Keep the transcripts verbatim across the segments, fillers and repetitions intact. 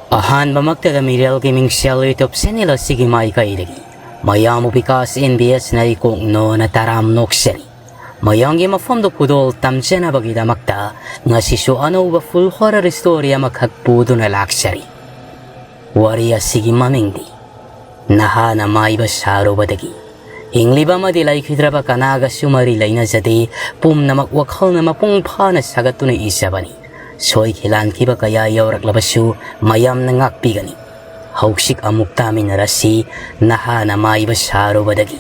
ꯑꯍꯥꯟꯕꯃꯛꯇꯗ ꯃꯤꯔꯦꯜꯒꯤ ꯃꯤꯡꯁꯦꯜ YouTube channel ꯑꯁꯤꯒꯤ ꯃꯥꯏꯀꯩꯗꯒꯤ ꯃꯌꯥꯝꯕꯨ ꯕꯤꯀꯥꯁ ꯑꯦꯟ ꯕꯤ ꯑꯦꯁꯅ ꯏꯀꯣꯛꯅꯣꯅ ꯇꯔꯥꯝ ꯅꯣꯛꯆꯔꯤ꯫ ꯃꯌꯥꯝꯒꯤ ꯃꯐꯝꯗ ꯈꯨꯗꯣꯜ ꯇꯝꯖꯅꯕꯒꯤꯗꯃꯛꯇ ꯉꯁꯤꯁꯨ ꯑꯅꯧꯕ full horror story ꯑꯃꯈꯛ ꯄꯨꯗꯨꯅ ꯂꯥꯛꯆꯔꯤ꯫ ꯋꯥꯔꯤ ꯑꯁꯤꯒꯤ ꯃꯃꯤꯡꯗꯤ ꯅꯍꯥꯅ ꯃꯥꯏꯕ ꯁꯥꯔꯨꯕꯗꯒꯤ꯫ ꯍꯤꯡꯂꯤꯕ ꯑꯃꯗꯤ ꯂꯩꯈꯤꯗ꯭ꯔꯕ ꯀꯅꯥꯒꯁꯨ ꯃꯔꯤ ꯂꯩꯅꯖꯗꯦ꯫ ꯄꯨꯝꯅꯃꯛ ꯋꯥꯈꯜꯅ ꯃꯄꯨꯡ ꯐꯥꯅ ꯁꯥꯒꯠꯇꯨꯅ ꯏꯖꯕꯅꯤ꯫ ꯁꯣꯏꯈꯤ ꯂꯥꯟꯈꯤꯕ ꯀꯌꯥ ꯌꯥꯎꯔꯛꯂꯕꯁꯨ ꯃꯌꯥꯝꯅ ꯉꯥꯛꯄꯤꯒꯅꯤ꯫ ꯍꯧꯖꯤꯛ ꯑꯃꯨꯛ ꯇꯥꯃꯤꯟꯅꯔꯁꯤ ꯅꯍꯥꯅ ꯃꯥꯏꯕ ꯁꯥꯔꯨꯕꯗꯒꯤ꯫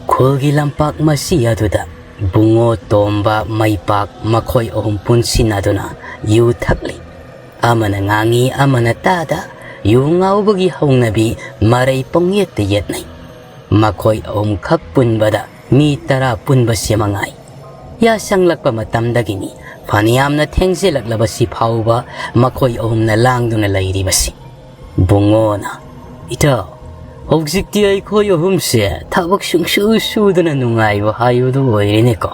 ꯈꯨꯜꯒꯤ ꯂꯝꯄꯥꯛ ꯃꯁꯤ ꯑꯗꯨꯗ ꯕꯨꯡꯉꯣ, ꯇꯣꯝꯕ, ꯃꯩꯄꯥꯛ ꯃꯈꯣꯏ ꯑꯍꯨꯝ ꯄꯨꯟꯁꯤꯟꯅꯗꯨꯅ ꯌꯨ ꯊꯛꯂꯤ꯫ ꯑꯃꯅ ꯉꯥꯡꯉꯤ, ꯑꯃꯅ ꯇꯥꯗ꯫ ꯌꯨ ꯉꯥꯎꯕꯒꯤ ꯍꯧꯅꯕꯤ ꯃꯔꯩ ꯄꯪꯌꯦꯠꯇ ꯌꯦꯠꯅꯩ꯫ ꯃꯈꯣꯏ ꯑꯍꯨꯝꯈꯛ ꯄꯨꯟꯕꯗ ꯃꯤ ꯇꯔꯥ ꯄꯨꯟꯕꯁꯤ ꯃꯉꯥꯏ꯫ ꯌꯥꯁꯪꯂꯛꯄ ꯃꯇꯝꯗꯒꯤꯅꯤ ꯐꯅꯌꯥꯝꯅ ꯊꯦꯡꯖꯤꯜꯂꯛꯂꯕꯁꯤ ꯐꯥꯎꯕ ꯃꯈꯣꯏ ꯑꯍꯨꯝꯅ ꯂꯥꯡꯗꯨꯅ ꯂꯩꯔꯤꯕꯁꯤ꯫ ꯕꯨꯡꯉꯣꯅ, "ꯏꯇꯥꯎ, ꯍꯧꯖꯤꯛꯇꯤ ꯑꯩꯈꯣꯏ ꯑꯍꯨꯝꯁꯦ ꯊꯕꯛ ꯁꯨꯡꯁꯨ ꯁꯨꯗꯅ ꯅꯨꯡꯉꯥꯏꯕ ꯍꯥꯏꯕꯗꯨ ꯑꯣꯏꯔꯦꯅꯦꯀꯣ?"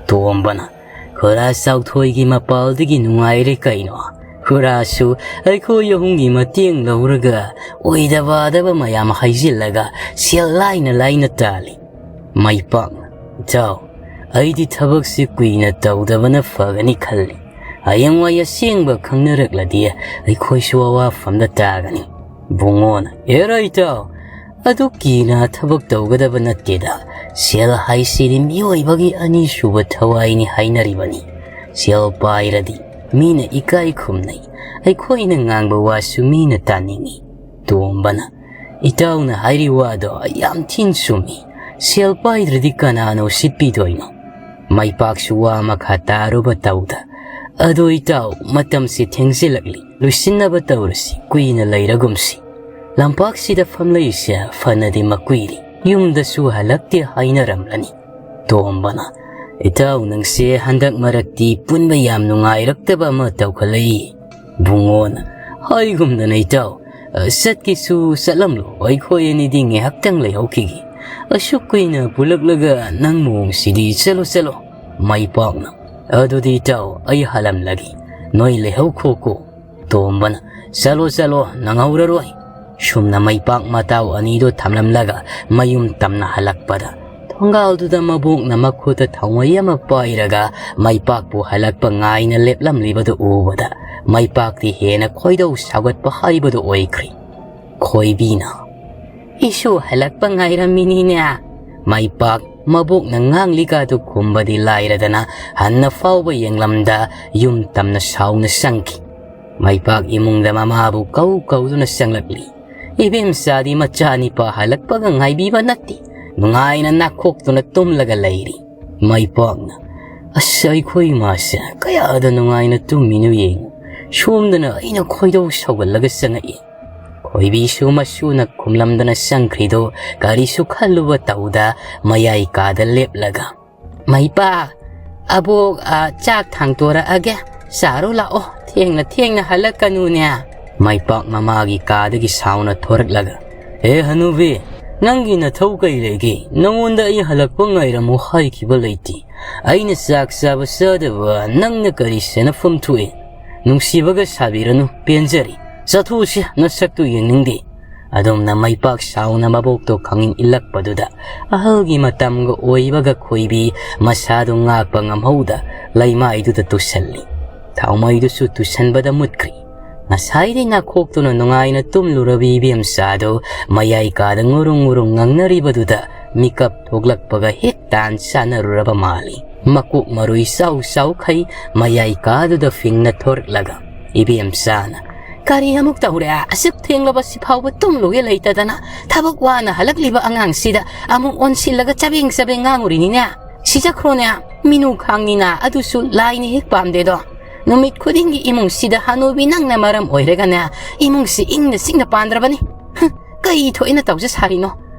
ꯇꯣꯝꯕꯅ, "ꯈꯨꯔꯥ ꯆꯥꯎꯊꯣꯏꯒꯤ ꯃꯄꯥꯜꯗꯒꯤ ꯅꯨꯡꯉꯥꯏꯔꯦ ꯀꯩꯅꯣ꯫ ꯈꯨꯔꯥꯁꯨ ꯑꯩꯈꯣꯏ ꯑꯍꯨꯝꯒꯤ ꯃꯇꯦꯡ ꯂꯧꯔꯒ ꯑꯣꯏꯗꯕꯗꯕ ꯃꯌꯥꯝ ꯍꯩꯖꯤꯜꯂꯒ ꯁꯦꯜ ꯂꯥꯏꯅ ꯂꯥꯏꯅ ꯇꯥꯜꯂꯤ꯫" ꯃꯩꯄꯥꯛꯅ, "ꯏꯇꯥꯎ, ꯑꯩꯗꯤ ꯊꯕꯛꯁꯤ ꯀꯨꯏꯅ ꯇꯧꯗꯕꯅ ꯐꯒꯅꯤ ꯈꯜꯂꯤ꯫ ꯍꯌꯦꯡꯋꯥꯏ ꯑꯁꯦꯡꯕ ꯈꯪꯅꯔꯛꯂꯗꯤ ꯑꯩꯈꯣꯏꯁꯨ ꯑꯋꯥꯐꯝꯗ ꯇꯥꯒꯅꯤ꯫" ꯕꯨꯡꯉꯣꯅ, "ꯑꯦꯔꯥ ꯏꯇꯥꯎ, ꯑꯗꯨ ꯀꯤꯅ ꯊꯕꯛ ꯇꯧꯒꯗꯕ ꯅꯠꯇꯦꯗ꯫ ꯁꯦꯜ ꯍꯥꯏꯁꯤꯗꯤ ꯃꯤꯑꯣꯏꯕꯒꯤ ꯑꯅꯤꯁꯨꯕ ꯊꯋꯥꯏꯅꯤ ꯍꯥꯏꯅꯔꯤꯕꯅꯤ꯫ ꯁꯦꯜ ꯄꯥꯏꯔꯗꯤ ꯃꯤꯅ ꯏꯀꯥꯏ ꯈꯨꯝꯅꯩ, ꯑꯩꯈꯣꯏꯅ ꯉꯥꯡꯕ ꯋꯥꯁꯨ ꯃꯤꯅ ꯇꯥꯅꯤꯡꯏ꯫" ꯇꯣꯝꯕꯅ, "ꯏꯇꯥꯎꯅ ꯍꯥꯏꯔꯤ ꯋꯥꯗꯣ ꯌꯥꯝ ꯊꯤꯅ ꯆꯨꯝꯃꯤ꯫ ꯁꯦꯜ ꯄꯥꯏꯗ꯭ꯔꯗꯤ ꯀꯅꯥꯅ ꯎꯁꯤꯠꯄꯤꯗꯣꯏꯅꯣ?" ꯃꯩꯄꯥꯛꯁꯨ ꯋꯥ ꯃꯈꯥ ꯇꯥꯔꯨꯕ ꯇꯧꯗ, "ꯑꯗꯣ ꯏꯇꯥꯎ, ꯃꯇꯝꯁꯤ ꯊꯦꯡꯖꯤꯜꯂꯛꯂꯤ, ꯂꯣꯏꯁꯤꯟꯅꯕ ꯇꯧꯔꯁꯤ, ꯀꯨꯏꯅ ꯂꯩꯔꯒꯨꯝꯁꯤ꯫ ꯂꯝꯄꯥꯛꯁꯤꯗ ꯐꯝꯂꯛꯏꯁꯦ ꯐꯅꯗꯤ ꯃꯀꯨꯏꯔꯤ, ꯌꯨꯝꯗꯁꯨ ꯍꯜꯂꯛꯇꯦ ꯍꯥꯏꯅꯔꯝꯂꯅꯤ꯫" ꯇꯣꯝꯕꯅ, "ꯏꯇꯥꯎ, ꯅꯪꯁꯦ ꯍꯟꯗꯛ ꯃꯔꯛꯇꯤ ꯄꯨꯟꯕ ꯌꯥꯝ ꯅꯨꯡꯉꯥꯏꯔꯛꯇꯕ ꯑꯃ ꯇꯧꯈꯠꯂꯛꯏ꯫" ꯕꯨꯡꯉꯣꯅ, "ꯍꯥꯏꯒꯨꯝꯗꯅ ꯏꯇꯥꯎ, ꯑ, ꯆꯠꯀꯦꯁꯨ ꯆꯠꯂꯝꯂꯣ, ꯑꯩꯈꯣꯏ ꯑꯅꯤꯗꯤ ꯉꯥꯏꯍꯥꯛꯇꯪ ꯂꯩꯍꯧꯈꯤꯒꯦ꯫ ꯑꯁꯨꯛ ꯀꯨꯏꯅ ꯄꯨꯜꯂꯛꯂꯒ ꯅꯪ ꯃꯑꯣꯡꯁꯤꯗꯤ, ꯆꯠꯂꯣ, ꯆꯠꯂꯣ꯫" ꯃꯩꯄꯥꯛꯅ, "ꯑꯗꯨꯗꯤ ꯏꯇꯥꯎ, ꯑꯩ ꯍꯜꯂꯝꯂꯒꯦ꯫ "ꯅꯣꯏ ꯂꯩꯍꯧꯈꯣꯀꯣ꯫" ꯇꯣꯝꯕꯅ, "ꯆꯠꯂꯣ, ꯆꯠꯂꯣ, ꯅꯪꯍꯧꯔꯔꯣꯏ꯫" ꯁꯨꯝꯅ ꯃꯩꯄꯥꯛ ꯃꯇꯥꯎ ꯑꯅꯤꯗꯨ ꯊꯝꯂꯝꯂꯒ ꯃꯌꯨꯝ ꯇꯝꯅ ꯍꯜꯂꯛꯄꯗ, ꯊꯣꯡꯒꯥꯜꯗꯨꯗ ꯃꯕꯣꯛꯅ ꯃꯈꯨꯠꯇ ꯊꯥꯎꯃꯩ ꯑꯃ ꯄꯥꯏꯔꯒ ꯃꯩꯄꯥꯛꯄꯨ ꯍꯜꯂꯛꯄ ꯉꯥꯏꯅ ꯂꯦꯞꯂꯝꯂꯤꯕꯗꯨ ꯎꯕꯗ, ꯃꯩꯄꯥꯛꯇꯤ ꯍꯦꯟꯅ ꯈꯣꯏꯗꯧ ꯁꯥꯎꯒꯠꯄ ꯍꯥꯏꯕꯗꯨ ꯑꯣꯏꯈ꯭ꯔꯦ꯫ ꯈꯣꯏꯕꯤꯅ, "ꯏꯁꯨ ꯍꯜꯂꯛꯄ ꯉꯥꯏꯔꯝꯃꯤꯅꯤꯅꯦ꯫" ꯃꯩꯄꯥꯛ ꯃꯕꯣꯛꯅ ꯉꯥꯡꯂꯤꯒꯗꯨ ꯈꯨꯝꯕꯗꯤ ꯂꯥꯏꯔꯗꯅ, ꯍꯟꯅ ꯐꯥꯎꯕ ꯌꯦꯡꯂꯝꯗ ꯌꯨꯝ ꯇꯝꯅ ꯁꯥꯎꯅ ꯆꯪꯈꯤ꯫ ꯃꯩꯄꯥꯛ ꯏꯃꯨꯡꯗ ꯃꯃꯥꯕꯨ ꯀꯧ ꯀꯧꯗꯨꯅ ꯆꯪꯂꯛꯂꯤ꯫ ꯏꯕꯦꯝꯆꯥꯗꯤ ꯃꯆꯥ ꯅꯤꯄꯥ ꯍꯜꯂꯛꯄꯒ ꯉꯥꯏꯕꯤꯕ ꯅꯠꯇꯦ, ꯅꯨꯡꯉꯥꯏꯅ ꯅꯥꯈꯣꯛꯇꯨꯅ ꯇꯨꯝꯂꯒ ꯂꯩꯔꯤ꯫ ꯃꯩꯄꯥꯛꯅ, "ꯑꯁ, ꯑꯩꯈꯣꯏ ꯏꯃꯥꯁꯦ ꯀꯌꯥꯗ ꯅꯨꯡꯉꯥꯏꯅ ꯇꯨꯝꯃꯤꯅꯣ ꯌꯦꯡꯉꯨ, ꯁꯣꯝꯗꯅ ꯑꯩꯅ ꯈꯣꯏꯗꯧ ꯁꯧꯒꯠꯂꯒ ꯆꯪꯉꯛꯏ꯫" ꯈꯣꯏꯕꯤꯁꯨ ꯃꯁꯨꯅ ꯈꯨꯝꯂꯝꯗꯅ ꯆꯪꯈ꯭ꯔꯤꯗꯨ ꯀꯔꯤꯁꯨ ꯈꯜꯂꯨꯕ ꯇꯧꯗ ꯃꯌꯥꯏ ꯀꯥꯗ ꯂꯦꯞꯂꯒ, "ꯃꯩꯄꯥꯛ, ꯑꯕꯣꯛ, ꯑ, ꯆꯥꯛ ꯊꯥꯡꯇꯣꯔꯛꯑꯒꯦ, ꯆꯥꯔꯨ ꯂꯥꯛꯑꯣ, ꯊꯦꯡꯅ ꯊꯦꯡꯅ ꯍꯜꯂꯛꯀꯅꯨꯅꯦ꯫" ꯃꯩꯄꯥꯛ ꯃꯃꯥꯒꯤ ꯀꯥꯗꯒꯤ ꯁꯥꯎꯅ ꯊꯣꯔꯛꯂꯒ, "ꯑꯦ ꯍꯅꯨꯕꯤ, ꯅꯪꯒꯤ ꯅꯊꯧ ꯀꯩ ꯂꯩꯒꯦ? ꯅꯉꯣꯟꯗ ꯑꯩ ꯍꯜꯂꯛꯄ ꯉꯥꯏꯔꯝꯃꯨ ꯍꯥꯏꯈꯤꯕ ꯂꯩꯇꯦ꯫ ꯑꯩꯅ ꯆꯥꯛ ꯆꯥꯕ ꯆꯥꯗꯕ ꯅꯪꯅ ꯀꯔꯤ ꯁꯦꯟꯅꯐꯝ ꯊꯣꯛꯏ? ꯅꯨꯡꯁꯤꯕꯒ ꯁꯥꯕꯤꯔꯅꯨ, ꯄꯦꯟꯖꯔꯦ꯫ ꯆꯠꯊꯣꯛꯎꯁꯤ, ꯅꯁꯛꯇꯨ ꯌꯦꯡꯅꯤꯡꯗꯦ꯫" ꯑꯗꯨꯝꯅ ꯃꯩꯄꯥꯛ ꯁꯥꯎꯅ ꯃꯕꯣꯛꯇꯣ ꯈꯪꯏꯪ ꯏꯜꯂꯛꯄꯗꯨꯗ, ꯑꯍꯜꯒꯤ ꯃꯇꯝꯒ ꯑꯣꯏꯕꯒ ꯈꯣꯏꯕꯤ ꯃꯁꯥꯗꯨ ꯉꯥꯛꯄ ꯉꯝꯍꯧꯗ ꯂꯩꯃꯥꯏꯗꯨꯗ ꯇꯨꯁꯜꯂꯤ꯫ ꯊꯥꯎꯃꯩꯗꯨꯁꯨ ꯇꯨꯁꯟꯕꯗ ꯃꯨꯠꯈ꯭ꯔꯤ꯫ ꯉꯁꯥꯏꯗꯤ ꯅꯥꯈꯣꯛꯇꯨꯅ ꯅꯨꯡꯉꯥꯏꯅ ꯇꯨꯝꯂꯨꯔꯕꯤ ꯏꯕꯦꯝꯆꯥꯗꯨ ꯃꯌꯥꯏ ꯀꯥꯗ ꯉꯨꯔꯨꯡ ꯉꯨꯔꯨꯡ ꯉꯪꯅꯔꯤꯕꯗꯨꯗ ꯃꯤꯀꯞ ꯊꯣꯛꯂꯛꯄꯒ ꯍꯦꯛ ꯇꯥꯟ ꯆꯥꯟꯅꯔꯨꯔꯕ ꯃꯥꯜꯂꯤ꯫ ꯃꯀꯣꯛ ꯃꯔꯨꯏ ꯆꯥꯎ ꯆꯥꯎꯈꯩ ꯃꯌꯥꯏ ꯀꯥꯗꯨꯗ ꯐꯤꯡꯅ ꯊꯣꯔꯛꯂꯒ ꯏꯕꯦꯝꯆꯥꯅ, "ꯀꯔꯤ ꯑꯃꯨꯛ ꯇꯧꯔꯦ? ꯑꯁꯨꯛ ꯊꯦꯡꯂꯕ ꯁꯤꯐꯥꯎꯕ ꯇꯨꯝꯂꯨꯒꯦ ꯂꯩꯇꯗꯅ ꯊꯕꯛ ꯋꯥꯅ ꯍꯜꯂꯛꯂꯤꯕ ꯑꯉꯥꯡꯁꯤꯗ ꯑꯃꯨꯛ ꯑꯣꯟꯁꯤꯜꯂꯒ ꯆꯕꯦꯡ ꯆꯕꯦꯡ ꯉꯥꯡꯉꯨꯔꯤꯅꯤꯅꯦ꯫ ꯁꯤꯖꯈ꯭ꯔꯣꯅꯦ, ꯃꯤꯅꯨ ꯈꯥꯡꯅꯤꯅ ꯑꯗꯨꯁꯨ ꯂꯥꯏꯅ ꯍꯦꯛ ꯄꯥꯝꯗꯦꯗꯣ꯫ ꯅꯨꯃꯤꯠ ꯈꯨꯗꯤꯡꯒꯤ ꯏꯃꯨꯡꯁꯤꯗ ꯍꯅꯨꯕꯤ ꯅꯪꯅ ꯃꯔꯝ ꯑꯣꯏꯔꯒꯅꯦ, ꯏꯃꯨꯡꯁꯤ ꯏꯪꯅ ꯆꯤꯛꯅ ꯄꯥꯟꯗ꯭ꯔꯕꯅꯤ꯫ ꯍꯨꯝ, ꯀꯩ ꯊꯣꯛꯏꯅ ꯇꯧꯖ ꯁꯥꯔꯤꯅꯣ?"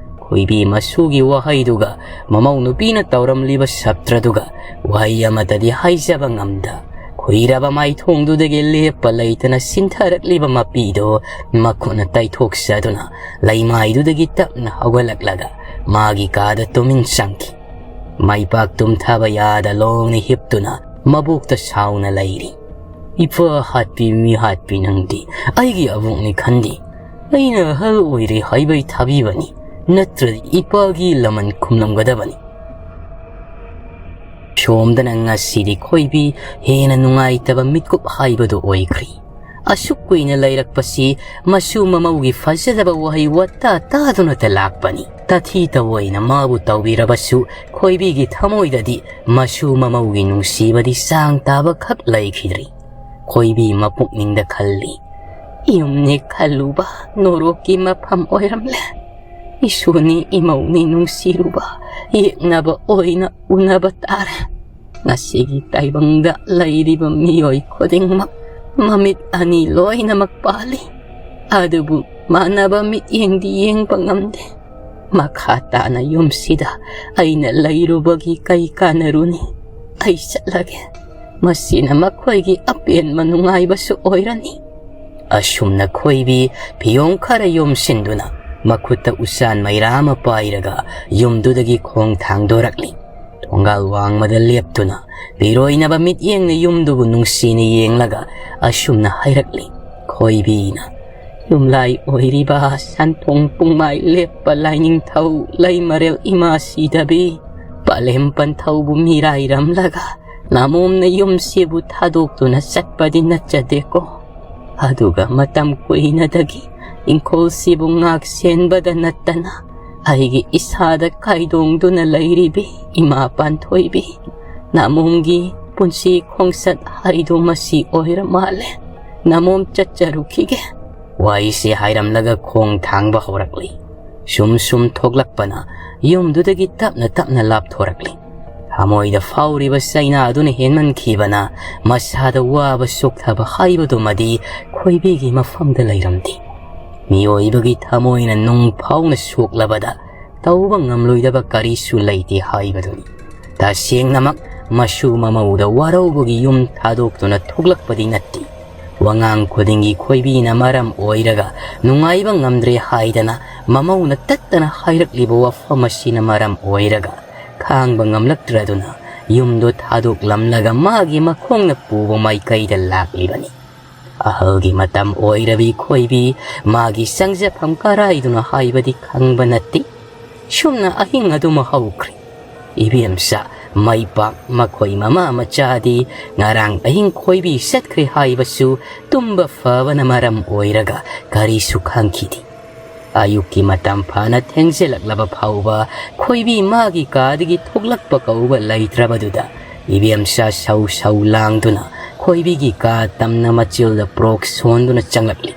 ꯈꯣꯏꯕꯤ ꯃꯁꯨꯒꯤ ꯋꯥꯍꯩꯗꯨꯒ ꯃꯃꯧ ꯅꯨꯄꯤꯅ ꯇꯧꯔꯝꯂꯤꯕ ꯁꯞꯇ꯭ꯔꯗꯨꯒ ꯋꯥꯍꯩ ꯑꯃꯠꯇꯗꯤ ꯍꯥꯏꯖꯕ ꯉꯝꯗ, ꯈꯨꯏꯔꯕ ꯃꯥꯏꯊꯣꯡꯗꯨꯗꯒꯤ ꯂꯦꯞꯄ ꯂꯩꯇꯅ ꯁꯤꯟꯊꯔꯛꯂꯤꯕ ꯃꯄꯤꯗꯨ ꯃꯈꯨꯠꯅ ꯇꯩꯊꯣꯛꯆꯗꯨꯅ ꯂꯩꯃꯥꯏꯗꯨꯗꯒꯤ ꯇꯞꯅ ꯍꯧꯒꯠꯂꯛꯂꯒ ꯃꯥꯒꯤ ꯀꯥꯗ ꯇꯨꯃꯤꯟ ꯆꯪꯈꯤ꯫ ꯃꯩꯄꯥꯛ ꯇꯨꯝꯊꯕ ꯌꯥꯗ ꯂꯣꯡꯅ ꯍꯤꯞꯇꯨꯅ ꯃꯕꯣꯛꯇ ꯁꯥꯎꯅ ꯂꯩꯔꯤ꯫ "ꯏꯄꯥ ꯍꯥꯠꯄꯤ ꯃꯤ ꯍꯥꯠꯄꯤ ꯅꯪꯗꯤ, ꯑꯩꯒꯤ ꯑꯕꯣꯛꯅꯤ ꯈꯟꯗꯦ꯫ ꯑꯩꯅ ꯑꯍꯜ ꯑꯣꯏꯔꯦ ꯍꯥꯏꯕꯩ ꯊꯥꯕꯤꯕꯅꯤ, ꯅꯠꯇ꯭ꯔꯗꯤ ꯏꯄꯥꯒꯤ ꯂꯃꯟ ꯈꯨꯝꯂꯝꯒꯗꯕꯅꯤ"꯫ ꯁꯣꯝꯗꯅ ꯉꯁꯤꯗꯤ ꯈꯣꯏꯕꯤ ꯍꯦꯟꯅ ꯅꯨꯡꯉꯥꯏꯇꯕ ꯃꯤꯠꯀꯨꯞ ꯍꯥꯏꯕꯗꯨ ꯑꯣꯏꯈ꯭ꯔꯦ꯫ ꯑꯁꯨꯛ ꯀꯨꯏꯅ ꯂꯩꯔꯛꯄꯁꯤ ꯃꯁꯨ ꯃꯃꯧꯒꯤ ꯐꯖꯗꯕ ꯋꯥꯍꯩ ꯋꯥꯇꯥ ꯇꯥꯗꯨꯅꯇ ꯂꯥꯛꯄꯅꯤ꯫ ꯇꯥꯊꯤ ꯇꯑꯣꯏꯅ ꯃꯥꯕꯨ ꯇꯧꯕꯤꯔꯕꯁꯨ ꯈꯣꯏꯕꯤꯒꯤ ꯊꯃꯣꯏꯗꯗꯤ ꯃꯁꯨ ꯃꯃꯧꯒꯤ ꯅꯨꯡꯁꯤꯕꯗꯤ ꯆꯥꯡ ꯇꯥꯕ ꯈꯛ ꯂꯩꯈꯤꯗ꯭ꯔꯤ꯫ ꯈꯣꯏꯕꯤ ꯃꯄꯨꯛꯅꯤꯡꯗ ꯈꯜꯂꯤ, "ꯌꯨꯝꯅꯤ ꯈꯜꯂꯨꯕ ꯅꯣꯔꯣꯛꯀꯤ ꯃꯐꯝ ꯑꯣꯏꯔꯝꯂꯦ꯫ ꯏꯁꯨꯅꯤ ꯏꯃꯧꯅꯤ ꯅꯨꯡꯁꯤꯔꯨꯕ ꯌꯦꯛꯅꯕ ꯑꯣꯏꯅ ꯎꯅꯕ ꯇꯥꯔꯦ꯫ ꯉꯁꯤꯒꯤ ꯇꯥꯏꯕꯪꯗ ꯂꯩꯔꯤꯕ ꯃꯤꯑꯣꯏ ꯈꯨꯗꯤꯡꯃꯛ ꯃꯃꯤꯠ ꯑꯅꯤ ꯂꯣꯏꯅꯃꯛ ꯄꯥꯜꯂꯤ, ꯑꯗꯨꯕꯨ ꯃꯥꯟꯅꯕ ꯃꯤꯠꯌꯦꯡꯗꯤ ꯌꯦꯡꯕ ꯉꯝꯗꯦ꯫ ꯃꯈꯥ ꯇꯥꯅ ꯌꯨꯝꯁꯤꯗ ꯑꯩꯅ ꯂꯩꯔꯨꯕꯒꯤ ꯀꯩ ꯀꯥꯟꯅꯔꯨꯅꯤ? ꯑꯩ ꯆꯠꯂꯒꯦ꯫ ꯃꯁꯤꯅ ꯃꯈꯣꯏꯒꯤ ꯑꯄꯦꯟꯕ ꯅꯨꯡꯉꯥꯏꯕꯁꯨ ꯑꯣꯏꯔꯅꯤ"꯫ ꯑꯁꯨꯝꯅ ꯈꯣꯏꯕꯤ ꯐꯤꯌꯣꯡ ꯈꯔ ꯌꯣꯝꯁꯤꯟꯗꯨꯅ ꯃꯈꯨꯠꯇ ꯎꯆꯥꯟ ꯃꯩꯔꯥ ꯑꯃ ꯄꯥꯏꯔꯒ ꯌꯨꯝꯗꯨꯗꯒꯤ ꯈꯣꯡ ꯊꯥꯡꯗꯣꯔꯛꯂꯤ꯫ ꯊꯣꯡꯒꯥꯜ ꯋꯥꯡꯃꯗ ꯂꯦꯞꯇꯨꯅ ꯄꯤꯔꯣꯏꯅꯕ ꯃꯤꯠꯌꯦꯡꯅ ꯌꯨꯝꯗꯨꯕꯨ ꯅꯨꯡꯁꯤꯅ ꯌꯦꯡꯂꯒ ꯑꯁꯨꯝꯅ ꯍꯥꯏꯔꯛꯂꯤ ꯈꯣꯏꯕꯤꯅ, "ꯌꯨꯝꯂꯥꯏ ꯑꯣꯏꯔꯤꯕ ꯁꯟꯊꯣꯡ ꯄꯨꯡꯃꯥꯏ ꯂꯦꯞꯄ ꯂꯥꯏꯅꯤꯡꯊꯧ ꯂꯩꯃꯔꯦꯜ ꯏꯃꯥ ꯁꯤꯗꯕꯤ ꯄꯂꯦꯝ ꯄꯟꯊꯧꯕꯨ ꯃꯤꯔꯥꯏꯔꯝꯂꯒ ꯅꯥꯃꯣꯝꯅ ꯌꯨꯝꯁꯤꯕꯨ ꯊꯥꯗꯣꯛꯇꯨꯅ ꯆꯠꯄꯗꯤ ꯅꯠꯆꯗꯦꯀꯣ꯫ ꯑꯗꯨꯒ ꯃꯇꯝ ꯀꯨꯏꯅꯗꯒꯤ ꯏꯪꯈꯣꯜꯁꯤꯕꯨ ꯉꯥꯛ ꯁꯦꯟꯕꯗ ꯅꯠꯇꯅ ꯑꯩꯒꯤ ꯏꯁꯥꯗ ꯀꯥꯏꯗꯣꯡꯗꯨꯅ ꯂꯩꯔꯤꯕꯤ ꯏꯃꯥ ꯄꯥꯟꯊꯣꯏꯕꯤ ꯅꯥꯃꯣꯝꯒꯤ ꯄꯨꯟꯁꯤ ꯈꯣꯡꯆꯠ ꯍꯥꯏꯗꯣ ꯃꯁꯤ ꯑꯣꯏꯔ ꯃꯥꯜꯂꯦ꯫ ꯅꯥꯃꯣꯝ ꯆꯠꯆꯔꯨꯈꯤꯒꯦ"꯫ ꯋꯥꯍꯩꯁꯤ ꯍꯥꯏꯔꯝꯂꯒ ꯈꯣꯡ ꯊꯥꯡꯕ ꯍꯧꯔꯛꯂꯤ꯫ ꯁꯨꯝ ꯁꯨꯝ ꯊꯣꯛꯂꯛꯄꯅ ꯌꯨꯝꯗꯨꯗꯒꯤ ꯇꯞꯅ ꯇꯞꯅ ꯂꯥꯞꯊꯣꯔꯛꯂꯤ꯫ ꯊꯃꯣꯏꯗ ꯐꯥꯎꯔꯤꯕ ꯆꯩꯅꯥ ꯑꯗꯨꯅ ꯍꯦꯟꯃꯟꯈꯤꯕꯅ ꯃꯁꯥꯗ ꯋꯥꯕ ꯆꯣꯛꯊꯕ ꯍꯥꯏꯕꯗꯨꯃꯗꯤ ꯈꯣꯏꯕꯤꯒꯤ ꯃꯐꯝꯗ ꯂꯩꯔꯝꯗꯦ꯫ ꯃꯤꯑꯣꯏꯕꯒꯤ ꯊꯃꯣꯏꯅ ꯅꯨꯡ ꯐꯥꯎꯅ ꯁꯣꯛꯂꯕꯗ ꯇꯧꯕ ꯉꯝꯂꯣꯏꯗꯕ ꯀꯔꯤꯁꯨ ꯂꯩꯇꯦ ꯍꯥꯏꯕꯗꯨꯅꯤ꯫ ꯇꯁꯦꯡꯅꯃꯛ ꯃꯁꯨ ꯃꯃꯧꯗ ꯋꯥꯔꯧꯕꯒꯤ ꯌꯨꯝ ꯊꯥꯗꯣꯛꯇꯨꯅ ꯊꯣꯛꯂꯛꯄꯗꯤ ꯅꯠꯇꯦ꯫ ꯋꯥꯉꯥꯡ ꯈꯨꯗꯤꯡꯒꯤ ꯈꯣꯏꯕꯤꯅ ꯃꯔꯝ ꯑꯣꯏꯔꯒ ꯅꯨꯡꯉꯥꯏꯕ ꯉꯝꯗ꯭ꯔꯦ ꯍꯥꯏꯗꯅ ꯃꯃꯧꯅ ꯇꯠꯇꯅ ꯍꯥꯏꯔꯛꯂꯤꯕ ꯋꯥꯐꯝ ꯑꯁꯤꯅ ꯃꯔꯝ ꯑꯣꯏꯔꯒ ꯈꯥꯡꯕ ꯉꯝꯂꯛꯇ꯭ꯔꯗꯨꯅ ꯌꯨꯝꯗꯨ ꯊꯥꯗꯣꯛꯂꯝꯂꯒ ꯃꯥꯒꯤ ꯃꯈꯣꯡꯅ ꯄꯨꯕ ꯃꯥꯏꯀꯩꯗ ꯂꯥꯛꯂꯤꯕꯅꯤ꯫ ꯑꯍꯜꯒꯤ ꯃꯇꯝ ꯑꯣꯏꯔꯕꯤ ꯈꯣꯏꯕꯤ ꯃꯥꯒꯤ ꯆꯪꯖꯐꯝ ꯀꯔꯥꯏꯗꯨꯅ ꯍꯥꯏꯕꯗꯤ ꯈꯪꯕ ꯅꯠꯇꯦ꯫ ꯁꯨꯝꯅ ꯑꯍꯤꯡ ꯑꯗꯨꯃ ꯍꯧꯈ꯭ꯔꯦ꯫ ꯏꯕꯦꯝꯆꯥ ꯃꯩꯄꯥꯛ ꯃꯈꯣꯏ ꯃꯃꯥ ꯃꯆꯥꯗꯤ ꯉꯔꯥꯡ ꯑꯍꯤꯡ ꯈꯣꯏꯕꯤ ꯆꯠꯈ꯭ꯔꯦ ꯍꯥꯏꯕꯁꯨ ꯇꯨꯝꯕ ꯐꯕꯅ ꯃꯔꯝ ꯑꯣꯏꯔꯒ ꯀꯔꯤꯁꯨ ꯈꯪꯈꯤꯗꯦ꯫ ꯑꯌꯨꯛꯀꯤ ꯃꯇꯝ ꯐꯥꯅ ꯊꯦꯡꯖꯤꯜꯂꯛꯂꯕ ꯐꯥꯎꯕ ꯈꯣꯏꯕꯤ ꯃꯥꯒꯤ ꯀꯥꯗꯒꯤ ꯊꯣꯛꯂꯛꯄ ꯀꯧꯕ ꯂꯩꯇ꯭ꯔꯕꯗꯨꯗ ꯏꯕꯦꯝꯆꯥ ꯁꯧ ꯁꯧ ꯂꯥꯡꯗꯨꯅ ꯈꯣꯏꯕꯤꯒꯤ ꯀꯥ ꯇꯝꯅ ꯃꯆꯤꯜꯗ ꯄ꯭ꯔꯣꯛ ꯁꯣꯟꯗꯨꯅ ꯆꯪꯂꯛꯂꯤ꯫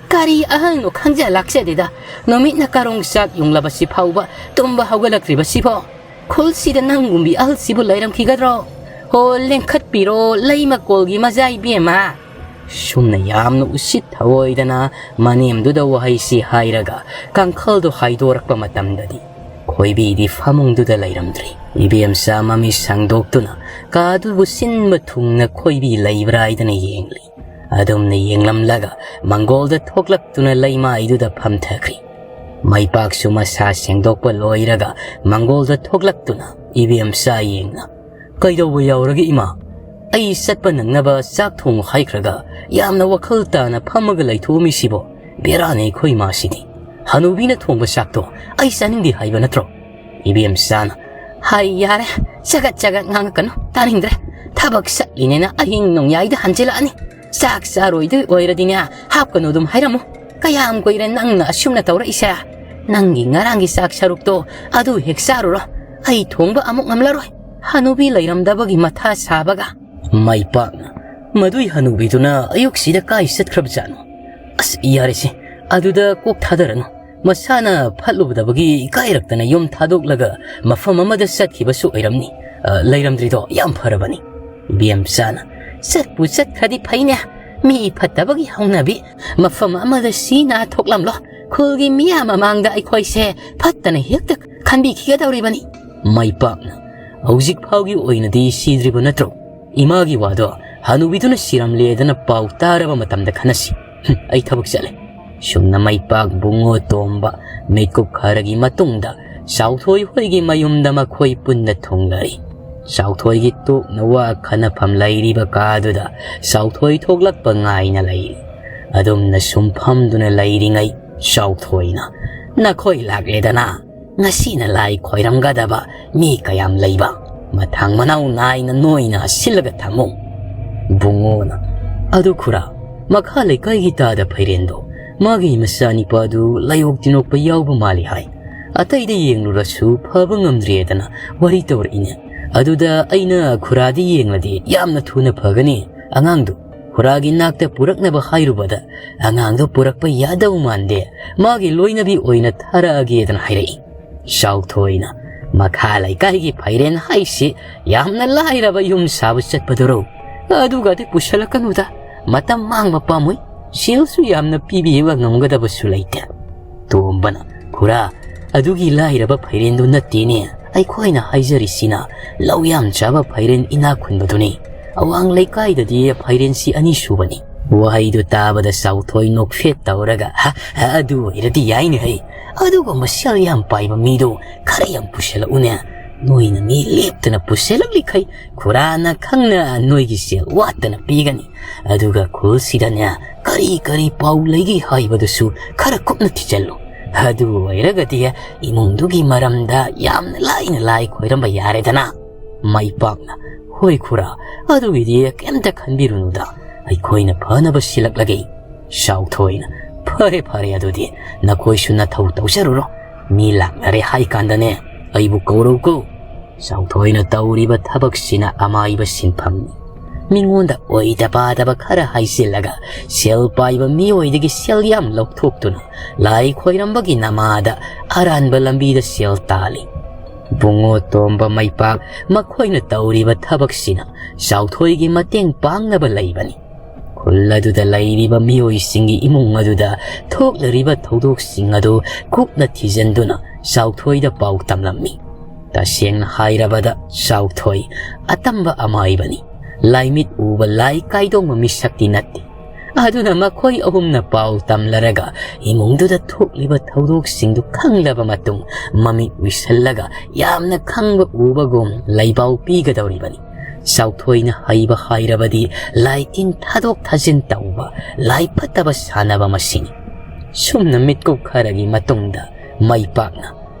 "ꯀꯔꯤ ꯑꯍꯜꯅꯣ ꯈꯪꯖ ꯂꯥꯛꯆꯗꯦꯗ, ꯅꯨꯃꯤꯠꯅ ꯀꯔꯣꯡ ꯆꯥꯛ ꯌꯨꯡꯂꯕꯁꯤ ꯐꯥꯎꯕ ꯇꯨꯝꯕ ꯍꯧꯒꯠꯂꯛꯇ꯭ꯔꯤꯕꯁꯤꯕꯣ? ꯈꯨꯜꯁꯤꯗ ꯅꯪꯒꯨꯝꯕꯤ ꯑꯍꯜꯁꯤꯕꯨ ꯂꯩꯔꯝꯈꯤꯒꯗ꯭ꯔꯣ? ꯍꯣ, ꯂꯦꯡꯈꯠꯄꯤꯔꯣ ꯂꯩꯃꯀꯣꯜꯒꯤ ꯃꯖꯥ ꯏꯕꯦꯝꯃ!" ꯁꯨꯝꯅ ꯌꯥꯝꯅ ꯎꯁꯤꯠ ꯊꯑꯣꯏꯗꯅ ꯃꯅꯦꯝꯗꯨꯗ ꯋꯥꯍꯩꯁꯤ ꯍꯥꯏꯔꯒ ꯀꯥꯡꯈꯜꯗꯨ ꯍꯥꯏꯗꯣꯔꯛꯄ ꯃꯇꯝꯗꯗꯤ ꯈꯣꯏꯕꯤꯗꯤ ꯐꯃꯨꯡꯗꯨꯗ ꯂꯩꯔꯝꯗ꯭ꯔꯤ꯫ ꯏꯕꯦꯝꯆꯥ ꯃꯃꯤ ꯁꯪꯗꯣꯛꯇꯨꯅ ꯀꯥꯗꯨꯕꯨ ꯁꯤꯟꯕ ꯊꯨꯡꯅ ꯈꯣꯏꯕꯤ ꯂꯩꯕ꯭ꯔꯥ ꯍꯥꯏꯗꯅ ꯌꯦꯡꯂꯤ꯫ ꯑꯗꯨꯝꯅ ꯌꯦꯡꯂꯝꯂꯒ ꯃꯪꯒꯣꯜꯗ ꯊꯣꯛꯂꯛꯇꯨꯅ ꯂꯩꯃꯥꯏꯗꯨꯗ ꯐꯝꯊꯈ꯭ꯔꯤ꯫ ꯃꯩꯄꯥꯛꯁꯨ ꯃꯁꯥ ꯁꯦꯡꯗꯣꯛꯄ ꯂꯣꯏꯔꯒ ꯃꯪꯒꯣꯜꯗ ꯊꯣꯛꯂꯛꯇꯨꯅ ꯏꯕꯦꯝꯆꯥ ꯌꯦꯡꯅ, "ꯀꯩꯗꯧꯕ ꯌꯥꯎꯔꯒꯦ ꯏꯃꯥ? ꯑꯩ ꯆꯠꯄ ꯅꯪꯅꯕ ꯆꯥꯛ ꯊꯣꯡꯉꯨ ꯍꯥꯏꯈ꯭ꯔꯒ ꯌꯥꯝꯅ ꯋꯥꯈꯜ ꯇꯥꯅ ꯐꯝꯃꯒ ꯂꯩꯊꯣꯛꯑꯝꯃꯤꯁꯤꯕꯣ? ꯕꯦꯔꯥꯅꯦ ꯑꯩꯈꯣꯏ ꯏꯃꯥꯁꯤꯗꯤ꯫ ꯍꯅꯨꯕꯤꯅ ꯊꯣꯡꯕ ꯆꯥꯛꯇꯣ ꯑꯩ ꯆꯥꯅꯤꯡꯗꯦ ꯍꯥꯏꯕ ꯅꯠꯇ꯭ꯔꯣ?" ꯏꯕꯦꯝꯆꯥꯅ, "ꯍꯥꯏ ꯌꯥꯔꯦ, ꯆꯒꯠ ꯆꯒꯠ ꯉꯥꯡꯉꯛꯀꯅꯨ, ꯇꯥꯅꯤꯡꯗ꯭ꯔꯦ꯫ ꯊꯕꯛ ꯆꯠꯂꯤꯅꯦꯅ ꯑꯍꯤꯡ ꯅꯣꯡꯌꯥꯏꯗ ꯍꯟꯖꯤꯜꯂꯛꯑꯅꯤ꯫ ꯆꯥꯛ ꯆꯥꯔꯣꯏꯗꯣꯏ ꯑꯣꯏꯔꯗꯤꯅꯦ, ꯍꯥꯞꯀꯅꯨ ꯑꯗꯨꯝ ꯍꯥꯏꯔꯝꯃꯨ꯫ ꯀꯌꯥꯝ ꯀꯨꯏꯔꯦ ꯅꯪꯅ ꯑꯁꯨꯝꯅ ꯇꯧꯔꯛꯏꯁꯦ? ꯅꯪꯒꯤ ꯉꯔꯥꯡꯒꯤ ꯆꯥꯛ ꯁꯔꯨꯛꯇꯣ ꯑꯗꯨ ꯍꯦꯛ ꯆꯥꯔꯨꯔꯣ꯫ ꯑꯩ ꯊꯣꯡꯕ ꯑꯃꯨꯛ ꯉꯝꯂꯔꯣꯏ꯫ ꯍꯅꯨꯕꯤ ꯂꯩꯔꯝꯗꯕꯒꯤ ꯃꯊꯥ ꯁꯥꯕꯒ꯫" ꯃꯩꯄꯥꯛꯅ, "ꯃꯗꯨꯏ ꯍꯅꯨꯕꯤꯗꯨꯅ ꯑꯌꯨꯛꯁꯤꯗ ꯀꯥꯏ ꯆꯠꯈ꯭ꯔꯕꯖꯥꯠꯅꯣ? ꯑꯁ, ꯌꯥꯔꯦꯁꯦ, ꯑꯗꯨꯗ ꯀꯣꯛ ꯊꯥꯗꯔꯅꯨ꯫ ꯃꯁꯥꯅ ꯐꯠꯂꯨꯕꯗꯕꯒꯤ ꯏꯀꯥꯏꯔꯛꯇꯅ ꯌꯨꯝ ꯊꯥꯗꯣꯛꯂꯒ ꯃꯐꯝ ꯑꯃꯗ ꯆꯠꯈꯤꯕꯁꯨ ꯑꯣꯏꯔꯝꯅꯤ꯫ ꯑ, ꯂꯩꯔꯝꯗ꯭ꯔꯤꯗꯣ ꯌꯥꯝ ꯐꯔꯕꯅꯤ꯫" ꯏꯕꯦꯝꯆꯥꯅ, "ꯆꯠꯄꯨ ꯆꯠꯈ꯭ꯔꯗꯤ ꯐꯩꯅꯦ꯫ ꯃꯤ ꯐꯠꯇꯕꯒꯤ ꯍꯧꯅꯕꯤ꯫ ꯃꯐꯝ ꯑꯃꯗ ꯁꯤ ꯅꯥ ꯊꯣꯛꯂꯝꯂꯣ꯫ ꯈꯨꯜꯒꯤ ꯃꯤꯌꯥꯝ ꯃꯃꯥꯡꯗ ꯑꯩꯈꯣꯏꯁꯦ ꯐꯠꯇꯅ ꯍꯦꯛꯇ ꯈꯟꯕꯤꯈꯤꯒꯗꯧꯔꯤꯕꯅꯤ꯫" ꯃꯩꯄꯥꯛꯅ, "ꯍꯧꯖꯤꯛ ꯐꯥꯎꯒꯤ ꯑꯣꯏꯅꯗꯤ ꯁꯤꯗ꯭ꯔꯤꯕ ꯅꯠꯇ꯭ꯔꯣ? ꯏꯃꯥꯒꯤ ꯋꯥꯗꯣ ꯍꯅꯨꯕꯤꯗꯨꯅ ꯁꯤꯔꯝꯂꯦꯗꯅ ꯄꯥꯎ ꯇꯥꯔꯕ ꯃꯇꯝꯗ ꯈꯟꯅꯁꯤ꯫ ꯍꯨꯝ, ꯑꯩ ꯊꯕꯛ ꯆꯠꯂꯦ꯫" ꯁꯨꯝꯅ ꯃꯩꯄꯥꯛ ꯕꯨꯡꯉꯣ ꯇꯣꯝꯕ ꯃꯤꯠꯀꯨꯞ ꯈꯔꯒꯤ ꯃꯇꯨꯡꯗ ꯆꯥꯎꯊꯣꯏ ꯍꯣꯏꯒꯤ ꯃꯌꯨꯝꯗ ꯃꯈꯣꯏ ꯄꯨꯟꯅ ꯊꯨꯡꯂꯔꯤ꯫ ꯆꯥꯎꯊꯣꯏꯒꯤ ꯇꯣꯛꯅ ꯋꯥ ꯈꯟꯅꯐꯝ ꯂꯩꯔꯤꯕ ꯀꯥꯗꯨꯗ ꯆꯥꯎꯊꯣꯏ ꯊꯣꯛꯂꯛꯄ ꯉꯥꯏꯅ ꯂꯩꯔꯤ꯫ ꯑꯗꯨꯝꯅ ꯁꯨꯝ ꯐꯝꯗꯨꯅ ꯂꯩꯔꯤꯉꯩ ꯆꯥꯎꯊꯣꯏꯅ, "ꯅꯈꯣꯏ ꯂꯥꯛꯂꯦꯗꯅ, ꯉꯁꯤꯅ ꯂꯥꯏ ꯈꯣꯏꯔꯝꯒꯗꯕ ꯃꯤ ꯀꯌꯥꯝ ꯂꯩꯕ? ꯃꯊꯪ ꯃꯅꯥꯎ ꯅꯥꯏꯅ ꯅꯣꯏꯅ ꯁꯤꯜꯂꯒ ꯊꯝꯃꯨ꯫" ꯕꯨꯡꯉꯣꯅ, "ꯑꯗꯨ ꯈꯨꯔꯥ, ꯃꯈꯥ ꯂꯩꯀꯥꯏꯒꯤ ꯇꯥꯗ ꯐꯩꯔꯦꯟꯗꯣ ꯃꯥꯒꯤ ꯃꯆꯥꯅꯤꯄꯥꯗꯨ ꯂꯥꯏꯑꯣꯛ ꯇꯤꯟꯑꯣꯛꯄ ꯌꯥꯎꯕ ꯃꯥꯜꯂꯤ ꯍꯥꯏ꯫ ꯑꯇꯩꯗ ꯌꯦꯡꯂꯨꯔꯁꯨ ꯐꯕ ꯉꯝꯗ꯭ꯔꯦꯗꯅ ꯋꯥꯔꯤ ꯇꯧꯔꯛꯏꯅꯦ꯫ ꯑꯗꯨꯗ ꯑꯩꯅ ꯈꯨꯔꯥꯗꯤ ꯌꯦꯡꯂꯗꯤ ꯌꯥꯝꯅ ꯊꯨꯅ ꯐꯒꯅꯤ꯫ ꯑꯉꯥꯡꯗꯨ ꯈꯨꯔꯥꯒꯤ ꯅꯥꯛꯇ ꯄꯨꯔꯛꯅꯕ ꯍꯥꯏꯔꯨꯕꯗ ꯑꯉꯥꯡꯗꯨ ꯄꯨꯔꯛꯄ ꯌꯥꯗꯧ ꯃꯥꯟꯗꯦ꯫ ꯃꯥꯒꯤ ꯂꯣꯏꯅꯕꯤ ꯑꯣꯏꯅ ꯊꯥꯔꯛꯑꯒꯦꯗꯅ ꯍꯥꯏꯔꯛꯏ꯫" ꯆꯥꯎꯊꯣꯏꯅ, "ꯃꯈꯥ ꯂꯩꯀꯥꯏꯒꯤ ꯐꯩꯔꯦꯟ ꯍꯥꯏꯁꯤ ꯌꯥꯝꯅ ꯂꯥꯏꯔꯕ ꯌꯨꯝ ꯁꯥꯕ ꯆꯠꯄꯗꯨꯔꯣ? ꯑꯗꯨꯒꯗꯤ ꯄꯨꯁꯜꯂꯛꯀꯅꯨꯗ, ꯃꯇꯝ ꯃꯥꯡꯕ ꯄꯥꯝꯃꯨꯏ꯫ ꯁꯦꯜꯁꯨ ꯌꯥꯝꯅ ꯄꯤꯕꯤꯕ ꯉꯝꯒꯗꯕꯁꯨ ꯂꯩꯇꯦ꯫" ꯇꯣꯝꯕꯅ, "ꯈꯨꯔꯥ, ꯑꯗꯨꯒꯤ ꯂꯥꯏꯔꯕ ꯐꯩꯔꯦꯟꯗꯨ ꯅꯠꯇꯦꯅꯦ ꯑꯩꯈꯣꯏꯅ ꯍꯥꯏꯖꯔꯤꯁꯤꯅ꯫ ꯂꯧ ꯌꯥꯝ ꯆꯥꯕ ꯐꯩꯔꯦꯟ ꯏꯅꯥꯛ ꯈꯨꯟꯕꯗꯨꯅꯤ꯫ ꯑꯋꯥꯡ ꯂꯩꯀꯥꯏꯗꯗꯤ ꯐꯩꯔꯦꯟꯁꯤ ꯑꯅꯤ ꯁꯨꯕꯅꯤ꯫" ꯋꯥꯍꯩꯗꯨ ꯇꯥꯕꯗ ꯆꯥꯎꯊꯣꯏ ꯅꯣꯛꯐꯦꯠ ꯇꯧꯔꯒ, "ꯍ, ꯍ, ꯑꯗꯨ ꯑꯣꯏꯔꯗꯤ ꯌꯥꯏꯅꯦ ꯍꯩ꯫ ꯑꯗꯨꯒꯨꯝꯕ ꯁꯦꯜ ꯌꯥꯝ ꯄꯥꯏꯕ ꯃꯤꯗꯣ ꯈꯔ ꯌꯥꯝ ꯄꯨꯁꯜꯂꯛꯎꯅꯦ꯫ ꯅꯣꯏꯅ ꯃꯤ ꯂꯦꯞꯇꯅ ꯄꯨꯁꯜꯂꯛꯂꯤꯈꯩ ꯈꯨꯔꯥꯅ ꯈꯪꯅ ꯅꯣꯏꯒꯤ ꯁꯦꯜ ꯋꯥꯠꯇꯅ ꯄꯤꯒꯅꯤ꯫ ꯑꯗꯨꯒ ꯈꯨꯜꯁꯤꯗꯅꯦ ꯀꯔꯤ ꯀꯔꯤ ꯄꯥꯎ ꯂꯩꯒꯦ ꯍꯥꯏꯕꯗꯨꯁꯨ ꯈꯔ ꯀꯨꯞꯅ ꯊꯤꯖꯤꯜꯂꯨ꯫ ꯑꯗꯨ ꯑꯣꯏꯔꯒꯗꯤ ꯏꯃꯨꯡꯗꯨꯒꯤ ꯃꯔꯝꯗ ꯌꯥꯝꯅ ꯂꯥꯏꯅ ꯂꯥꯏ ꯈꯣꯏꯔꯝꯕ ꯌꯥꯔꯦꯗꯅ꯫" ꯃꯥꯏ ꯄꯥꯛꯅ, "ꯍꯣꯏ ꯈꯨꯔꯥ, ꯑꯗꯨꯒꯤꯗꯤ ꯀꯩꯝꯇ ꯈꯟꯕꯤꯔꯨꯅꯨꯗ, ꯑꯩꯈꯣꯏꯅ ꯐꯅꯕ ꯁꯤꯜꯂꯛꯂꯒꯦ꯫" ꯆꯥꯎꯊꯣꯏꯅ, "ꯐꯔꯦ ꯐꯔꯦ, ꯑꯗꯨꯗꯤ ꯅꯈꯣꯏꯁꯨ ꯅꯊꯧ ꯇꯧꯖꯔꯨꯔꯣ꯫ ꯃꯤ ꯂꯥꯛꯅꯔꯦ ꯍꯥꯏ ꯀꯥꯟꯗꯅꯦ ꯑꯩꯕꯨ ꯀꯧꯔꯧꯀꯣ꯫" ꯆꯥꯎꯊꯣꯏꯅ ꯇꯧꯔꯤꯕ ꯊꯕꯛꯁꯤꯅ ꯑꯃꯥꯏꯕ ꯁꯤꯟꯐꯝꯅꯤ꯫ ꯃꯤꯉꯣꯟꯗ ꯑꯣꯏꯗ ꯄꯥꯗꯕ ꯈꯔ ꯍꯥꯏꯖꯤꯜꯂꯒ ꯁꯦꯜ ꯄꯥꯏꯕ ꯃꯤꯑꯣꯏꯗꯒꯤ ꯁꯦꯜ ꯌꯥꯝ ꯂꯧꯊꯣꯛꯇꯨꯅ ꯂꯥꯏ ꯈꯣꯏꯔꯝꯕꯒꯤ ꯅꯃꯥꯗ ꯑꯔꯥꯟꯕ ꯂꯝꯕꯤꯗ ꯁꯦꯜ ꯇꯥꯜꯂꯤ꯫ ꯕꯨꯡꯉꯣ ꯇꯣꯝꯕ ꯃꯩꯄꯥꯛ ꯃꯈꯣꯏꯅ ꯇꯧꯔꯤꯕ ꯊꯕꯛꯁꯤꯅ ꯆꯥꯎꯊꯣꯏꯒꯤ ꯃꯇꯦꯡ ꯄꯥꯡꯅꯕ ꯂꯩꯕꯅꯤ꯫ ꯈꯨꯜ ꯑꯗꯨꯗ ꯂꯩꯔꯤꯕ ꯃꯤꯑꯣꯏꯁꯤꯡꯒꯤ ꯏꯃꯨꯡ ꯑꯗꯨꯗ ꯊꯣꯛꯂꯔꯤꯕ ꯊꯧꯗꯣꯛꯁꯤꯡ ꯑꯗꯨ ꯀꯨꯞꯅ ꯊꯤꯖꯤꯟꯗꯨꯅ ꯆꯥꯎꯊꯣꯏꯗ ꯄꯥꯎ ꯇꯝꯂꯝꯃꯤ꯫ ꯇꯁꯦꯡꯅ ꯍꯥꯏꯔꯕꯗ ꯆꯥꯎꯊꯣꯏ ꯑꯇꯝꯕ ꯑꯃꯥꯏꯕꯅꯤ꯫ ꯂꯥꯏꯃꯤꯠ ꯎꯕ ꯂꯥꯏ ꯀꯥꯏꯗꯣꯡꯕ ꯃꯤꯁꯛꯇꯤ ꯅꯠꯇꯦ꯫ ꯑꯗꯨꯅ ꯃꯈꯣꯏ ꯑꯍꯨꯝꯅ ꯄꯥꯎ ꯇꯝꯂꯔꯒ ꯏꯃꯨꯡꯗꯨꯗ ꯊꯣꯛꯂꯤꯕ ꯊꯧꯗꯣꯛꯁꯤꯡꯗꯨ ꯈꯪꯂꯕ ꯃꯇꯨꯡ, ꯃꯃꯤꯠ ꯎꯏꯁꯜꯂꯒ ꯌꯥꯝꯅ ꯈꯪꯕ ꯎꯕꯒꯨꯝ ꯂꯩꯕꯥꯎ ꯄꯤꯒꯗꯧꯔꯤꯕꯅꯤ꯫ ꯆꯥꯎꯊꯣꯏꯅ ꯍꯩꯕ ꯍꯥꯏꯔꯕꯗꯤ ꯂꯥꯏ ꯇꯤꯟ ꯊꯥꯗꯣꯛ ꯊꯥꯖꯤꯟ ꯇꯧꯕ, ꯂꯥꯏ ꯐꯠꯇꯕ ꯁꯥꯟꯅꯕ ꯃꯁꯤꯅꯤ꯫ ꯁꯨꯝꯅ ꯃꯤꯠꯀꯨꯞ ꯈꯔꯒꯤ ꯃꯇꯨꯡꯗ ꯃꯥꯏ ꯄꯥꯛꯅ,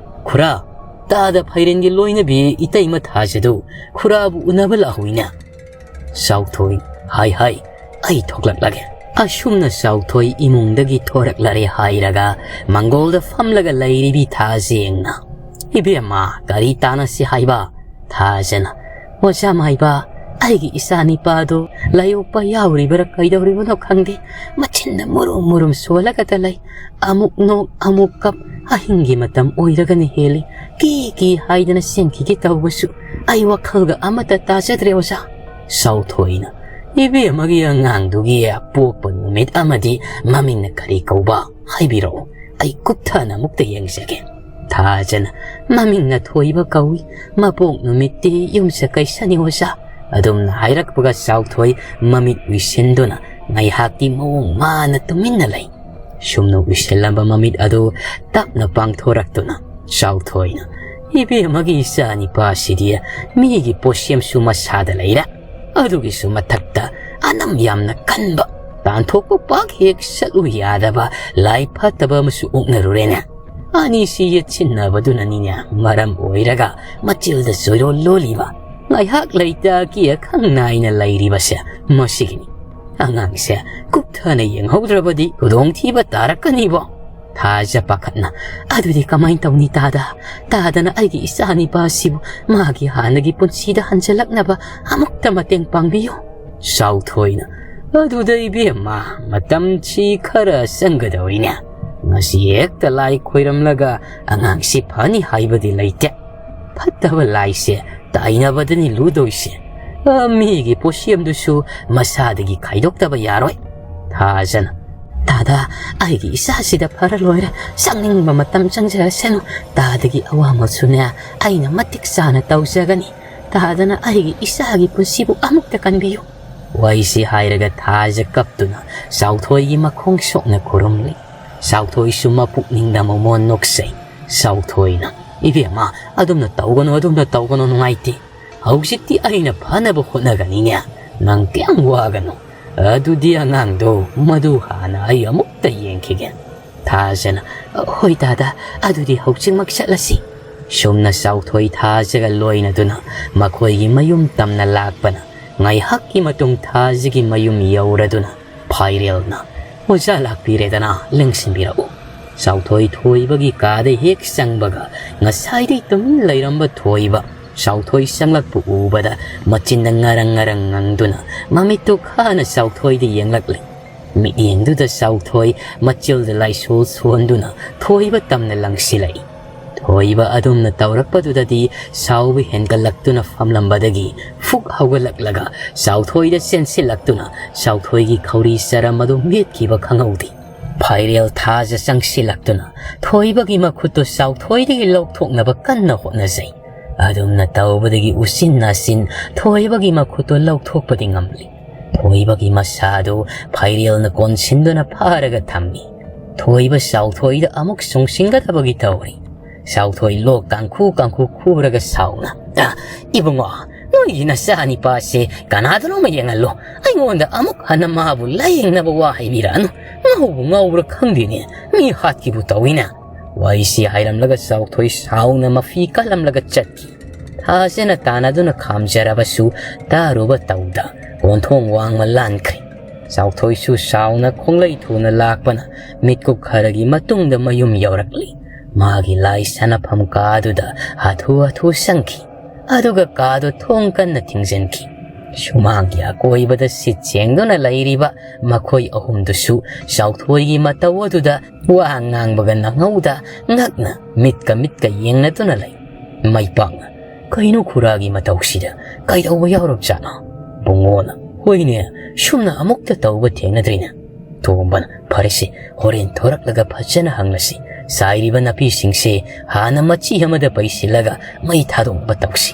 "ꯈꯨꯔꯥ, ꯇꯥꯗ ꯐꯩꯔꯦꯟꯒꯤ ꯂꯣꯏꯅꯕꯤ ꯏꯇꯩꯃ ꯊꯥꯖꯗꯨ ꯈꯨꯔꯥꯕꯨ ꯎꯅꯕ ꯂꯥꯛꯍꯧꯏꯅꯦ꯫" ꯆꯥꯎꯊꯣꯏ, "ꯍꯥꯏ ꯍꯥꯏ, ꯑꯩ ꯊꯣꯛꯂꯛꯂꯒꯦ꯫" ꯑꯁꯨꯝꯅ ꯆꯥꯎꯊꯣꯏ ꯏꯃꯨꯡꯗꯒꯤ ꯊꯣꯔꯛꯂꯔꯦ ꯍꯥꯏꯔꯒ ꯃꯪꯒꯣꯜꯗ ꯐꯝꯂꯒ ꯂꯩꯔꯤꯕꯤ ꯊꯥꯖꯦꯡꯅ, "ꯏꯕꯦꯝꯃ, ꯀꯔꯤ ꯇꯥꯅꯁꯤ ꯍꯥꯏꯕ?" ꯊꯥꯖꯅ, "ꯑꯣꯖꯥ ꯃꯥꯏꯕ, ꯑꯩꯒꯤ ꯏꯆꯥ ꯅꯤꯄꯥꯗꯨ ꯂꯥꯏꯑꯣꯛꯄ ꯌꯥꯎꯔꯤꯕꯔꯥ ꯀꯩꯗꯧꯔꯤꯕꯅꯣ ꯈꯪꯗꯦ, ꯃꯆꯤꯟꯅ ꯃꯨꯔꯨꯝ ꯃꯨꯔꯨꯝ ꯁꯣꯜꯂꯒꯇ ꯂꯩ꯫ ꯑꯃꯨꯛ ꯅꯣꯛ ꯑꯃꯨꯛ ꯀꯞ, ꯑꯍꯤꯡꯒꯤ ꯃꯇꯝ ꯑꯣꯏꯔꯒꯅ ꯍꯦꯜꯂꯤ꯫ ꯀꯤ ꯀꯤ ꯍꯥꯏꯗꯅ ꯆꯦꯟꯈꯤꯒꯦ ꯇꯧꯕꯁꯨ ꯑꯩ ꯋꯥꯈꯜꯒ ꯑꯃꯠꯇ ꯇꯥꯖꯗ꯭ꯔꯦ ꯑꯣꯖꯥ꯫" ꯆꯥꯎꯊꯣꯏꯅ, "ꯏꯕꯦꯝꯃꯒꯤ ꯑꯉꯥꯡꯗꯨꯒꯤ ꯄꯣꯛꯄ ꯅꯨꯃꯤꯠ ꯑꯃꯗꯤ ꯃꯃꯤꯡꯅ ꯀꯔꯤ ꯀꯧꯕ ꯍꯥꯏꯕꯤꯔꯛꯎ, ꯑꯩ ꯀꯨꯞꯊꯅ ꯑꯃꯨꯛꯇ ꯌꯦꯡꯖꯒꯦ꯫" ꯊꯥꯖꯅ, "ꯃꯃꯤꯡꯅ ꯊꯣꯏꯕ ꯀꯧꯏ, ꯃꯄꯣꯛ ꯅꯨꯃꯤꯠꯇꯤ ꯌꯨꯝꯁꯀꯩꯁꯅꯤ ꯑꯣꯖꯥ꯫" ꯑꯗꯨꯝꯅ ꯍꯥꯏꯔꯛꯄꯒ ꯆꯥꯎꯊꯣꯏ ꯃꯃꯤꯠ ꯎꯏꯁꯤꯟꯗꯨꯅ ꯉꯥꯏꯍꯥꯛꯇꯤ ꯃꯑꯣꯡ ꯃꯥꯅ ꯇꯨꯃꯤꯟꯅ ꯂꯩ꯫ ꯁꯨꯝꯅ ꯎꯏꯁꯤꯜꯂꯝꯕ ꯃꯃꯤꯠ ꯑꯗꯨ ꯇꯞꯅ ꯄꯥꯡꯊꯣꯔꯛꯇꯨꯅ ꯆꯥꯎꯊꯣꯏꯅ, "ꯏꯕꯦꯝꯃꯒꯤ ꯏꯆꯥ ꯅꯤꯄꯥꯁꯤꯗꯤ ꯃꯤꯒꯤ ꯄꯣꯠꯁꯦꯝꯁꯨ ꯃꯁꯥꯗ ꯂꯩꯔꯦ, ꯑꯗꯨꯒꯤꯁꯨ ꯃꯊꯛꯇ ꯑꯅꯝ ꯌꯥꯝꯅ ꯀꯟꯕ, ꯇꯥꯟꯊꯣꯛꯄ ꯄꯥꯛ ꯍꯦꯛ ꯆꯠꯂꯨ ꯌꯥꯗꯕ ꯂꯥꯏ ꯐꯠꯇꯕ ꯑꯃꯁꯨ ꯑꯣꯛꯅꯔꯨꯔꯦꯅꯦ꯫ ꯑꯅꯤꯁꯤ ꯌꯦꯠꯁꯤꯟꯅꯕꯗꯨꯅꯅꯤꯅꯦ ꯃꯔꯝ ꯑꯣꯏꯔꯒ ꯃꯆꯤꯜꯗ ꯆꯣꯏꯔꯣꯜ ꯂꯣꯜꯂꯤꯕ꯫ ꯉꯥꯏꯍꯥꯛ ꯂꯩꯇ ꯑꯀꯤ ꯑꯈꯪ ꯅꯥꯏꯅ ꯂꯩꯔꯤꯕꯁꯦ ꯃꯁꯤꯒꯤꯅꯤ꯫ ꯑꯉꯥꯡꯁꯦ ꯀꯨꯞꯊꯅ ꯌꯦꯡꯍꯧꯗ꯭ꯔꯕꯗꯤ ꯈꯨꯗꯣꯡꯊꯤꯕ ꯇꯥꯔꯛꯀꯅꯤꯕꯣ꯫" ꯊꯥꯖ ꯄꯥꯈꯠꯅ, "ꯑꯗꯨꯗꯤ ꯀꯃꯥꯏꯅ ꯇꯧꯅꯤ ꯇꯥꯗ? ꯇꯥꯗꯅ ꯑꯩꯒꯤ ꯏꯆꯥ ꯅꯤꯄꯥꯁꯤꯕꯨ ꯃꯥꯒꯤ ꯍꯥꯟꯅꯒꯤ ꯄꯨꯟꯁꯤꯗ ꯍꯟꯖꯤꯜꯂꯛꯅꯕ ꯑꯃꯨꯛꯇ ꯃꯇꯦꯡ ꯄꯥꯡꯕꯤꯌꯨ꯫" ꯆꯥꯎꯊꯣꯏꯅ, "ꯑꯗꯨꯗ ꯏꯕꯦꯝꯃ, ꯃꯇꯝꯁꯤ ꯈꯔ ꯆꯪꯒꯗꯧꯔꯤꯅꯦ꯫ ꯉꯁꯤ ꯍꯦꯛꯇ ꯂꯥꯏ ꯈꯣꯏꯔꯝꯂꯒ ꯑꯉꯥꯡꯁꯤ ꯐꯅꯤ ꯍꯥꯏꯕꯗꯤ ꯂꯩꯇꯦ꯫ ꯐꯠꯇꯕ ꯂꯥꯏꯁꯦ ꯇꯥꯏꯅꯕꯗꯅꯤ ꯂꯨꯗꯣꯏꯁꯦ꯫ ꯑ, ꯃꯤꯒꯤ ꯄꯣꯠꯁꯦꯝꯗꯨꯁꯨ ꯃꯁꯥꯗꯒꯤ ꯈꯥꯏꯗꯣꯛꯇꯕ ꯌꯥꯔꯣꯏ꯫" ꯊꯥꯖꯅ, "ꯇꯥꯗ, ꯑꯩꯒꯤ ꯏꯆꯥꯁꯤꯗ ꯐꯔ ꯂꯣꯏꯔꯦ꯫ ꯆꯪꯅꯤꯡꯕ ꯃꯇꯝ ꯆꯪꯖꯔꯁꯅꯨ꯫ ꯇꯥꯗꯒꯤ ꯑꯋꯥꯃꯜꯁꯨꯅꯦ ꯑꯩꯅ ꯃꯇꯤꯛ ꯆꯥꯅ ꯇꯧꯖꯒꯅꯤ꯫ ꯇꯥꯗꯅ ꯑꯩꯒꯤ ꯏꯆꯥꯒꯤ ꯄꯨꯟꯁꯤꯕꯨ ꯑꯃꯨꯛꯇ ꯀꯟꯕꯤꯌꯨ꯫" ꯋꯥꯍꯩꯁꯤ ꯍꯥꯏꯔꯒ ꯊꯥꯖ ꯀꯞꯇꯨꯅ ꯆꯥꯎꯊꯣꯏꯒꯤ ꯃꯈꯣꯡ ꯁꯣꯛꯅ ꯈꯨꯔꯨꯝꯂꯤ꯫ ꯆꯥꯎꯊꯣꯏꯁꯨ ꯃꯄꯨꯛꯅꯤꯡꯗ ꯃꯃꯣꯟ ꯅꯣꯛꯆꯩ꯫ ꯆꯥꯎꯊꯣꯏꯅ, "ꯏꯕꯦꯝꯃ, ꯑꯗꯨꯝꯅ ꯇꯧꯒꯅꯨ, ꯑꯗꯨꯝꯅ ꯇꯧꯒꯅꯨ, ꯅꯨꯡꯉꯥꯏꯇꯦ꯫ ꯍꯧꯖꯤꯛꯇꯤ ꯑꯩꯅ ꯐꯅꯕ ꯍꯣꯠꯅꯒꯅꯤꯅꯦ꯫ ꯅꯪ ꯀꯌꯥꯝ ꯋꯥꯒꯅꯨ꯫ ꯑꯗꯨꯗꯤ ꯑꯉꯥꯡꯗꯣ ꯃꯗꯨ ꯍꯥꯟꯅ ꯑꯩ ꯑꯃꯨꯛꯇ ꯌꯦꯡꯈꯤꯒꯦ꯫" ꯊꯥꯖꯅ, "ꯍꯣꯏ ꯗꯥꯗꯥ, ꯑꯗꯨꯗꯤ ꯍꯧꯖꯤꯛꯃꯛ ꯆꯠꯂꯁꯤ꯫" ꯁꯨꯝꯅ ꯆꯥꯎꯊꯣꯏ ꯊꯥꯖꯒ ꯂꯣꯏꯅꯗꯨꯅ ꯃꯈꯣꯏꯒꯤ ꯃꯌꯨꯝ ꯇꯝꯅ ꯂꯥꯛꯄꯅ ꯉꯥꯏꯍꯥꯛꯀꯤ ꯃꯇꯨꯡ ꯊꯥꯖꯒꯤ ꯃꯌꯨꯝ ꯌꯧꯔꯗꯨꯅ ꯐꯥꯏꯔꯦꯜꯅ, "ꯑꯣꯖꯥ ꯂꯥꯛꯄꯤꯔꯦꯗꯅ, ꯂꯦꯡꯁꯤꯟꯕꯤꯔꯛꯎ꯫" ꯆꯥꯎꯊꯣꯏ ꯊꯣꯏꯕꯒꯤ ꯀꯥꯗ ꯍꯦꯛ ꯆꯪꯕꯒ ꯉꯁꯥꯏꯗꯩ ꯇꯨꯃꯤꯟ ꯂꯩꯔꯝꯕ ꯊꯣꯏꯕ ꯆꯥꯎꯊꯣꯏ ꯆꯪꯂꯛꯄ ꯎꯕꯗ ꯃꯆꯤꯟꯗ ꯉꯔꯪ ꯉꯔꯪ ꯉꯪꯗꯨꯅ ꯃꯃꯤꯠꯇꯨ ꯈꯥꯅ ꯆꯥꯎꯊꯣꯏꯗ ꯌꯦꯡꯂꯛꯂꯤ꯫ ꯃꯤꯠꯌꯦꯡꯗꯨꯗ ꯆꯥꯎꯊꯣꯏ ꯃꯆꯤꯜꯗ ꯂꯥꯏꯁꯣꯜ ꯁꯣꯟꯗꯨꯅ ꯊꯣꯏꯕ ꯇꯝꯅ ꯂꯪꯁꯤꯜꯂꯛꯏ꯫ ꯊꯣꯏꯕ ꯑꯗꯨꯝꯅ ꯇꯧꯔꯛꯄꯗꯨꯗꯗꯤ ꯁꯥꯎꯕ ꯍꯦꯟꯒꯠꯂꯛꯇꯨꯅ ꯐꯝꯂꯝꯕꯗꯒꯤ ꯐꯨꯛ ꯍꯧꯒꯠꯂꯛꯂꯒ ꯆꯥꯎꯊꯣꯏꯗ ꯆꯦꯟꯁꯤꯜꯂꯛꯇꯨꯅ ꯆꯥꯎꯊꯣꯏꯒꯤ ꯈꯧꯔꯤ ꯆꯔꯝ ꯑꯗꯨ ꯃꯦꯠꯈꯤꯕ ꯈꯪꯍꯧꯗꯦ꯫ ꯐꯥꯏꯔꯦꯜ ꯊꯥꯖ ꯆꯪꯁꯤꯜꯂꯛꯇꯨꯅ ꯊꯣꯏꯕꯒꯤ ꯃꯈꯨꯠꯇꯨ ꯆꯥꯎꯊꯣꯏꯗꯒꯤ ꯂꯧꯊꯣꯛꯅꯕ ꯀꯟꯅ ꯍꯣꯠꯅꯖꯩ꯫ ꯑꯗꯨꯝꯅ ꯇꯧꯕꯗꯒꯤ ꯎꯆꯤꯟ ꯅꯥꯆꯤꯟ ꯊꯣꯏꯕꯒꯤ ꯃꯈꯨꯠꯇꯨ ꯂꯧꯊꯣꯛꯄꯗꯤ ꯉꯝꯂꯤ꯫ ꯊꯣꯏꯕꯒꯤ ꯃꯁꯥꯗꯨ ꯐꯥꯏꯔꯦꯜꯅ ꯀꯣꯟꯁꯤꯟꯗꯨꯅ ꯐꯥꯔꯒ ꯊꯝꯃꯤ꯫ ꯊꯣꯏꯕ ꯆꯥꯎꯊꯣꯏꯗ ꯑꯃꯨꯛ ꯆꯨꯡꯁꯤꯟꯒꯗꯕꯒꯤ ꯇꯧꯔꯤ꯫ ꯆꯥꯎꯊꯣꯏ ꯂꯣꯛ ꯀꯥꯡꯈꯨ ꯀꯥꯡꯈꯨ ꯈꯨꯔꯒ ꯁꯥꯎꯅ, "ꯑ, ꯏꯕꯨꯡꯉꯣ, ꯅꯣꯏꯒꯤ ꯅꯆꯥꯅꯤꯄꯥꯁꯦ ꯀꯅꯥꯗꯅꯣꯃ ꯌꯦꯡꯍꯜꯂꯨ꯫ ꯑꯩꯉꯣꯟꯗ ꯑꯃꯨꯛ ꯍꯟꯅ ꯃꯥꯕꯨ ꯂꯥꯌꯦꯡꯅꯕ ꯋꯥ ꯍꯥꯏꯕꯤꯔꯛꯑꯅꯨ꯫ ꯉꯥꯎꯕꯨ ꯉꯥꯎꯕ꯭ꯔꯥ ꯈꯪꯗꯦꯅꯦ, ꯃꯤ ꯍꯥꯠꯈꯤꯕꯨ ꯇꯧꯏꯅꯦ꯫" ꯋꯥꯍꯩꯁꯤ ꯍꯥꯏꯔꯝꯂꯒ ꯆꯥꯎꯊꯣꯏ ꯁꯥꯎꯅ ꯃꯐꯤ ꯀꯜꯂꯝꯂꯒ ꯆꯠꯈꯤ꯫ ꯊꯥꯖꯅ ꯇꯥꯟꯅꯗꯨꯅ ꯈꯥꯝꯖꯔꯕꯁꯨ ꯇꯥꯔꯨꯕ ꯇꯧꯗ ꯑꯣꯟꯊꯣꯡ ꯋꯥꯡꯃ ꯂꯥꯟꯈ꯭ꯔꯦ꯫ ꯆꯥꯎꯊꯣꯏꯁꯨ ꯁꯥꯎꯅ ꯈꯣꯡꯂꯩ ꯊꯨꯅ ꯂꯥꯛꯄꯅ ꯃꯤꯠꯀꯨꯞ ꯈꯔꯒꯤ ꯃꯇꯨꯡꯗ ꯃꯌꯨꯝ ꯌꯧꯔꯛꯂꯤ꯫ ꯃꯥꯒꯤ ꯂꯥꯏ ꯁꯥꯟꯅꯐꯝ ꯀꯥꯗꯨꯗ ꯍꯥꯊꯨ ꯍꯥꯊꯨ ꯆꯪꯈꯤ꯫ ꯑꯗꯨꯒ ꯀꯥꯗꯨ ꯊꯣꯡ ꯀꯟꯅ ꯊꯤꯡꯖꯤꯟꯈꯤ꯫ ꯁꯨꯃꯥꯡꯒꯤ ꯑꯀꯣꯏꯕꯗ ꯁꯤꯠ ꯁꯦꯡꯗꯨꯅ ꯂꯩꯔꯤꯕ ꯃꯈꯣꯏ ꯑꯍꯨꯝꯗꯨꯁꯨ ꯆꯥꯎꯊꯣꯏꯒꯤ ꯃꯇꯧ ꯑꯗꯨꯗ ꯋꯥ ꯉꯥꯡꯕꯒ ꯅꯪꯍꯧꯗ ꯉꯛꯅ ꯃꯤꯠꯀ ꯃꯤꯠꯀ ꯌꯦꯡꯅꯗꯨꯅ ꯂꯩ꯫ ꯃꯩꯄꯥꯛꯅ, "ꯀꯩꯅꯣ ꯈꯨꯔꯥꯒꯤ ꯃꯇꯧꯁꯤꯗ? ꯀꯩꯗꯧꯕ ꯌꯥꯎꯔꯕꯖꯥꯠꯅꯣ?" ꯕꯨꯡꯉꯣꯅ, "ꯍꯣꯏꯅꯦ, ꯁꯨꯝꯅ ꯑꯃꯨꯛꯇ ꯇꯧꯕ ꯊꯦꯡꯅꯗ꯭ꯔꯤꯅꯦ꯫" ꯇꯣꯝꯕꯅ, "ꯐꯔꯦꯁꯦ, ꯍꯣꯔꯦꯟ ꯊꯣꯔꯛꯂꯒ ꯐꯖꯅ ꯍꯪꯂꯁꯤ꯫ ꯆꯥꯏꯔꯤꯕ ꯅꯥꯄꯤꯁꯤꯡꯁꯦ ꯍꯥꯟꯅ ꯃꯆꯤ ꯑꯃꯗ ꯄꯩꯁꯤꯜꯂꯒ ꯃꯩ ꯊꯥꯗꯣꯛꯅꯕ ꯇꯧꯁꯤ꯫"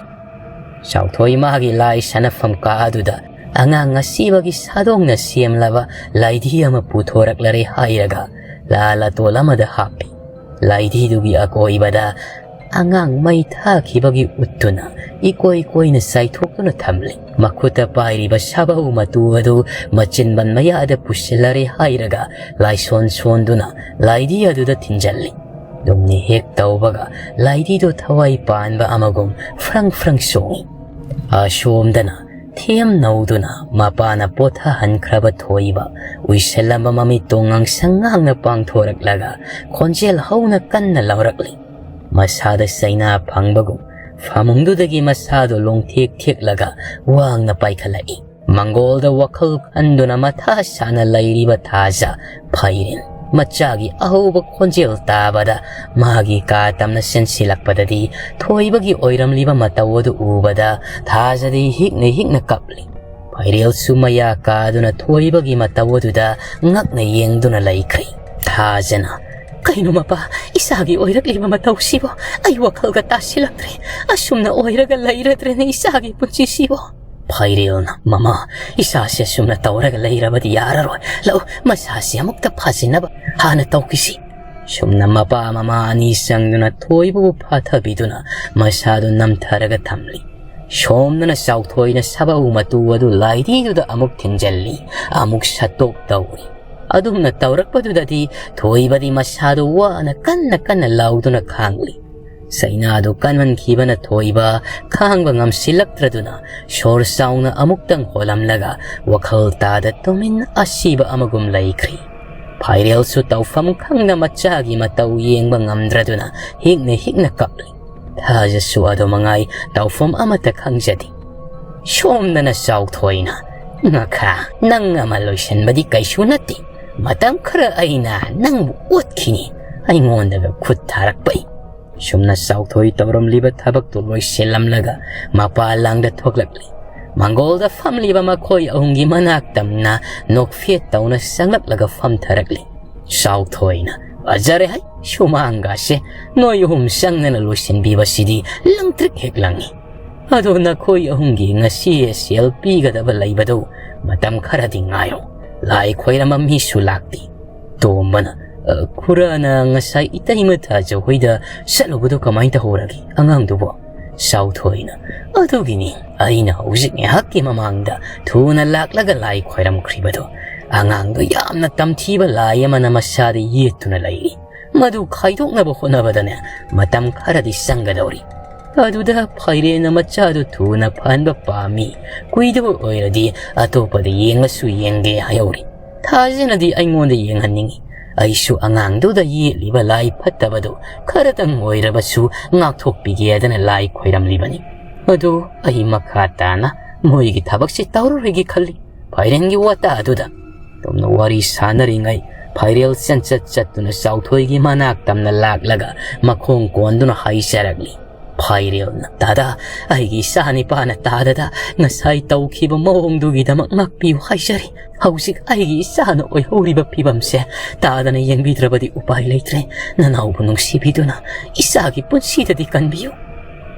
ꯆꯥꯎꯊꯣꯏ ꯃꯥꯒꯤ ꯂꯥꯏ ꯁꯥꯟꯅꯐꯝ ꯀꯥ ꯑꯗꯨꯗ ꯑꯉꯥꯡ ꯑꯁꯤꯕꯒꯤ ꯁꯥꯗꯣꯡꯅ ꯁꯦꯝꯂꯕ ꯂꯥꯏꯙꯤ ꯑꯃ ꯄꯨꯊꯣꯔꯛꯂꯔꯦ ꯍꯥꯏꯔꯒ ꯂꯥ ꯂꯇꯣꯜ ꯑꯃꯗ ꯍꯥꯞꯄꯤ꯫ ꯂꯥꯏꯙꯤꯗꯨꯒꯤ ꯑꯀꯣꯏꯕꯗ ꯑꯉꯥꯡ ꯃꯩ ꯊꯥꯈꯤꯕꯒꯤ ꯎꯠꯇꯨꯅ ꯏꯀꯣꯏ ꯀꯣꯏꯅ ꯆꯥꯏꯊꯣꯛꯇꯨꯅ ꯊꯝꯂꯤ꯫ ꯃꯈꯨꯠꯇ ꯄꯥꯏꯔꯤꯕ ꯁꯥꯕꯧ ꯃꯇꯨ ꯑꯗꯨ ꯃꯆꯤꯟꯕꯟ ꯃꯌꯥꯗ ꯄꯨꯁꯤꯜꯂꯔꯦ ꯍꯥꯏꯔꯒ ꯂꯥꯏꯁꯣꯟ ꯁꯣꯟꯗꯨꯅ ꯂꯥꯏꯙꯤ ꯑꯗꯨꯗ ꯊꯤꯟꯖꯜꯂꯤ꯫ ꯑꯗꯨꯝꯅ ꯍꯦꯛ ꯇꯧꯕꯒ ꯂꯥꯏꯙꯤꯗꯨ ꯊꯋꯥꯏ ꯄꯥꯟꯕ ꯑꯃꯒꯨꯝ ꯐ꯭ꯔꯪ ꯐ꯭ꯔꯪ ꯆꯣꯡꯏ꯫ ꯑꯁꯣꯝꯗꯅ ꯊꯦꯝ ꯅꯧꯗꯨꯅ ꯃꯄꯥꯅ ꯄꯣꯊꯥꯍꯟꯈ꯭ꯔꯕ ꯊꯣꯏꯕ ꯎꯏꯁꯜꯂꯝꯕ ꯃꯃꯤꯠꯇꯣ ꯉꯥꯡꯁꯪ ꯉꯥꯡꯅ ꯄꯥꯡꯊꯣꯔꯛꯂꯒ ꯈꯣꯟꯖꯦꯜ ꯍꯧꯅ ꯀꯟꯅ ꯂꯥꯎꯔꯛꯂꯤ꯫ ꯃꯁꯥꯗ ꯆꯩꯅꯥ ꯐꯪꯕꯒꯨꯝ ꯐꯃꯨꯡꯗꯨꯗꯒꯤ ꯃꯁꯥꯗꯣ ꯂꯣꯡꯊꯦꯛ ꯊꯦꯛꯂꯒ ꯋꯥꯡꯅ ꯄꯥꯏꯈꯠꯂꯛꯏ꯫ ꯃꯪꯒꯣꯜꯗ ꯋꯥꯈꯜ ꯈꯟꯗꯨꯅ ꯃꯊꯥ ꯁꯥꯅ ꯂꯩꯔꯤꯕ ꯊꯥꯖ ꯐꯩꯔꯦꯟ ꯃꯆꯥꯒꯤ ꯑꯍꯧꯕ ꯈꯣꯟꯖꯦꯜ ꯇꯥꯕꯗ ꯃꯥꯒꯤ ꯀꯥ ꯇꯝꯅ ꯆꯦꯟꯁꯤꯜꯂꯛꯄꯗꯗꯤ ꯊꯣꯏꯕꯒꯤ ꯑꯣꯏꯔꯝꯂꯤꯕ ꯃꯇꯧ ꯑꯗꯨ ꯎꯕꯗ ꯊꯥꯖꯗꯤ ꯍꯤꯛꯅ ꯍꯤꯛꯅ ꯀꯞꯂꯤ꯫ ꯐꯩꯔꯦꯜꯁꯨ ꯃꯌꯥ ꯀꯥꯗꯨꯅ ꯊꯣꯏꯕꯒꯤ ꯃꯇꯧ ꯑꯗꯨꯗ ꯉꯛꯅ ꯌꯦꯡꯗꯨꯅ ꯂꯩꯈ꯭ꯔꯦ꯫ ꯊꯥꯖꯅ, "ꯀꯩꯅꯣ ꯃꯄꯥ, ꯏꯆꯥꯒꯤ ꯑꯣꯏꯔꯛꯂꯤꯕ ꯃꯇꯧꯁꯤꯕꯣ? ꯑꯩ ꯋꯥꯈꯜꯒ ꯇꯥꯁꯤꯜꯂꯛꯇ꯭ꯔꯦ꯫ ꯑꯁꯨꯝꯅ ꯑꯣꯏꯔꯒ ꯂꯩꯔꯗ꯭ꯔꯦꯅꯦ ꯏꯆꯥꯒꯤ ꯄꯨꯟꯁꯤꯁꯤꯕꯣ?" ꯐꯩꯔꯦꯜꯅ, "ꯃꯃꯥ, ꯏꯆꯥꯁꯦ ꯑꯁꯨꯝꯅ ꯇꯧꯔꯒ ꯂꯩꯔꯕꯗꯤ ꯌꯥꯔꯔꯣꯏ꯫ ꯂꯥꯛꯎ, ꯃꯁꯥꯁꯦ ꯑꯃꯨꯛꯇ ꯐꯥꯖꯤꯟꯅꯕ ꯍꯥꯟꯅ ꯇꯧꯈꯤꯁꯤ꯫" ꯁꯨꯝꯅ ꯃꯄꯥ ꯃꯃꯥ ꯑꯅꯤ ꯆꯪꯗꯨꯅ ꯊꯣꯏꯕꯕꯨ ꯐꯥꯊꯕꯤꯗꯨꯅ ꯃꯁꯥꯗꯨ ꯅꯝꯊꯔꯒ ꯊꯝꯂꯤ꯫ ꯁꯣꯝꯗꯅ ꯆꯥꯎꯊꯣꯏꯅ ꯁꯥꯕꯧ ꯃꯇꯨ ꯑꯗꯨ ꯂꯥꯏꯙꯤꯗꯨꯗ ꯑꯃꯨꯛ ꯊꯤꯟꯖꯜꯂꯤ, ꯑꯃꯨꯛ ꯁꯠꯇꯣꯛ ꯇꯧꯔꯤ꯫ ꯑꯗꯨꯝꯅ ꯇꯧꯔꯛꯄꯗꯨꯗꯗꯤ ꯊꯣꯏꯕꯗꯤ ꯃꯁꯥꯗꯨ ꯋꯥꯅ ꯀꯟꯅ ꯀꯟꯅ ꯂꯥꯎꯗꯨꯅ ꯈꯥꯡꯂꯤ꯫ ꯆꯩꯅꯥꯗꯨ ꯀꯟꯃꯟꯈꯤꯕꯅ ꯊꯣꯏꯕ ꯈꯥꯡꯕ ꯉꯝꯁꯤꯜꯂꯛꯇ꯭ꯔꯗꯨꯅ ꯁꯣꯔ ꯆꯥꯎꯅ ꯑꯃꯨꯛꯇꯪ ꯍꯣꯜꯂꯝꯂꯒ ꯋꯥꯈꯜ ꯇꯥꯗ ꯇꯨꯃꯤꯟ ꯑꯁꯤꯕ ꯑꯃꯒꯨꯝ ꯂꯩꯈ꯭ꯔꯤ꯫ ꯐꯥꯏꯔꯦꯜꯁꯨ ꯇꯧꯐꯝ ꯈꯪꯗ ꯃꯆꯥꯒꯤ ꯃꯇꯧ ꯌꯦꯡꯕ ꯉꯝꯗ꯭ꯔꯗꯨꯅ ꯍꯤꯛꯅ ꯍꯤꯛꯅ ꯀꯞꯂꯤ꯫ ꯊꯥꯖꯁꯨ ꯑꯗꯨ ꯃꯉꯥꯏ ꯇꯧꯐꯝ ꯑꯃꯠꯇ ꯈꯪꯖꯗꯦ꯫ ꯁꯣꯝꯗꯅ ꯆꯥꯎꯊꯣꯏꯅ, "ꯉꯈꯥ, ꯅꯪ ꯑꯃ ꯂꯣꯏꯁꯤꯟꯕꯗꯤ ꯀꯩꯁꯨ ꯅꯠꯇꯦ꯫ ꯃꯇꯝ ꯈꯔ ꯑꯩꯅ ꯅꯪꯕꯨ ꯑꯣꯠꯈꯤꯅꯤ, ꯑꯩꯉꯣꯟꯗꯒ ꯈꯨꯠ ꯊꯥꯔꯛꯄꯩ꯫" ꯁꯨꯝꯅ ꯆꯥꯎꯊꯣꯏ ꯇꯧꯔꯝꯂꯤꯕ ꯊꯕꯛꯇꯨ ꯂꯣꯏꯁꯤꯜꯂꯝꯂꯒ ꯃꯄꯥ ꯂꯥꯡꯗ ꯊꯣꯛꯂꯛꯂꯤ꯫ ꯃꯪꯒꯣꯜꯗ ꯐꯝꯂꯤꯕ ꯃꯈꯣꯏ ꯑꯍꯨꯝꯒꯤ ꯃꯅꯥꯛ ꯇꯝꯅ ꯅꯣꯛꯐꯦꯠ ꯇꯧꯅ ꯆꯪꯂꯛꯂꯒ ꯐꯝꯊꯔꯛꯂꯤ꯫ ꯆꯥꯎꯊꯣꯏꯅ, "ꯐꯖꯔꯦ ꯍꯩ, ꯁꯨꯃꯥꯡꯒꯥꯁꯦ ꯅꯣꯏ ꯑꯍꯨꯝ ꯆꯪꯗꯅ ꯂꯣꯏꯁꯤꯟꯕꯤꯕꯁꯤꯗꯤ ꯂꯪꯇ꯭ꯔꯤꯛ ꯍꯦꯛ ꯂꯪꯉꯤ꯫ "ꯑꯗꯣ ꯅꯈꯣꯏ ꯑꯍꯨꯝꯒꯤ ꯉꯁꯤ ꯁꯦꯜ ꯄꯤꯒꯗꯕ ꯂꯩꯕꯗꯨ ꯃꯇꯝ ꯈꯔꯗꯤ ꯉꯥꯏꯔꯣ꯫ ꯂꯥꯏ ꯈꯣꯏꯔꯝꯕ ꯃꯤꯁꯨ ꯂꯥꯛꯇꯦ꯫" ꯇꯣꯝꯕꯅ, "ꯑ, ꯈꯨꯔꯥꯅ ꯉꯁꯥꯏ ꯏꯇꯩꯃ ꯊꯥꯖ ꯍꯣꯏꯗ ꯆꯠꯂꯨꯕꯗꯨ ꯀꯃꯥꯏꯅ ꯇꯧꯍꯧꯔꯒꯦ ꯑꯉꯥꯡꯗꯨꯕꯣ?" ꯆꯥꯎꯊꯣꯏꯅ, "ꯑꯗꯨꯒꯤꯅꯤ ꯑꯩꯅ ꯍꯧꯖꯤꯛ ꯉꯥꯏꯍꯥꯛꯀꯤ ꯃꯃꯥꯡꯗ ꯊꯨꯅ ꯂꯥꯛꯂꯒ ꯂꯥꯏ ꯈꯣꯏꯔꯝꯈ꯭ꯔꯤꯕꯗꯣ꯫ ꯑꯉꯥꯡꯗꯣ ꯌꯥꯝꯅ ꯇꯝꯊꯤꯕ ꯂꯥꯏ ꯑꯃꯅ ꯃꯁꯥꯗ ꯌꯦꯠꯇꯨꯅ ꯂꯩꯔꯤ꯫ ꯃꯗꯨ ꯈꯥꯏꯗꯣꯛꯅꯕ ꯍꯣꯠꯅꯕꯗꯅꯦ ꯃꯇꯝ ꯈꯔꯗꯤ ꯆꯪꯒꯗꯧꯔꯤ꯫" ꯑꯗꯨꯗ ꯐꯥꯏꯔꯦꯟꯅ ꯃꯆꯥꯗꯨ ꯊꯨꯅ ꯐꯍꯟꯕ ꯄꯥꯝꯃꯤ, ꯀꯨꯏꯗꯕ ꯑꯣꯏꯔꯗꯤ ꯑꯇꯣꯞꯄꯗ ꯌꯦꯡꯂꯁꯨ ꯌꯦꯡꯒꯦ ꯍꯥꯏꯍꯧꯔꯤ꯫ ꯊꯥꯖꯅꯗꯤ ꯑꯩꯉꯣꯟꯗ ꯌꯦꯡꯍꯟꯅꯤꯡꯏ꯫ ꯑꯩꯁꯨ ꯑꯉꯥꯡꯗꯨꯗ ꯌꯦꯠꯂꯤꯕ ꯂꯥꯏ ꯐꯠꯇꯕꯗꯨ ꯈꯔꯇꯪ ꯑꯣꯏꯔꯕꯁꯨ ꯉꯥꯛꯊꯣꯛꯄꯤꯒꯦꯗꯅ ꯂꯥꯏ ꯈꯣꯏꯔꯝꯂꯤꯕꯅꯤ꯫ ꯑꯗꯨ ꯑꯩ ꯃꯈꯥ ꯇꯥꯅ ꯃꯣꯏꯒꯤ ꯊꯕꯛꯁꯤ ꯇꯧꯔꯔꯣꯏꯒꯦ ꯈꯜꯂꯤ꯫ ꯐꯥꯏꯔꯦꯟꯒꯤ ꯋꯥꯇꯥ ꯑꯗꯨꯗ꯫ ꯑꯗꯨꯝꯅ ꯋꯥꯔꯤ ꯁꯥꯟꯅꯔꯤꯉꯩ ꯐꯥꯏꯔꯦꯜ ꯆꯟꯆꯠ ꯆꯠꯇꯨꯅ ꯆꯥꯎꯊꯣꯏꯒꯤ ꯃꯅꯥꯛ ꯇꯝꯅ ꯂꯥꯛꯂꯒ ꯃꯈꯣꯡ ꯀꯣꯟꯗꯨꯅ ꯍꯥꯏꯖꯔꯛꯂꯤ꯫ ꯐꯥꯏꯔꯦꯜꯅ, "ꯗꯥꯗꯥ, ꯑꯩꯒꯤ ꯏꯆꯥ ꯅꯤꯄꯥꯅ ꯇꯥꯗꯗ ꯉꯁꯥꯏ ꯇꯧꯈꯤꯕ ꯃꯑꯣꯡꯗꯨꯒꯤꯗꯃꯛ ꯉꯥꯛꯄꯤꯌꯨ ꯍꯥꯏꯖꯔꯤ꯫ ꯍꯧꯖꯤꯛ ꯑꯩꯒꯤ ꯏꯆꯥꯅ ꯑꯣꯏꯍꯧꯔꯤꯕ ꯐꯤꯕꯝꯁꯦ ꯇꯥꯗꯅ ꯌꯦꯡꯕꯤꯗ꯭ꯔꯕꯗꯤ ꯎꯄꯥꯏ ꯂꯩꯇ꯭ꯔꯦ꯫ ꯅꯅꯥꯎꯕꯨ ꯅꯨꯡꯁꯤꯕꯤꯗꯨꯅ ꯏꯆꯥꯒꯤ ꯄꯨꯟꯁꯤꯗꯗꯤ ꯀꯟꯕꯤꯌꯨ꯫"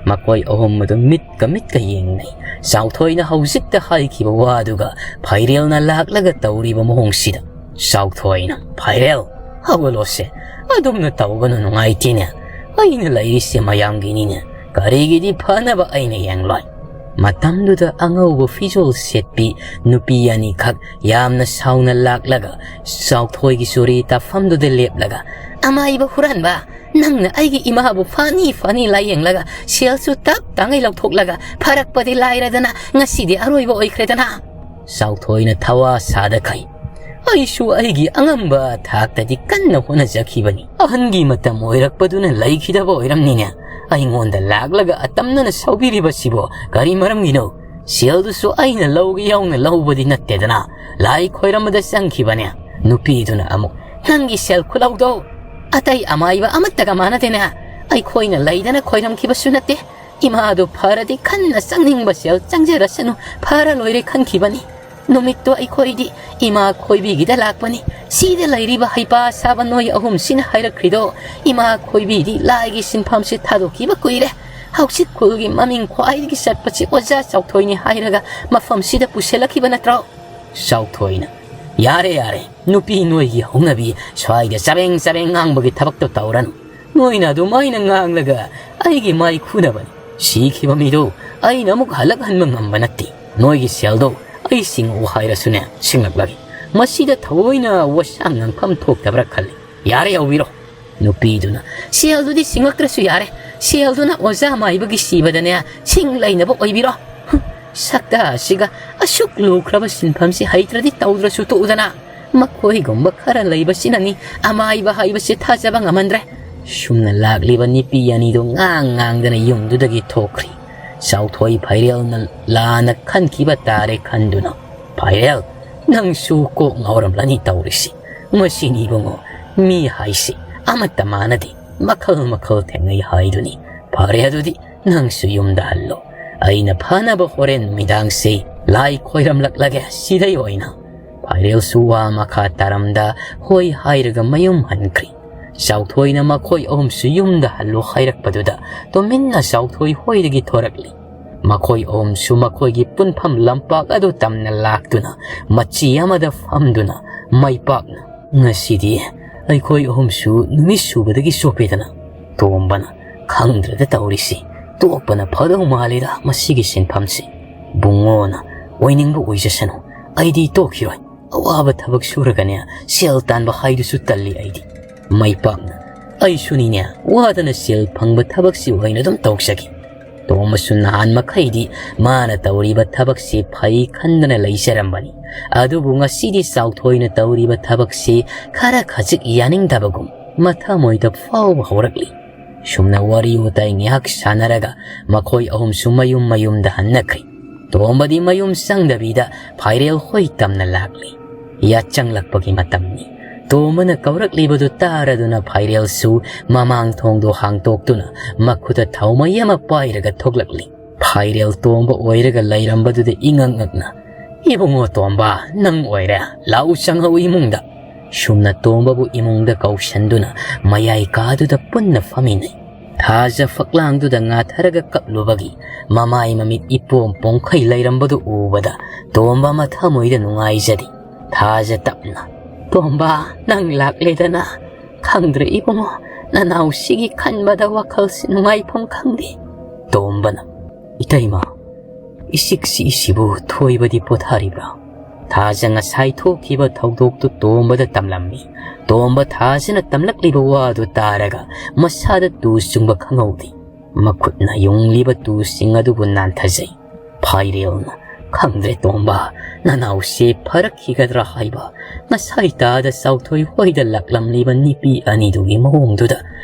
ꯃꯈꯣꯏ ꯑꯍꯨꯝ ꯑꯗꯨ ꯃꯤꯠꯀ ꯃꯤꯠꯀ ꯌꯦꯡꯅꯩ꯫ ꯆꯥꯎꯊꯣꯏꯅ ꯍꯧꯖꯤꯛꯇ ꯍꯥꯏꯈꯤꯕ ꯋꯥꯗꯨꯒ ꯐꯥꯏꯔꯦꯜꯅ ꯂꯥꯛꯂꯒ ꯇꯧꯔꯤꯕ ꯃꯑꯣꯡꯁꯤꯗ꯫ ꯆꯥꯎꯊꯣꯏꯅ, "ꯐꯥꯏꯔꯦꯜ, ꯍꯧꯒꯠꯂꯣꯁꯦ꯫ ꯑꯗꯨꯝꯅ ꯇꯧꯒꯅꯨ, ꯅꯨꯡꯉꯥꯏꯇꯦꯅꯦ꯫ ꯑꯩꯅ ꯂꯩꯔꯤꯁꯦ ꯃꯌꯥꯝꯒꯤꯅꯤꯅꯦ꯫ ꯀꯔꯤꯒꯤꯗꯤ ꯐꯅꯕ ꯑꯩꯅ ꯌꯦꯡꯂꯣꯏ꯫" ꯃꯇꯝꯗꯨꯗ ꯑꯉꯧꯕ ꯐꯤꯖꯣꯜ ꯁꯦꯠꯄꯤ ꯅꯨꯄꯤ ꯑꯅꯤꯈꯛ ꯌꯥꯝꯅ ꯁꯥꯎꯅ ꯂꯥꯛꯂꯒ ꯆꯥꯎꯊꯣꯏꯒꯤ ꯆꯨꯔꯤ ꯇꯥꯐꯝꯗꯨꯗ ꯂꯦꯞꯂꯒ, "ꯑꯃꯥꯏꯕ ꯍꯨꯔꯥꯟꯕ, ꯅꯪꯅ ꯑꯩꯒꯤ ꯏꯃꯥꯕꯨ ꯐꯥꯅꯤ ꯐꯥꯅꯤ ꯂꯥꯏꯌꯦꯡꯂꯒ ꯁꯦꯜꯁꯨ ꯇꯞ ꯇꯥꯉꯩ ꯂꯧꯊꯣꯛꯂꯒ ꯐꯔꯛꯄꯗꯤ ꯂꯥꯏꯔꯗꯅ ꯉꯁꯤꯗꯤ ꯑꯔꯣꯏꯕ ꯑꯣꯏꯈ꯭ꯔꯦꯗꯅ꯫" ꯆꯥꯎꯊꯣꯏꯅ ꯊꯋꯥ ꯁꯥꯗꯈꯩ, "ꯑꯩꯁꯨ ꯑꯩꯒꯤ ꯑꯉꯝꯕ ꯊꯥꯛꯇꯗꯤ ꯀꯟꯅ ꯍꯣꯠꯅꯖꯈꯤꯕꯅꯤ꯫ ꯑꯍꯟꯒꯤ ꯃꯇꯝ ꯑꯣꯏꯔꯛꯄꯗꯨꯅ ꯂꯩꯈꯤꯗꯕ ꯑꯣꯏꯔꯝꯅꯤꯅꯦ꯫ ꯑꯩꯉꯣꯟꯗ ꯂꯥꯛꯂꯒ ꯑꯇꯝꯅꯅ ꯁꯥꯎꯕꯤꯔꯤꯕꯁꯤꯕꯨ ꯀꯔꯤ ꯃꯔꯝꯒꯤꯅꯣ? ꯁꯦꯜꯗꯨꯁꯨ ꯑꯩꯅ ꯂꯧꯒꯦ ꯌꯥꯎꯅ ꯂꯧꯕꯗꯤ ꯅꯠꯇꯦꯗꯅ, ꯂꯥꯏ ꯈꯣꯏꯔꯝꯕꯗ ꯆꯪꯈꯤꯕꯅꯦ꯫" ꯅꯨꯄꯤꯗꯨꯅ ꯑꯃꯨꯛ, "ꯅꯪꯒꯤ ꯁꯦꯜ ꯈꯨꯂꯧꯗꯣ ꯑꯇꯩ ꯑꯃꯥꯏꯕ ꯑꯃꯠꯇꯒ ꯃꯥꯟꯅꯗꯦꯅꯦ꯫ ꯑꯩꯈꯣꯏꯅ ꯂꯩꯗꯅ ꯈꯣꯏꯔꯝꯈꯤꯕꯁꯨ ꯅꯠꯇꯦ꯫ ꯏꯃꯥꯗꯨ ꯐꯔꯗꯤ ꯈꯟꯅ ꯆꯪꯅꯤꯡꯕ ꯁꯦꯜ ꯆꯪꯖꯔꯁꯅꯨ, ꯐꯔ ꯂꯣꯏꯔꯦ ꯈꯟꯈꯤꯕꯅꯤ꯫ ꯅꯨꯃꯤꯠꯇꯣ ꯑꯩꯈꯣꯏꯗꯤ ꯏꯃꯥ ꯈꯣꯏꯕꯤꯒꯤꯗ ꯂꯥꯛꯄꯅꯤ꯫ ꯁꯤꯗ ꯂꯩꯔꯤꯕ ꯍꯩꯄꯥ ꯁꯥꯕ ꯅꯣꯏ ꯑꯍꯨꯝꯁꯤꯅ ꯍꯥꯏꯔꯛꯈ꯭ꯔꯤꯗꯣ, ꯏꯃꯥ ꯈꯣꯏꯕꯤꯗꯤ ꯂꯥꯏꯒꯤ ꯁꯤꯟꯐꯝꯁꯦ ꯊꯥꯗꯣꯛꯈꯤꯕ ꯀꯨꯏꯔꯦ꯫ "ꯍꯧꯖꯤꯛ ꯈꯨꯜꯒꯤ ꯃꯃꯤꯡ ꯈ꯭ꯋꯥꯏꯗꯒꯤ ꯆꯠꯄꯁꯤ ꯑꯣꯖꯥ ꯆꯥꯎꯊꯣꯏꯅꯤ ꯍꯥꯏꯔꯒ ꯃꯐꯝꯁꯤꯗ ꯄꯨꯁꯤꯜꯂꯛꯈꯤꯕ ꯅꯠꯇ꯭ꯔꯣ?" ꯆꯥꯎꯊꯣꯏꯅ, "ꯌꯥꯔꯦ, ꯌꯥꯔꯦ, ꯅꯨꯄꯤ ꯅꯣꯏꯒꯤ ꯍꯧꯅꯕꯤ ꯁ꯭ꯋꯥꯏꯗ ꯆꯕꯦꯡ ꯆꯕꯦꯡ ꯉꯥꯡꯕꯒꯤ ꯊꯕꯛꯇꯣ ꯇꯧꯔꯅꯨ꯫ ꯅꯣꯏꯅ ꯑꯗꯨꯃꯥꯏꯅ ꯉꯥꯡꯂꯒ ꯑꯩꯒꯤ ꯃꯥꯏ ꯈꯨꯅꯕꯅꯤ꯫ ꯁꯤꯈꯤꯕ ꯃꯤꯗꯣ ꯑꯩꯅ ꯑꯃꯨꯛ ꯍꯜꯂꯛꯍꯟꯕ ꯉꯝꯕ ꯅꯠꯇꯦ꯫ ꯅꯣꯏꯒꯤ ꯁꯦꯜꯗꯣ ꯑꯩ ꯁꯤꯡꯉꯛꯑꯣ ꯍꯥꯏꯔꯁꯨꯅꯦ, ꯁꯤꯡꯂꯛꯂꯒꯦ꯫ ꯃꯁꯤꯗ ꯊꯑꯣꯏꯅ ꯋꯥꯁꯥꯡ ꯉꯥꯡꯐꯝ ꯊꯣꯛꯇꯕ꯭ꯔꯥ ꯈꯜꯂꯤ꯫ ꯌꯥꯔꯦ, ꯌꯥꯎꯕꯤꯔꯣ꯫" ꯅꯨꯄꯤꯗꯨꯅ, "ꯁꯦꯜꯗꯨꯗꯤ ꯁꯤꯡꯉꯛꯇ꯭ꯔꯁꯨ ꯌꯥꯔꯦ꯫ ꯁꯦꯜꯗꯨꯅ ꯑꯣꯖꯥ ꯃꯥꯏꯕꯒꯤ ꯁꯤꯕꯗꯅꯦ ꯁꯤꯡ ꯂꯩꯅꯕ ꯑꯣꯏꯕꯤꯔꯣ꯫ ꯍꯨꯝ, ꯁꯛꯇꯥ ꯑꯁꯤꯒ ꯑꯁꯨꯛ ꯂꯨꯈ꯭ꯔꯕ ꯁꯤꯟꯐꯝꯁꯤ ꯍꯩꯇ꯭ꯔꯗꯤ ꯇꯧꯗ꯭ꯔꯁꯨ ꯇꯣꯛꯎꯗꯅ꯫ ꯃꯈꯣꯏꯒꯨꯝꯕ ꯈꯔ ꯂꯩꯕꯁꯤꯅꯅꯤ ꯑꯃꯥꯏꯕ ꯍꯥꯏꯕꯁꯤ ꯊꯥꯖꯕ ꯉꯝꯍꯟꯗ꯭ꯔꯦ꯫" ꯁꯨꯝꯅ ꯂꯥꯛꯂꯤꯕ ꯅꯨꯄꯤ ꯑꯅꯤꯗꯨ ꯉꯥꯡ ꯉꯥꯡꯗꯅ ꯌꯨꯝꯗꯨꯗꯒꯤ ꯊꯣꯛꯈ꯭ꯔꯤ꯫ ꯆꯥꯎꯊꯣꯏ ꯐꯥꯏꯔꯦꯜꯅ ꯂꯥꯟꯅ ꯈꯟꯈꯤꯕ ꯇꯥꯔꯦ ꯈꯟꯗꯨꯅ, "ꯐꯥꯏꯔꯦꯜ, ꯅꯪꯁꯨ ꯀꯣꯛ ꯉꯥꯎꯔꯝꯂꯅꯤ ꯇꯧꯔꯤꯁꯤ꯫ ꯃꯁꯤꯅꯤ ꯏꯕꯨꯡꯉꯣ, ꯃꯤ ꯍꯥꯏꯁꯤ ꯑꯃꯠꯇ ꯃꯥꯟꯅꯗꯦ, ꯃꯈꯜ ꯃꯈꯜ ꯊꯦꯡꯅꯩ ꯍꯥꯏꯗꯨꯅꯤ꯫ ꯐꯔꯦ ꯑꯗꯨꯗꯤ, ꯅꯪꯁꯨ ꯌꯨꯝꯗ ꯍꯜꯂꯣ꯫ ꯑꯩꯅ ꯐꯅꯕ ꯍꯣꯔꯦꯟ ꯅꯨꯃꯤꯗꯥꯡꯁꯤ ꯂꯥꯏ ꯈꯣꯏꯔꯝꯂꯛꯂꯒꯦ ꯁꯤꯗꯩ ꯑꯣꯏꯅ꯫" ꯐꯥꯏꯔꯦꯜꯁꯨ ꯋꯥ ꯃꯈꯥ ꯇꯥꯔꯝꯗ ꯍꯣꯏ ꯍꯥꯏꯔꯒ ꯃꯌꯨꯝ ꯍꯟꯈ꯭ꯔꯤ꯫ ꯆꯥꯎꯊꯣꯏꯅ ꯃꯈꯣꯏ ꯑꯍꯨꯝꯁꯨ ꯌꯨꯝꯗ ꯍꯜꯂꯣ ꯍꯥꯏꯔꯛꯄꯗꯨꯗ ꯇꯨꯃꯤꯟꯅ ꯆꯥꯎꯊꯣꯏ ꯍꯣꯏꯗꯒꯤ ꯊꯣꯔꯛꯂꯤ꯫ ꯃꯈꯣꯏ ꯑꯍꯨꯝꯁꯨ ꯃꯈꯣꯏꯒꯤ ꯄꯨꯟꯐꯝ ꯂꯝꯄꯥꯛ ꯑꯗꯨ ꯇꯝꯅ ꯂꯥꯛꯇꯨꯅ ꯃꯆꯤ ꯑꯃꯗ ꯐꯝꯗꯨꯅ ꯃꯥꯏ ꯄꯥꯛꯅ, "ꯉꯁꯤꯗꯤ ꯑꯩꯈꯣꯏ ꯑꯍꯨꯝꯁꯨ ꯅꯨꯃꯤꯠ ꯁꯨꯕꯗꯒꯤ ꯆꯣꯞꯄꯦꯗꯅ꯫" ꯇꯣꯝꯕꯅ, "ꯈꯪꯗ꯭ꯔꯦꯗ ꯇꯧꯔꯤꯁꯤ, ꯇꯣꯛꯄꯅ ꯐꯗꯧ ꯃꯥꯜꯂꯤꯗ ꯃꯁꯤꯒꯤ ꯁꯤꯟꯐꯝꯁꯤ꯫" ꯕꯨꯡꯉꯣꯅ, "ꯑꯣꯏꯅꯤꯡꯕ ꯑꯣꯏꯖꯁꯅꯨ, ꯑꯩꯗꯤ ꯇꯣꯛꯈꯤꯔꯣꯏ꯫ ꯑꯋꯥꯕ ꯊꯕꯛ ꯁꯨꯔꯒꯅꯦ ꯁꯦꯜ ꯇꯥꯟꯕ ꯍꯥꯏꯗꯨꯁꯨ ꯇꯜꯂꯤ ꯑꯩꯗꯤ꯫" ꯃꯥꯏ ꯄꯥꯛꯅ, "ꯑꯩꯁꯨꯅꯤꯅꯦ, ꯋꯥꯗꯅ ꯁꯦꯜ ꯐꯪꯕ ꯊꯕꯛꯁꯤ ꯑꯣꯏꯅ ꯑꯗꯨꯝ ꯇꯧꯖꯒꯦ꯫" ꯇꯣꯝꯕꯁꯨ ꯅꯍꯥꯟ ꯃꯈꯩꯗꯤ ꯃꯥꯅ ꯇꯧꯔꯤꯕ ꯊꯕꯛꯁꯤ ꯐꯩ ꯈꯟꯗꯅ ꯂꯩꯖꯔꯝꯕꯅꯤ꯫ ꯑꯗꯨꯕꯨ ꯉꯁꯤꯗꯤ ꯆꯥꯎꯊꯣꯏꯅ ꯇꯧꯔꯤꯕ ꯊꯕꯛꯁꯤ ꯈꯔ ꯈꯖꯤꯛ ꯌꯥꯅꯤꯡꯗꯕꯒꯨꯝ ꯃꯊꯃꯣꯏꯗ ꯐꯥꯎꯕ ꯍꯧꯔꯛꯂꯤ꯫ ꯁꯨꯝꯅ ꯋꯥꯔꯤ ꯋꯥꯇꯥꯏ ꯉꯥꯏꯍꯥꯛ ꯁꯥꯟꯅꯔꯒ ꯃꯈꯣꯏ ꯑꯍꯨꯝꯁꯨ ꯃꯌꯨꯝ ꯃꯌꯨꯝꯗ ꯍꯟꯅꯈ꯭ꯔꯤ꯫ ꯇꯣꯝꯕꯗꯤ ꯃꯌꯨꯝ ꯆꯪꯗꯕꯤꯗ ꯐꯥꯏꯔꯦꯜ ꯍꯣꯏ ꯇꯝꯅ ꯂꯥꯛꯂꯤ꯫ ꯌꯥꯆꯪꯂꯛꯄꯒꯤ ꯃꯇꯝꯅꯤ꯫ ꯇꯣꯝꯕꯅ ꯀꯧꯔꯛꯂꯤꯕꯗꯨ ꯇꯥꯔꯗꯨꯅ ꯐꯥꯏꯔꯦꯜꯁꯨ ꯃꯃꯥꯡ ꯊꯣꯡꯗꯣ ꯍꯥꯡꯇꯣꯛꯇꯨꯅ ꯃꯈꯨꯠꯇ ꯊꯥꯎꯃꯩ ꯑꯃ ꯄꯥꯏꯔꯒ ꯊꯣꯛꯂꯛꯂꯤ꯫ ꯐꯥꯏꯔꯦꯜ ꯇꯣꯝꯕ ꯑꯣꯏꯔꯒ ꯂꯩꯔꯝꯕꯗꯨꯗ ꯏꯉꯛ ꯉꯛꯅ, "ꯏꯕꯨꯡꯉꯣ ꯇꯣꯝꯕ, ꯅꯪ ꯑꯣꯏꯔꯦ꯫ ꯂꯥꯛꯎ, ꯆꯪꯉꯛꯎ ꯏꯃꯨꯡꯗ꯫" ꯁꯨꯝꯅ ꯇꯣꯝꯕꯕꯨ ꯏꯃꯨꯡꯗ ꯀꯧꯁꯟꯗꯨꯅ ꯃꯌꯥꯏ ꯀꯥꯗꯨꯗ ꯄꯨꯟꯅ ꯐꯝꯃꯤꯟꯅꯩ꯫ ꯊꯥꯖ ꯐꯛꯂꯥꯡꯗꯨꯗ ꯉꯥꯊꯔꯒ ꯀꯞꯂꯨꯕꯒꯤ ꯃꯃꯥꯏ ꯃꯃꯤꯠ ꯏꯄꯣꯝ ꯄꯣꯡꯈꯩ ꯂꯩꯔꯝꯕꯗꯨ ꯎꯕꯗ ꯇꯣꯝꯕ ꯃꯊꯃꯣꯏꯗ ꯅꯨꯡꯉꯥꯏꯖꯗꯦ꯫ ꯊꯥꯖ ꯇꯞꯅ, "ꯇꯣꯝꯕ, ꯅꯪ ꯂꯥꯛꯂꯦꯗꯅ꯫ ꯈꯪꯗ꯭ꯔꯦ ꯏꯕꯨꯡꯉꯣ, ꯅꯅꯥꯎꯁꯤꯒꯤ ꯈꯟꯕꯗ ꯋꯥꯈꯜꯁꯤ ꯅꯨꯡꯉꯥꯏꯐꯝ ꯈꯪꯗꯦ꯫" ꯇꯣꯝꯕꯅ, "ꯏꯇꯩꯃ, ꯏꯁꯤꯛ ꯁꯤꯛꯏꯁꯤꯕꯨ ꯊꯣꯏꯕꯗꯤ ꯄꯣꯊꯥꯔꯤꯕ꯭ꯔꯥ?" ꯊꯥꯖ ꯉꯁꯥꯏ ꯊꯣꯛꯈꯤꯕ ꯊꯧꯗꯣꯛꯇꯨ ꯇꯣꯝꯕꯗ ꯇꯝꯂꯝꯃꯤ꯫ ꯇꯣꯝꯕ ꯊꯥꯖꯅ ꯇꯝꯂꯛꯂꯤꯕ ꯋꯥꯗꯨ ꯇꯥꯔꯒ ꯃꯁꯥꯗ ꯇꯨ ꯆꯨꯡꯕ ꯈꯪꯍꯧꯗꯦ꯫ ꯃꯈꯨꯠꯅ ꯌꯨꯡꯂꯤꯕ ꯇꯨꯁꯤꯡ ꯑꯗꯨꯕꯨ ꯅꯥꯟꯊꯖꯩ꯫ ꯐꯥꯏꯔꯦꯜꯅ, "ꯈꯪꯗ꯭ꯔꯦ ꯇꯣꯝꯕ, ꯅꯅꯥꯎꯁꯦ ꯐꯔꯛꯈꯤꯒꯗ꯭ꯔꯥ ꯍꯥꯏꯕ꯫ ꯉꯁꯥꯏ ꯇꯥꯗ ꯆꯥꯎꯊꯣꯏ ꯍꯣꯏꯗ ꯂꯥꯛꯂꯝꯂꯤꯕ ꯅꯨꯄꯤ ꯑꯅꯤꯗꯨꯒꯤ ꯃꯑꯣꯡꯗꯨꯗ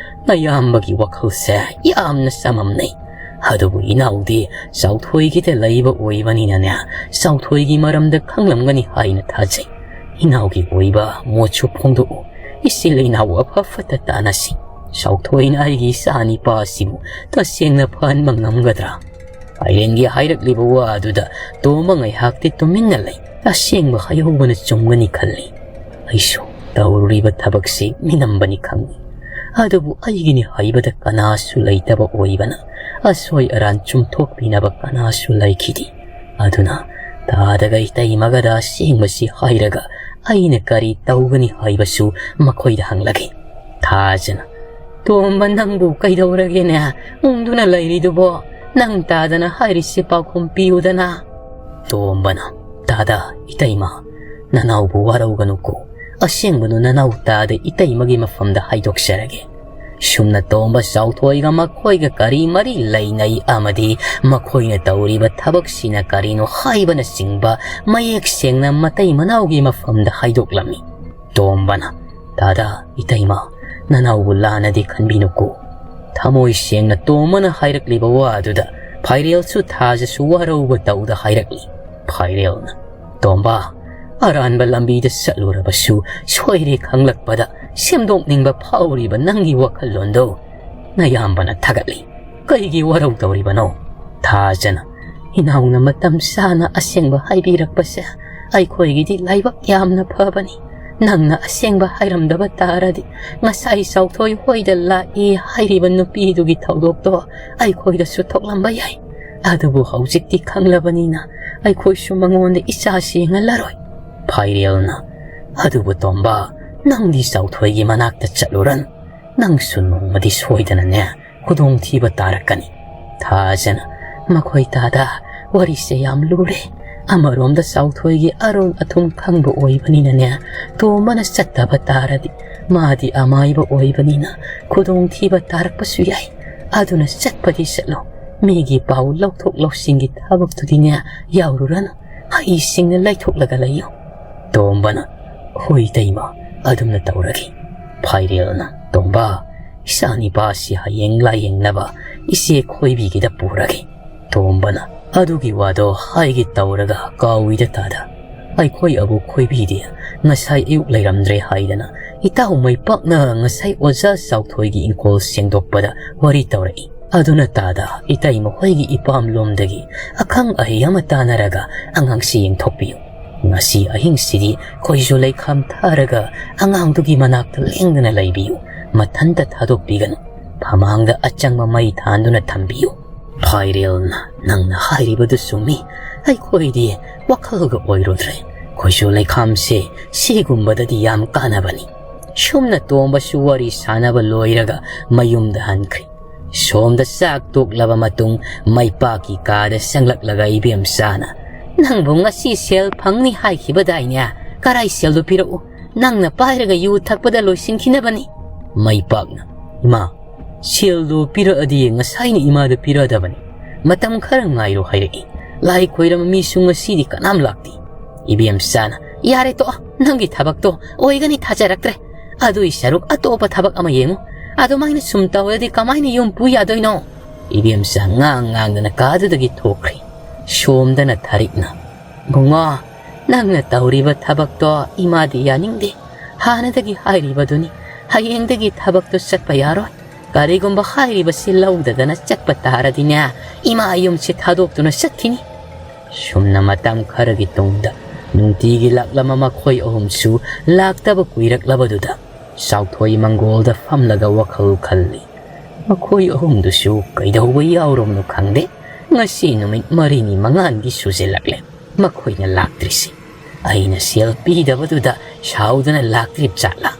ꯅꯌꯥꯝꯕꯒꯤ ꯋꯥꯈꯜꯁꯦ ꯌꯥꯝꯅ ꯆꯃꯝꯅꯩ꯫ ꯑꯗꯨꯕꯨ ꯏꯅꯥꯎꯗꯤ ꯆꯥꯎꯊꯣꯏꯒꯤꯗ ꯂꯩꯕ ꯑꯣꯏꯕꯅꯤꯅꯅꯦ, ꯆꯥꯎꯊꯣꯏꯒꯤ ꯃꯔꯝꯗ ꯈꯪꯂꯝꯒꯅꯤ ꯍꯥꯏꯅ ꯊꯥꯖꯩ꯫ ꯏꯅꯥꯎꯒꯤ ꯑꯣꯏꯕ ꯃꯣꯠꯁꯨ ꯐꯣꯡꯗꯣꯛꯎ꯫ ꯏꯆꯤꯜ ꯏꯅꯥꯎ ꯑꯐ ꯐꯠꯇ ꯇꯥꯅꯁꯤ꯫ ꯆꯥꯎꯊꯣꯏꯅ ꯑꯩꯒꯤ ꯏꯆꯥ ꯅꯤꯄꯥ ꯑꯁꯤꯕꯨ ꯇꯁꯦꯡꯅ ꯐꯍꯟꯕ ꯉꯝꯒꯗ꯭ꯔꯥ?" ꯐꯥꯏꯔꯦꯟꯒꯤ ꯍꯥꯏꯔꯛꯂꯤꯕ ꯋꯥ ꯑꯗꯨꯗ ꯇꯣꯝꯕ ꯉꯥꯏꯍꯥꯛꯇꯤ ꯇꯨꯃꯤꯟꯅ ꯂꯩ꯫ ꯑꯁꯦꯡꯕ ꯍꯥꯏꯍꯧꯕꯅ ꯆꯨꯝꯒꯅꯤ ꯈꯜꯂꯤ꯫ ꯑꯩꯁꯨ ꯇꯧꯔꯨꯔꯤꯕ ꯊꯕꯛꯁꯤ ꯃꯤꯅꯝꯕꯅꯤ ꯈꯪꯏ꯫ ꯑꯗꯨꯕꯨ ꯑꯩꯒꯤꯅꯤ ꯍꯥꯏꯕꯗ ꯀꯅꯥꯁꯨ ꯂꯩꯇꯕ ꯑꯣꯏꯕꯅ ꯑꯁꯣꯏ ꯑꯔꯥꯟ ꯆꯨꯝꯊꯣꯛꯄꯤꯅꯕ ꯀꯅꯥꯁꯨ ꯂꯩꯈꯤꯗꯦ꯫ ꯑꯗꯨꯅ ꯇꯥꯗꯒ ꯏꯇꯩꯃꯒꯗ ꯑꯁꯦꯡꯕꯁꯤ ꯍꯥꯏꯔꯒ ꯑꯩꯅ ꯀꯔꯤ ꯇꯧꯒꯅꯤ ꯍꯥꯏꯕꯁꯨ ꯃꯈꯣꯏꯗ ꯍꯪꯂꯒꯦ꯫ ꯊꯥꯖꯅ, "ꯇꯣꯝꯕ, ꯅꯪꯕꯨ ꯀꯩꯗꯧꯔꯒꯦꯅꯦ? ꯎꯪꯗꯨꯅ ꯂꯩꯔꯤꯗꯨꯕꯣ? ꯅꯪ ꯇꯥꯗꯅ ꯍꯥꯏꯔꯤꯁꯤ ꯄꯥꯎꯈꯨꯝ ꯄꯤꯌꯨꯗꯅ꯫" ꯇꯣꯝꯕꯅ, "ꯇꯥꯗ, ꯏꯇꯩꯃ, ꯅꯅꯥꯎꯕꯨ ꯋꯥꯔꯧꯒꯅꯨꯀꯣ꯫ ꯑꯁꯦꯡꯕꯗꯨ ꯅꯅꯥꯎ ꯇꯥꯗ ꯏꯇꯩꯃꯒꯤ ꯃꯐꯝꯗ ꯍꯥꯏꯗꯣꯛꯆꯔꯒꯦ꯫ ꯁꯨꯝꯅ ꯇꯣꯝꯕ ꯆꯥꯎꯊꯣꯏꯒ ꯃꯈꯣꯏꯒ ꯀꯔꯤ ꯃꯔꯤ ꯂꯩꯅꯩ ꯑꯃꯗꯤ ꯃꯈꯣꯏꯅ ꯇꯧꯔꯤꯕ ꯊꯕꯛꯁꯤꯅ ꯀꯔꯤꯅꯣ ꯍꯥꯏꯕꯅꯆꯤꯡꯕ ꯃꯌꯦꯛ ꯁꯦꯡꯅ ꯃꯇꯩ ꯃꯅꯥꯎꯒꯤ ꯃꯐꯝꯗ ꯍꯥꯏꯗꯣꯛꯂꯝꯃꯤ꯫" ꯇꯣꯝꯕꯅ, "ꯇꯥꯗ, ꯏꯇꯩꯃ, ꯅꯅꯥꯎꯕꯨ ꯂꯥꯟꯅꯗꯤ ꯈꯟꯕꯤꯅꯨꯀꯣ꯫" ꯊꯃꯣꯏ ꯁꯦꯡꯅ ꯇꯣꯝꯕꯅ ꯍꯥꯏꯔꯛꯂꯤꯕ ꯋꯥ ꯑꯗꯨꯗ ꯐꯥꯏꯔꯦꯜꯁꯨ ꯊꯥꯖꯁꯨ ꯋꯥꯔꯧꯕ ꯇꯧꯗ ꯍꯥꯏꯔꯛꯂꯤ꯫ ꯐꯥꯏꯔꯦꯜꯅ, "ꯇꯣꯝꯕ, ꯑꯔꯥꯟꯕ ꯂꯝꯕꯤꯗ ꯆꯠꯂꯨꯔꯕꯁꯨ ꯁꯣꯏꯔꯦ ꯈꯪꯂꯛꯄꯗ ꯁꯦꯝꯗꯣꯛꯅꯤꯡꯕ ꯐꯥꯎꯔꯤꯕ ꯅꯪꯒꯤ ꯋꯥꯈꯜꯂꯣꯟꯗꯣ ꯅꯌꯥꯝꯕꯅ ꯊꯥꯒꯠꯂꯤ꯫ ꯀꯩꯒꯤ ꯋꯥꯔꯧ ꯇꯧꯔꯤꯕꯅꯣ?" ꯊꯥꯖꯅ, "ꯏꯅꯥꯎꯅ ꯃꯇꯝ ꯆꯥꯅ ꯑꯁꯦꯡꯕ ꯍꯥꯏꯕꯤꯔꯛꯄꯁꯦ ꯑꯩꯈꯣꯏꯒꯤꯗꯤ ꯂꯥꯏꯕꯛ ꯌꯥꯝꯅ ꯐꯕꯅꯤ꯫ ꯅꯪꯅ ꯑꯁꯦꯡꯕ ꯍꯥꯏꯔꯝꯗꯕ ꯇꯥꯔꯗꯤ, ꯉꯁꯥꯏ ꯆꯥꯎꯊꯣꯏ ꯍꯣꯏꯗ ꯂꯥꯛꯏ ꯍꯥꯏꯔꯤꯕ ꯅꯨꯄꯤꯗꯨꯒꯤ ꯊꯧꯗꯣꯛꯇꯣ ꯑꯩꯈꯣꯏꯗꯁꯨ ꯊꯣꯛꯂꯝꯕ ꯌꯥꯏ꯫ ꯑꯗꯨꯕꯨ ꯍꯧꯖꯤꯛꯇꯤ ꯈꯪꯂꯕꯅꯤꯅ, ꯑꯩꯈꯣꯏꯁꯨ ꯃꯉꯣꯟꯗ ꯏꯆꯥ ꯁꯦꯡꯍꯜꯂꯔꯣꯏ꯫ ꯐꯥꯏꯔꯦꯜꯅ, "ꯑꯗꯨꯕꯨ ꯇꯣꯝꯕ, ꯅꯪꯗꯤ ꯆꯥꯎꯊꯣꯏꯒꯤ ꯃꯅꯥꯛꯇ ꯆꯠꯂꯨꯔꯅꯨ꯫ ꯅꯪꯁꯨ ꯅꯣꯡꯃꯗꯤ ꯁꯣꯏꯗꯅꯅꯦ ꯈꯨꯗꯣꯡꯊꯤꯕ ꯇꯥꯔꯛꯀꯅꯤ꯫" ꯊꯥꯖꯅ, "ꯃꯈꯣꯏ ꯇꯥꯗ, ꯋꯥꯔꯤꯁꯦ ꯌꯥꯝ ꯂꯨꯔꯦ꯫ ꯑꯃꯔꯣꯝꯗ ꯆꯥꯎꯊꯣꯏꯒꯤ ꯑꯔꯣꯟ ꯑꯊꯨꯝ ꯈꯪꯕ ꯑꯣꯏꯕꯅꯤꯅꯅꯦ, ꯇꯣꯝꯕꯅ ꯆꯠꯇꯕ ꯇꯥꯔꯗꯤ, ꯃꯥꯗꯤ ꯑꯃꯥꯏꯕ ꯑꯣꯏꯕꯅꯤꯅ ꯈꯨꯗꯣꯡꯊꯤꯕ ꯇꯥꯔꯛꯄꯁꯨ ꯌꯥꯏ꯫ ꯑꯗꯨꯅ ꯆꯠꯄꯗꯤ ꯆꯠꯂꯣ꯫ ꯃꯤꯒꯤ ꯄꯥꯎ ꯂꯧꯊꯣꯛ ꯂꯧꯁꯤꯟꯒꯤ ꯊꯕꯛꯇꯨꯗꯤꯅꯦ ꯌꯥꯎꯔꯨꯔꯅꯨ꯫ ꯍꯩꯁꯤꯡꯅ ꯂꯩꯊꯣꯛꯂꯒ ꯂꯩꯌꯨ꯫" ꯇꯣꯝꯕꯅ, "ꯍꯣꯏ ꯏꯇꯩꯃ, ꯑꯗꯨꯝꯅ ꯇꯧꯔꯒꯦ꯫" ꯐꯥꯏꯔꯦꯜꯅ, "ꯇꯣꯝꯕ, ꯏꯆꯥ ꯅꯤꯄꯥꯁꯤ ꯍꯌꯦꯡ ꯂꯥꯌꯦꯡꯅꯕ ꯏꯆꯦ ꯈꯣꯏꯕꯤꯒꯤꯗ ꯄꯨꯔꯒꯦ꯫" ꯇꯣꯝꯕꯅ, "ꯑꯗꯨꯒꯤ ꯋꯥꯗꯣ ꯍꯥꯏꯒꯦ ꯇꯧꯔꯒ ꯀꯥꯎꯏꯗ ꯇꯥꯗ꯫ ꯑꯩꯈꯣꯏ ꯑꯕꯨ ꯈꯣꯏꯕꯤꯗꯤ ꯉꯁꯥꯏ ꯑꯌꯨꯛ ꯂꯩꯔꯝꯗ꯭ꯔꯦ ꯍꯥꯏꯗꯅ ꯏꯇꯥꯎ ꯃꯩꯄꯥꯛꯅ ꯉꯁꯥꯏ ꯑꯣꯖꯥ ꯆꯥꯎꯊꯣꯏꯒꯤ ꯏꯪꯈꯣꯜ ꯁꯦꯡꯗꯣꯛꯄꯗ ꯋꯥꯔꯤ ꯇꯧꯔꯛꯏ꯫ ꯑꯗꯨꯅ ꯇꯥꯗ, ꯏꯇꯩ ꯃꯈꯣꯏꯒꯤ ꯏꯄꯥꯝꯂꯣꯝꯗꯒꯤ ꯑꯈꯪ ꯑꯍꯩ ꯑꯃ ꯇꯥꯟꯅꯔꯒ ꯑꯉꯥꯡꯁꯤ ꯌꯦꯡꯊꯣꯛꯄꯤꯌꯨ꯫ ꯉꯁꯤ ꯑꯍꯤꯡꯁꯤꯗꯤ ꯈꯣꯏꯁꯨ ꯂꯩꯈꯥꯝ ꯊꯥꯔꯒ ꯑꯉꯥꯡꯗꯨꯒꯤ ꯃꯅꯥꯛꯇ ꯂꯦꯡꯗꯅ ꯂꯩꯕꯤꯌꯨ꯫ ꯃꯊꯟꯇ ꯊꯥꯗꯣꯛꯄꯤꯒꯅꯨ꯫ ꯐꯃꯥꯡꯗ ꯑꯆꯪꯕ ꯃꯩ ꯊꯥꯟꯗꯨꯅ ꯊꯝꯕꯤꯌꯨ꯫" ꯐꯥꯏꯔꯦꯜꯅ, "ꯅꯪꯅ ꯍꯥꯏꯔꯤꯕꯗꯨ ꯆꯨꯝꯃꯤ꯫ ꯑꯩꯈꯣꯏꯗꯤ ꯋꯥꯈꯜꯒ ꯑꯣꯏꯔꯨꯗ꯭ꯔꯦ꯫ ꯈꯣꯏꯁꯨ ꯂꯩꯈꯥꯝꯁꯦ ꯁꯤꯒꯨꯝꯕꯗꯗꯤ ꯌꯥꯝ ꯀꯥꯟꯅꯕꯅꯤ꯫" ꯁꯨꯝꯅ ꯇꯣꯝꯕꯁꯨ ꯋꯥꯔꯤ ꯁꯥꯟꯅꯕ ꯂꯣꯏꯔꯒ ꯃꯌꯨꯝꯗ ꯍꯟꯈ꯭ꯔꯦ꯫ ꯁꯣꯝꯗ ꯆꯥꯛ ꯇꯣꯛꯂꯕ ꯃꯇꯨꯡ ꯃꯩꯄꯥꯛꯀꯤ ꯀꯥꯗ ꯆꯪꯂꯛꯂꯒ ꯏꯕꯦꯝꯆꯥꯅ, "ꯅꯪꯕꯨ ꯉꯁꯤ ꯁꯦꯜ ꯐꯪꯅꯤ ꯍꯥꯏꯈꯤꯕꯗꯥꯏꯅꯦ? ꯀꯔꯥꯏ ꯁꯦꯜꯗꯨ ꯄꯤꯔꯛꯎ꯫ ꯅꯪꯅ ꯄꯥꯏꯔꯒ ꯌꯨ ꯊꯛꯄꯗ ꯂꯣꯏꯁꯤꯟꯈꯤꯅꯕꯅꯤ꯫" ꯃꯩꯄꯥꯛꯅ, "ꯏꯃꯥ, ꯁꯦꯜꯗꯨ ꯄꯤꯔꯛꯑꯗꯤ ꯉꯁꯥꯏꯅ ꯏꯃꯥꯗ ꯄꯤꯔꯛꯑꯗꯕꯅꯤ꯫ ꯃꯇꯝ ꯈꯔ ꯉꯥꯏꯔꯣ ꯍꯥꯏꯔꯛꯏ꯫ ꯂꯥꯏ ꯈꯣꯏꯔꯝꯕ ꯃꯤꯁꯨ ꯉꯁꯤꯗꯤ ꯀꯅꯥꯝ ꯂꯥꯛꯇꯦ꯫" ꯏꯕꯦꯝꯆꯥꯅ, "ꯌꯥꯔꯦ ꯇꯣꯛꯑꯣ, ꯅꯪꯒꯤ ꯊꯕꯛꯇꯣ ꯑꯣꯏꯒꯅꯤ ꯊꯥꯖꯔꯛꯇ꯭ꯔꯦ꯫ ꯑꯗꯨꯏ ꯁꯔꯨꯛ ꯑꯇꯣꯞꯄ ꯊꯕꯛ ꯑꯃ ꯌꯦꯡꯉꯨ꯫ ꯑꯗꯨꯃꯥꯏꯅ ꯁꯨꯝ ꯇꯧꯔꯗꯤ ꯀꯃꯥꯏꯅ ꯌꯨꯝ ꯄꯨ ꯌꯥꯗꯣꯏꯅꯣ?" ꯏꯕꯦꯝꯆꯥ ꯉꯥꯡ ꯉꯥꯡꯗꯅ ꯀꯥꯗꯨꯗꯒꯤ ꯊꯣꯛꯈ꯭ꯔꯦ꯫ ꯁꯣꯝꯗꯅ ꯊꯥꯔꯤꯛꯅ, "ꯕꯨꯡꯉꯣ, ꯅꯪꯅ ꯇꯧꯔꯤꯕ ꯊꯕꯛꯇꯣ ꯏꯃꯥꯗꯤ ꯌꯥꯅꯤꯡꯗꯦ꯫ ꯍꯥꯟꯅꯗꯒꯤ ꯍꯥꯏꯔꯤꯕꯗꯨꯅꯤ, ꯍꯌꯦꯡꯗꯒꯤ ꯊꯕꯛꯇꯣ ꯆꯠꯄ ꯌꯥꯔꯣꯏ꯫ ꯀꯔꯤꯒꯨꯝꯕ ꯍꯥꯏꯔꯤꯕꯁꯤ ꯂꯧꯗꯗꯅ ꯆꯠꯄ ꯇꯥꯔꯗꯤꯅꯦ, ꯏꯃꯥ ꯌꯨꯝꯁꯤ ꯊꯥꯗꯣꯛꯇꯨꯅ ꯆꯠꯈꯤꯅꯤ꯫" ꯁꯨꯝꯅ ꯃꯇꯝ ꯈꯔꯒꯤ ꯇꯨꯡꯗ ꯅꯨꯡꯇꯤꯒꯤ ꯂꯥꯛꯂꯝꯕ ꯃꯈꯣꯏ ꯑꯍꯨꯝꯁꯨ ꯂꯥꯛꯇꯕ ꯀꯨꯏꯔꯛꯂꯕꯗꯨꯗ ꯆꯥꯎꯊꯣꯏ ꯃꯪꯒꯣꯜꯗ ꯐꯝꯂꯒ ꯋꯥꯈꯜ ꯈꯜꯂꯤ꯫ ꯃꯈꯣꯏ ꯑꯍꯨꯝꯗꯨꯁꯨ ꯀꯩꯗꯧꯕ ꯌꯥꯎꯔꯕꯅꯣ ꯈꯪꯗꯦ, ꯉꯁꯤ ꯅꯨꯃꯤꯠ ꯃꯔꯤꯅꯤ ꯃꯉꯥꯅꯤꯗꯤ ꯁꯨꯖꯤꯜꯂꯛꯂꯦ ꯃꯈꯣꯏꯅ ꯂꯥꯛꯇ꯭ꯔꯤꯁꯤ꯫ ꯑꯩꯅ ꯁꯦꯜ ꯄꯤꯗꯕꯗꯨꯗ ꯁꯥꯎꯗꯅ ꯂꯥꯛꯇ꯭ꯔꯤꯕ ꯖꯥꯠꯂꯥ?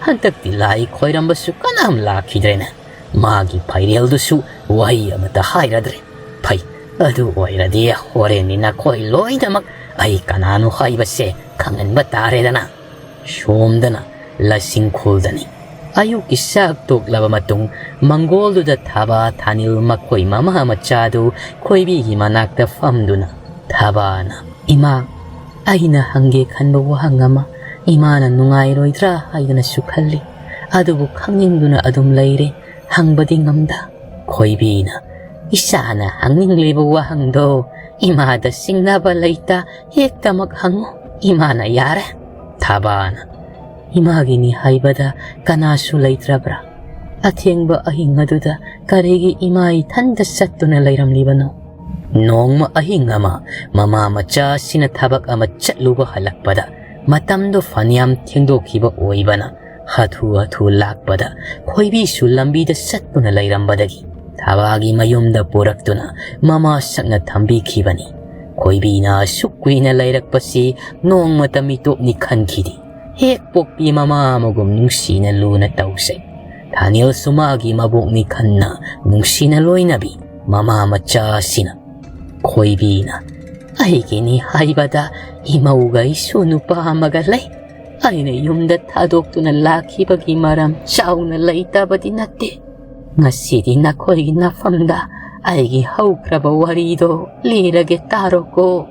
ꯍꯟꯗꯛꯇꯤ ꯂꯥꯏ ꯈꯣꯏꯔꯝꯕꯁꯨ ꯀꯅꯥꯝ ꯂꯥꯛꯈꯤꯗ꯭ꯔꯦꯅꯦ꯫ ꯃꯥꯒꯤ ꯐꯩꯔꯦꯜꯗꯨꯁꯨ ꯋꯥꯍꯩ ꯑꯃꯠꯇ ꯍꯥꯏꯔꯗ꯭ꯔꯦ꯫ ꯐꯩ, ꯑꯗꯨ ꯑꯣꯏꯔꯗꯤ ꯍꯣꯔꯦꯟꯗꯤ ꯅꯈꯣꯏ ꯂꯣꯏꯅꯃꯛ ꯑꯩ ꯀꯅꯥꯅꯣ ꯍꯥꯏꯕꯁꯦ ꯈꯪꯍꯟꯕ ꯇꯥꯔꯦꯗꯅ꯫ ꯁꯣꯝꯗꯅ ꯂꯁꯤꯡ ꯈꯨꯜꯗꯅꯤ꯫ ꯑꯌꯨꯛꯀꯤ ꯆꯥꯛ ꯇꯣꯛꯂꯕ ꯃꯇꯨꯡ ꯃꯪꯒꯣꯜꯗꯨꯗ ꯊꯥꯕ ꯊꯥꯅꯤꯜ ꯃꯈꯣꯏ ꯃꯃꯥ ꯃꯆꯥꯗꯨ ꯈꯣꯏꯕꯤꯒꯤ ꯃꯅꯥꯛꯇ ꯐꯝꯗꯨꯅ ꯊꯥꯕꯅ, "ꯏꯃꯥ, ꯑꯩꯅ ꯍꯪꯒꯦ ꯈꯟꯕ ꯋꯥꯍꯪ ꯑꯃ ꯏꯃꯥꯅ ꯅꯨꯡꯉꯥꯏꯔꯣꯏꯗ꯭ꯔꯥ ꯍꯥꯏꯗꯅꯁꯨ ꯈꯜꯂꯤ꯫ ꯑꯗꯨꯕꯨ ꯈꯪꯅꯤꯡꯗꯨꯅ ꯑꯗꯨꯝ ꯂꯩꯔꯦ, ꯍꯪꯕꯗꯤ ꯉꯝꯗ꯫" ꯈꯣꯏꯕꯤꯅ, "ꯏꯆꯥꯅ ꯍꯪꯅꯤꯡꯂꯤꯕ ꯋꯥꯍꯪꯗꯣ ꯏꯃꯥꯗ ꯆꯤꯡꯅꯕ ꯂꯩꯇ, ꯍꯦꯛꯇꯃꯛ ꯍꯪꯉꯨ, ꯏꯃꯥꯅ ꯌꯥꯔꯦ꯫" ꯊꯥꯕꯅ, "ꯏꯃꯥꯒꯤꯅꯤ ꯍꯥꯏꯕꯗ ꯀꯅꯥꯁꯨ ꯂꯩꯇ꯭ꯔꯕ꯭ꯔꯥ? ꯑꯊꯦꯡꯕ ꯑꯍꯤꯡ ꯑꯗꯨꯗ ꯀꯔꯤꯒꯤ ꯏꯃꯥ ꯏꯊꯟꯗ ꯆꯠꯇꯨꯅ ꯂꯩꯔꯝꯂꯤꯕꯅꯣ?" ꯅꯣꯡꯃ ꯑꯍꯤꯡ ꯑꯃ ꯃꯃꯥ ꯃꯆꯥ ꯑꯁꯤꯅ ꯊꯕꯛ ꯑꯃ ꯆꯠꯂꯨꯕ ꯍꯜꯂꯛꯄꯗ ꯃꯇꯝꯗꯨ ꯐꯅꯌꯥꯝ ꯊꯦꯡꯗꯣꯛꯈꯤꯕ ꯑꯣꯏꯕꯅ ꯍꯥꯊꯨ ꯍꯥꯊꯨ ꯂꯥꯛꯄꯗ ꯈꯣꯏꯕꯤꯁꯨ ꯂꯝꯕꯤꯗ ꯆꯠꯇꯨꯅ ꯂꯩꯔꯝꯕꯗꯒꯤ ꯊꯥꯕꯒꯤ ꯃꯌꯨꯝꯗ ꯄꯨꯔꯛꯇꯨꯅ ꯃꯃꯥ ꯁꯛꯅ ꯊꯝꯕꯤꯈꯤꯕꯅꯤ꯫ ꯈꯣꯏꯕꯤꯅ ꯑꯁꯨꯛ ꯀꯨꯏꯅ ꯂꯩꯔꯛꯄꯁꯤ ꯅꯣꯡꯃꯇ ꯃꯤꯇꯣꯞꯅꯤ ꯈꯟꯈꯤꯗꯦ꯫ ꯍꯦꯛ ꯄꯣꯛꯄꯤ ꯃꯃꯥ ꯑꯃꯒꯨꯝ ꯅꯨꯡꯁꯤꯅ ꯂꯨꯅ ꯇꯧꯖꯩ꯫ ꯊꯥꯅꯤꯜꯁꯨ ꯃꯥꯒꯤ ꯃꯕꯣꯛꯅꯤ ꯈꯟꯅ ꯅꯨꯡꯁꯤꯅ ꯂꯣꯏꯅꯕꯤ ꯃꯃꯥ ꯃꯆꯥ ꯑꯁꯤꯅ꯫ ꯈꯣꯏꯕꯤꯅ, "ꯑꯩꯒꯤꯅꯤ ꯍꯥꯏꯕꯗ ꯏꯃꯧꯒ ꯏꯁꯨ ꯅꯨꯄꯥ ꯑꯃꯒ ꯂꯩ꯫ ꯑꯩꯅ ꯌꯨꯝꯗ ꯊꯥꯗꯣꯛꯇꯨꯅ ꯂꯥꯛꯈꯤꯕꯒꯤ ꯃꯔꯝ ꯆꯥꯎꯅ ꯂꯩꯇꯕꯗꯤ ꯅꯠꯇꯦ꯫ ꯉꯁꯤꯗꯤ ꯅꯈꯣꯏꯒꯤ ꯅꯐꯝꯗ ꯑꯩꯒꯤ ꯍꯧꯈ꯭ꯔꯕ ꯋꯥꯔꯤꯗꯣ ꯂꯤꯔꯒꯦ ꯇꯥꯔꯣꯀꯣ꯫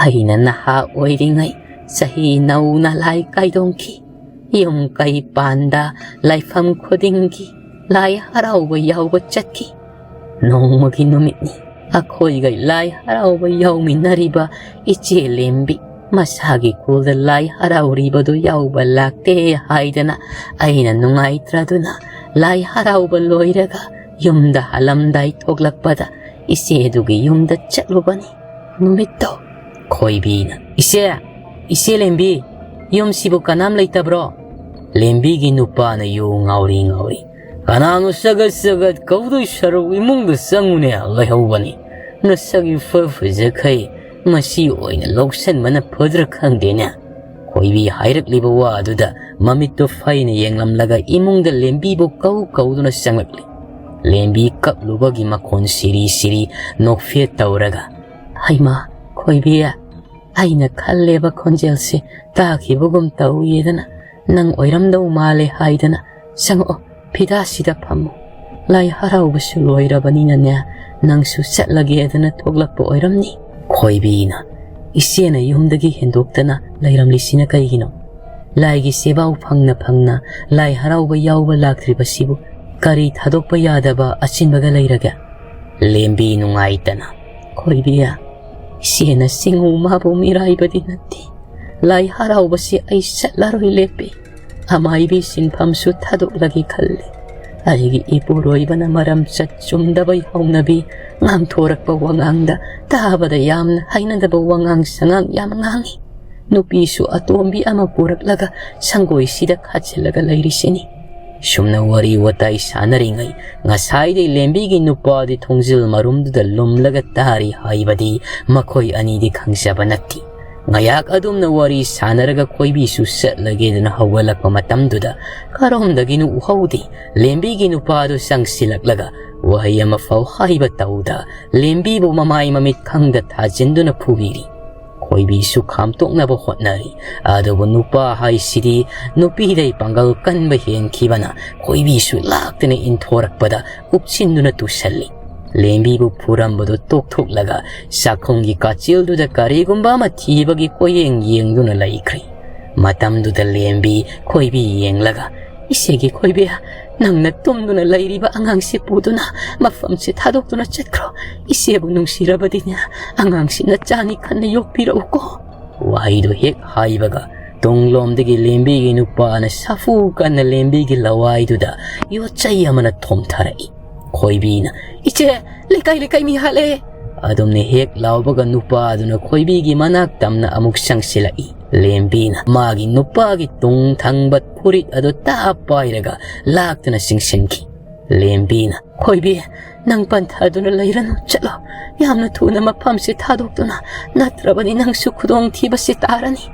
ꯑꯩꯅ ꯅꯍꯥ ꯑꯣꯏꯔꯤꯉꯩ ꯆꯍꯤ ꯅꯧꯅ ꯂꯥꯏ ꯀꯥꯏꯗꯣꯡꯈꯤ꯫ ꯌꯨꯝ ꯀꯩ ꯄꯥꯟꯗ ꯂꯥꯏꯐꯝ ꯈꯨꯗꯤꯡꯒꯤ ꯂꯥꯏ ꯍꯔꯥꯎꯕ ꯌꯥꯎꯕ ꯆꯠꯈꯤ꯫ ꯅꯣꯡꯃꯒꯤ ꯅꯨꯃꯤꯠꯅꯤ꯫ ꯑꯩꯈꯣꯏꯒ ꯂꯥꯏ ꯍꯔꯥꯎꯕ ꯌꯥꯎꯃꯤꯟꯅꯔꯤꯕ ꯏꯆꯦ ꯂꯦꯝꯕꯤ ꯃꯁꯥꯒꯤ ꯈꯨꯜꯗ ꯂꯥꯏ ꯍꯔꯥꯎꯔꯤꯕꯗꯨ ꯌꯥꯎꯕ ꯂꯥꯛꯇꯦ ꯍꯥꯏꯗꯅ ꯑꯩꯅ ꯅꯨꯡꯉꯥꯏꯇ꯭ꯔꯗꯨꯅ ꯂꯥꯏ ꯍꯔꯥꯎꯕ ꯂꯣꯏꯔꯒ ꯌꯨꯝꯗ ꯍꯜꯂꯝꯗꯥꯏ ꯊꯣꯛꯂꯛꯄꯗ ꯏꯆꯦꯗꯨꯒꯤ ꯌꯨꯝꯗ ꯆꯠꯂꯨꯕꯅꯤ꯫ ꯅꯨꯃꯤꯠꯇꯣ ꯈꯣꯏꯕꯤꯅ, "ꯏꯆꯦ, "ꯏꯆꯦ ꯂꯦꯝꯕꯤ, ꯌꯨꯝꯁꯤꯕꯨ ꯀꯅꯥꯝ ꯂꯩꯇꯕ꯭ꯔꯣ?" ꯂꯦꯝꯕꯤꯒꯤ ꯅꯨꯄꯥꯅ ꯌꯨ ꯉꯥꯎꯔꯤ ꯉꯥꯎꯔꯤ, "ꯀꯅꯥꯅꯣ ꯆꯒꯠ ꯆꯒꯠ ꯀꯧꯗꯣꯏ ꯁꯔꯨꯛ ꯏꯃꯨꯡꯗ ꯆꯪꯉꯨꯅꯦ, ꯂꯩꯍꯧꯕꯅꯤ꯫ ꯅꯁꯛ ꯏꯐ ꯐꯖꯈꯩ, ꯃꯁꯤ ꯑꯣꯏꯅ ꯂꯧꯁꯟꯕꯅ ꯐꯗ꯭ꯔꯥ ꯈꯪꯗꯦꯅꯦ"꯫ ꯈꯣꯏꯕꯤ ꯍꯥꯏꯔꯛꯂꯤꯕ ꯋꯥꯗꯨꯗ ꯃꯃꯤꯠꯇꯨ ꯐꯩꯅ ꯌꯦꯡꯂꯝꯂꯒ ꯏꯃꯨꯡꯗ ꯂꯦꯝꯕꯤꯕꯨ ꯀꯧ ꯀꯧꯗꯨꯅ ꯆꯪꯂꯛꯂꯤ꯫ ꯂꯦꯝꯕꯤ ꯀꯞꯂꯨꯕꯒꯤ ꯃꯈꯣꯟ ꯁꯤꯔꯤ ꯁꯤꯔꯤ ꯅꯣꯛꯐꯦꯠ ꯇꯧꯔꯒ, "ꯍꯩꯃꯥ, ꯈꯣꯏꯕꯤ, ꯑꯩꯅ ꯈꯜꯂꯦꯕ ꯈꯣꯟꯖꯦꯜꯁꯦ ꯇꯥꯈꯤꯕꯒꯨꯝ ꯇꯧꯏꯗꯅ, ꯅꯪ ꯑꯣꯏꯔꯝꯗꯧ ꯃꯥꯜꯂꯦ ꯍꯥꯏꯗꯅ꯫ ꯆꯪꯉꯛꯑꯣ, ꯐꯤꯗꯥꯁꯤꯗ ꯐꯝꯃꯣ꯫ ꯂꯥꯏ ꯍꯔꯥꯎꯕꯁꯨ ꯂꯣꯏꯔꯕꯅꯤꯅꯅꯦ, ꯅꯪꯁꯨ ꯆꯠꯂꯒꯦꯗꯅ ꯊꯣꯛꯂꯛꯄ ꯑꯣꯏꯔꯝꯅꯤ"꯫ ꯈꯣꯏꯕꯤꯅ, "ꯏꯆꯦꯅ ꯌꯨꯝꯗꯒꯤ ꯍꯦꯟꯗꯣꯛꯇꯅ ꯂꯩꯔꯝꯂꯤꯁꯤꯅ ꯀꯩꯒꯤꯅꯣ? ꯂꯥꯏꯒꯤ ꯆꯦꯕꯥꯎ ꯐꯪꯅ ꯐꯪꯅ ꯂꯥꯏ ꯍꯔꯥꯎꯕ ꯌꯥꯎꯕ ꯂꯥꯛꯇ꯭ꯔꯤꯕꯁꯤꯕꯨ ꯀꯔꯤ ꯊꯥꯗꯣꯛꯄ ꯌꯥꯗꯕ ꯑꯆꯤꯟꯕꯒ ꯂꯩꯔꯒꯦ?" ꯂꯦꯝꯕꯤ ꯅꯨꯡꯉꯥꯏꯇꯅ, "ꯈꯣꯏꯕꯤ, ꯏꯆꯦꯅ ꯆꯤꯡꯉꯨ ꯃꯥꯕꯨ ꯃꯤꯔꯥꯏꯕꯗꯤ ꯅꯠꯇꯦ꯫ ꯂꯥꯏ ꯍꯔꯥꯎꯕꯁꯤ ꯑꯩ ꯆꯠꯂꯔꯣꯏ ꯂꯦꯞꯄꯤ꯫ ꯑꯃꯥꯏꯕꯤ ꯁꯤꯟꯐꯝꯁꯨ ꯊꯥꯗꯣꯛꯂꯒꯦ ꯈꯜꯂꯤ꯫ ꯑꯩꯒꯤ ꯏꯄꯨꯔꯣꯏꯕꯅ ꯃꯔꯝ ꯆꯠ ꯆꯨꯝꯗꯕꯩ ꯍꯧꯅꯕꯤ ꯉꯥꯡꯊꯣꯔꯛꯄ ꯋꯥꯉꯥꯡꯗ ꯇꯥꯕꯗ ꯌꯥꯝꯅ ꯍꯩꯅꯗꯕ ꯋꯥꯉꯥꯡ ꯁꯉꯥꯡ ꯌꯥꯝ ꯉꯥꯡꯉꯤ꯫ ꯅꯨꯄꯤꯁꯨ ꯑꯇꯣꯝꯕꯤ ꯑꯃ ꯄꯨꯔꯛꯂꯒ ꯁꯪꯒꯣꯏꯁꯤꯗ ꯈꯥꯖꯤꯜꯂꯒ ꯂꯩꯔꯤꯁꯤꯅꯤ"꯫ ꯁꯨꯝꯅ ꯋꯥꯔꯤ ꯋꯥꯇꯥꯏ ꯁꯥꯟꯅꯔꯤꯉꯩ, ꯉꯁꯥꯏꯗꯩ ꯂꯦꯝꯕꯤꯒꯤ ꯅꯨꯄꯥꯗꯤ ꯊꯣꯡꯖꯤꯜ ꯃꯔꯨꯝꯗꯨꯗ ꯂꯨꯝꯂꯒ ꯇꯥꯔꯤ ꯍꯥꯏꯕꯗꯤ ꯃꯈꯣꯏ ꯑꯅꯤꯗꯤ ꯈꯪꯖꯕ ꯅꯠꯇꯦ꯫ ꯉꯥꯏꯍꯥꯛ ꯑꯗꯨꯝꯅ ꯋꯥꯔꯤ ꯁꯥꯟꯅꯔꯒ ꯈꯣꯏꯕꯤꯁꯨ ꯆꯠꯂꯒꯦꯗꯅ ꯍꯧꯒꯠꯂꯛꯄ ꯃꯇꯝꯗꯨꯗ, ꯀꯔꯣꯝꯗꯒꯤꯅꯣ ꯎꯍꯧꯗꯦ, ꯂꯦꯝꯕꯤꯒꯤ ꯅꯨꯄꯥꯗꯨ ꯆꯪꯁꯤꯜꯂꯛꯂꯒ ꯋꯥꯍꯩ ꯑꯃꯐꯥꯎ ꯍꯥꯏꯕ ꯇꯧꯗ, ꯂꯦꯝꯕꯤꯕꯨ ꯃꯃꯥꯏ ꯃꯃꯤꯠ ꯈꯪꯗ ꯊꯥꯖꯤꯟꯗꯨꯅ ꯐꯨꯕꯤꯔꯤ꯫ ꯈꯣꯏꯕꯤꯁꯨ ꯈꯥꯝꯇꯣꯛꯅꯕ ꯍꯣꯠꯅꯔꯤ꯫ ꯑꯗꯨꯕꯨ ꯅꯨꯄꯥ ꯍꯥꯏꯁꯤꯗꯤ ꯅꯨꯄꯤꯗꯩ ꯄꯥꯡꯒꯜ ꯀꯟꯕ ꯍꯦꯟꯈꯤꯕꯅ ꯈꯣꯏꯕꯤꯁꯨ ꯂꯥꯛꯇꯅ ꯏꯟꯊꯣꯔꯛꯄꯗ ꯎꯞꯁꯤꯟꯗꯨꯅ ꯇꯨꯁꯜꯂꯤ꯫ ꯂꯦꯝꯕꯤꯕꯨ ꯐꯨꯔꯝꯕꯗꯨ ꯇꯣꯛꯊꯣꯛꯂꯒ ꯆꯥꯛꯈꯨꯝꯒꯤ ꯀꯥꯆꯤꯜꯗꯨꯗ ꯀꯔꯤꯒꯨꯝꯕ ꯑꯃ ꯊꯤꯕꯒꯤ ꯀꯣꯏꯌꯦꯡ ꯌꯦꯡꯗꯨꯅ ꯂꯩꯈ꯭ꯔꯦ꯫ ꯃꯇꯝꯗꯨꯗ ꯂꯦꯝꯕꯤ ꯈꯣꯏꯕꯤ ꯌꯦꯡꯂꯒ, "ꯏꯆꯦꯒꯤ ꯈꯣꯏꯕꯤ, ꯅꯪꯅ ꯇꯨꯝꯗꯨꯅ ꯂꯩꯔꯤꯕ ꯑꯉꯥꯡꯁꯤ ꯄꯨꯗꯨꯅ ꯃꯐꯝꯁꯤ ꯊꯥꯗꯣꯛꯇꯨꯅ ꯆꯠꯈ꯭ꯔꯣ꯫ ꯏꯆꯦꯕꯨ ꯅꯨꯡꯁꯤꯔꯕꯗꯤꯅꯦ, ꯑꯉꯥꯡꯁꯤ ꯅꯆꯥꯅꯤ ꯈꯟꯅ ꯌꯣꯛꯄꯤꯔꯛꯎꯀꯣ"꯫ ꯋꯥꯍꯩꯗꯨ ꯍꯦꯛ ꯍꯥꯏꯕꯒ, ꯇꯨꯡꯂꯣꯝꯗꯒꯤ ꯂꯦꯝꯕꯤꯒꯤ ꯅꯨꯄꯥꯅ ꯁꯥꯐꯨ ꯀꯟꯅ ꯂꯦꯝꯕꯤꯒꯤ ꯂꯋꯥꯏꯗꯨꯗ ꯌꯣꯠꯆꯩ ꯑꯃꯅ ꯊꯣꯝꯊꯔꯛꯏ꯫ ꯈꯣꯏꯕꯤꯅ, "ꯏꯆꯦ, ꯂꯩꯀꯥꯏ ꯂꯩꯀꯥꯏ ꯃꯤ ꯍꯥꯠꯂꯦ!" ꯑꯗꯨꯝꯅ ꯍꯦꯛ ꯂꯥꯎꯕꯒ ꯅꯨꯄꯥ ꯑꯗꯨꯅ ꯈꯣꯏꯕꯤꯒꯤ ꯃꯅꯥꯛ ꯇꯝꯅ ꯑꯃꯨꯛ ꯆꯪꯁꯤꯜꯂꯛꯏ꯫ ꯂꯦꯝꯕꯤꯅ ꯃꯥꯒꯤ ꯅꯨꯄꯥꯒꯤ ꯇꯨꯡ ꯊꯪꯕ ꯐꯨꯔꯤꯠ ꯑꯗꯨ ꯇꯥ ꯄꯥꯏꯔꯒ ꯂꯥꯛꯇꯨꯅ ꯆꯤꯡꯁꯤꯟꯈꯤ꯫ ꯂꯦꯝꯕꯤꯅ, "ꯈꯣꯏꯕꯤ, ꯅꯪ ꯄꯟꯊꯗꯨꯅ ꯂꯩꯔꯅꯨ, ꯆꯠꯂꯣ꯫ ꯌꯥꯝꯅ ꯊꯨꯅ ꯃꯐꯝꯁꯤ ꯊꯥꯗꯣꯛꯇꯨꯅ, ꯅꯠꯇ꯭ꯔꯕꯗꯤ ꯅꯪꯁꯨ ꯈꯨꯗꯣꯡꯊꯤꯕꯁꯤ ꯇꯥꯔꯅꯤ꯫"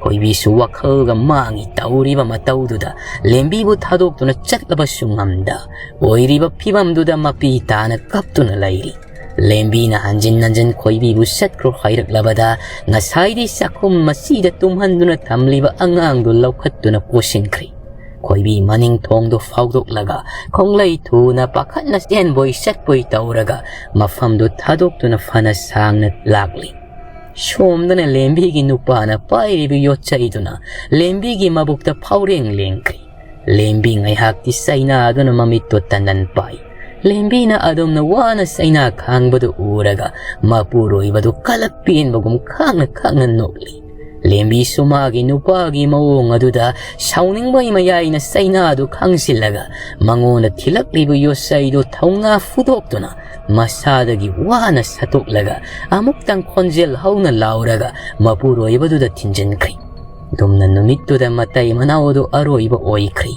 ꯈꯣꯏꯕꯤꯁꯨ ꯋꯥꯈꯜꯒ ꯃꯥꯡꯏ ꯇꯧꯔꯤꯕ ꯃꯇꯧꯗꯨꯗ ꯂꯦꯝꯕꯤꯕꯨ ꯊꯥꯗꯣꯛꯇꯨꯅ ꯆꯠꯂꯕꯁꯨ ꯉꯝꯗ, ꯑꯣꯏꯔꯤꯕ ꯐꯤꯕꯝꯗꯨꯗ ꯃꯄꯤ ꯇꯥꯅ ꯀꯞꯇꯨꯅ ꯂꯩꯔꯤ꯫ ꯂꯦꯝꯕꯤꯅ ꯍꯟꯖꯤꯟ ꯍꯟꯖꯤꯟ ꯈꯣꯏꯕꯤꯕꯨ ꯆꯠꯈ꯭ꯔꯣ ꯍꯥꯏꯔꯛꯂꯕꯗ, ꯉꯁꯥꯏꯗꯤ ꯆꯥꯛꯈꯨꯝ ꯃꯆꯤꯗ ꯇꯨꯝꯍꯟꯗꯨꯅ ꯊꯝꯂꯤꯕ ꯑꯉꯥꯡꯗꯨ ꯂꯧꯈꯠꯇꯨꯅ ꯄꯨꯁꯤꯟꯈ꯭ꯔꯤ꯫ ꯈꯣꯏꯕꯤ ꯃꯅꯤꯡ ꯊꯣꯡꯗꯨ ꯐꯥꯎꯗꯣꯛꯂꯒ ꯈꯣꯡꯂꯩ ꯊꯨꯅ ꯄꯥꯈꯠꯅ ꯆꯦꯟꯕꯣꯏ ꯆꯠꯄꯣꯏ ꯇꯧꯔꯒ ꯃꯐꯝꯗꯨ ꯊꯥꯗꯣꯛꯇꯨꯅ ꯐꯅ ꯁꯥꯡꯅ ꯂꯥꯛꯂꯤ꯫ ꯁꯣꯝꯗꯅ ꯂꯦꯝꯕꯤꯒꯤ ꯅꯨꯄꯥꯅ ꯄꯥꯏꯔꯤꯕ ꯌꯣꯠꯆꯩꯗꯨꯅ ꯂꯦꯝꯕꯤꯒꯤ ꯃꯕꯨꯛꯇ ꯐꯥꯎꯔꯦꯡ ꯂꯦꯡꯈ꯭ꯔꯤ꯫ ꯂꯦꯝꯕꯤ ꯉꯥꯏꯍꯥꯛꯇꯤ ꯆꯩꯅꯥꯗꯨꯅ ꯃꯃꯤꯠꯇꯣ ꯇꯟꯗꯟ ꯄꯥꯏ꯫ ꯂꯦꯝꯕꯤꯅ ꯑꯗꯨꯝꯅ ꯋꯥꯅ ꯆꯩꯅꯥ ꯈꯥꯡꯕꯗꯨ ꯎꯔꯒ ꯃꯄꯨꯔꯣꯏꯕꯗꯨ ꯀꯂꯛ ꯄꯦꯟꯕꯒꯨꯝ ꯈꯥꯡꯅ ꯈꯥꯡꯅ ꯅꯣꯛꯂꯤ꯫ ꯂꯦꯝꯕꯤꯁꯨ ꯃꯥꯒꯤ ꯅꯨꯄꯥꯒꯤ ꯃꯑꯣꯡ ꯑꯗꯨꯗ ꯁꯥꯎꯅꯤꯡꯕꯒꯤ ꯃꯌꯥꯏꯅ ꯆꯩꯅꯥꯗꯨ ꯈꯥꯡꯖꯤꯜꯂꯒ ꯃꯉꯣꯟꯗ ꯊꯤꯜꯂꯛꯂꯤꯕ ꯌꯣꯠꯆꯩꯗꯨ ꯊꯧꯅꯥ ꯐꯨꯗꯣꯛꯇꯨꯅ ꯃꯁꯥꯗꯒꯤ ꯋꯥꯅ ꯁꯠꯇꯣꯛꯂꯒ ꯑꯃꯨꯛꯇꯪ ꯈꯣꯟꯖꯦꯜ ꯍꯧꯅ ꯂꯥꯎꯔꯒ ꯃꯄꯨꯔꯣꯏꯕꯗꯨꯗ ꯊꯤꯟꯖꯤꯟꯈ꯭ꯔꯤ꯫ ꯑꯗꯨꯝꯅ ꯅꯨꯃꯤꯠꯇꯨꯗ ꯃꯇꯩ ꯃꯅꯥꯎ ꯑꯗꯨ ꯑꯔꯣꯏꯕ ꯑꯣꯏꯈ꯭ꯔꯤ꯫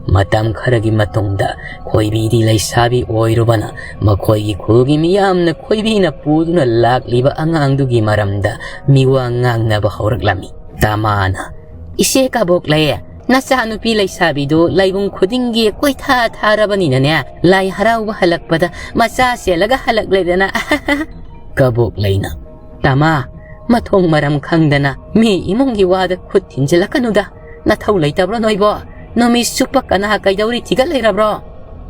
ꯃꯇꯝ ꯈꯔꯒꯤ ꯃꯇꯨꯡꯗ ꯈꯣꯏꯕꯤꯗꯤ ꯂꯩꯁꯥꯕꯤ ꯑꯣꯏꯔꯨꯕꯅ ꯃꯈꯣꯏꯒꯤ ꯈꯨꯜꯒꯤ ꯃꯤꯌꯥꯝꯅ ꯈꯣꯏꯕꯤꯅ ꯄꯨꯗꯨꯅ ꯂꯥꯛꯂꯤꯕ ꯑꯉꯥꯡꯗꯨꯒꯤ ꯃꯔꯝꯗ ꯃꯤꯋꯥ ꯉꯥꯡꯅꯕ ꯍꯧꯔꯛꯂꯝꯃꯤ꯫ ꯇꯃꯥꯅ, "ꯏꯆꯦ ꯀꯕꯣꯛꯂꯩ, ꯅꯆꯥꯅꯨꯄꯤ ꯂꯩꯁꯥꯕꯤꯗꯨ ꯂꯥꯏꯕꯨꯡ ꯈꯨꯗꯤꯡꯒꯤ ꯀꯣꯏꯊꯥ ꯊꯥꯔꯕꯅꯤꯅꯅꯦ, ꯂꯥꯏ ꯍꯔꯥꯎꯕ ꯍꯜꯂꯛꯄꯗ ꯃꯆꯥ ꯆꯦꯜꯂꯒ ꯍꯜꯂꯛꯂꯦꯗꯅ꯫" ꯀꯕꯣꯛꯂꯩꯅ, "ꯇꯃꯥ, ꯃꯊꯣꯡ ꯃꯔꯝ ꯈꯪꯗꯅ ꯃꯤ ꯏꯃꯨꯡꯒꯤ ꯋꯥꯗ ꯈꯨꯠ ꯊꯤꯟꯖꯤꯜꯂꯛꯀꯅꯨꯗ꯫ ꯅꯊꯧ ꯂꯩꯇꯕ꯭ꯔꯣ ꯅꯣꯏꯕꯣ? ꯅꯨꯃꯤꯠ ꯆꯨꯞꯄ ꯀꯅꯥ ꯀꯩꯗꯧꯔꯤ ꯊꯤꯒꯠ ꯂꯩꯔꯕ꯭ꯔꯣ?"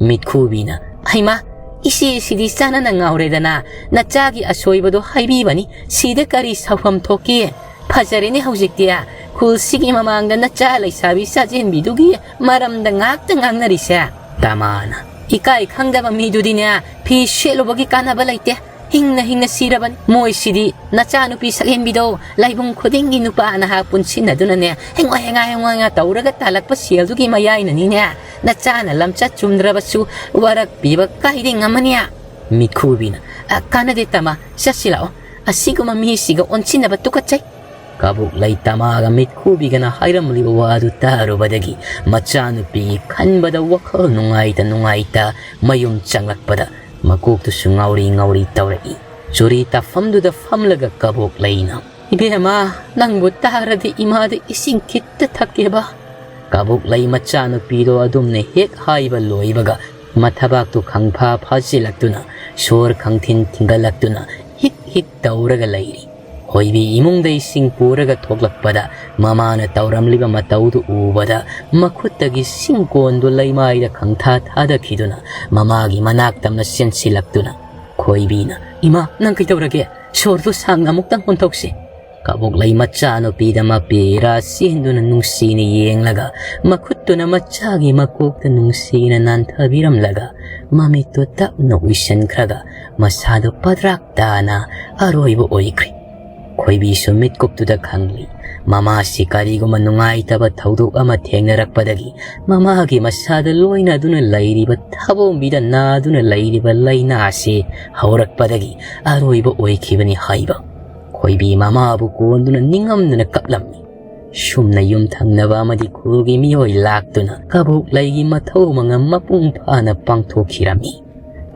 ꯃꯤꯠꯈꯨꯕꯤꯅ, "ꯍꯩꯃꯥ, ꯏꯆꯦꯁꯤꯗꯤ ꯆꯥꯟꯅꯅ ꯉꯥꯎꯔꯦꯗꯅ꯫ ꯅꯆꯥꯒꯤ ꯑꯁꯣꯏꯕꯗꯣ ꯍꯥꯏꯕꯤꯕꯅꯤ, ꯁꯤꯗ ꯀꯔꯤ ꯁꯥꯎꯐꯝ ꯊꯣꯛꯀꯦ? ꯐꯖꯔꯦꯅꯦ ꯍꯧꯖꯤꯛꯇꯤ꯫ ꯈꯨꯜꯁꯤꯒꯤ ꯃꯃꯥꯡꯗ ꯅꯆꯥ ꯂꯩꯁꯥꯕꯤ ꯆꯥꯖꯦꯟꯕꯤꯗꯨꯒꯤ ꯃꯔꯝꯗ ꯉꯥꯛꯇ ꯉꯥꯡꯅꯔꯤꯁꯦ꯫" ꯇꯃꯥꯅ, "ꯏꯀꯥꯏ ꯈꯪꯗꯕ ꯃꯤꯗꯨꯗꯤꯅꯦ, ꯐꯤ ꯁꯦꯠꯂꯨꯕꯒꯤ ꯀꯥꯟꯅꯕ ꯂꯩꯇꯦ꯫ ꯍꯤꯡꯅ ꯍꯤꯡꯅ ꯁꯤꯔꯕꯅꯤ꯫ ꯃꯣꯏꯁꯤꯗꯤ ꯅꯆꯥꯅꯨꯄꯤ ꯁꯛꯍꯦꯟꯕꯤꯗꯣ ꯂꯥꯏꯕꯨꯡ ꯈꯨꯗꯤꯡꯒꯤ ꯅꯨꯄꯥ ꯅꯍꯥ ꯄꯨꯟꯁꯤꯟꯅꯗꯨꯅꯅꯦ, ꯍꯦꯡꯋꯥ ꯍꯦꯡꯉꯥ ꯍꯦꯡꯋꯥ ꯍꯦꯡꯉꯥ ꯇꯧꯔꯒ ꯇꯥꯜꯂꯛꯄ ꯁꯦꯜꯗꯨꯒꯤ ꯃꯌꯥꯏꯅꯅꯤꯅꯦ, ꯅꯆꯥꯅ ꯂꯝꯆꯠ ꯆꯨꯝꯗ꯭ꯔꯕꯁꯨ ꯋꯥꯔꯛꯄꯤꯕ ꯀꯥꯏꯗꯦ ꯉꯝꯃꯅꯤ꯫" ꯃꯤꯠꯈꯨꯕꯤꯅ, "ꯑ, ꯀꯥꯟꯅꯗꯦ ꯇꯃꯥ, ꯆꯠꯁꯤ ꯂꯥꯛꯑꯣ꯫ ꯑꯁꯤꯒꯨꯝꯕ ꯃꯤꯁꯤꯒ ꯑꯣꯟꯁꯤꯟꯅꯕ ꯇꯨꯀꯠꯆꯩ꯫" ꯀꯕꯣꯛꯂꯩ ꯇꯃꯥꯒ ꯃꯤꯠꯈꯨꯕꯤꯒꯅ ꯍꯥꯏꯔꯝꯂꯤꯕ ꯋꯥꯗꯨ ꯇꯥꯔꯨꯕꯗꯒꯤ ꯃꯆꯥꯅꯨꯄꯤꯒꯤ ꯈꯟꯕꯗ ꯋꯥꯈꯜ ꯅꯨꯡꯉꯥꯏꯇ ꯅꯨꯡꯉꯥꯏꯇ ꯃꯌꯨꯝ ꯆꯪꯂꯛꯄꯗ ꯃꯀꯣꯛꯇꯨꯁꯨ ꯉꯥꯎꯔꯤ ꯉꯥꯎꯔꯤ ꯇꯧꯔꯛꯏ꯫ ꯆꯨꯔꯤ ꯇꯥꯐꯝꯗꯨꯗ ꯐꯝꯂꯒ ꯀꯕꯣꯛꯂꯩꯅ, "ꯏꯕꯦꯝꯃ, ꯅꯪꯕꯨ ꯇꯥꯔꯗꯤ ꯏꯃꯥꯗ ꯏꯁꯤꯡ ꯈꯤꯠꯇ ꯊꯛꯀꯦꯕ꯫" ꯀꯕꯣꯛꯂꯩ ꯃꯆꯥꯅꯨꯄꯤꯗꯣ ꯑꯗꯨꯝꯅ ꯍꯦꯛ ꯍꯥꯏꯕ ꯂꯣꯏꯕꯒ ꯃꯊꯕꯥꯛꯇꯨ ꯈꯪꯐꯥ ꯐꯥꯖꯤꯜꯂꯛꯇꯨꯅ, ꯁꯣꯔ ꯈꯪꯊꯤꯟ ꯊꯤꯡꯒꯠꯂꯛꯇꯨꯅ ꯍꯤꯛ ꯍꯤꯛ ꯇꯧꯔꯒ ꯂꯩꯔꯤ꯫ ꯈꯣꯏꯕꯤ ꯏꯃꯨꯡꯗ ꯏꯁꯤꯡ ꯄꯨꯔꯒ ꯊꯣꯛꯂꯛꯄꯗ ꯃꯃꯥꯅ ꯇꯧꯔꯝꯂꯤꯕ ꯃꯇꯧꯗꯨ ꯎꯕꯗ ꯃꯈꯨꯠꯇꯒꯤ ꯁꯤꯡꯀꯣꯟꯗꯨ ꯂꯩꯃꯥꯏꯗ ꯈꯪꯊꯥ ꯊꯥꯗꯈꯤꯗꯨꯅ ꯃꯃꯥꯒꯤ ꯃꯅꯥꯛ ꯇꯝꯅ ꯆꯦꯟꯁꯤꯜꯂꯛꯇꯨꯅ ꯈꯣꯏꯕꯤꯅ, "ꯏꯃꯥ, ꯅꯪ ꯀꯩꯗꯧꯔꯒꯦ? ꯁꯣꯔꯗꯨ ꯁꯥꯡꯅ ꯑꯃꯨꯛꯇꯪ ꯍꯣꯟꯊꯣꯛꯁꯤ꯫" ꯀꯕꯣꯛꯂꯩ ꯃꯆꯥꯅꯨꯄꯤꯗ ꯃꯄꯤ ꯏꯔꯥ ꯆꯦꯟꯗꯨꯅ ꯅꯨꯡꯁꯤꯅ ꯌꯦꯡꯂꯒ ꯃꯈꯨꯠꯇꯨꯅ ꯃꯆꯥꯒꯤ ꯃꯀꯣꯛꯇ ꯅꯨꯡꯁꯤꯅ ꯅꯥꯟꯊꯕꯤꯔꯝꯂꯒ ꯃꯃꯤꯠꯇꯨ ꯇꯞꯅ ꯎꯏꯁꯤꯟꯈ꯭ꯔꯒ ꯃꯁꯥꯗꯨ ꯄꯗ꯭ꯔꯥꯛ ꯇꯥꯅ ꯑꯔꯣꯏꯕ ꯑꯣꯏꯈ꯭ꯔꯦ꯫ ꯈꯣꯏꯕꯤꯁꯨ ꯃꯤꯠꯀꯨꯞꯇꯨꯗ ꯈꯪꯂꯤ꯫ ꯃꯃꯥꯁꯤ ꯀꯔꯤꯒꯨꯝꯕ ꯅꯨꯡꯉꯥꯏꯇꯕ ꯊꯧꯗꯣꯛ ꯑꯃ ꯊꯦꯡꯅꯔꯛꯄꯗꯒꯤ ꯃꯃꯥꯒꯤ ꯃꯁꯥꯗ ꯂꯣꯏꯅꯗꯨꯅ ꯂꯩꯔꯤꯕ ꯊꯥꯕꯣꯡꯕꯤꯗ ꯅꯥꯗꯨꯅ ꯂꯩꯔꯤꯕ ꯂꯥꯏꯅꯥꯁꯤ ꯍꯧꯔꯛꯄꯗꯒꯤ ꯑꯔꯣꯏꯕ ꯑꯣꯏꯈꯤꯕꯅꯤ ꯍꯥꯏꯕ꯫ ꯈꯣꯏꯕꯤ ꯃꯃꯥꯕꯨ ꯀꯣꯟꯗꯨꯅ ꯅꯤꯡꯉꯝꯗꯅ ꯀꯞꯂꯝꯃꯤ꯫ ꯁꯨꯝꯅ ꯌꯨꯝꯊꯪꯅꯕ ꯑꯃꯗꯤ ꯈꯨꯜꯒꯤ ꯃꯤꯑꯣꯏ ꯂꯥꯛꯇꯨꯅ ꯀꯕꯣꯛꯂꯩꯒꯤ ꯃꯊꯧ ꯃꯉꯝ ꯃꯄꯨꯡ ꯐꯥꯅ ꯄꯥꯡꯊꯣꯛꯈꯤꯔꯝꯃꯤ꯫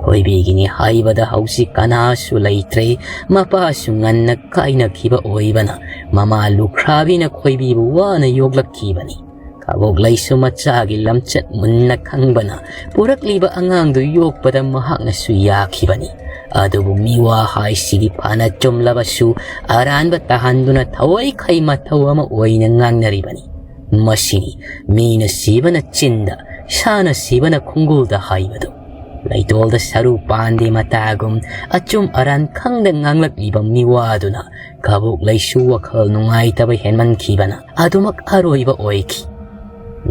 ꯈꯣꯏꯕꯤꯒꯤꯅꯤ ꯍꯥꯏꯕꯗ ꯍꯧꯖꯤꯛ ꯀꯅꯥꯁꯨ ꯂꯩꯇ꯭ꯔꯦ꯫ ꯃꯄꯥꯁꯨ ꯉꯟꯅ ꯀꯥꯏꯅꯈꯤꯕ ꯑꯣꯏꯕꯅ ꯃꯃꯥ ꯂꯨꯈ꯭ꯔꯥꯕꯤꯅ ꯈꯣꯏꯕꯤꯕꯨ ꯋꯥꯅ ꯌꯣꯛꯂꯛꯈꯤꯕꯅꯤ꯫ ꯀꯕꯣꯛꯂꯩꯁꯨ ꯃꯆꯥꯒꯤ ꯂꯝꯆꯠ ꯃꯨꯟꯅ ꯈꯪꯕꯅ ꯄꯨꯔꯛꯂꯤꯕ ꯑꯉꯥꯡꯗꯨ ꯌꯣꯛꯄꯗ ꯃꯍꯥꯛꯅꯁꯨ ꯌꯥꯈꯤꯕꯅꯤ꯫ ꯑꯗꯨꯕꯨ ꯃꯤꯋꯥ ꯍꯥꯏꯁꯤꯗꯤ ꯐꯅ ꯆꯨꯝꯂꯕꯁꯨ ꯑꯔꯥꯟꯕ ꯇꯥꯍꯟꯗꯨꯅ ꯊꯋꯥꯏꯈꯩ ꯃꯊꯧ ꯑꯃ ꯑꯣꯏꯅ ꯉꯥꯡꯅꯔꯤꯕꯅꯤ꯫ ꯃꯁꯤꯅꯤ ꯃꯤꯅ ꯁꯤꯕꯅ ꯆꯤꯟꯗ, ꯁꯥꯅ ꯁꯤꯕꯅ ꯈꯣꯡꯒꯨꯜꯗ ꯍꯥꯏꯕꯗꯨ꯫ ꯂꯩꯇꯣꯜꯗ ꯁꯔꯨ ꯄꯥꯟꯗꯦ ꯃꯇꯥꯒꯨꯝ ꯑꯆꯨꯝ ꯑꯔꯥꯟ ꯈꯪꯗ ꯉꯥꯡꯂꯛꯂꯤꯕ ꯃꯤꯋꯥꯗꯨꯅ ꯀꯕꯣꯛꯂꯩꯁꯨ ꯋꯥꯈꯜ ꯅꯨꯡꯉꯥꯏꯇꯕ ꯍꯦꯟꯃꯟꯈꯤꯕꯅ ꯑꯗꯨꯃꯛ ꯑꯔꯣꯏꯕ ꯑꯣꯏꯈꯤ꯫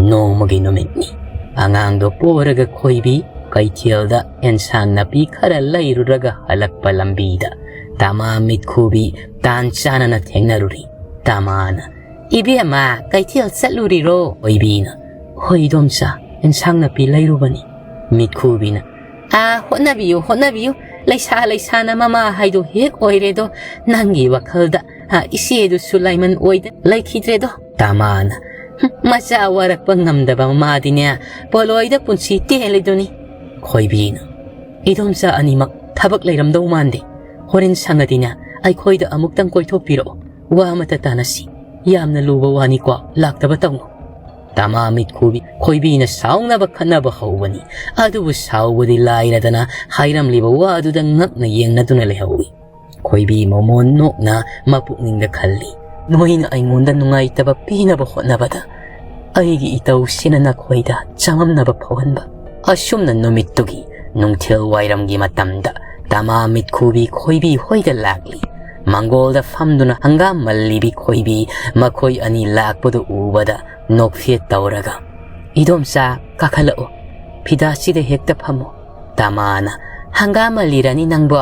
ꯅꯣꯡꯃꯒꯤ ꯅꯨꯃꯤꯠꯅꯤ꯫ ꯑꯉꯥꯡꯗꯣ ꯄꯣꯔꯒ ꯈꯣꯏꯕꯤ ꯀꯩꯊꯦꯜꯗ ꯑꯦꯟꯁꯥꯡ ꯅꯥꯄꯤ ꯈꯔ ꯂꯩꯔꯨꯔꯒ ꯍꯜꯂꯛꯄ ꯂꯝꯕꯤꯗ ꯇꯃꯥ ꯃꯤꯠꯈꯨꯕꯤ ꯇꯥꯟ ꯆꯥꯅꯅ ꯊꯦꯡꯅꯔꯨꯔꯤ꯫ ꯇꯃꯥꯅ, "ꯏꯕꯦꯝꯃ, ꯀꯩꯊꯦꯜ ꯆꯠꯂꯨꯔꯤꯔꯣ?" ꯈꯣꯏꯕꯤꯅ, "ꯍꯣꯏ ꯏꯗꯣꯝꯆꯥ, ꯑꯦꯟꯁꯥꯡ ꯅꯥꯄꯤ ꯂꯩꯔꯨꯕꯅꯤ꯫" ꯃꯤꯠꯈꯨꯕꯤꯅ, "ꯑꯥ, ꯍꯣꯠꯅꯕꯤꯌꯨ, ꯍꯣꯠꯅꯕꯤꯌꯨ꯫ ꯂꯩꯁꯥ ꯂꯩꯁꯥꯅ ꯃꯃꯥ ꯍꯥꯏꯗꯣ ꯍꯦꯛ ꯑꯣꯏꯔꯦꯗꯣ꯫ ꯅꯪꯒꯤ ꯋꯥꯈꯜꯗ ꯍꯥ, ꯏꯆꯦꯗꯨꯁꯨ ꯂꯥꯏꯃꯟ ꯑꯣꯏꯗ ꯂꯩꯈꯤꯗ꯭ꯔꯦꯗꯣ꯫ ꯇꯃꯥꯅ, "ꯍꯨꯝ, ꯃꯆꯥ ꯋꯥꯔꯛꯄ ꯉꯝꯗꯕ ꯃꯥꯗꯤꯅꯦ, ꯄꯣꯂꯣꯏꯗ ꯄꯨꯟꯁꯤ ꯇꯦꯜꯂꯤꯗꯨꯅꯤ꯫" ꯈꯣꯏꯕꯤꯅ, "ꯏꯗꯣꯝꯆꯥ ꯑꯅꯤꯃꯛ ꯊꯕꯛ ꯂꯩꯔꯝꯗꯧ ꯃꯥꯟꯗꯦ꯫ ꯍꯣꯔꯦꯟ ꯁꯪꯉꯗꯤꯅꯦ, ꯑꯩꯈꯣꯏꯗ ꯑꯃꯨꯛꯇꯪ ꯀꯣꯏꯊꯣꯛꯄꯤꯔꯛꯑꯣ꯫ ꯋꯥ ꯑꯃꯇ ꯇꯥꯟꯅꯁꯤ꯫ ꯌꯥꯝꯅ ꯂꯨꯕ ꯋꯥꯅꯤꯀꯣ, ꯂꯥꯛꯇꯕ ꯇꯧꯅꯨ꯫" ꯇꯃꯥ ꯃꯤꯠꯈꯨꯕꯤ ꯈꯣꯏꯕꯤꯅ ꯁꯥꯎꯅꯕ ꯈꯠꯅꯕ ꯍꯧꯕꯅꯤ꯫ ꯑꯗꯨꯕꯨ ꯁꯥꯎꯕꯗꯤ ꯂꯥꯏꯔꯗꯅ ꯍꯥꯏꯔꯝꯂꯤꯕ ꯋꯥ ꯑꯗꯨꯗ ꯉꯛꯅ ꯌꯦꯡꯅꯗꯨꯅ ꯂꯩꯍꯧꯏ꯫ ꯈꯣꯏꯕꯤ ꯃꯃꯣꯟ ꯅꯣꯛꯅ ꯃꯄꯨꯛꯅꯤꯡꯗ ꯈꯜꯂꯤ, "ꯅꯣꯏꯅ ꯑꯩꯉꯣꯟꯗ ꯅꯨꯡꯉꯥꯏꯇꯕ ꯄꯤꯅꯕ ꯍꯣꯠꯅꯕꯗ ꯑꯩꯒꯤ ꯏꯇꯧꯁꯤꯅ ꯅꯈꯣꯏꯗ ꯆꯃꯝꯅꯕ ꯐꯥꯎꯍꯟꯕ꯫" ꯑꯁꯨꯝꯅ ꯅꯨꯃꯤꯠꯇꯨꯒꯤ ꯅꯨꯡꯊꯤꯜ ꯋꯥꯏꯔꯝꯒꯤ ꯃꯇꯝꯗ ꯇꯃꯥ ꯃꯤꯠꯈꯨꯕꯤ ꯈꯣꯏꯕꯤ ꯍꯣꯏꯗ ꯂꯥꯛꯂꯤ꯫ ꯃꯪꯒꯣꯜꯗ ꯐꯝꯗꯨꯅ ꯍꯪꯒꯥꯝ ꯃꯜꯂꯤꯕꯤ ꯈꯣꯏꯕꯤ ꯃꯈꯣꯏ ꯑꯅꯤ ꯂꯥꯛꯄꯗꯨ ꯎꯕꯗ ꯅꯣꯛꯐꯦꯠ ꯇꯧꯔꯒ, "ꯏꯗꯣꯝꯆꯥ, ꯀꯥꯈꯠꯂꯛꯑꯣ, ꯐꯤꯗꯥꯁꯤꯗ ꯍꯦꯛꯇ ꯐꯝꯃꯣ꯫" ꯇꯃꯥꯅ, "ꯍꯪꯒꯥꯝ ꯃꯜꯂꯤꯔꯅꯤ ꯅꯪꯕꯣ?"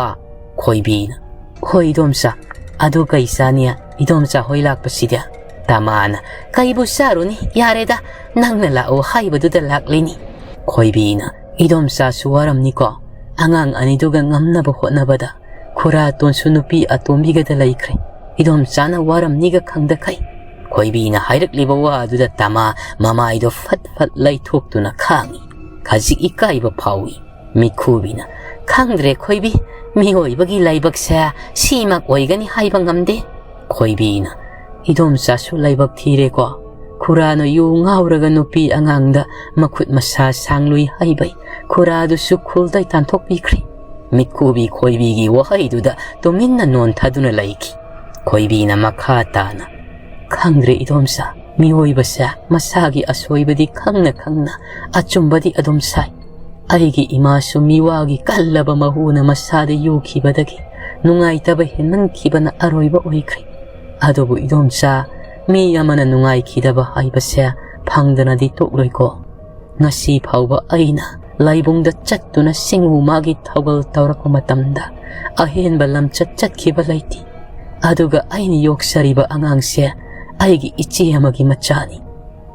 ꯈꯣꯏꯕꯤꯅ, "ꯍꯣꯏ ꯏꯗꯣꯝꯆꯥ, ꯑꯗꯨ ꯀꯩ ꯆꯥꯅꯤ ꯏꯗꯣꯝꯆꯥ ꯍꯣꯏ ꯂꯥꯛꯄꯁꯤꯗꯤ?" ꯇꯃꯥꯅ, "ꯀꯩꯕꯨ ꯆꯥꯔꯨꯅꯤ, ꯌꯥꯔꯦꯗ, ꯅꯪꯅ ꯂꯥꯛꯑꯣ ꯍꯥꯏꯕꯗꯨꯗ ꯂꯥꯛꯂꯤꯅꯤ꯫" ꯈꯣꯏꯕꯤꯅ, "ꯏꯗꯣꯝꯆꯥꯁꯨ ꯋꯥꯔꯝꯅꯤꯀꯣ, ꯑꯉꯥꯡ ꯑꯅꯤꯗꯨꯒ ꯉꯝꯅꯕ ꯍꯣꯠꯅꯕꯗ꯫ ꯈꯨꯔꯥꯇꯣꯟꯁꯨ ꯅꯨꯄꯤ ꯑꯇꯣꯝꯕꯤꯒꯗ ꯂꯩꯈ꯭ꯔꯦ꯫ ꯏꯗꯣꯝꯆꯥꯅ ꯋꯥꯔꯝꯅꯤꯒ ꯈꯪꯗꯈꯩ꯫" ꯈꯣꯏꯕꯤꯅ ꯍꯥꯏꯔꯛꯂꯤꯕ ꯋꯥ ꯑꯗꯨꯗ ꯇꯃꯥ ꯃꯃꯥꯏꯗꯣ ꯐꯠ ꯐꯠ ꯂꯩꯊꯣꯛꯇꯨꯅ ꯈꯥꯡꯏ꯫ ꯈꯖꯤꯛ ꯏꯀꯥꯏꯕ ꯐꯥꯎꯏ꯫ ꯃꯤꯠꯈꯨꯕꯤꯅ, "ꯈꯪꯗ꯭ꯔꯦ ꯈꯣꯏꯕꯤ, ꯃꯤꯑꯣꯏꯕꯒꯤ ꯂꯥꯏꯕꯛꯁꯦ ꯁꯤꯃꯛ ꯑꯣꯏꯒꯅꯤ ꯍꯥꯏꯕ ꯉꯝꯗꯦ꯫" ꯈꯣꯏꯕꯤꯅ, "ꯏꯗꯣꯝꯆꯥꯁꯨ ꯂꯥꯏꯕꯛ ꯊꯤꯔꯦꯀꯣ꯫ ꯈꯨꯔꯥꯅ ꯌꯨ ꯉꯥꯎꯔꯒ ꯅꯨꯄꯤ ꯑꯉꯥꯡꯗ ꯃꯈꯨꯠ ꯃꯁꯥ ꯁꯥꯡꯂꯨꯏ ꯍꯥꯏꯕꯩ ꯈꯨꯔꯥꯗꯨꯁꯨ ꯈꯨꯜꯗꯩ ꯇꯥꯟꯊꯣꯛꯄꯤꯈ꯭ꯔꯦ꯫" ꯃꯤꯠꯈꯨꯕꯤ ꯈꯣꯏꯕꯤꯒꯤ ꯋꯥꯍꯩꯗꯨꯗ ꯇꯨꯃꯤꯟꯅ ꯅꯣꯟꯊꯗꯨꯅ ꯂꯩꯈꯤ꯫ ꯈꯣꯏꯕꯤꯅ ꯃꯈꯥ ꯇꯥꯅ, "ꯈꯪꯗ꯭ꯔꯦ ꯏꯗꯣꯝꯆꯥ, ꯃꯤꯑꯣꯏꯕꯁꯦ ꯃꯁꯥꯒꯤ ꯑꯁꯣꯏꯕꯗꯤ ꯈꯪꯅ ꯈꯪꯅ ꯑꯆꯨꯝꯕꯗꯤ ꯑꯗꯨꯝ ꯁꯥꯏ꯫ ꯑꯩꯒꯤ ꯏꯃꯥꯁꯨ ꯃꯤꯋꯥꯒꯤ ꯀꯜꯂꯕ ꯃꯍꯨꯅ ꯃꯁꯥꯗ ꯌꯨꯈꯤꯕꯗꯒꯤ ꯅꯨꯡꯉꯥꯏꯇꯕ ꯍꯦꯟꯃꯟꯈꯤꯕꯅ ꯑꯔꯣꯏꯕ ꯑꯣꯏꯈ꯭ꯔꯦ꯫ ꯑꯗꯨꯕꯨ ꯏꯗꯣꯝꯆꯥ, ꯃꯤ ꯑꯃꯅ ꯅꯨꯡꯉꯥꯏꯈꯤꯗꯕ ꯍꯥꯏꯕꯁꯦ ꯐꯪꯗꯅꯗꯤ ꯇꯣꯛꯂꯣꯏꯀꯣ꯫ ꯉꯁꯤ ꯐꯥꯎꯕ ꯑꯩꯅ ꯂꯥꯏꯕꯨꯡꯗ ꯆꯠꯇꯨꯅ ꯁꯤꯡꯎ ꯃꯥꯒꯤ ꯊꯧꯒꯜ ꯇꯧꯔꯛꯄ ꯃꯇꯝꯗ ꯑꯍꯦꯟꯕ ꯂꯝꯆꯠ ꯆꯠꯈꯤꯕ ꯂꯩꯇꯦ꯫ ꯑꯗꯨꯒ ꯑꯩꯅ ꯌꯣꯛꯆꯔꯤꯕ ꯑꯉꯥꯡꯁꯦ ꯑꯩꯒꯤ ꯏꯆꯦ ꯑꯃꯒꯤ ꯃꯆꯥꯅꯤ꯫"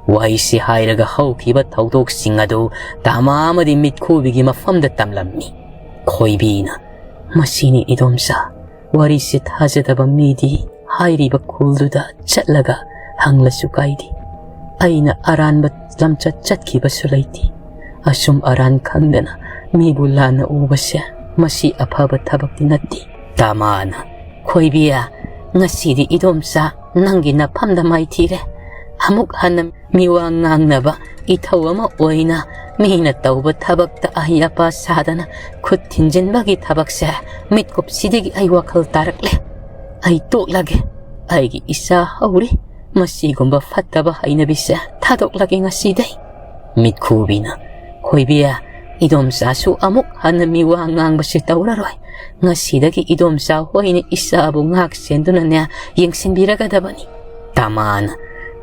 ꯋꯥꯍꯩꯁꯤ ꯍꯥꯏꯔꯒ ꯍꯧꯈꯤꯕ ꯊꯧꯗꯣꯛꯁꯤꯡ ꯑꯗꯨ ꯇꯃꯥ ꯑꯃꯗꯤ ꯃꯤꯠꯈꯨꯕꯤꯒꯤ ꯃꯐꯝꯗ ꯇꯝꯂꯝꯃꯤ꯫ ꯈꯣꯏꯕꯤꯅ, "ꯃꯁꯤꯅꯤ ꯏꯗꯣꯝꯆꯥ, ꯋꯥꯔꯤꯁꯤ ꯊꯥꯖꯗꯕ ꯃꯤꯗꯤ ꯍꯥꯏꯔꯤꯕ ꯈꯨꯜꯗꯨꯗ ꯆꯠꯂꯒ ꯍꯪꯂꯁꯨ ꯀꯥꯏꯗꯦ꯫ ꯑꯩꯅ ꯑꯔꯥꯟꯕ ꯂꯝꯆꯠ ꯆꯠꯈꯤꯕꯁꯨ ꯂꯩꯇꯦ꯫ ꯑꯁꯨꯝ ꯑꯔꯥꯟ ꯈꯪꯗꯅ ꯃꯤꯕꯨ ꯂꯥꯟꯅ ꯎꯕꯁꯦ ꯃꯁꯤ ꯑꯐꯕ ꯊꯕꯛꯇꯤ ꯅꯠꯇꯦ꯫ ꯇꯥꯃꯥꯅ, "ꯈꯣꯏꯕꯤ, ꯉꯁꯤꯗꯤ ꯏꯗꯣꯝꯆꯥ ꯅꯪꯒꯤ ꯅꯐꯝꯗ ꯃꯥꯏꯊꯤꯔꯦ꯫ ꯑꯃꯨꯛ ꯍꯟꯅ ꯃꯤꯋꯥ ꯉꯥꯡꯅꯕ ꯏꯊꯧ ꯑꯃ ꯑꯣꯏꯅ ꯃꯤꯅ ꯇꯧꯕ ꯊꯕꯛꯇ ꯑꯍꯩ ꯑꯄꯥ ꯁꯥꯗꯅ ꯈꯨꯠ ꯊꯤꯟꯖꯤꯟꯕꯒꯤ ꯊꯕꯛꯁꯦ ꯃꯤꯠꯀꯨꯞꯁꯤꯗꯒꯤ ꯑꯩ ꯋꯥꯈꯜ ꯇꯥꯔꯛꯂꯦ꯫ ꯑꯩ ꯇꯣꯛꯂꯒꯦ꯫ ꯑꯩꯒꯤ ꯏꯆꯥ ꯍꯧꯔꯤ꯫ ꯃꯁꯤꯒꯨꯝꯕ ꯐꯠꯇꯕ ꯍꯩꯅꯕꯤꯁꯦ ꯊꯥꯗꯣꯛꯂꯒꯦ ꯉꯁꯤꯗꯩ꯫" ꯃꯤꯠꯈꯨꯕꯤꯅ, "ꯈꯣꯏꯕꯤ, ꯏꯗꯣꯝꯆꯥꯁꯨ ꯑꯃꯨꯛ ꯍꯟꯅ ꯃꯤꯋꯥ ꯉꯥꯡꯕꯁꯤ ꯇꯧꯔꯔꯣꯏ꯫ ꯉꯁꯤꯗꯒꯤ ꯏꯗꯣꯝꯆꯥ ꯍꯣꯏꯅ ꯏꯆꯥꯕꯨ ꯉꯥꯛ ꯁꯦꯟꯗꯨꯅꯅꯦ ꯌꯦꯡꯁꯤꯟꯕꯤꯔꯒꯗꯕꯅꯤ꯫" ꯇꯥꯃꯥꯅ,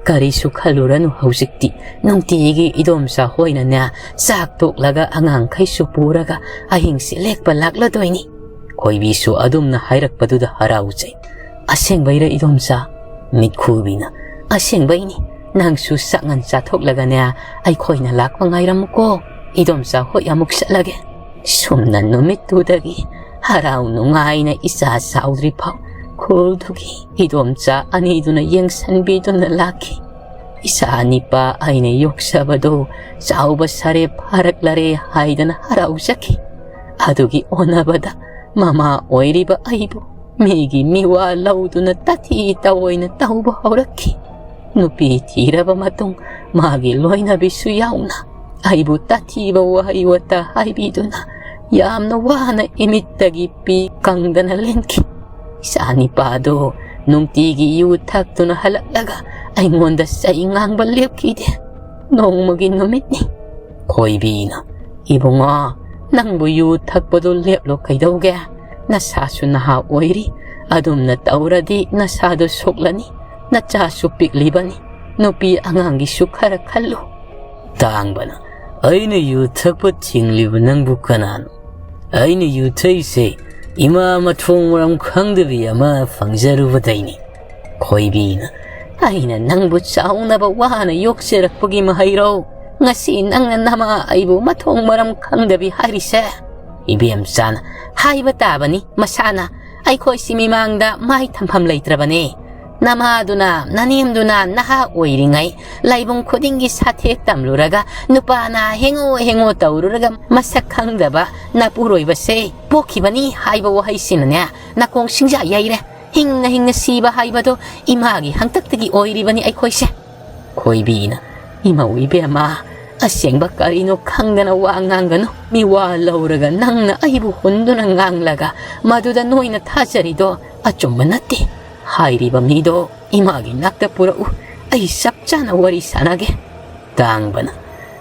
"ꯀꯔꯤꯁꯨ ꯈꯜꯂꯨꯔꯅꯨ ꯍꯧꯖꯤꯛꯇꯤ꯫ ꯅꯨꯡꯇꯤꯒꯤ ꯏꯗꯣꯝꯆꯥ ꯍꯣꯏꯅꯅꯦ ꯆꯥꯛ ꯇꯣꯛꯂꯒ ꯑꯉꯥꯡꯈꯩꯁꯨ ꯄꯨꯔꯒ ꯑꯍꯤꯡꯁꯤ ꯂꯦꯛꯄ ꯂꯥꯛꯂꯗꯣꯏꯅꯤ꯫" ꯈꯣꯏꯕꯤꯁꯨ ꯑꯗꯨꯝꯅ ꯍꯥꯏꯔꯛꯄꯗꯨꯗ ꯍꯔꯥꯎꯖꯩ꯫ "ꯑꯁꯦꯡꯕꯩꯔ ꯏꯗꯣꯝꯆꯥ?" ꯃꯤꯠꯈꯨꯕꯤꯅ, "ꯑꯁꯦꯡꯕꯩꯅꯤ꯫ ꯅꯪꯁꯨ ꯆꯥꯛꯉꯟ ꯆꯥꯊꯣꯛꯂꯒꯅꯦ ꯑꯩꯈꯣꯏꯅ ꯂꯥꯛꯄ ꯉꯥꯏꯔꯝꯃꯨꯀꯣ꯫ ꯏꯗꯣꯝꯆꯥ ꯍꯣꯏ ꯑꯃꯨꯛ ꯆꯠꯂꯒꯦ꯫" ꯁꯨꯝꯅ ꯅꯨꯃꯤꯠꯇꯨꯗꯒꯤ ꯍꯔꯥꯎ ꯅꯨꯡꯉꯥꯏꯅ ꯏꯆꯥ ꯆꯥꯎꯗ꯭ꯔꯤ ꯐꯥꯎ ꯈꯨꯜꯗꯨꯒꯤ ꯏꯗꯣꯝꯆꯥ ꯑꯅꯤꯗꯨꯅ ꯌꯦꯡꯁꯤꯟꯕꯤꯗꯨꯅ ꯂꯥꯛꯈꯤ꯫ ꯏꯆꯥ ꯅꯤꯄꯥ ꯑꯩꯅ ꯌꯣꯛꯆꯕꯗꯨ ꯆꯥꯎꯕ ꯁꯥꯔꯦ ꯐꯥꯔꯛꯂꯔꯦ ꯍꯥꯏꯗꯅ ꯍꯔꯥꯎꯖꯈꯤ꯫ ꯑꯗꯨꯒꯤ ꯑꯣꯟꯅꯕꯗ ꯃꯃꯥ ꯑꯣꯏꯔꯤꯕ ꯑꯩꯕꯨ ꯃꯤꯒꯤ ꯃꯤꯋꯥ ꯂꯧꯗꯨꯅ ꯇꯥꯊꯤ ꯇꯑꯣꯏꯅ ꯇꯧꯕ ꯍꯧꯔꯛꯈꯤ꯫ ꯅꯨꯄꯤ ꯊꯤꯔꯕ ꯃꯇꯨꯡ ꯃꯥꯒꯤ ꯂꯣꯏꯅꯕꯤꯁꯨ ꯌꯥꯎꯅ ꯑꯩꯕꯨ ꯇꯥꯊꯤꯕ ꯋꯥꯍꯩ ꯋꯥꯇꯥ ꯍꯥꯏꯕꯤꯗꯨꯅ ꯌꯥꯝꯅ ꯋꯥꯅ ꯏꯃꯤꯠꯇꯒꯤ ꯄꯤ ꯀꯪꯗꯅ ꯂꯦꯟꯈꯤ꯫ ꯏꯆꯥ ꯅꯤꯄꯥꯗꯣ ꯅꯨꯡꯇꯤꯒꯤ ꯌꯨ ꯊꯛꯇꯨꯅ ꯍꯜꯂꯛꯂꯒ ꯑꯩꯉꯣꯟꯗ ꯆꯩ ꯉꯥꯡꯕ ꯂꯦꯞꯈꯤꯗꯦ꯫ ꯅꯣꯡꯃꯒꯤ ꯅꯨꯃꯤꯠꯅꯤ꯫ ꯈꯣꯏꯕꯤꯅ, "ꯏꯕꯨꯡꯉꯣ, ꯅꯪꯕꯨ ꯌꯨ ꯊꯛꯄꯗꯨ ꯂꯦꯞꯂꯣ ꯀꯩꯗꯧꯒꯦ? ꯅꯁꯥꯁꯨ ꯅꯍꯥ ꯑꯣꯏꯔꯤ꯫ ꯑꯗꯨꯝꯅ ꯇꯧꯔꯗꯤ ꯅꯁꯥꯗꯣ ꯁꯣꯛꯂꯅꯤ꯫ ꯅꯆꯥꯁꯨ ꯄꯤꯛꯂꯤꯕꯅꯤ꯫ ꯅꯨꯄꯤ ꯑꯉꯥꯡꯒꯤꯁꯨ ꯈꯔ ꯈꯜꯂꯨ꯫" ꯇꯥꯡꯕꯅ, "ꯑꯩꯅ ꯌꯨ ꯊꯛꯄ ꯊꯤꯡꯂꯤꯕ ꯅꯪꯕꯨ ꯀꯅꯥꯅꯣ? ꯑꯩꯅ ꯌꯨ ꯊꯛꯏꯁꯦ ꯏꯃꯥ ꯃꯊꯣꯡ ꯃꯔꯝ ꯈꯪꯗꯕꯤ ꯑꯃ ꯐꯪꯖꯔꯨꯕꯗꯩꯅꯤ꯫" ꯈꯣꯏꯕꯤꯅ, "ꯑꯩꯅ ꯅꯪꯕꯨ ꯆꯥꯎꯅꯕ ꯋꯥꯅ ꯌꯣꯛꯆꯔꯛꯄꯒꯤ ꯃꯍꯩꯔꯣ? ꯉꯁꯤ ꯅꯪꯅ ꯅꯃꯥ ꯑꯩꯕꯨ ꯃꯊꯣꯡ ꯃꯔꯝ ꯈꯪꯗꯕꯤ ꯍꯥꯏꯔꯤꯁꯦ?" ꯏꯕꯦꯝꯆꯥꯅ, "ꯍꯥꯏꯕ ꯇꯥꯕꯅꯤ ꯃꯁꯥꯅ꯫ ꯑꯩꯈꯣꯏꯁꯤ ꯃꯤꯃꯥꯡꯗ ꯃꯥꯏ ꯊꯝꯐꯝ ꯂꯩꯇ꯭ꯔꯕꯅꯦ꯫ ꯅꯃꯥꯗꯨꯅ, ꯅꯅꯦꯝꯗꯨꯅ ꯅꯍꯥ ꯑꯣꯏꯔꯤꯉꯩ ꯂꯥꯏꯕꯨꯡ ꯈꯨꯗꯤꯡꯒꯤ ꯁꯥꯊꯦꯛ ꯇꯝꯂꯨꯔꯒ ꯅꯨꯄꯥꯅ ꯍꯦꯡꯉꯣ ꯍꯦꯡꯉꯣ ꯇꯧꯔꯨꯔꯒ ꯃꯁꯛ ꯈꯪꯗꯕ ꯅꯄꯨꯔꯣꯏꯕꯁꯦ ꯄꯣꯛꯈꯤꯕꯅꯤ ꯍꯥꯏꯕ ꯋꯥꯍꯩꯁꯤꯅꯅꯦ ꯅꯀꯣꯡ ꯁꯤꯡꯖꯥ ꯌꯩꯔꯦ꯫ ꯍꯤꯡꯅ ꯍꯤꯡꯅ ꯁꯤꯕ ꯍꯥꯏꯕꯗꯣ ꯏꯃꯥꯒꯤ ꯍꯪꯇꯛꯇꯒꯤ ꯑꯣꯏꯔꯤꯕꯅꯤ ꯑꯩꯈꯣꯏꯁꯦ꯫ ꯈꯣꯏꯕꯤꯅ, "ꯏꯃꯧ ꯏꯕꯦꯝꯃ, ꯑꯁꯦꯡꯕ ꯀꯔꯤꯅꯣ ꯈꯪꯗꯅ ꯋꯥ ꯉꯥꯡꯒꯅꯨ꯫ ꯃꯤꯋꯥ ꯂꯧꯔꯒ ꯅꯪꯅ ꯑꯩꯕꯨ ꯍꯨꯟꯗꯨꯅ ꯉꯥꯡꯂꯒ ꯃꯗꯨꯗ ꯅꯣꯏꯅ ꯊꯥꯖꯔꯤꯗꯣ ꯑꯆꯨꯝꯕ ꯅꯠꯇꯦ꯫ ꯍꯥꯏꯔꯤꯕ ꯃꯤꯗꯣ ꯏꯃꯥꯒꯤ ꯅꯥꯛꯇ ꯄꯨꯔꯛꯎ꯫ ꯑꯩ ꯆꯞ ꯆꯥꯅ ꯋꯥꯔꯤ ꯁꯥꯟꯅꯒꯦ꯫" ꯇꯥꯡꯕꯅ,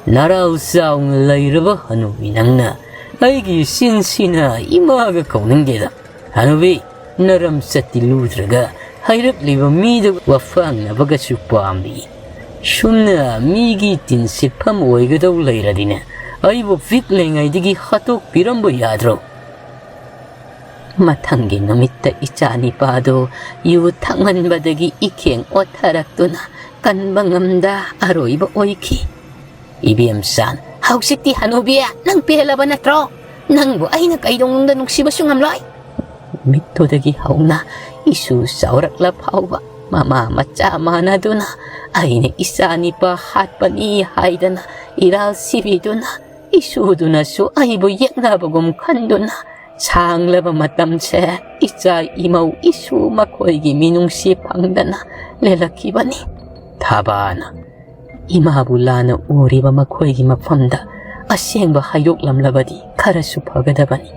"ꯅꯔꯥꯜ ꯆꯥꯎꯅ ꯂꯩꯔꯕ ꯍꯅꯨꯕꯤ ꯅꯪꯅ ꯑꯩꯒꯤ ꯏꯆꯤꯟꯁꯤꯅ ꯏꯃꯥꯒ ꯀꯧꯅꯤꯡꯗꯦꯗ꯫ ꯍꯅꯨꯕꯤ, ꯅꯔꯝ ꯆꯠꯇꯤ ꯂꯨꯗ꯭ꯔꯒ ꯍꯩꯔꯛꯂꯤꯕ ꯃꯤꯗ ꯋꯥꯐꯥꯡꯅꯕꯒꯁꯨ ꯄꯥꯝꯂꯤ꯫ ꯁꯨꯝꯅ ꯃꯤꯒꯤ ꯇꯤꯟ ꯁꯤꯠꯐꯝ ꯑꯣꯏꯒꯗꯧ ꯂꯩꯔꯗꯤꯅꯦ, ꯑꯩꯕꯨ ꯄꯤꯛꯂꯤꯉꯩꯗꯒꯤ ꯍꯥꯠꯇꯣꯛꯄꯤꯔꯝꯕ ꯌꯥꯗ꯭ꯔꯣ?" ꯃꯊꯪꯒꯤ ꯅꯨꯃꯤꯠꯇ ꯏꯆꯥ ꯅꯤꯄꯥꯗꯨ ꯌꯨ ꯊꯛꯃꯟꯕꯗꯒꯤ ꯏꯈꯦꯡ ꯑꯣꯠꯊꯔꯛꯇꯨꯅ ꯀꯟꯕ ꯉꯝꯗ ꯑꯔꯣꯏꯕ ꯑꯣꯏꯈꯤ꯫ ꯏꯕꯦꯝꯆꯥꯟ, "ꯍꯧꯖꯤꯛꯇꯤ ꯍꯅꯨꯕꯤ, ꯅꯪ ꯄꯦꯜꯂꯕ ꯅꯠꯇ꯭ꯔꯣ? ꯅꯪꯕꯨ ꯑꯩꯅ ꯀꯩꯗꯧꯅꯨꯡꯗ ꯅꯨꯡꯁꯤꯕꯁꯨ ꯉꯝꯂꯣꯏ꯫" ꯃꯤꯠꯇꯨꯗꯒꯤ ꯍꯧꯅ ꯏꯁꯨ ꯆꯥꯎꯔꯛꯂ ꯐꯥꯎꯕ ꯃꯃꯥ ꯃꯆꯥ ꯃꯥꯟꯅꯗꯨꯅ ꯑꯩꯅ ꯏꯆꯥ ꯅꯤꯄꯥ ꯍꯥꯠꯄꯅꯤ ꯍꯥꯏꯗꯅ ꯏꯔꯥꯜ ꯁꯤꯕꯤꯗꯨꯅ ꯏꯁꯨꯗꯨꯅꯁꯨ ꯑꯩꯕꯨ ꯌꯦꯛꯅꯕꯒꯨꯝ ꯈꯟꯗꯨꯅ ꯁꯥꯡꯂꯕ ꯃꯇꯝꯁꯦ ꯏꯆꯥ ꯏꯃꯧ ꯏꯁꯨ ꯃꯈꯣꯏꯒꯤ ꯃꯤꯅꯨꯡꯁꯤ ꯐꯪꯗꯅ ꯂꯦꯜꯂꯛꯈꯤꯕꯅꯤ꯫ ꯊꯥꯕꯥꯅ, "ꯏꯃꯥꯕꯨ ꯂꯥꯟꯅ ꯎꯔꯤꯕ ꯃꯈꯣꯏꯒꯤ ꯃꯐꯝꯗ ꯑꯁꯦꯡꯕ ꯍꯥꯏꯗꯣꯛꯂꯝꯂꯕꯗꯤ ꯈꯔꯁꯨ ꯐꯒꯗꯕꯅꯤ꯫"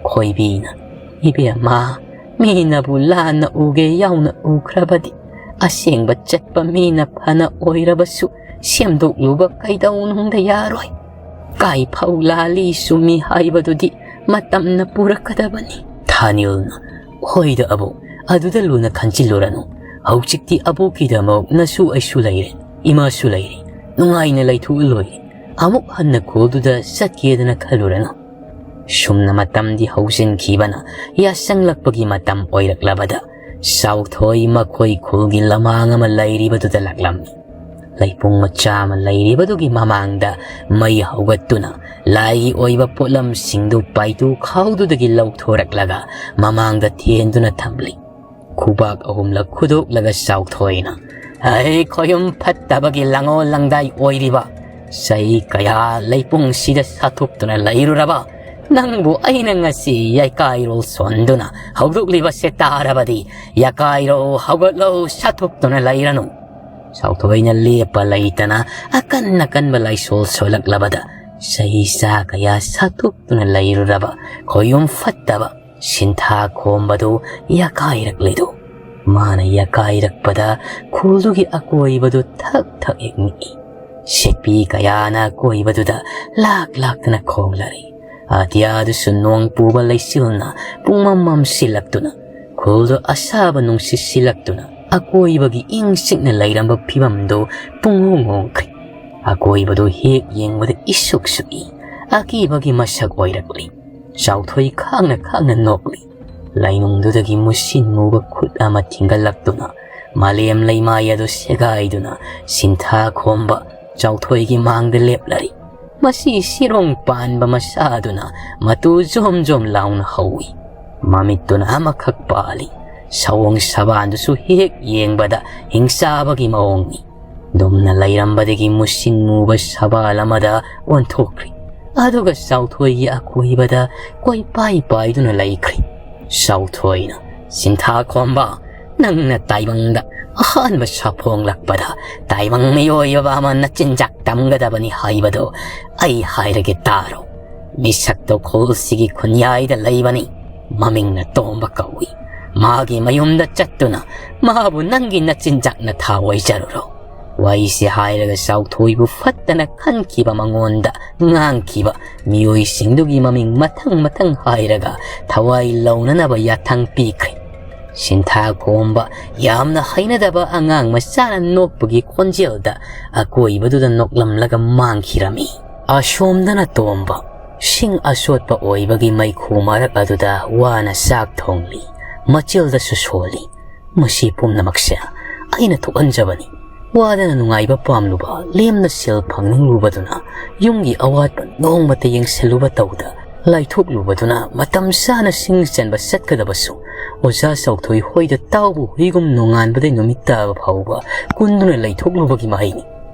ꯈꯣꯏꯕꯤꯅ, "ꯏꯕꯦꯝꯃ, ꯃꯤꯅꯕꯨ ꯂꯥꯟꯅ ꯎꯒꯦ ꯌꯥꯎꯅ ꯎꯈ꯭ꯔꯕꯗꯤ ꯑꯁꯦꯡꯕ ꯆꯠꯄ ꯃꯤꯅ ꯐꯅ ꯑꯣꯏꯔꯕꯁꯨ ꯁꯦꯝꯗꯣꯛꯂꯨꯕ ꯀꯩꯗꯧꯅꯨꯡꯗ ꯌꯥꯔꯣꯏ꯫ ꯀꯥꯏꯐꯧ ꯂꯥꯜꯂꯤ ꯆꯨꯝꯃꯤ ꯍꯥꯏꯕꯗꯨꯗꯤ ꯃꯇꯝꯅ ꯄꯨꯔꯛꯀꯗꯕꯅꯤ꯫" ꯊꯥꯅꯤꯜꯅ, "ꯍꯣꯏꯗ ꯑꯕꯣꯛ, ꯑꯗꯨꯗ ꯂꯨꯅ ꯈꯟꯖꯤꯜꯂꯨꯔꯅꯨ꯫ ꯍꯧꯖꯤꯛꯇꯤ ꯑꯕꯣꯛꯀꯤꯗꯃꯛ ꯅꯁꯨ ꯑꯩꯁꯨ ꯂꯩꯔꯦ, ꯏꯃꯥꯁꯨ ꯂꯩꯔꯦ꯫ ꯅꯨꯡꯉꯥꯏꯅ ꯂꯩꯊꯣꯛꯑ ꯂꯣꯏꯔꯦ꯫ ꯑꯃꯨꯛ ꯍꯟꯅ ꯈꯨꯜꯗꯨꯗ ꯆꯠꯀꯦꯗꯅ ꯈꯜꯂꯨꯔꯅꯨ꯫" ꯁꯨꯝꯅ ꯃꯇꯝꯗꯤ ꯍꯧꯖꯤꯟꯈꯤꯕꯅ ꯌꯥꯁꯪꯂꯛꯄꯒꯤ ꯃꯇꯝ ꯑꯣꯏꯔꯛꯂꯕꯗ ꯆꯥꯎꯊꯣꯏ ꯃꯈꯣꯏ ꯈꯨꯜꯒꯤ ꯂꯃꯥꯡ ꯑꯃ ꯂꯩꯔꯤꯕꯗꯨꯗ ꯂꯥꯛꯂꯝꯃꯤ꯫ ꯂꯩꯄꯨꯡ ꯃꯆꯥ ꯑꯃ ꯂꯩꯔꯤꯕꯗꯨꯒꯤ ꯃꯃꯥꯡꯗ ꯃꯩ ꯍꯧꯒꯠꯇꯨꯅ ꯂꯥꯏꯒꯤ ꯑꯣꯏꯕ ꯄꯣꯠꯂꯝꯁꯤꯡꯗꯨ ꯄꯥꯏꯇꯨ ꯈꯥꯎꯗꯨꯗꯒꯤ ꯂꯧꯊꯣꯔꯛꯂꯒ ꯃꯃꯥꯡꯗ ꯊꯦꯟꯗꯨꯅ ꯊꯝꯂꯤ꯫ ꯈꯨꯕꯥꯛ ꯑꯍꯨꯝꯂꯛ ꯈꯨꯗꯣꯛꯂꯒ ꯆꯥꯎꯊꯣꯏꯅ, "ꯑꯩ ꯈꯣꯌꯨꯝ ꯐꯠꯇꯕꯒꯤ ꯂꯪꯉꯣ ꯂꯪꯗꯥꯏ ꯑꯣꯏꯔꯤꯕ, ꯆꯍꯤ ꯀꯌꯥ ꯂꯩꯄꯨꯡꯁꯤꯗ ꯁꯥꯊꯣꯛꯇꯨꯅ ꯂꯩꯔꯨꯔꯕ ꯅꯪꯕꯨ ꯑꯩꯅ ꯉꯁꯤ ꯌꯩꯀꯥꯏꯔꯣꯜ ꯁꯣꯟꯗꯨꯅ ꯍꯧꯗꯣꯛꯂꯤꯕꯁꯦ ꯇꯥꯔꯕꯗꯤ, ꯌꯩꯀꯥꯏꯔꯣ, ꯍꯧꯒꯠꯂꯣ, ꯁꯥꯊꯣꯛꯇꯨꯅ ꯂꯩꯔꯅꯨ!" ꯆꯥꯎꯊꯣꯏꯅ ꯂꯦꯞꯄ ꯂꯩꯇꯅ ꯑꯀꯟ ꯑꯀꯟꯕ ꯂꯥꯏꯁꯣꯜ ꯁꯣꯜꯂꯛꯂꯕꯗ, ꯆꯍꯤ ꯆꯥ ꯀꯌꯥ ꯁꯥꯊꯣꯛꯇꯨꯅ ꯂꯩꯔꯨꯔꯕ ꯈꯣꯌꯨꯝ ꯐꯠꯇꯕ ꯁꯤꯟꯊꯥ ꯈꯣꯝꯕꯗꯨ ꯌꯥꯀꯥꯏꯔꯛꯂꯤꯗꯨ꯫ ꯃꯥꯅ ꯌꯥꯀꯥꯏꯔꯛꯄꯗ ꯈꯨꯜꯗꯨꯒꯤ ꯑꯀꯣꯏꯕꯗꯨ ꯊꯛ ꯊꯛ ꯍꯦꯛ ꯅꯤꯛꯏ꯫ ꯁꯦꯛꯄꯤ ꯀꯌꯥꯅ ꯑꯀꯣꯏꯕꯗꯨꯗ ꯂꯥꯛ ꯂꯥꯛꯇꯅ ꯈꯣꯡꯂꯔꯤ꯫ ꯑꯇꯤꯌꯥꯗꯨꯁꯨ ꯅꯣꯡ ꯄꯨꯕ ꯂꯩꯆꯤꯜꯅ ꯄꯨꯡꯃꯝ ꯃꯝꯁꯤꯜꯂꯛꯇꯨꯅ, ꯈꯨꯜꯗꯨ ꯑꯁꯥꯕ ꯅꯨꯡꯁꯤꯠ ꯁꯤꯜꯂꯛꯇꯨꯅ, ꯑꯀꯣꯏꯕꯒꯤ ꯏꯪ ꯆꯤꯛꯅ ꯂꯩꯔꯝꯕ ꯐꯤꯕꯝꯗꯨ ꯄꯨꯡꯍꯣꯡ ꯍꯣꯡꯈ꯭ꯔꯦ꯫ ꯑꯀꯣꯏꯕꯗꯨ ꯍꯦꯛ ꯌꯦꯡꯕꯗ ꯏꯁꯨꯛ ꯁꯨꯛꯏ꯫ ꯑꯀꯤꯕꯒꯤ ꯃꯁꯛ ꯑꯣꯏꯔꯛꯂꯤ꯫ ꯆꯥꯎꯊꯣꯏ ꯈꯥꯡꯅ ꯈꯥꯡꯅ ꯅꯣꯛꯂꯤ꯫ ꯂꯩꯅꯨꯡꯗꯨꯗꯒꯤ ꯃꯨꯁꯤꯟ ꯃꯨꯕ ꯈꯨꯠ ꯑꯃ ꯊꯤꯡꯒꯠꯂꯛꯇꯨꯅ, ꯃꯥꯂꯦꯝ ꯂꯩꯃꯥꯏ ꯑꯗꯨ ꯁꯦꯒꯥꯏꯗꯨꯅ, ꯁꯤꯟꯊꯥ ꯈꯣꯝꯕ ꯆꯥꯎꯊꯣꯏꯒꯤ ꯃꯥꯡꯗ ꯂꯦꯞꯂꯔꯤ꯫ ꯃꯁꯤ ꯁꯤꯔꯣꯡ ꯄꯥꯟꯕ ꯃꯁꯥꯗꯨꯅ ꯃꯇꯨ ꯖꯣꯝ ꯖꯣꯝ ꯂꯥꯎꯅ ꯍꯧꯏ꯫ ꯃꯃꯤꯠꯇꯨꯅ ꯑꯃꯈꯛ ꯄꯥꯜꯂꯤ꯫ ꯁꯑꯣꯡ ꯁꯕꯥꯟꯗꯨꯁꯨ ꯍꯦꯛ ꯌꯦꯡꯕꯗ ꯍꯤꯡꯆꯥꯕꯒꯤ ꯃꯑꯣꯡꯅꯤ꯫ ꯗꯨꯝꯅ ꯂꯩꯔꯝꯕꯗꯒꯤ ꯃꯨꯁꯤꯟ ꯃꯨꯕ ꯁꯕꯥꯜ ꯑꯃꯗ ꯑꯣꯟꯊꯣꯛꯈ꯭ꯔꯤ꯫ ꯑꯗꯨꯒ ꯆꯥꯎꯊꯣꯏꯒꯤ ꯑꯀꯣꯏꯕꯗ ꯀꯣꯏꯄꯥꯏ ꯄꯥꯏꯗꯨꯅ ꯂꯩꯈ꯭ꯔꯤ꯫ ꯆꯥꯎꯊꯣꯏꯅ, "ꯁꯤꯟꯊꯥ ꯈꯣꯝꯕ, ꯅꯪꯅ ꯇꯥꯏꯕꯪꯗ ꯑꯍꯥꯟꯕ ꯁꯥꯐꯣꯡꯂꯛꯄꯗ ꯇꯥꯏꯕꯪ ꯃꯤꯑꯣꯏ ꯑꯃ ꯅꯆꯤꯟꯖꯥꯛ ꯇꯝꯒꯗꯕꯅꯤ ꯍꯥꯏꯕꯗꯣ ꯑꯩ ꯍꯥꯏꯔꯒꯦ ꯇꯥꯔꯣ꯫ ꯃꯤꯁꯛꯇꯣ ꯈꯨꯜꯁꯤꯒꯤ ꯈꯨꯟꯌꯥꯏꯗ ꯂꯩꯕꯅꯤ꯫ ꯃꯃꯤꯡꯅ ꯇꯣꯝꯕ ꯀꯧꯏ꯫ ꯃꯥꯒꯤ ꯃꯌꯨꯝꯗ ꯆꯠꯇꯨꯅ ꯃꯥꯕꯨ ꯅꯪꯒꯤ ꯅꯆꯤꯟꯖꯥꯛꯅ ꯊꯥ ꯑꯣꯏꯖꯔꯨꯔꯣ꯫" ꯋꯥꯔꯤꯁꯤ ꯍꯥꯏꯔꯒ ꯆꯥꯎꯊꯣꯏꯕꯨ ꯐꯠꯇꯅ ꯈꯟꯈꯤꯕ ꯃꯉꯣꯟꯗ ꯉꯥꯡꯈꯤꯕ ꯃꯤꯑꯣꯏꯁꯤꯡꯗꯨꯒꯤ ꯃꯃꯤꯡ ꯃꯊꯪ ꯃꯊꯪ ꯍꯥꯏꯔꯒ ꯊꯋꯥꯏ ꯂꯧꯅꯅꯕ ꯌꯥꯊꯪ ꯄꯤꯈ꯭ꯔꯦ꯫ ꯁꯤꯟꯊꯥ ꯈꯣꯝꯕ ꯌꯥꯝꯅ ꯍꯩꯅꯗꯕ ꯑꯉꯥꯡ ꯃꯆꯥꯅ ꯅꯣꯛꯄꯒꯤ ꯈꯣꯟꯖꯦꯜꯗ ꯑꯀꯣꯏꯕꯗꯨꯗ ꯅꯣꯛꯂꯝꯂꯒ ꯃꯥꯡꯈꯤꯔꯝꯃꯤ꯫ ꯑꯁꯣꯝꯗꯅ ꯇꯣꯝꯕ ꯁꯤꯡ ꯑꯆꯣꯠꯄ ꯑꯣꯏꯕꯒꯤ ꯃꯩꯈꯨ ꯃꯔꯛ ꯑꯗꯨꯗ ꯋꯥꯅ ꯆꯥꯛ ꯊꯣꯡꯂꯤ꯫ ꯃꯆꯤꯜꯗꯁꯨ ꯁꯣꯜꯂꯤ꯫ "ꯃꯁꯤ ꯄꯨꯝꯅꯃꯛꯁꯦ ꯑꯩꯅ ꯊꯣꯛꯍꯟꯖꯕꯅꯤ꯫ ꯋꯥꯗꯅ ꯅꯨꯡꯉꯥꯏꯕ ꯄꯥꯝꯂꯨꯕ, ꯂꯦꯝꯅ ꯁꯦꯜ ꯐꯪꯅꯤꯡꯂꯨꯕꯗꯨꯅ ꯌꯨꯝꯒꯤ ꯑꯋꯥꯠꯄ ꯅꯣꯡꯃꯇ ꯌꯦꯡꯁꯤꯜꯂꯨꯕ ꯇꯧꯗ ꯂꯥꯏꯊꯣꯛꯂꯨꯕꯗꯨꯅ ꯃꯇꯝ ꯆꯥꯅ ꯁꯤꯡ ꯆꯟꯕ ꯆꯠꯀꯗꯕꯁꯨ ꯑꯣꯖꯥ ꯆꯥꯎꯊꯣꯏ ꯍꯣꯏꯗ ꯇꯥꯎꯕ ꯍꯨꯏꯒꯨꯝ ꯅꯣꯡꯉꯥꯟꯕꯗꯩ ꯅꯨꯃꯤꯠ ꯇꯥꯕ ꯐꯥꯎꯕ ꯀꯨꯟꯗꯨꯅ ꯂꯩꯊꯣꯛꯂꯨꯕꯒꯤ ꯃꯍꯩꯅꯤ꯫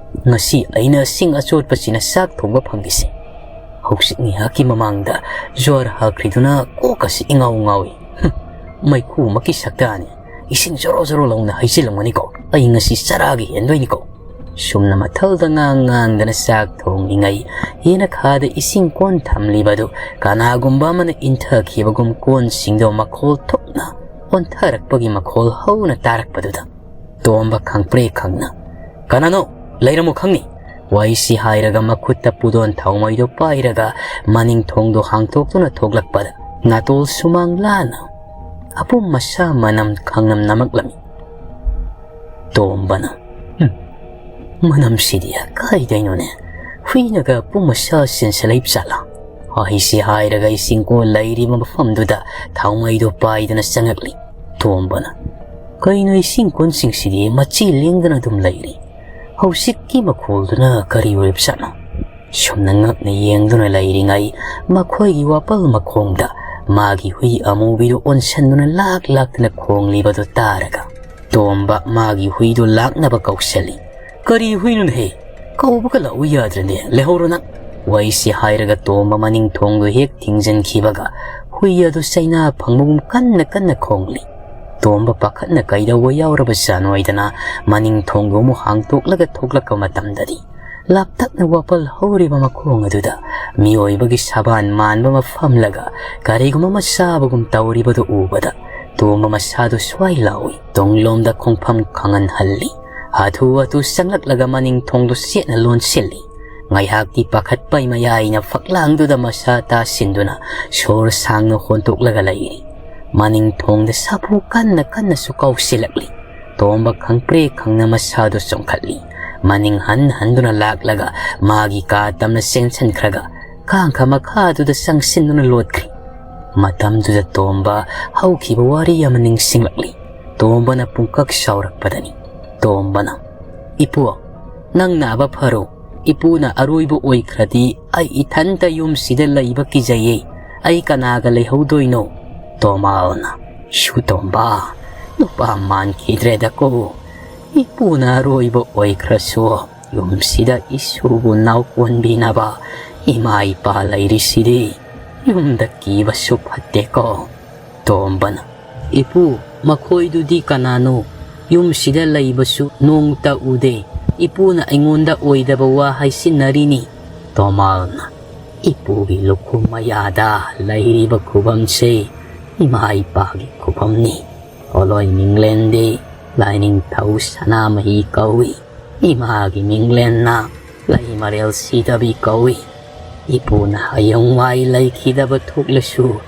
ꯉꯁꯤ ꯑꯩꯅ ꯁꯤꯡ ꯑꯆꯣꯠꯄꯁꯤꯅ ꯆꯥꯛ ꯊꯣꯡꯕ ꯐꯪꯂꯤꯁꯦ꯫ ꯍꯧꯖꯤꯛ ꯉꯥꯏꯍꯥꯛꯀꯤ ꯃꯃꯥꯡꯗ ꯖ꯭ꯋꯥꯔ ꯍꯥꯈ꯭ꯔꯤꯗꯨꯅ ꯀꯣꯛꯀꯁꯤ ꯏꯉꯥꯎ ꯉꯥꯎꯏ꯫ ꯍꯨꯝ, ꯃꯩꯈꯨꯃꯛꯀꯤ ꯁꯛꯇꯥꯅꯤ꯫ ꯏꯁꯤꯡ ꯖꯣꯔꯣ ꯖꯣꯔꯣ ꯂꯥꯎꯅ ꯍꯩꯖꯤꯜꯂꯝꯒꯅꯤꯀꯣ꯫ ꯑꯩ ꯉꯁꯤ ꯆꯔꯥꯒꯤ ꯍꯦꯟꯗꯣꯏꯅꯤꯀꯣ꯫ ꯁꯨꯝꯅ ꯃꯊꯜꯗ ꯉꯥꯡ ꯉꯥꯡꯗꯅ ꯆꯥꯛ ꯊꯣꯡꯂꯤꯉꯩ, ꯌꯦꯅꯈꯥꯗ ꯏꯁꯤꯡ ꯀꯣꯟ ꯊꯝꯂꯤꯕꯗꯨ ꯀꯅꯥꯒꯨꯝꯕ ꯑꯃꯅ ꯏꯟꯊꯈꯤꯕꯒꯨꯝ ꯀꯣꯟꯁꯤꯡꯗꯣ ꯃꯈꯣꯜ ꯊꯣꯛꯅ ꯑꯣꯟꯊꯔꯛꯄꯒꯤ ꯃꯈꯣꯜ ꯍꯧꯅ ꯇꯥꯔꯛꯄꯗꯨꯗ ꯇꯣꯝꯕ ꯈꯪꯄ꯭ꯔꯦꯛ ꯈꯪꯅ, "ꯀꯅꯥꯅꯣ? ꯂꯩꯔꯝꯃꯨ ꯈꯪꯅꯤ!" ꯋꯥꯏꯁꯤ ꯍꯥꯏꯔꯒ ꯃꯈꯨꯠꯇ ꯄꯨꯗꯣꯟ ꯊꯥꯎꯃꯩꯗꯣ ꯄꯥꯏꯔꯒ ꯃꯅꯤꯡ ꯊꯣꯡꯗꯣ ꯍꯥꯡꯇꯣꯛꯇꯨꯅ ꯊꯣꯛꯂꯛꯄꯗ ꯅꯥꯇꯣꯜ ꯁꯨꯃꯥꯡ ꯂꯥꯅ ꯑꯄꯨꯝ ꯑꯁꯥ ꯃꯅꯝ ꯈꯪꯅꯝ ꯅꯝꯃꯛꯂꯝꯃꯤ꯫ ꯇꯣꯝꯕꯅ, "ꯍꯨꯝ, ꯃꯅꯝꯁꯤꯗꯤ ꯀꯥꯏꯗꯩꯅꯣꯅꯦ? ꯍꯨꯏꯅꯒ ꯑꯄꯨꯝ ꯑꯁꯥ ꯆꯦꯟꯁꯤꯜꯂꯛꯏꯕ ꯖꯥꯠꯂꯥ?" ꯋꯥꯍꯩꯁꯤ ꯍꯥꯏꯔꯒ ꯏꯁꯤꯡ ꯀꯣꯜ ꯂꯩꯔꯤꯕ ꯃꯐꯝꯗꯨꯗ ꯊꯥꯎꯃꯩꯗꯣ ꯄꯥꯏꯗꯨꯅ ꯆꯪꯉꯛꯂꯤ꯫ ꯇꯣꯝꯕꯅ, "ꯀꯩꯅꯣ ꯏꯁꯤꯡ ꯀꯣꯟꯁꯤꯡꯁꯤꯗꯤ ꯃꯆꯤ ꯂꯦꯡꯗꯅ ꯑꯗꯨꯝ ꯂꯩꯔꯤ? ꯍꯧꯖꯤꯛꯀꯤ ꯃꯈꯣꯜꯗꯨꯅ ꯀꯔꯤ ꯑꯣꯏꯕꯖꯥꯠꯅꯣ?" ꯁꯨꯝꯅ ꯉꯛꯅ ꯌꯦꯡꯗꯨꯅ ꯂꯩꯔꯤꯉꯩ, ꯃꯈꯣꯏꯒꯤ ꯋꯥꯄꯜ ꯃꯈꯣꯡꯗ ꯃꯥꯒꯤ ꯍꯨꯏ ꯑꯃꯨꯕꯤꯗꯨ ꯑꯣꯟꯁꯟꯗꯨꯅ ꯂꯥꯛ ꯂꯥꯛꯇꯅ ꯈꯣꯡꯂꯤꯕꯗꯨ ꯇꯥꯔꯒ, ꯇꯣꯝꯕ ꯃꯥꯒꯤ ꯍꯨꯏꯗꯨ ꯂꯥꯛꯅꯕ ꯀꯧꯁꯜꯂꯤ꯫ "ꯀꯔꯤ ꯍꯨꯏꯅꯣꯅꯦꯍꯦ? ꯀꯧꯕꯒ ꯂꯥꯛꯎ ꯌꯥꯗ꯭ꯔꯅꯦ, ꯂꯩꯍꯧꯔꯣ ꯅꯪ!" ꯋꯥꯏꯁꯤ ꯍꯥꯏꯔꯒ ꯇꯣꯝꯕ ꯃꯅꯤꯡ ꯊꯣꯡꯗꯨ ꯍꯦꯛ ꯊꯤꯡꯖꯤꯟꯈꯤꯕꯒ, ꯍꯨꯏ ꯑꯗꯨ ꯆꯩꯅꯥ ꯐꯪꯕꯒꯨꯝ ꯀꯟꯅ ꯀꯟꯅ ꯈꯣꯡꯂꯤ꯫ ꯇꯣꯝꯕ ꯄꯥꯈꯠꯅ ꯀꯩꯗꯧꯕ ꯌꯥꯎꯔꯕꯖꯥꯠꯅꯣ ꯍꯥꯏꯗꯅ ꯃꯅꯤꯡ ꯊꯣꯡꯗꯨ ꯑꯃꯨꯛ ꯍꯥꯡꯇꯣꯛꯂꯒ ꯊꯣꯛꯂꯛꯄ ꯃꯇꯝꯗꯗꯤ, ꯂꯥꯞꯇꯛꯅ ꯋꯥꯄꯜ ꯍꯧꯔꯤꯕ ꯃꯈꯣꯡ ꯑꯗꯨꯗ ꯃꯤꯑꯣꯏꯕꯒꯤ ꯁꯕꯥꯟ ꯃꯥꯟꯕ ꯑꯃ ꯐꯝꯂꯒ ꯀꯔꯤꯒꯨꯝꯕ ꯑꯃ ꯆꯥꯕꯒꯨꯝ ꯇꯧꯔꯤꯕꯗꯨ ꯎꯕꯗ, ꯇꯣꯝꯕ ꯃꯁꯥꯗꯨ ꯁ꯭ꯋꯥꯏ ꯂꯥꯎꯏ꯫ ꯇꯨꯡꯂꯣꯝꯗ ꯈꯣꯡꯐꯝ ꯈꯪꯍꯟꯍꯜꯂꯤ꯫ ꯍꯥꯊꯨ ꯍꯥꯊꯨ ꯆꯪꯂꯛꯂꯒ ꯃꯅꯤꯡ ꯊꯣꯡꯗꯨ ꯆꯦꯠꯅ ꯂꯣꯟꯁꯤꯜꯂꯤ꯫ ꯉꯥꯏꯍꯥꯛꯇꯤ ꯄꯥꯈꯠꯄꯩ ꯃꯌꯥꯏꯅ ꯐꯛꯂꯥꯡꯗꯨꯗ ꯃꯁꯥ ꯇꯥꯁꯤꯟꯗꯨꯅ ꯁꯣꯔ ꯁꯥꯡꯅ ꯍꯣꯟꯇꯣꯛꯂꯒ ꯂꯩꯔꯤ꯫ ꯃꯅꯤꯡ ꯊꯣꯡꯗ ꯁꯥꯐꯨ ꯀꯟꯅ ꯀꯟꯅꯁꯨ ꯀꯥꯎꯁꯤꯜꯂꯛꯂꯤ꯫ ꯇꯣꯝꯕ ꯈꯪꯄ꯭ꯔꯦꯛ ꯈꯪꯅ ꯃꯁꯥꯗꯨ ꯆꯣꯡꯈꯠꯂꯤ꯫ ꯃꯅꯤꯡ ꯍꯟ ꯍꯟꯗꯨꯅ ꯂꯥꯛꯂꯒ ꯃꯥꯒꯤ ꯀꯥ ꯇꯝꯅ ꯆꯦꯟꯁꯤꯟꯈ꯭ꯔꯒ ꯀꯥꯡꯈ ꯃꯈꯥꯗꯨꯗ ꯆꯪꯁꯤꯟꯗꯨꯅ ꯂꯣꯠꯈ꯭ꯔꯤ꯫ ꯃꯇꯝꯗꯨꯗ ꯇꯣꯝꯕ ꯍꯧꯈꯤꯕ ꯋꯥꯔꯤ ꯑꯃ ꯅꯤꯡꯁꯤꯡꯂꯛꯂꯤ꯫ ꯇꯣꯝꯕꯅ ꯄꯨꯡꯀꯛ ꯁꯥꯎꯔꯛꯄꯗꯅꯤ꯫ ꯇꯣꯝꯕꯅ, "ꯏꯄꯨ, ꯅꯪ ꯅꯥꯕ ꯐꯔꯣ꯫ ꯏꯄꯨꯅ ꯑꯔꯣꯏꯕ ꯑꯣꯏꯈ꯭ꯔꯗꯤ ꯑꯩ ꯏꯊꯟꯇ ꯌꯨꯝꯁꯤꯗ ꯂꯩꯕ ꯀꯤꯖꯩꯌꯦ꯫ ꯑꯩ ꯀꯅꯥꯒ ꯂꯩꯍꯧꯗꯣꯏꯅꯣ?" ꯇꯣꯃꯥꯜꯅ, "ꯏꯁꯨ ꯇꯣꯝꯕ, ꯅꯨꯄꯥ ꯃꯥꯟꯈꯤꯗ꯭ꯔꯦꯗꯀꯣ꯫ ꯏꯄꯨꯅ ꯑꯔꯣꯏꯕ ꯑꯣꯏꯈ꯭ꯔꯁꯨ ꯌꯨꯝꯁꯤꯗ ꯏꯁꯨꯕꯨ ꯅꯥꯎꯀꯣꯟꯕꯤꯅꯕ ꯏꯃꯥ ꯏꯄꯥ ꯂꯩꯔꯤꯁꯤꯗꯤ꯫ ꯌꯨꯝꯗ ꯀꯤꯕꯁꯨ ꯐꯠꯇꯦꯀꯣ꯫" ꯇꯣꯝꯕꯅ, "ꯏꯄꯨ, ꯃꯈꯣꯏꯗꯨꯗꯤ ꯀꯅꯥꯅꯣ? ꯌꯨꯝꯁꯤꯗ ꯂꯩꯕꯁꯨ ꯅꯣꯡꯇ ꯎꯗꯦ꯫ ꯏꯄꯨꯅ ꯑꯩꯉꯣꯟꯗ ꯑꯣꯏꯗꯕ ꯋꯥ ꯍꯥꯏꯁꯤꯟꯅꯔꯤꯅꯤ꯫" ꯇꯣꯃꯥꯜꯅ, "ꯏꯄꯨꯒꯤ ꯂꯨꯈꯨꯝ ꯃꯌꯥꯗ ꯂꯩꯔꯤꯕ ꯈꯨꯕꯝꯁꯦ ꯏꯃꯥ ꯏꯄꯥꯒꯤ ꯈꯨꯕꯝꯅꯤ꯫ ꯄꯣꯠꯂꯣꯏ ꯃꯤꯡꯂꯦꯟꯗꯤ ꯂꯥꯏꯅꯤꯡꯊꯧ ꯁꯅꯥꯃꯍꯤ ꯀꯧꯏ꯫ ꯏꯃꯥꯒꯤ ꯃꯤꯡꯂꯦꯟꯅ ꯂꯩꯃꯔꯦꯜ ꯁꯤꯗꯕꯤ ꯀꯧꯏ꯫ ꯏꯄꯨꯅ ꯍꯌꯦꯡꯋꯥꯏ ꯂꯩꯈꯤꯗꯕ ꯊꯣꯛꯂꯁꯨ,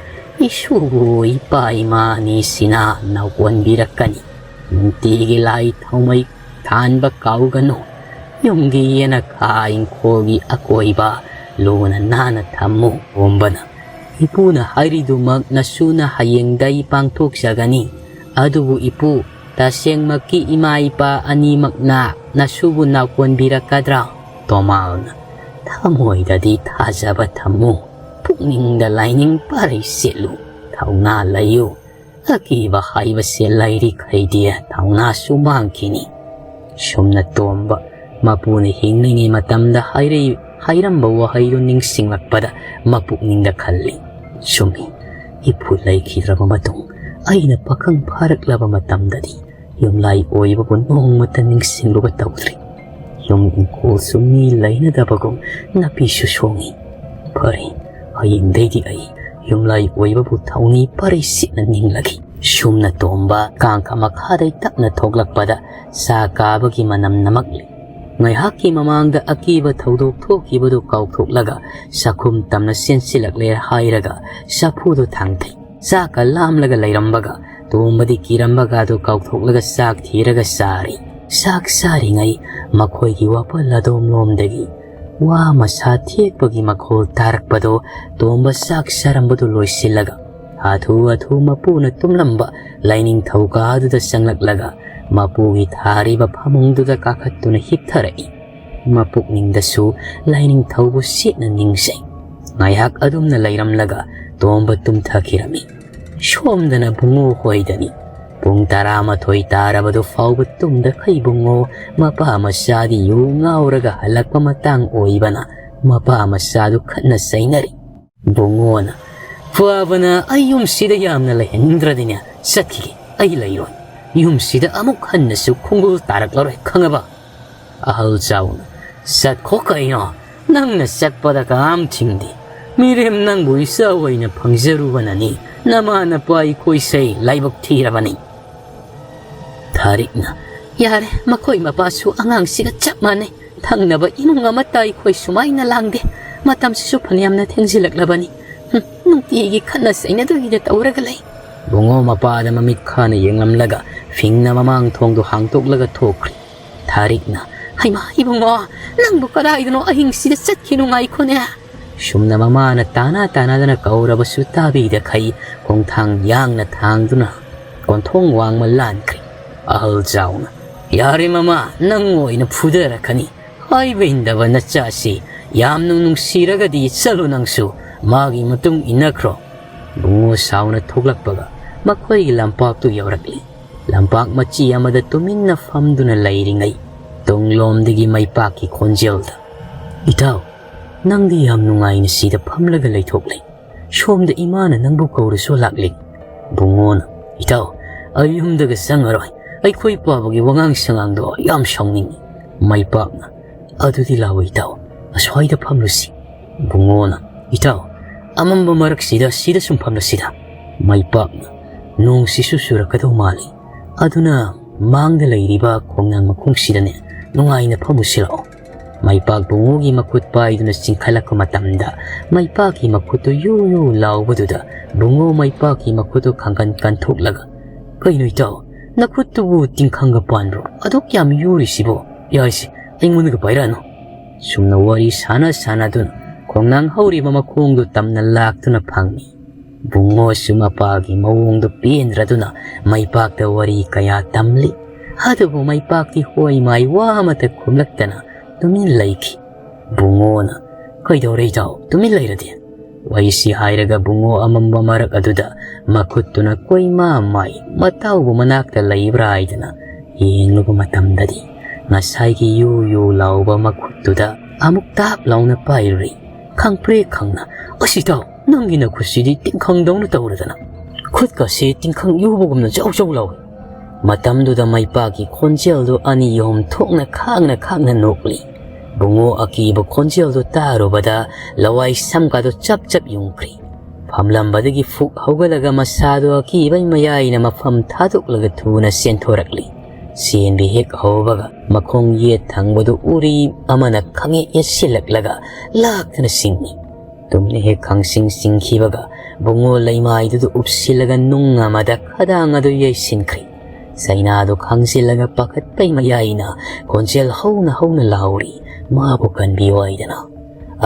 ꯏꯁꯨꯕꯨ ꯏꯄꯥ ꯏꯃꯥ ꯑꯅꯤꯁꯤꯅ ꯅꯥꯎꯀꯣꯟꯕꯤꯔꯛꯀꯅꯤ꯫ ꯅꯨꯡꯇꯤꯒꯤ ꯂꯥꯏ ꯊꯥꯎꯃꯩ ꯊꯥꯟꯕ ꯀꯥꯎꯒꯅꯨ꯫ ꯌꯨꯝꯒꯤ ꯌꯦꯅꯈꯥ ꯏꯪꯈꯣꯜꯒꯤ ꯑꯀꯣꯏꯕ ꯂꯨꯅ ꯅꯥꯟꯅ ꯊꯝꯃꯨ꯫" ꯇꯣꯝꯕꯅ, "ꯏꯄꯨꯅ ꯍꯥꯏꯔꯤꯗꯨꯃꯛ ꯅꯁꯨꯅ ꯍꯌꯦꯡꯗꯩ ꯄꯥꯡꯊꯣꯛꯆꯒꯅꯤ꯫ ꯑꯗꯨꯕꯨ ꯏꯄꯨ, ꯇꯁꯦꯡꯃꯛꯀꯤ ꯏꯃꯥ ꯏꯄꯥ ꯑꯅꯤꯃꯛꯅ ꯅꯁꯨꯕꯨ ꯅꯥꯎꯀꯣꯟꯕꯤꯔꯛꯀꯗ꯭ꯔꯥ?" ꯇꯣꯃꯥꯜꯅ, "ꯊꯃꯣꯏꯗꯗꯤ ꯊꯥꯖꯕ ꯊꯝꯃꯨ, ꯄꯨꯛꯅꯤꯡꯗ ꯂꯥꯏꯅꯤꯡ ꯄꯥꯔꯩ ꯁꯦꯠꯂꯨ, ꯊꯧꯅꯥ ꯂꯩꯌꯨ꯫ ꯑꯀꯤꯕ ꯍꯥꯏꯕꯁꯦ ꯂꯩꯔꯤꯈꯩꯗꯤ ꯊꯧꯅꯥꯁꯨ ꯃꯥꯡꯈꯤꯅꯤ꯫" ꯁꯨꯝꯅ ꯇꯣꯝꯕ ꯃꯄꯨꯅ ꯍꯤꯡꯂꯤꯉꯩ ꯃꯇꯝꯗ ꯍꯥꯏꯔꯩ-, ꯍꯥꯏꯔꯝꯕ ꯋꯥꯍꯩꯗꯨ ꯅꯤꯡꯁꯤꯡꯂꯛꯄꯗ ꯃꯄꯨꯛꯅꯤꯡꯗ ꯈꯜꯂꯤ꯫ ꯆꯨꯝꯃꯤ, ꯏꯄꯨ ꯂꯩꯈꯤꯗ꯭ꯔꯕ ꯃꯇꯨꯡ ꯑꯩꯅ ꯄꯥꯈꯪ ꯐꯥꯔꯛꯂꯕ ꯃꯇꯝꯗꯗꯤ ꯌꯨꯝꯂꯥꯏ ꯑꯣꯏꯕꯕꯨ ꯅꯣꯡꯃꯇ ꯅꯤꯡꯁꯤꯡꯂꯨꯕ ꯇꯧꯗ꯭ꯔꯤ꯫ ꯌꯨꯝ ꯏꯪꯈꯣꯜꯁꯨ ꯃꯤ ꯂꯩꯅꯗꯕꯒꯨꯝ ꯅꯥꯄꯤꯁꯨ ꯁꯣꯡꯏ꯫ ꯐꯔꯦ, ꯍꯌꯦꯡꯗꯩꯗꯤ ꯑꯩ ꯌꯨꯝꯂꯥꯏ ꯑꯣꯏꯕꯕꯨ ꯊꯧꯅꯤ ꯄꯥꯔꯩ ꯁꯦꯠꯅ ꯅꯤꯡꯂꯒꯦ꯫ ꯁꯨꯝꯅ ꯇꯣꯝꯕ ꯀꯥꯡꯈ ꯃꯈꯥꯗꯩ ꯇꯞꯅ ꯊꯣꯛꯂꯛꯄꯗ ꯆꯥ ꯀꯥꯕꯒꯤ ꯃꯅꯝ ꯅꯝꯃꯛꯂꯤ꯫ ꯉꯥꯏꯍꯥꯛꯀꯤ ꯃꯃꯥꯡꯗ ꯑꯀꯤꯕ ꯊꯧꯗꯣꯛ ꯊꯣꯛꯈꯤꯕꯗꯨ ꯀꯥꯎꯊꯣꯛꯂꯒ ꯆꯥꯛꯈꯨꯝ ꯇꯝꯅ ꯆꯦꯟꯁꯤꯜꯂꯛꯂꯦ ꯍꯥꯏꯔꯒ ꯆꯐꯨꯗꯨ ꯊꯥꯡꯊꯩ꯫ ꯆꯥꯛꯀ ꯂꯥꯝꯂꯒ ꯂꯩꯔꯝꯕꯒ ꯇꯣꯝꯕꯗꯤ ꯀꯤꯔꯝꯕꯒꯗꯨ ꯀꯥꯎꯊꯣꯛꯂꯒ ꯆꯥꯛ ꯊꯤꯔꯒ ꯆꯥꯔꯤ꯫ ꯆꯥꯛ ꯆꯥꯔꯤꯉꯩ ꯃꯈꯣꯏꯒꯤ ꯋꯥꯄꯜ ꯑꯗꯣꯝꯂꯣꯝꯗꯒꯤ ꯋꯥ ꯃꯁꯥ ꯊꯦꯛꯄꯒꯤ ꯃꯈꯣꯜ ꯇꯥꯔꯛꯄꯗꯨ ꯇꯣꯝꯕ ꯆꯥꯛ ꯆꯥꯔꯝꯕꯗꯨ ꯂꯣꯏꯁꯤꯜꯂꯒ ꯍꯥꯊꯨ ꯍꯥꯊꯨ ꯃꯄꯨꯅ ꯇꯨꯝꯂꯝꯕ ꯂꯥꯏꯅꯤꯡꯊꯧ ꯀꯥꯗꯨꯗ ꯆꯪꯂꯛꯂꯒ ꯃꯄꯨꯒꯤ ꯊꯥꯔꯤꯕ ꯐꯃꯨꯡꯗꯨꯗ ꯀꯥꯈꯠꯇꯨꯅ ꯍꯤꯞꯊꯔꯛꯏ꯫ ꯃꯄꯨꯛꯅꯤꯡꯗꯁꯨ ꯂꯥꯏꯅꯤꯡꯊꯧꯕꯨ ꯁꯦꯠꯅ ꯅꯤꯡꯖꯩ꯫ ꯉꯥꯏꯍꯥꯛ ꯑꯗꯨꯝꯅ ꯂꯩꯔꯝꯂꯒ ꯇꯣꯝꯕ ꯇꯨꯝꯊꯈꯤꯔꯝꯃꯤ꯫ ꯁꯣꯝꯗꯅ ꯕꯨꯡꯉꯣ ꯍꯣꯏꯗꯅꯤ꯫ ꯄꯨꯡ ꯇꯔꯥꯃꯥꯊꯣꯏ ꯇꯥꯔꯕꯗꯨ ꯐꯥꯎꯕ ꯇꯨꯝꯗꯈꯩ ꯕꯨꯡꯉꯣ ꯃꯄꯥ ꯃꯆꯥꯗꯤ ꯌꯨ ꯉꯥꯎꯔꯒ ꯍꯜꯂꯛꯄ ꯃꯇꯥꯡ ꯑꯣꯏꯕꯅ ꯃꯄꯥ ꯃꯆꯥꯗꯨ ꯈꯠꯅ ꯆꯩꯅꯔꯤ꯫ ꯕꯨꯡꯉꯣꯅ, "ꯐꯕꯅ ꯑꯩ ꯌꯨꯝꯁꯤꯗ ꯌꯥꯝꯅ ꯂꯩꯍꯟꯅꯤꯡꯗ꯭ꯔꯗꯤꯅꯦ, ꯆꯠꯈꯤꯒꯦ, ꯑꯩ ꯂꯩꯔꯣꯏ꯫ ꯌꯨꯝꯁꯤꯗ ꯑꯃꯨꯛ ꯍꯟꯅꯁꯨ ꯈꯣꯡꯒꯨꯜ ꯇꯥꯔꯛꯂꯔꯣꯏ, ꯈꯪꯉꯕ?" ꯑꯍꯜ ꯆꯥꯎꯅ, "ꯆꯠꯈꯣ ꯀꯩꯅꯣ, ꯅꯪꯅ ꯆꯠꯄꯗ ꯀꯅꯥꯝ ꯊꯤꯡꯗꯦ꯫ ꯃꯤꯔꯦꯝ ꯅꯪꯕꯨ ꯏꯆꯥ ꯑꯣꯏꯅ ꯐꯪꯖꯔꯨꯕꯅꯅꯤ, ꯅꯃꯥ ꯅꯄꯥ ꯑꯩꯈꯣꯏꯁꯦ ꯂꯥꯏꯕꯛ ꯊꯤꯔꯕꯅꯤ꯫" ꯊꯥꯔꯤꯛꯅ, "ꯌꯥꯔꯦ, ꯃꯈꯣꯏ ꯃꯄꯥꯁꯨ ꯑꯉꯥꯡꯁꯤꯒ ꯆꯞ ꯃꯥꯟꯅꯩ꯫ ꯊꯪꯅꯕ ꯏꯃꯨꯡ ꯑꯃꯠꯇ ꯑꯩꯈꯣꯏ ꯁꯨꯃꯥꯏꯅ ꯂꯥꯡꯗꯦ꯫ ꯃꯇꯝꯁꯤꯁꯨ ꯐꯅꯌꯥꯝꯅ ꯊꯦꯡꯖꯤꯜꯂꯛꯂꯕꯅꯤ꯫ ꯍꯨꯝ, ꯅꯨꯡꯇꯤꯒꯤ ꯈꯠꯅ ꯆꯩꯅꯗꯣꯏꯗ ꯇꯧꯔꯒ ꯂꯩ꯫" ꯕꯨꯡꯉꯣ ꯃꯄꯥꯗ ꯃꯃꯤꯠ ꯈꯥꯅ ꯌꯦꯡꯂꯝꯂꯒ ꯐꯤꯡꯅ ꯃꯃꯥꯡ ꯊꯣꯡꯗꯨ ꯍꯥꯡꯗꯣꯛꯂꯒ ꯊꯣꯛꯈ꯭ꯔꯤ꯫ ꯊꯥꯔꯤꯛꯅ, "ꯍꯩꯃꯥ ꯏꯕꯨꯡꯉꯣ, ꯅꯪꯕꯨ ꯀꯗꯥꯏꯗꯅꯣ ꯑꯍꯤꯡꯁꯤꯗ ꯆꯠꯈꯤꯅꯨ, ꯉꯥꯏꯈꯣꯅꯦ꯫" ꯁꯨꯝꯅ ꯃꯃꯥꯅ ꯇꯥꯅ ꯇꯥꯅꯗꯅ ꯀꯧꯔꯕꯁꯨ ꯇꯥꯕꯤꯗꯈꯩ ꯈꯣꯡꯊꯥꯡ ꯌꯥꯡꯅ ꯊꯥꯡꯗꯨꯅ ꯀꯣꯟꯊꯣꯡ ꯋꯥꯡꯃ ꯂꯥꯟꯈ꯭ꯔꯤ꯫ ꯑꯍꯜ ꯆꯥꯎꯅ, "ꯌꯥꯔꯦ ꯃꯃꯥ, ꯅꯪ ꯑꯣꯏꯅ ꯐꯨꯗꯔꯛꯀꯅꯤ꯫ ꯍꯥꯏꯕ ꯏꯟꯗꯕ ꯅꯆꯥꯁꯤ ꯌꯥꯝꯅ ꯅꯨꯡꯁꯤꯔꯒꯗꯤ ꯆꯠꯂꯨ ꯅꯪꯁꯨ, ꯃꯥꯒꯤ ꯃꯇꯨꯡ ꯏꯟꯅꯈ꯭ꯔꯣ꯫" ꯕꯨꯡꯉꯣ ꯁꯥꯎꯅ ꯊꯣꯛꯂꯛꯄꯒ ꯃꯈꯣꯏꯒꯤ ꯂꯝꯄꯥꯛꯇꯨ ꯌꯧꯔꯛꯂꯤ꯫ ꯂꯝꯄꯥꯛ ꯃꯆꯤ ꯑꯃꯗ ꯇꯨꯃꯤꯟꯅ ꯐꯝꯗꯨꯅ ꯂꯩꯔꯤꯉꯩ ꯇꯨꯡꯂꯣꯝꯗꯒꯤ ꯃꯩꯄꯥꯛꯀꯤ ꯈꯣꯟꯖꯦꯜꯗ, "ꯏꯇꯥꯎ, ꯅꯪꯗꯤ ꯌꯥꯝ ꯅꯨꯡꯉꯥꯏꯅ ꯁꯤꯗ ꯐꯝꯂꯒ ꯂꯩꯊꯣꯛꯂꯦ꯫ ꯁꯣꯝꯗ ꯏꯃꯥꯅ ꯅꯪꯕꯨ ꯀꯧꯔꯁꯨ ꯂꯥꯛꯂꯤ꯫" ꯕꯨꯡꯉꯣꯅ, "ꯏꯇꯥꯎ, ꯑꯩ ꯌꯨꯝꯗꯒ ꯆꯪꯉꯔꯣꯏ꯫ ꯑꯩꯈꯣꯏ ꯄꯥꯕꯒꯤ ꯋꯥꯉꯥꯡ ꯁꯉꯥꯡꯗꯣ ꯌꯥꯝ ꯁꯥꯎꯅꯤꯡꯉꯤ꯫" ꯃꯩꯄꯥꯛꯅ, "ꯑꯗꯨꯗꯤ ꯂꯥꯛꯑꯣ ꯏꯇꯥꯎ, ꯑꯁ꯭ꯋꯥꯏꯗ ꯐꯝꯂꯨꯁꯤ꯫" ꯕꯨꯡꯉꯣꯅ, "ꯏꯇꯥꯎ, ꯑꯃꯝꯕ ꯃꯔꯛꯁꯤꯗ ꯁꯤꯗ ꯁꯨꯝ ꯐꯝꯂꯁꯤꯗ꯫" ꯃꯩꯄꯥꯛꯅ, "ꯅꯣꯡꯁꯤꯁꯨ ꯆꯨꯔꯛꯀꯗꯧ ꯃꯥꯜꯂꯤ꯫ ꯑꯗꯨꯅ ꯃꯥꯡꯗ ꯂꯩꯔꯤꯕ ꯈꯣꯡꯅꯥꯡ ꯃꯈꯣꯡꯁꯤꯗꯅꯦ ꯅꯨꯡꯉꯥꯏꯅ ꯐꯝꯃꯨꯁꯤ ꯂꯥꯛꯑꯣ꯫" ꯃꯩꯄꯥꯛ ꯕꯨꯡꯉꯣꯒꯤ ꯃꯈꯨꯠ ꯄꯥꯏꯗꯨꯅ ꯆꯤꯡꯈꯠꯂꯛꯄ ꯃꯇꯝꯗ ꯃꯩꯄꯥꯛꯀꯤ ꯃꯈꯨꯠꯇꯨ ꯌꯨ ꯌꯨ ꯂꯥꯎꯕꯗꯨꯗ ꯕꯨꯡꯉꯣ ꯃꯩꯄꯥꯛꯀꯤ ꯃꯈꯨꯠꯇꯨ ꯈꯪꯀꯟ ꯀꯟꯊꯣꯛꯂꯒ, "ꯀꯩꯅꯣ ꯏꯇꯥꯎ, ꯅꯈꯨꯠꯇꯨꯕꯨ ꯇꯤꯡꯈꯪꯒ ꯄꯥꯟꯕ꯭ꯔꯣ? ꯑꯗꯨꯛ ꯌꯥꯝ ꯌꯨꯔꯤꯁꯤꯕꯣ? ꯌꯥꯏꯁꯦ, ꯑꯩꯉꯣꯟꯗꯒ ꯄꯥꯏꯔꯛꯑꯅꯨ꯫" ꯁꯨꯝꯅ ꯋꯥꯔꯤ ꯁꯥꯟꯅ ꯁꯥꯟꯅꯗꯨꯅ ꯈꯣꯡꯅꯥꯡ ꯍꯧꯔꯤꯕ ꯃꯈꯣꯡꯗꯨ ꯇꯝꯅ ꯂꯥꯛꯇꯨꯅ ꯐꯪꯏ꯫ ꯕꯨꯡꯉꯣꯁꯨ ꯃꯄꯥꯒꯤ ꯃꯑꯣꯡꯗꯨ ꯄꯦꯟꯗ꯭ꯔꯗꯨꯅ ꯃꯩꯄꯥꯛꯇ ꯋꯥꯔꯤ ꯀꯌꯥ ꯇꯝꯂꯤ꯫ ꯑꯗꯨꯕꯨ ꯃꯩꯄꯥꯛꯇꯤ ꯍꯣꯏ ꯃꯥꯏ ꯋꯥ ꯑꯃꯠꯇ ꯈꯨꯝꯂꯛꯇꯅ ꯇꯨꯃꯤꯟ ꯂꯩꯈꯤ꯫ ꯕꯨꯡꯉꯣꯅ, "ꯀꯩꯗꯧꯔꯦ ꯏꯇꯥꯎ, ꯇꯨꯃꯤꯟ ꯂꯩꯔꯗꯤ?" ꯋꯥꯔꯤꯁꯤ ꯍꯥꯏꯔꯒ ꯕꯨꯡꯉꯣ ꯑꯃꯝꯕ ꯃꯔꯛ ꯑꯗꯨꯗ ꯃꯈꯨꯠꯇꯨꯅ ꯀꯣꯏꯃꯥ ꯃꯥꯏ ꯃꯇꯥꯎꯕꯨ ꯃꯅꯥꯛꯇ ꯂꯩꯕ꯭ꯔꯥ ꯍꯥꯏꯗꯅ ꯌꯦꯡꯂꯨꯕ ꯃꯇꯝꯗꯗꯤ, ꯉꯁꯥꯏꯒꯤ ꯌꯨ ꯌꯨ ꯂꯥꯎꯕ ꯃꯈꯨꯠꯇꯨꯗ ꯑꯃꯨꯛ ꯇꯥꯞ ꯂꯥꯎꯅ ꯄꯥꯏꯔꯨꯔꯤ꯫ ꯈꯪꯄ꯭ꯔꯦꯛ ꯈꯪꯅ, "ꯑꯁ ꯏꯇꯥꯎ, ꯅꯪꯒꯤ ꯅꯈꯨꯠꯁꯤꯗꯤ ꯇꯤꯡꯈꯪꯗꯧꯅ ꯇꯧꯔꯗꯅ, ꯈꯨꯠꯀꯁꯦ ꯇꯤꯡꯈꯪ ꯌꯨꯕꯒꯨꯝꯅ ꯖꯧ ꯖꯧ ꯂꯥꯎꯏ꯫" ꯃꯇꯝꯗꯨꯗ ꯃꯩꯄꯥꯛꯀꯤ ꯈꯣꯟꯖꯦꯜꯗꯨ ꯑꯅꯤ ꯑꯍꯨꯝ ꯊꯣꯛꯅ ꯈꯥꯡꯅ ꯈꯥꯡꯅ ꯅꯣꯛꯂꯤ꯫ ꯕꯨꯡꯉꯣ ꯑꯀꯤꯕ ꯈꯣꯟꯖꯦꯜꯗꯨ ꯇꯥꯔꯨꯕꯗ ꯂꯋꯥꯏ ꯁꯝꯒꯗꯨ ꯆꯞ ꯆꯞ ꯌꯨꯡꯈ꯭ꯔꯤ꯫ ꯐꯝꯂꯝꯕꯗꯒꯤ ꯐꯨꯛ ꯍꯧꯒꯠꯂꯒ ꯃꯁꯥꯗꯨ ꯑꯀꯤꯕꯩ ꯃꯌꯥꯏꯅ ꯃꯐꯝ ꯊꯥꯗꯣꯛꯂꯒ ꯊꯨꯅ ꯆꯦꯟꯊꯣꯔꯛꯂꯤ꯫ ꯆꯦꯟꯕꯤ ꯍꯦꯛ ꯍꯧꯕꯒ ꯃꯈꯣꯡ ꯌꯦꯠ ꯊꯪꯕꯗꯨ ꯎꯔꯤ ꯑꯃꯅ ꯈꯪꯌꯦꯠ ꯌꯦꯠꯁꯤꯜꯂꯛꯂꯒ ꯂꯥꯛꯇꯅ ꯆꯤꯡꯏ꯫ ꯇꯨꯝꯅ ꯍꯦꯛ ꯈꯪꯁꯤꯡ ꯆꯤꯡꯈꯤꯕꯒ ꯕꯨꯡꯉꯣ ꯂꯩꯃꯥꯏꯗꯨꯗ ꯎꯞꯁꯤꯜꯂꯒ ꯅꯨꯡ ꯑꯃꯗ ꯈꯗꯥꯡ ꯑꯗꯨ ꯌꯩꯁꯤꯟꯈ꯭ꯔꯤ꯫ ꯆꯩꯅꯥꯗꯨ ꯈꯪꯖꯤꯜꯂꯒ ꯄꯥꯈꯠꯄꯩ ꯃꯌꯥꯏꯅ ꯈꯣꯟꯖꯦꯜ ꯍꯧꯅ ꯍꯧꯅ ꯂꯥꯎꯔꯤ, "ꯃꯥꯕꯨ ꯀꯟꯕꯤꯌꯨ" ꯍꯥꯏꯗꯅ꯫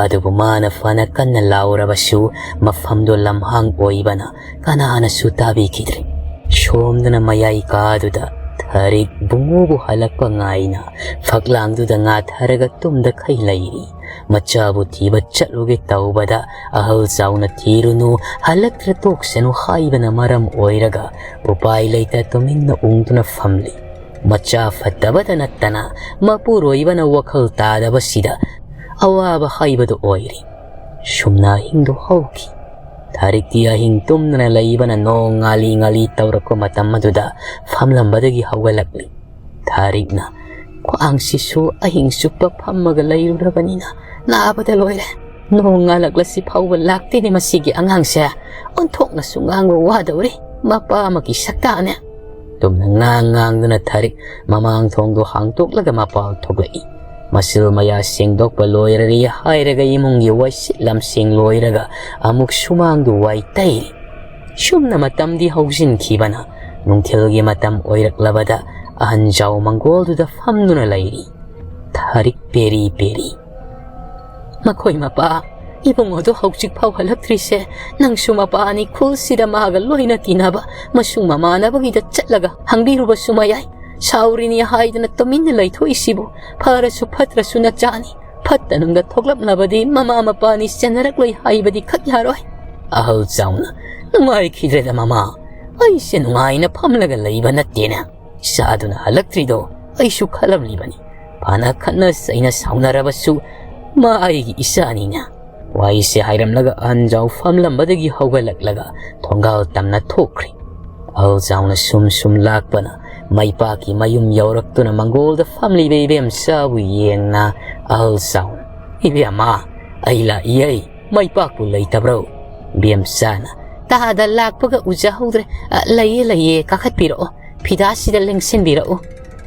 ꯑꯗꯨꯕꯨ ꯃꯥꯅ ꯐꯅ ꯀꯟꯅ ꯂꯥꯎꯔꯕꯁꯨ ꯃꯐꯝꯗꯨ ꯂꯝꯍꯥꯡ ꯑꯣꯏꯕꯅ ꯀꯅꯥꯅꯁꯨ ꯇꯥꯕꯤꯈꯤꯗ꯭ꯔꯦ꯫ ꯁꯣꯝꯗꯅ ꯃꯌꯥꯏ ꯀꯥꯗꯨꯗ ꯊꯥꯔꯤꯛ ꯕꯨꯡꯉꯣꯕꯨ ꯍꯜꯂꯛꯄ ꯉꯥꯏꯅ ꯐꯛꯂꯥꯡꯗꯨꯗ ꯉꯥꯊꯔꯒ ꯇꯨꯝꯗꯈꯩ ꯂꯩꯔꯤ꯫ ꯃꯆꯥꯕꯨ ꯊꯤꯕ ꯆꯠꯂꯨꯒꯦ ꯇꯧꯕꯗ ꯑꯍꯜ ꯆꯥꯎꯅ ꯊꯤꯔꯨꯅꯨ, ꯍꯜꯂꯛꯇ꯭ꯔ ꯇꯣꯛꯁꯅꯨ ꯍꯥꯏꯕꯅ ꯃꯔꯝ ꯑꯣꯏꯔꯒ ꯎꯄꯥꯏ ꯂꯩꯇ ꯇꯨꯃꯤꯟꯅ ꯎꯪꯗꯨꯅ ꯐꯝꯂꯤ꯫ ꯃꯆꯥ ꯐꯠꯇꯕꯗ ꯅꯠꯇꯅ ꯃꯄꯨꯔꯣꯏꯕꯅ ꯋꯥꯈꯜ ꯇꯥꯗꯕꯁꯤꯗ ꯑꯋꯥꯕ ꯍꯥꯏꯕꯗꯨ ꯑꯣꯏꯔꯤ꯫ ꯁꯨꯝꯅ ꯑꯍꯤꯡꯗꯨ ꯍꯧꯈꯤ꯫ ꯊꯥꯔꯤꯛꯇꯤ ꯑꯍꯤꯡ ꯇꯨꯝꯗꯅ ꯂꯩꯕꯅ ꯅꯣꯡ ꯉꯥꯂꯤ ꯉꯥꯂꯤ ꯇꯧꯔꯛꯄ ꯃꯇꯝ ꯑꯗꯨꯗ ꯐꯝꯂꯝꯕꯗꯒꯤ ꯍꯧꯒꯠꯂꯛꯂꯤ꯫ ꯊꯥꯔꯤꯛꯅ, "ꯈ꯭ꯋꯥꯡꯁꯤꯁꯨ ꯑꯍꯤꯡ ꯆꯨꯞꯄ ꯐꯝꯃꯒ ꯂꯩꯔꯨꯔꯕꯅꯤꯅ ꯅꯥꯕꯗ ꯂꯣꯏꯔꯦ꯫ ꯅꯣꯡ ꯉꯥꯜꯂꯛꯂꯁꯤ ꯐꯥꯎꯕ ꯂꯥꯛꯇꯦꯅꯦ ꯃꯁꯤꯒꯤ ꯑꯉꯥꯡꯁꯦ꯫ ꯑꯣꯟꯊꯣꯛꯅꯁꯨ ꯉꯥꯡꯕ ꯋꯥꯗꯧꯔꯤ꯫ ꯃꯄꯥ ꯑꯃꯒꯤ ꯁꯛꯇꯥꯅꯦ꯫" ꯇꯨꯝꯅ ꯉꯥꯡ ꯉꯥꯡꯗꯨꯅ ꯊꯥꯔꯤꯛ ꯃꯃꯥꯡ ꯊꯣꯡꯗꯨ ꯍꯥꯡꯇꯣꯛꯂꯒ ꯃꯄꯥꯜ ꯊꯣꯛꯂꯛꯏ꯫ ꯃꯆꯤꯜ ꯃꯌꯥ ꯁꯦꯡꯗꯣꯛꯄ ꯂꯣꯏꯔꯔꯤ ꯍꯥꯏꯔꯒ ꯏꯃꯨꯡꯒꯤ ꯋꯥꯏꯁꯤꯠ ꯂꯝꯁꯦꯡ ꯂꯣꯏꯔꯒ ꯑꯃꯨꯛ ꯁꯨꯃꯥꯡꯗꯨ ꯋꯥꯏ ꯇꯩꯔꯤ꯫ ꯁꯨꯝꯅ ꯃꯇꯝꯗꯤ ꯍꯧꯖꯤꯟꯈꯤꯕꯅ ꯅꯨꯡꯊꯤꯜꯒꯤ ꯃꯇꯝ ꯑꯣꯏꯔꯛꯂꯕꯗ ꯑꯍꯟ ꯖꯥꯎ ꯃꯪꯒꯣꯜꯗꯨꯗ ꯐꯝꯗꯨꯅ ꯂꯩꯔꯤ꯫ ꯊꯥꯔꯤꯛ ꯄꯦꯔꯤ ꯄꯦꯔꯤ꯫ "ꯃꯈꯣꯏ ꯃꯄꯥ ꯏꯕꯨꯡꯉꯣꯗꯨ ꯍꯧꯖꯤꯛ ꯐꯥꯎ ꯍꯜꯂꯛꯇ꯭ꯔꯤꯁꯦ, ꯅꯪꯁꯨ ꯃꯄꯥꯅꯤ, ꯈꯨꯜꯁꯤꯗ ꯃꯥꯒ ꯂꯣꯏꯅ ꯇꯤꯟꯅꯕ ꯃꯁꯨꯡ ꯃꯃꯥꯟꯅꯕꯒꯤꯗ ꯆꯠꯂꯒ ꯍꯪꯕꯤꯔꯨꯕꯁꯨ ꯃꯌꯥꯏ꯫ ꯁꯥꯎꯔꯤꯅꯤ ꯍꯥꯏꯗꯅ ꯇꯨꯃꯤꯟꯅ ꯂꯩꯊꯣꯛꯏꯁꯤꯕꯨ? ꯐꯔꯁꯨ ꯐꯠꯇ꯭ꯔꯁꯨ ꯅꯆꯥꯅꯤ꯫ ꯐꯠꯇ ꯅꯨꯡꯗ ꯊꯣꯛꯂꯛꯅꯕꯗꯤ ꯃꯃꯥ ꯃꯄꯥꯅꯤ ꯆꯦꯟꯅꯔꯛꯂꯣꯏ ꯍꯥꯏꯕꯗꯤ ꯈꯛ ꯌꯥꯔꯣꯏ꯫ ꯑꯍꯜ ꯆꯥꯎꯅ, ꯅꯨꯡꯉꯥꯏꯈꯤꯗ꯭ꯔꯦꯗ ꯃꯃꯥ꯫ ꯑꯩꯁꯦ ꯅꯨꯡꯉꯥꯏꯅ ꯐꯝꯂꯒ ꯂꯩꯕ ꯅꯠꯇꯦꯅꯦ꯫ ꯏꯆꯥꯗꯨꯅ ꯍꯜꯂꯛꯇ꯭ꯔꯤꯗꯣ ꯑꯩꯁꯨ ꯈꯜꯂꯝꯂꯤꯕꯅꯤ꯫ ꯐꯅ ꯈꯠꯅ ꯆꯩꯅ ꯁꯥꯎꯅꯔꯕꯁꯨ ꯃꯥ ꯑꯩꯒꯤ ꯏꯆꯥꯅꯤꯅ꯫ ꯋꯥꯍꯩꯁꯦ ꯍꯥꯏꯔꯝꯂꯒ ꯑꯍꯟ ꯖꯥꯎ ꯐꯝꯂꯝꯕꯗꯒꯤ ꯍꯧꯒꯠꯂꯛꯂꯒ ꯊꯣꯡꯒꯥꯜ ꯇꯝꯅ ꯊꯣꯛꯈ꯭ꯔꯤ꯫ ꯑꯍꯜ ꯖꯥꯎꯅ ꯁꯨꯝ ꯁꯨꯝ ꯂꯥꯛꯄꯅ ꯃꯩꯄꯥꯛꯀꯤ ꯃꯌꯨꯝ ꯌꯧꯔꯛꯇꯨꯅ ꯃꯪꯒꯣꯜꯗ ꯐꯝꯂꯤꯕ ꯏꯕꯦꯝꯆꯥꯕꯨ ꯌꯦꯡꯅ ꯑꯍꯜ ꯖꯥꯎꯅ, "ꯏꯕꯦꯝꯃ, ꯑꯩ ꯂꯥꯛꯏ, ꯑꯩ ꯃꯩꯄꯥꯛꯄꯨ ꯂꯩꯇꯕ꯭ꯔꯣ?" ꯏꯕꯦꯝꯆꯥꯅ, "ꯇꯥꯗ ꯂꯥꯛꯄꯒ ꯎꯖꯍꯧꯗ꯭ꯔꯦ꯫ ꯑ, ꯂꯩꯌꯦ, ꯂꯩꯌꯦ, ꯀꯥꯈꯠꯄꯤꯔꯛꯑꯣ, ꯐꯤꯗꯥꯁꯤꯗ ꯂꯦꯡꯁꯤꯟꯕꯤꯔꯛꯎ꯫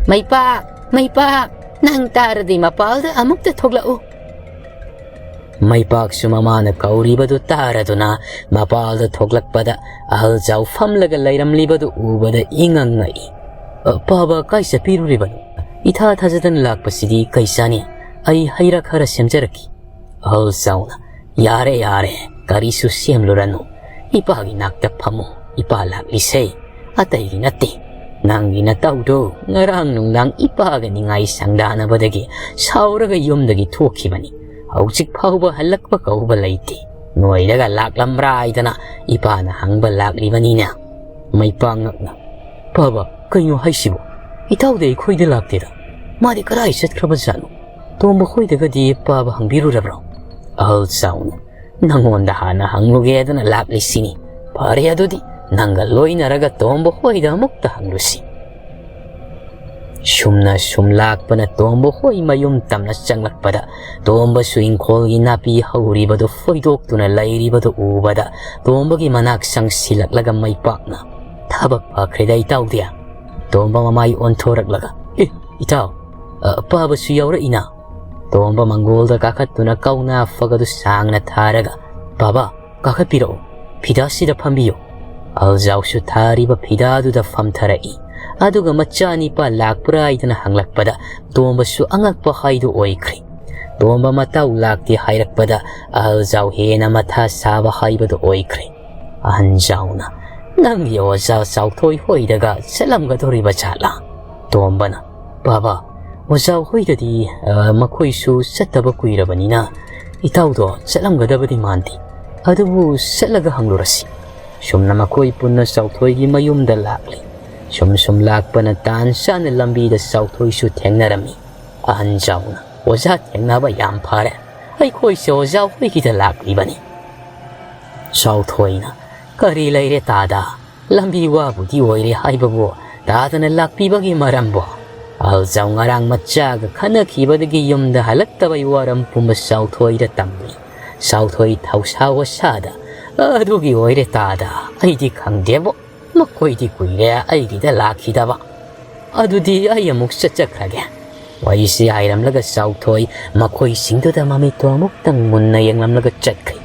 ꯃꯩꯄꯥꯛ, ꯃꯩꯄꯥꯛ, ꯅꯪ ꯇꯥꯔꯗꯤ ꯃꯄꯥꯜꯗ ꯑꯃꯨꯛꯇ ꯊꯣꯛꯂꯛꯎ꯫" ꯃꯩꯄꯥꯛꯁꯨ ꯃꯃꯥꯅ ꯀꯧꯔꯤꯕꯗꯨ ꯇꯥꯔꯗꯨꯅ ꯃꯄꯥꯜꯗ ꯊꯣꯛꯂꯛꯄꯗ ꯑꯍꯜ ꯖꯥꯎ ꯐꯝꯂꯒ ꯂꯩꯔꯝꯂꯤꯕꯗꯨ ꯎꯕꯗ ꯏꯉꯛ ꯉꯛꯏ꯫ "ꯑ, ꯄꯥꯕ ꯀꯥꯏ ꯆꯠꯄꯤꯔꯨꯔꯤꯕꯅꯣ? ꯏꯊꯥ ꯊꯥꯖꯗꯅ ꯂꯥꯛꯄꯁꯤꯗꯤ ꯀꯩ ꯆꯥꯅꯤ? ꯑꯩ ꯍꯩ ꯔꯥ ꯈꯔ ꯁꯦꯝꯖꯔꯛꯈꯤ꯫" ꯑꯍꯜ ꯖꯥꯎꯅ, "ꯌꯥꯔꯦ, ꯌꯥꯔꯦ, ꯀꯔꯤꯁꯨ ꯁꯦꯝꯂꯨꯔꯅꯨ꯫ ꯏꯄꯥꯒꯤ ꯅꯥꯛꯇ ꯐꯝꯃꯨ, ꯏꯄꯥ ꯂꯥꯛꯂꯤꯁꯦ꯫ ꯑꯇꯩꯒꯤ ꯅꯠꯇꯦ, ꯅꯪꯒꯤ ꯅꯇꯧꯗꯣ ꯉꯔꯥꯡ ꯅꯨꯡꯗꯥꯡ ꯏꯄꯥꯒ ꯅꯤꯡꯉꯥꯏ ꯁꯪꯗꯥꯅꯕꯗꯒꯤ ꯁꯥꯎꯔꯒ ꯌꯨꯝꯗꯒꯤ ꯊꯣꯛꯈꯤꯕꯅꯤ꯫ ꯍꯧꯖꯤꯛ ꯐꯥꯎꯕ ꯍꯜꯂꯛꯄ ꯀꯧꯕ ꯂꯩꯇꯦ꯫ ꯅꯣꯏꯗꯒ ꯂꯥꯛꯂꯝꯕ꯭ꯔꯥ ꯍꯥꯏꯗꯅ ꯏꯄꯥꯅ ꯍꯪꯕ ꯂꯥꯛꯂꯤꯕꯅꯤꯅꯦ꯫" ꯃꯩꯄꯥꯛ ꯉꯛꯅ, "ꯄꯥꯕ, ꯀꯩꯅꯣ ꯍꯥꯏꯁꯤꯕꯣ? ꯏꯇꯥꯎꯗꯤ ꯑꯩꯈꯣꯏꯗ ꯂꯥꯛꯇꯦꯗ꯫ ꯃꯥꯗꯤ ꯀꯗꯥꯏ ꯆꯠꯈ꯭ꯔꯕꯖꯥꯠꯅꯣ? ꯇꯣꯝꯕ ꯈꯣꯏꯗꯒꯗꯤ ꯄꯥꯕ ꯍꯪꯕꯤꯔꯨꯔꯕ꯭ꯔꯣ?" ꯑꯍꯜ ꯆꯥꯎꯅ, "ꯅꯪꯉꯣꯟꯗ ꯍꯥꯟꯅ ꯍꯪꯂꯨꯒꯦꯗꯅ ꯂꯥꯛꯂꯤꯁꯤꯅꯤ꯫ ꯐꯔꯦ ꯑꯗꯨꯗꯤ, ꯅꯪꯒ ꯂꯣꯏꯅꯔꯒ ꯇꯣꯝꯕ ꯍꯣꯏꯗ ꯑꯃꯨꯛꯇ ꯍꯪꯂꯨꯁꯤ꯫" ꯁꯨꯝꯅ ꯁꯨꯝ ꯂꯥꯛꯄꯅ ꯇꯣꯝꯕ ꯍꯣꯏ ꯃꯌꯨꯝ ꯇꯝꯅ ꯆꯪꯂꯛꯄꯗ ꯇꯣꯝꯕꯁꯨ ꯏꯪꯈꯣꯜꯒꯤ ꯅꯥꯄꯤ ꯍꯧꯔꯤꯕꯗꯨ ꯐꯣꯏꯗꯣꯛꯇꯨꯅ ꯂꯩꯔꯤꯕꯗꯨ ꯎꯕꯗ ꯇꯣꯝꯕꯒꯤ ꯃꯅꯥꯛ ꯆꯪꯁꯤꯜꯂꯛꯂꯒ ꯃꯩꯄꯥꯛꯅ, "ꯊꯕꯛ ꯐꯈ꯭ꯔꯦꯗ ꯏꯇꯥꯎꯗꯤ꯫" ꯇꯣꯝꯕ ꯃꯃꯥꯏ ꯑꯣꯟꯊꯣꯔꯛꯂꯒ, "ꯑꯦ, ꯏꯇꯥꯎ, ꯑ, ꯄꯥꯕꯁꯨ ꯌꯥꯎꯔꯛꯏꯅ?" ꯇꯣꯝꯕ ꯃꯪꯒꯣꯜꯗ ꯀꯥꯈꯠꯇꯨꯅ ꯀꯧꯅꯥ ꯐꯛ ꯑꯗꯨ ꯁꯥꯡꯅ ꯊꯥꯔꯒ, "ꯄꯥꯕ, ꯀꯥꯈꯠꯄꯤꯔꯛꯎ, ꯐꯤꯗꯥꯁꯤꯗ ꯐꯝꯕꯤꯌꯨ꯫" ꯑꯍꯜ ꯖꯥꯎꯁꯨ ꯊꯥꯔꯤꯕ ꯐꯤꯗꯥꯗꯨꯗ ꯐꯝꯊꯔꯛꯏ꯫ ꯑꯗꯨꯒ ꯃꯆꯥꯅꯤꯄꯥ ꯂꯥꯛꯄ꯭ꯔꯥ ꯍꯥꯏꯗꯅ ꯍꯪꯂꯛꯄꯗ ꯇꯣꯝꯕꯁꯨ ꯑꯉꯛꯄ ꯍꯥꯏꯗꯨ ꯑꯣꯏꯈ꯭ꯔꯦ꯫ ꯇꯣꯝꯕ ꯃꯇꯥꯎ ꯂꯥꯛꯇꯦ ꯍꯥꯏꯔꯛꯄꯗ ꯑꯍꯜ ꯖꯥꯎ ꯍꯦꯟꯅ ꯃꯊꯥ ꯁꯥꯕ ꯍꯥꯏꯕꯗꯨ ꯑꯣꯏꯈ꯭ꯔꯦ꯫ ꯑꯍꯟ ꯖꯥꯎꯅ, "ꯅꯪꯒꯤ ꯑꯣꯖꯥ ꯆꯥꯎꯊꯣꯏ ꯍꯣꯏꯗꯒ ꯆꯠꯂꯝꯒꯗꯧꯔꯤꯕ ꯖꯥꯠꯂꯥ?" ꯇꯣꯝꯕꯅ, "ꯕꯥꯕꯥ, ꯑꯣꯖꯥ ꯍꯣꯏꯗꯗꯤ, ꯑ, ꯃꯈꯣꯏꯁꯨ ꯆꯠꯇꯕ ꯀꯨꯏꯔꯕꯅꯤꯅ ꯏꯇꯥꯎꯗꯣ ꯆꯠꯂꯝꯒꯗꯕꯗꯤ ꯃꯥꯟꯗꯦ꯫ ꯑꯗꯨꯕꯨ ꯆꯠꯂꯒ ꯍꯪꯂꯨꯔꯁꯤ꯫" ꯁꯨꯝꯅ ꯃꯈꯣꯏ ꯄꯨꯟꯅ ꯆꯥꯎꯊꯣꯏꯒꯤ ꯃꯌꯨꯝꯗ ꯂꯥꯛꯂꯤ꯫ ꯁꯨꯝ ꯁꯨꯝ ꯂꯥꯛꯄꯅ ꯇꯥꯟ ꯆꯥꯅ ꯂꯝꯕꯤꯗ ꯆꯥꯎꯊꯣꯏꯁꯨ ꯊꯦꯡꯅꯔꯝꯃꯤ꯫ ꯑꯍꯟ ꯖꯥꯎꯅ, "ꯑꯣꯖꯥ ꯊꯦꯡꯅꯕ ꯌꯥꯝ ꯐꯔꯦ꯫ ꯑꯩꯈꯣꯏꯁꯦ ꯑꯣꯖꯥ ꯍꯣꯏꯒꯤꯗ ꯂꯥꯛꯂꯤꯕꯅꯤ꯫" ꯆꯥꯎꯊꯣꯏꯅ, "ꯀꯔꯤ ꯂꯩꯔꯦ ꯇꯥꯗ? ꯂꯝꯕꯤ ꯋꯥꯕꯨꯗꯤ ꯑꯣꯏꯔꯦ ꯍꯥꯏꯕꯕꯨ ꯇꯥꯗꯅ ꯂꯥꯛꯄꯤꯕꯒꯤ ꯃꯔꯝꯕꯨ?" ꯑꯍꯜ ꯖꯥꯎ ꯉꯔꯥꯡ ꯃꯆꯥꯒ ꯈꯠꯅꯈꯤꯕꯗꯒꯤ ꯌꯨꯝꯗ ꯍꯜꯂꯛꯇꯕꯒꯤ ꯋꯥꯔꯝ ꯄꯨꯝꯕ ꯆꯥꯎꯊꯣꯏꯗ ꯇꯝꯂꯤ꯫ ꯆꯥꯎꯊꯣꯏ ꯊꯧꯁꯥ ꯋꯥꯁꯥꯗ, "ꯑꯗꯨꯒꯤ ꯑꯣꯏꯔꯦ ꯇꯥꯗ, ꯑꯩꯗꯤ ꯈꯪꯗꯦꯕꯣ꯫ ꯃꯈꯣꯏꯗꯤ ꯀꯨꯏꯔꯦ ꯑꯩꯒꯤꯗ ꯂꯥꯛꯈꯤꯗꯕ꯫ ꯑꯗꯨꯗꯤ ꯑꯩ ꯑꯃꯨꯛ ꯆꯠꯆꯈ꯭ꯔꯒꯦ꯫" ꯋꯥꯔꯤꯁꯤ ꯍꯥꯏꯔꯝꯂꯒ ꯆꯥꯎꯊꯣꯏ ꯃꯈꯣꯏꯁꯤꯡꯗꯨꯗ ꯃꯃꯤꯠꯇꯣ ꯑꯃꯨꯛꯇꯪ ꯃꯨꯟꯅ ꯌꯦꯡꯂꯝꯂꯒ ꯆꯠꯈ꯭ꯔꯤ꯫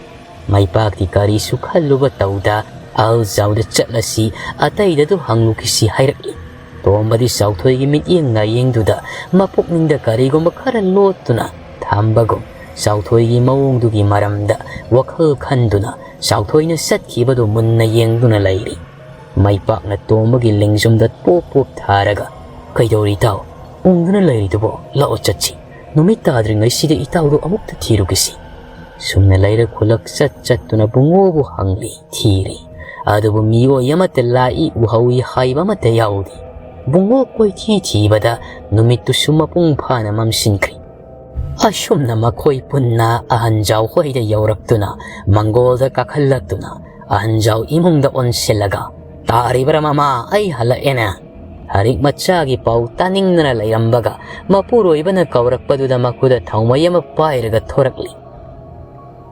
ꯃꯩꯄꯥꯛꯇꯤ ꯀꯔꯤꯁꯨ ꯈꯜꯂꯨꯕ ꯇꯧꯗ ꯑꯍꯜ ꯖꯥꯎꯗ ꯆꯠꯂꯁꯤ, ꯑꯇꯩꯗ ꯑꯗꯨ ꯍꯪꯂꯨꯈꯤꯁꯤ ꯍꯥꯏꯔꯛꯂꯤ꯫ ꯇꯣꯝꯕꯗꯤ ꯆꯥꯎꯊꯣꯏꯒꯤ ꯃꯤꯠꯌꯦꯡ ꯅꯥꯌꯦꯡꯗꯨꯗ ꯃꯄꯨꯛꯅꯤꯡꯗ ꯀꯔꯤꯒꯨꯝꯕ ꯈꯔ ꯂꯣꯠꯇꯨꯅ ꯊꯝꯕꯒꯨꯝ ꯆꯥꯎꯊꯣꯏꯒꯤ ꯃꯑꯣꯡꯗꯨꯒꯤ ꯃꯔꯝꯗ ꯋꯥꯈꯜ ꯈꯟꯗꯨꯅ ꯆꯥꯎꯊꯣꯏꯅ ꯆꯠꯈꯤꯕꯗꯨ ꯃꯨꯟꯅ ꯌꯦꯡꯗꯨꯅ ꯂꯩꯔꯤ꯫ ꯃꯩꯄꯥꯛꯅ ꯇꯣꯝꯕꯒꯤ ꯂꯦꯡꯖꯨꯝꯗ ꯄꯣꯞ ꯄꯣꯞ ꯊꯥꯔꯒ, "ꯀꯩꯗꯧꯔꯤ ꯏꯇꯥꯎ? ꯎꯪꯗꯨꯅ ꯂꯩꯔꯤꯗꯨꯕꯣ? ꯂꯥꯛꯑꯣ ꯆꯠꯁꯤ꯫ ꯅꯨꯃꯤꯠ ꯇꯥꯗ꯭ꯔꯤꯉꯩꯁꯤꯗ ꯏꯇꯥꯎꯗꯣ ꯑꯃꯨꯛꯇ ꯊꯤꯔꯨꯒꯦꯁꯤ꯫" ꯁꯨꯝꯅ ꯂꯩꯔꯛ ꯈꯨꯂꯛ ꯆꯠ ꯆꯠꯇꯨꯅ ꯕꯨꯡꯉꯣꯕꯨ ꯍꯪꯂꯤ, ꯊꯤꯔꯤ꯫ ꯑꯗꯨꯕꯨ ꯃꯤꯑꯣꯏ ꯑꯃꯠꯇ ꯂꯥꯛꯏ ꯎꯍꯧꯏ ꯍꯥꯏꯕ ꯑꯃꯠꯇ ꯌꯥꯎꯗꯦ꯫ ꯕꯨꯡꯉꯣ ꯀꯣꯏꯊꯤ ꯊꯤꯕꯗ ꯅꯨꯃꯤꯠꯇꯨꯁꯨ ꯃꯄꯨꯡ ꯐꯥꯅ ꯃꯝꯁꯤꯟꯈ꯭ꯔꯤ꯫ ꯑꯁꯨꯝꯅ ꯃꯈꯣꯏ ꯄꯨꯟꯅ ꯑꯍꯟ ꯖꯥꯎ ꯍꯣꯏꯗ ꯌꯧꯔꯛꯇꯨꯅ, ꯃꯪꯒꯣꯜꯗ ꯀꯥꯈꯠꯂꯛꯇꯨꯅ, ꯑꯍꯟ ꯖꯥꯎ ꯏꯃꯨꯡꯗ ꯑꯣꯟꯁꯤꯜꯂꯒ, "ꯇꯥꯔꯤꯕ꯭ꯔꯥ ꯃꯃꯥ, ꯑꯩ ꯍꯜꯂꯛꯑꯦꯅꯦ?" ꯊꯥꯔꯤꯛ ꯃꯆꯥꯒꯤ ꯄꯥꯎ ꯇꯥꯅꯤꯡꯗꯅ ꯂꯩꯔꯝꯕꯒ, ꯃꯄꯨꯔꯣꯏꯕꯅ ꯀꯧꯔꯛꯄꯗꯨꯗ ꯃꯈꯨꯗ ꯊꯥꯎꯃꯩ ꯑꯃ ꯄꯥꯏꯔꯒ ꯊꯣꯔꯛꯂꯤ꯫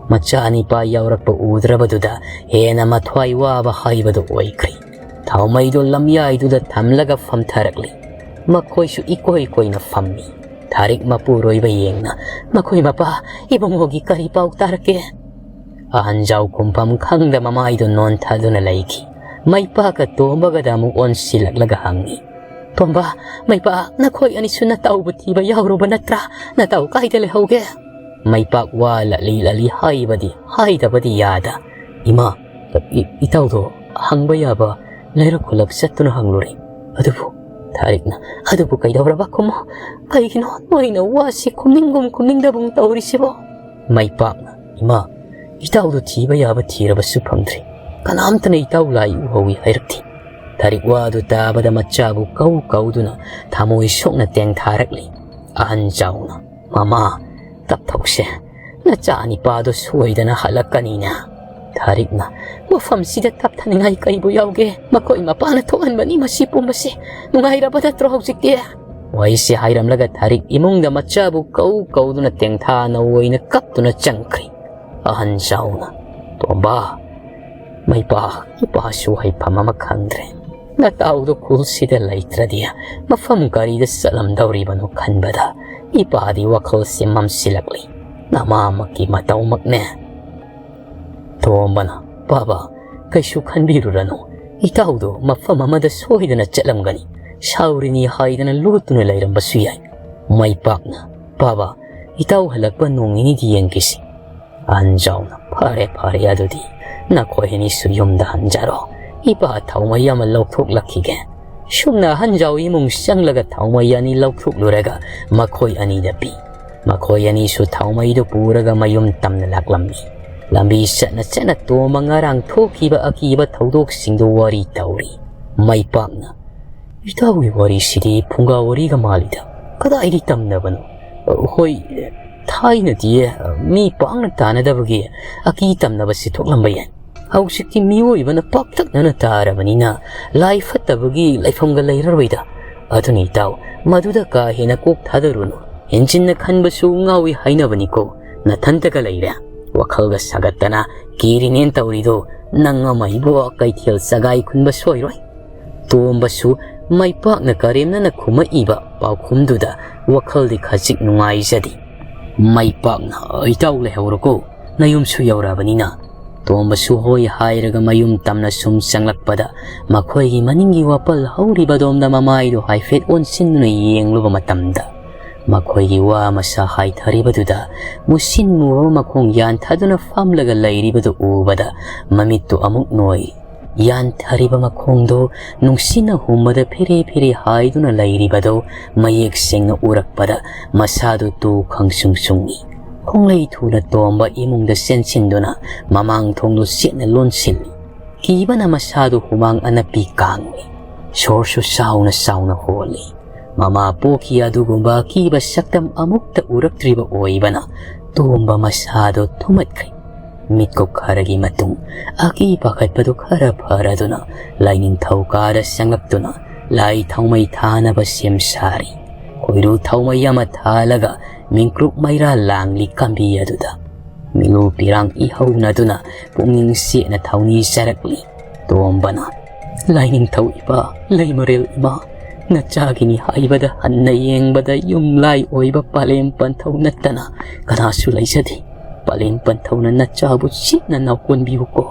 ꯃꯆꯥ ꯅꯤꯄꯥ ꯌꯥꯎꯔꯛꯄ ꯎꯗ꯭ꯔꯕꯗꯨꯗ ꯍꯦꯟꯅ ꯃꯊ꯭ꯋꯥꯏ ꯋꯥꯕ ꯍꯥꯏꯕꯗꯨ ꯑꯣꯏꯈ꯭ꯔꯤ꯫ ꯊꯥꯎꯃꯩꯗꯨ ꯂꯝꯌꯥꯏꯗꯨꯗ ꯊꯝꯂꯒ ꯐꯝꯊꯔꯛꯂꯤ꯫ ꯃꯈꯣꯏꯁꯨ ꯏꯀꯣꯏ ꯀꯣꯏꯅ ꯐꯝꯃꯤ꯫ ꯊꯥꯔꯤꯛ ꯃꯄꯨꯔꯣꯏꯕ ꯌꯦꯡꯅ, "ꯃꯈꯣꯏ ꯃꯄꯥ, ꯏꯕꯨꯡꯉꯣꯒꯤ ꯀꯔꯤ ꯄꯥꯎ ꯇꯥꯔꯛꯀꯦ?" ꯑꯍꯟ ꯖꯥꯎ ꯈꯨꯝꯐꯝ ꯈꯪꯗ ꯃꯃꯥꯏꯗꯨ ꯅꯣꯟꯊꯗꯨꯅ ꯂꯩꯈꯤ꯫ ꯃꯩꯄꯥꯛꯀ ꯇꯣꯝꯕꯒꯗ ꯑꯃꯨꯛ ꯑꯣꯟꯁꯤꯜꯂꯛꯂꯒ ꯍꯪꯉꯤ, "ꯇꯣꯝꯕ, ꯃꯩꯄꯥꯛ, ꯅꯈꯣꯏ ꯑꯅꯤꯁꯨ ꯅꯇꯥꯎꯕꯨ ꯊꯤꯕ ꯌꯥꯎꯔꯨꯕ ꯅꯠꯇ꯭ꯔꯥ? ꯅꯇꯥꯎ ꯀꯥꯏꯗ ꯂꯩꯍꯧꯒꯦ?" ꯃꯩꯄꯥꯛ ꯋꯥ ꯂꯠꯂꯤ ꯂꯠꯂꯤ ꯍꯥꯏꯕꯗꯤ ꯍꯥꯏꯗꯕꯗꯤ ꯌꯥꯗ, "ꯏꯃꯥ, ꯏ-, ꯏꯇꯥꯎꯗꯣ ꯍꯪꯕ ꯌꯥꯕ ꯂꯩꯔꯛ ꯈꯨꯂꯛ ꯆꯠꯇꯨꯅ ꯍꯪꯂꯨꯔꯦ, ꯑꯗꯨꯕꯨ ꯊꯥꯔꯤꯛꯅ, "ꯑꯗꯨꯕꯨ ꯀꯩꯗꯧꯔꯕ? ꯈꯨꯝꯃꯣ꯫ ꯀꯩꯒꯤꯅꯣ ꯅꯣꯏꯅ ꯋꯥꯁꯤ ꯈꯨꯝꯅꯤꯡꯒꯨꯝ ꯈꯨꯝꯅꯤꯡꯗꯕꯒꯨꯝ ꯇꯧꯔꯤꯁꯤꯕꯣ?" ꯃꯩꯄꯥꯛꯅ, "ꯏꯃꯥ, ꯏꯇꯥꯎꯗꯨ ꯊꯤꯕ ꯌꯥꯕ ꯊꯤꯔꯕꯁꯨ ꯐꯪꯗ꯭ꯔꯤ꯫ ꯀꯅꯥꯝꯇꯅ ꯏꯇꯥꯎ ꯂꯥꯛꯏ ꯎꯍꯧꯏ ꯍꯥꯏꯔꯛꯇꯦ꯫" ꯊꯥꯔꯤꯛ ꯋꯥꯗꯨ ꯇꯥꯕꯗ ꯃꯆꯥꯕꯨ ꯀꯧ ꯀꯧꯗꯨꯅ ꯊꯃꯣꯏ ꯁꯣꯛꯅ ꯇꯦꯡꯊꯥꯔꯛꯂꯤ꯫ ꯑꯍꯟ ꯖꯥꯎꯅ, "ꯃꯃꯥ, ꯇꯞꯊꯧꯁꯦ꯫ ꯅꯆꯥ ꯅꯤꯄꯥꯗꯣ ꯁꯣꯏꯗꯅ ꯍꯜꯂꯛꯀꯅꯤꯅꯦ꯫" ꯊꯥꯔꯤꯛꯅ, "ꯃꯐꯝꯁꯤꯗ ꯇꯞꯊꯅꯤꯡꯉꯥꯏ ꯀꯩꯕꯨ ꯌꯥꯎꯒꯦ? ꯃꯈꯣꯏ ꯃꯄꯥꯅ ꯊꯣꯛꯍꯟꯕꯅꯤ ꯃꯁꯤ ꯄꯨꯝꯕꯁꯦ꯫ ꯅꯨꯡꯉꯥꯏꯔꯕ ꯅꯠꯇ꯭ꯔꯣ ꯍꯧꯖꯤꯛꯇꯤ?" ꯋꯥꯍꯩꯁꯤ ꯍꯥꯏꯔꯝꯂꯒ ꯊꯥꯔꯤꯛ ꯏꯃꯨꯡꯗ ꯃꯆꯥꯕꯨ ꯀꯧ ꯀꯧꯗꯨꯅ ꯇꯦꯡꯊꯥ ꯅꯧ ꯑꯣꯏꯅ ꯀꯞꯇꯨꯅ ꯆꯪꯈ꯭ꯔꯤ꯫ ꯑꯍꯟ ꯖꯥꯎꯅ, "ꯇꯣꯝꯕ, ꯃꯩꯄꯥ, ꯏꯄꯥꯁꯨ ꯍꯥꯏꯐꯝ ꯑꯃ ꯈꯪꯗ꯭ꯔꯦ꯫ ꯅꯇꯥꯎꯗꯣ ꯈꯨꯜꯁꯤꯗ ꯂꯩꯇ꯭ꯔꯗꯤ ꯃꯐꯝ ꯀꯔꯤꯗ ꯆꯠꯂꯝꯗꯧꯔꯤꯕꯅꯣ ꯈꯟꯕꯗ ꯏꯄꯥꯗꯤ ꯋꯥꯈꯜꯁꯦ ꯃꯝꯁꯤꯜꯂꯛꯂꯤ꯫ ꯅꯃꯥꯃꯛꯀꯤ ꯃꯇꯧꯃꯛꯅꯦ꯫" ꯇꯣꯝꯕꯅ, "ꯄꯥꯕ, ꯀꯩꯁꯨ ꯈꯟꯕꯤꯔꯨꯔꯅꯨ꯫ ꯏꯇꯥꯎꯗꯣ ꯃꯐꯝ ꯑꯃꯗ ꯁꯣꯏꯗꯅ ꯆꯠꯂꯝꯒꯅꯤ꯫ ꯁꯥꯎꯔꯤꯅꯤ ꯍꯥꯏꯗꯅ ꯂꯣꯠꯇꯨꯅ ꯂꯩꯔꯝꯕꯁꯨ ꯌꯥꯏ꯫" ꯃꯩꯄꯥꯛꯅ, "ꯄꯥꯕ, ꯏꯇꯥꯎ ꯍꯜꯂꯛꯄ ꯅꯣꯡ ꯅꯤꯅꯤꯗꯤ ꯌꯦꯡꯈꯤꯁꯤ꯫" ꯑꯍꯟ ꯖꯥꯎꯅ, "ꯐꯔꯦ, ꯐꯔꯦ, ꯑꯗꯨꯗꯤ ꯅꯈꯣꯏ ꯑꯅꯤꯁꯨ ꯌꯨꯝꯗ ꯍꯟꯖꯔꯣ꯫ ꯏꯄꯥ ꯊꯥꯎꯃꯩ ꯑꯃ ꯂꯧꯊꯣꯛꯂꯛꯈꯤꯒꯦ꯫" ꯁꯨꯝꯅ ꯑꯍꯟ ꯖꯥꯎ ꯏꯃꯨꯡ ꯆꯪꯂꯒ ꯊꯥꯎꯃꯩ ꯑꯅꯤ ꯂꯧꯊꯣꯛꯂꯨꯔꯒ ꯃꯈꯣꯏ ꯑꯅꯤꯗ ꯄꯤ꯫ ꯃꯈꯣꯏ ꯑꯅꯤꯁꯨ ꯊꯥꯎꯃꯩꯗꯨ ꯄꯨꯔꯒ ꯃꯌꯨꯝ ꯇꯝꯅ ꯂꯥꯛꯂꯝꯃꯤ꯫ ꯂꯝꯕꯤ ꯆꯠꯅ ꯆꯠꯅ ꯇꯣꯝꯕ ꯉꯔꯥꯡ ꯊꯣꯛꯈꯤꯕ ꯑꯀꯤꯕ ꯊꯧꯗꯣꯛꯁꯤꯡꯗꯨ ꯋꯥꯔꯤ ꯇꯧꯔꯤ꯫ ꯃꯩꯄꯥꯛꯅ, "ꯏꯇꯥꯎꯒꯤ ꯋꯥꯔꯤꯁꯤꯗꯤ ꯐꯨꯡꯒꯥ ꯋꯥꯔꯤꯒ ꯃꯥꯜꯂꯤꯗ꯫ ꯀꯗꯥꯏꯗꯒꯤ ꯇꯝꯅꯕꯅꯣ?" "ꯍꯣꯏ, ꯊꯥꯏꯅꯗꯤ ꯃꯤ ꯄꯥꯛꯅ ꯇꯥꯅꯗꯕꯒꯤ ꯑꯀꯤ ꯇꯝꯅꯕꯁꯤ ꯊꯣꯛꯂꯝꯕ ꯌꯥꯏ꯫ ꯍꯧꯖꯤꯛꯇꯤ ꯃꯤꯑꯣꯏꯕꯅ ꯄꯥꯛꯇꯛꯅꯅ ꯇꯥꯔꯕꯅꯤꯅ ꯂꯥꯏ ꯐꯠꯇꯕꯒꯤ ꯂꯩꯐꯝꯒ ꯂꯩꯔꯔꯣꯏꯗ꯫ ꯑꯗꯨꯅ ꯏꯇꯥꯎ, ꯃꯗꯨꯗ ꯀꯥ ꯍꯦꯟꯅ ꯀꯣꯛ ꯊꯥꯗꯔꯨꯅꯨ꯫ ꯍꯦꯟꯖꯤꯟꯅ ꯈꯟꯕꯁꯨ ꯉꯥꯎꯏ ꯍꯥꯏꯅꯕꯅꯤꯀꯣ꯫ ꯅꯊꯟꯇꯒ ꯂꯩꯔꯦ꯫ ꯋꯥꯈꯜꯒ ꯁꯥꯒꯠꯇꯅ ꯀꯤꯔꯤꯅꯦꯅ ꯇꯧꯔꯤꯗꯣ ꯅꯪ ꯑꯃ ꯏꯕꯣ ꯀꯩꯊꯦꯜ ꯆꯒꯥꯏ ꯈꯨꯟꯕ ꯁꯣꯏꯔꯣꯏ꯫" ꯇꯣꯝꯕꯁꯨ ꯃꯩꯄꯥꯛꯅ ꯀꯔꯦꯝꯅꯅ ꯈꯨꯝꯃꯛꯏꯕ ꯄꯥꯎꯈꯨꯝꯗꯨꯗ ꯋꯥꯈꯜꯗꯤ ꯈꯖꯤꯛ ꯅꯨꯡꯉꯥꯏꯖꯗꯦ꯫ ꯃꯩꯄꯥꯛꯅ, "ꯏꯇꯥꯎ ꯂꯩꯍꯧꯔꯣꯀꯣ, ꯅꯌꯨꯝꯁꯨ ꯌꯧꯔꯛꯑꯕꯅꯤꯅ꯫" ꯇꯣꯝꯕꯁꯨ ꯍꯣꯏ ꯍꯥꯏꯔꯒ ꯃꯌꯨꯝ ꯇꯝꯅ ꯁꯨꯝ ꯆꯪꯂꯛꯄꯗ ꯃꯈꯣꯏꯒꯤ ꯃꯅꯤꯡꯒꯤ ꯋꯥꯄꯜ ꯍꯧꯔꯤꯕꯗꯣꯝꯗ ꯃꯃꯥꯏꯗꯨ ꯍꯥꯏꯐꯦꯠ ꯑꯣꯟꯁꯤꯟꯗꯨꯅ ꯌꯦꯡꯂꯨꯕ ꯃꯇꯝꯗ ꯃꯈꯣꯏꯒꯤ ꯋꯥ ꯃꯁꯥ ꯍꯥꯏꯊꯔꯤꯕꯗꯨꯗ ꯃꯨꯁꯤꯟ ꯃꯨꯔꯕ ꯃꯈꯣꯡ ꯌꯥꯟꯊꯗꯨꯅ ꯐꯝꯂꯒ ꯂꯩꯔꯤꯕꯗꯨ ꯎꯕꯗ ꯃꯃꯤꯠꯇꯨ ꯑꯃꯨꯛ ꯅꯣꯏ꯫ ꯌꯥꯟꯊꯔꯤꯕ ꯃꯈꯣꯡꯗꯨ ꯅꯨꯡꯁꯤꯠꯅ ꯍꯨꯝꯕꯗ ꯐꯦꯔꯦ ꯐꯦꯔꯦ ꯍꯥꯏꯗꯨꯅ ꯂꯩꯔꯤꯕꯗꯨ ꯃꯌꯦꯛ ꯁꯦꯡꯅ ꯎꯔꯛꯄꯗ ꯃꯁꯥꯗꯨ ꯇꯨ ꯈꯪꯁꯨꯡ ꯁꯨꯡꯏ꯫ ꯈꯣꯡꯂꯩ ꯊꯨꯅ ꯇꯣꯝꯕ ꯏꯃꯨꯡꯗ ꯆꯦꯟꯁꯤꯟꯗꯨꯅ ꯃꯃꯥꯡ ꯊꯣꯡꯗꯨ ꯆꯦꯠꯅ ꯂꯣꯟꯁꯤꯜꯂꯤ꯫ ꯀꯤꯕꯅ ꯃꯁꯥꯗꯨ ꯍꯨꯃꯥꯡ ꯑꯅꯞꯄꯤ ꯀꯥꯡꯂꯤ꯫ ꯁꯣꯔꯁꯨ ꯆꯥꯎꯅ ꯆꯥꯎꯅ ꯍꯣꯜꯂꯤ꯫ ꯃꯃꯥ ꯄꯣꯛꯈꯤ ꯑꯗꯨꯒꯨꯝꯕ ꯑꯀꯤꯕ ꯁꯛꯇꯝ ꯑꯃꯨꯛꯇ ꯎꯔꯛꯇ꯭ꯔꯤꯕ ꯑꯣꯏꯕꯅ ꯇꯣꯝꯕ ꯃꯁꯥꯗꯨ ꯊꯨꯝꯃꯠꯈ꯭ꯔꯦ꯫ ꯃꯤꯠꯀꯨꯞ ꯈꯔꯒꯤ ꯃꯇꯨꯡ ꯑꯀꯤ ꯄꯥꯈꯠꯄꯗꯨ ꯈꯔ ꯐꯔꯗꯨꯅ ꯂꯥꯏꯅꯤꯡꯊꯧ ꯀꯥꯗ ꯆꯪꯂꯛꯇꯨꯅ ꯂꯥꯏ ꯊꯥꯎꯃꯩ ꯊꯥꯅꯕ ꯁꯦꯝ ꯁꯥꯔꯤ꯫ ꯈꯣꯏꯔꯨ ꯊꯥꯎꯃꯩ ꯑꯃ ꯊꯥꯜꯂꯒ ꯃꯤꯡꯀ꯭ꯔꯨꯞ ꯃꯩꯔꯥ ꯂꯥꯡꯂꯤ ꯀꯝꯕꯤ ꯑꯗꯨꯗ꯫ ꯃꯤꯂꯨ ꯄꯤꯔꯥꯡ ꯏꯍꯧꯅꯗꯨꯅ ꯄꯨꯛꯅꯤꯡ ꯁꯦꯠꯅ ꯊꯧꯅꯤ ꯆꯥꯔꯛꯂꯤ꯫ ꯇꯣꯝꯕꯅ, "ꯂꯥꯏꯅꯤꯡꯊꯧ ꯏꯄꯥ, ꯂꯩꯃꯔꯦꯜ ꯏꯃꯥ, ꯅꯆꯥꯒꯤꯅꯤ ꯍꯥꯏꯕꯗ ꯍꯟꯅ ꯌꯦꯡꯕꯗ ꯌꯨꯝꯂꯥꯏ ꯑꯣꯏꯕ ꯄꯂꯦꯝ ꯄꯟꯊꯧ ꯅꯠꯇꯅ ꯀꯅꯥꯁꯨ ꯂꯩꯖꯗꯦ꯫ ꯄꯂꯦꯝ ꯄꯟꯊꯧꯅ ꯅꯆꯥꯕꯨ ꯆꯦꯠꯅ ꯅꯥꯎꯀꯣꯟꯕꯤꯌꯨꯀꯣ꯫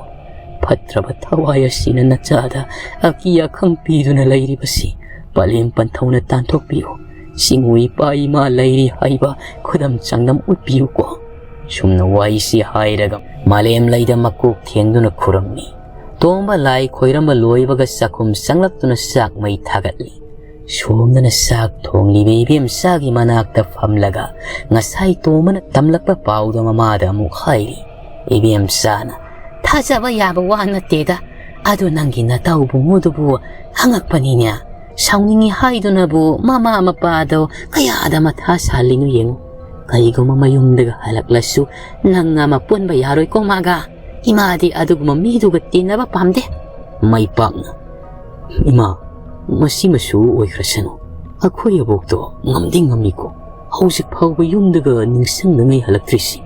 ꯐꯠꯇ꯭ꯔꯕ ꯊꯋꯥꯏ ꯑꯁꯤꯅ ꯅꯆꯥꯗ ꯑꯀꯤ ꯑꯈꯪ ꯄꯤꯗꯨꯅ ꯂꯩꯔꯤꯕꯁꯤ ꯄꯂꯦꯝ ꯄꯟꯊꯧꯅ ꯇꯥꯟꯊꯣꯛꯄꯤꯌꯨ꯫ ꯆꯤꯡꯉꯨ ꯏꯄꯥ ꯏꯃꯥ ꯂꯩꯔꯤ ꯍꯥꯏꯕ ꯈꯨꯗꯝ ꯆꯥꯡꯗꯝ ꯎꯠꯄꯤꯌꯨꯀꯣ꯫" ꯁꯨꯝꯅ ꯋꯥꯔꯤꯁꯤ ꯍꯥꯏꯔꯒ ꯃꯥꯂꯦꯝ ꯂꯩꯗ ꯃꯀꯣꯛ ꯊꯦꯡꯗꯨꯅ ꯈꯨꯔꯝꯃꯤ꯫ ꯇꯣꯝꯕ ꯂꯥꯏ ꯈꯣꯏꯔꯝꯕ ꯂꯣꯏꯕꯒ ꯆꯥꯛꯈꯨꯝ ꯆꯪꯂꯛꯇꯨꯅ ꯆꯥꯛ ꯃꯩ ꯊꯥꯒꯠꯂꯤ꯫ ꯁꯣꯝꯗꯅ ꯆꯥꯛ ꯊꯣꯡꯂꯤꯕ ꯏꯕꯦꯝꯆꯥꯒꯤ ꯃꯅꯥꯛꯇ ꯐꯝꯂꯒ ꯉꯁꯥꯏ ꯇꯣꯝꯕꯅ ꯇꯝꯂꯛꯄ ꯄꯥꯎꯗꯣ ꯃꯃꯥꯗ ꯑꯃꯨꯛ ꯍꯥꯏꯔꯤ꯫ ꯏꯕꯦꯝꯆꯥꯅ, "ꯊꯥꯖꯕ ꯌꯥꯕ ꯋꯥ ꯅꯠꯇꯦꯗ꯫ ꯑꯗꯨ ꯅꯪꯒꯤ ꯅꯇꯥꯎ ꯕꯨꯡꯉꯣꯗꯨꯕꯨ ꯑꯉꯛꯄꯅꯤꯅꯦ꯫ ꯁꯥꯎꯅꯤꯡꯉꯤ ꯍꯥꯏꯗꯨꯅꯕꯨ ꯃꯃꯥ ꯃꯄꯥꯗꯣ ꯀꯌꯥꯗ ꯃꯊꯥ ꯁꯥꯍꯜꯂꯤꯅꯣ ꯌꯦꯡꯉꯨ꯫ ꯀꯔꯤꯒꯨꯝꯕ ꯃꯌꯨꯝꯗꯒ ꯍꯜꯂꯛꯂꯁꯨ ꯅꯪ ꯑꯃ ꯄꯨꯟꯕ ꯌꯥꯔꯣꯏꯀꯣ ꯃꯥꯒ꯫ ꯏꯃꯥꯗꯤ ꯑꯗꯨꯒꯨꯝꯕ ꯃꯤꯗꯨꯒ ꯇꯤꯟꯅꯕ ꯄꯥꯝꯗꯦ꯫" ꯃꯩꯄꯥꯛꯅ, "ꯏꯃꯥ, ꯃꯁꯤꯃꯁꯨ ꯑꯣꯏꯈ꯭ꯔꯁꯅꯨ꯫ ꯑꯩꯈꯣꯏ ꯑꯕꯣꯛꯇꯣ ꯉꯝꯗꯤ ꯉꯝꯃꯤꯀꯣ꯫ ꯍꯧꯖꯤꯛ ꯐꯥꯎꯕ ꯌꯨꯝꯗꯒ ꯅꯤꯡꯁꯤꯡꯅꯉꯩ ꯍꯜꯂꯛꯇ꯭ꯔꯤꯁꯤ꯫"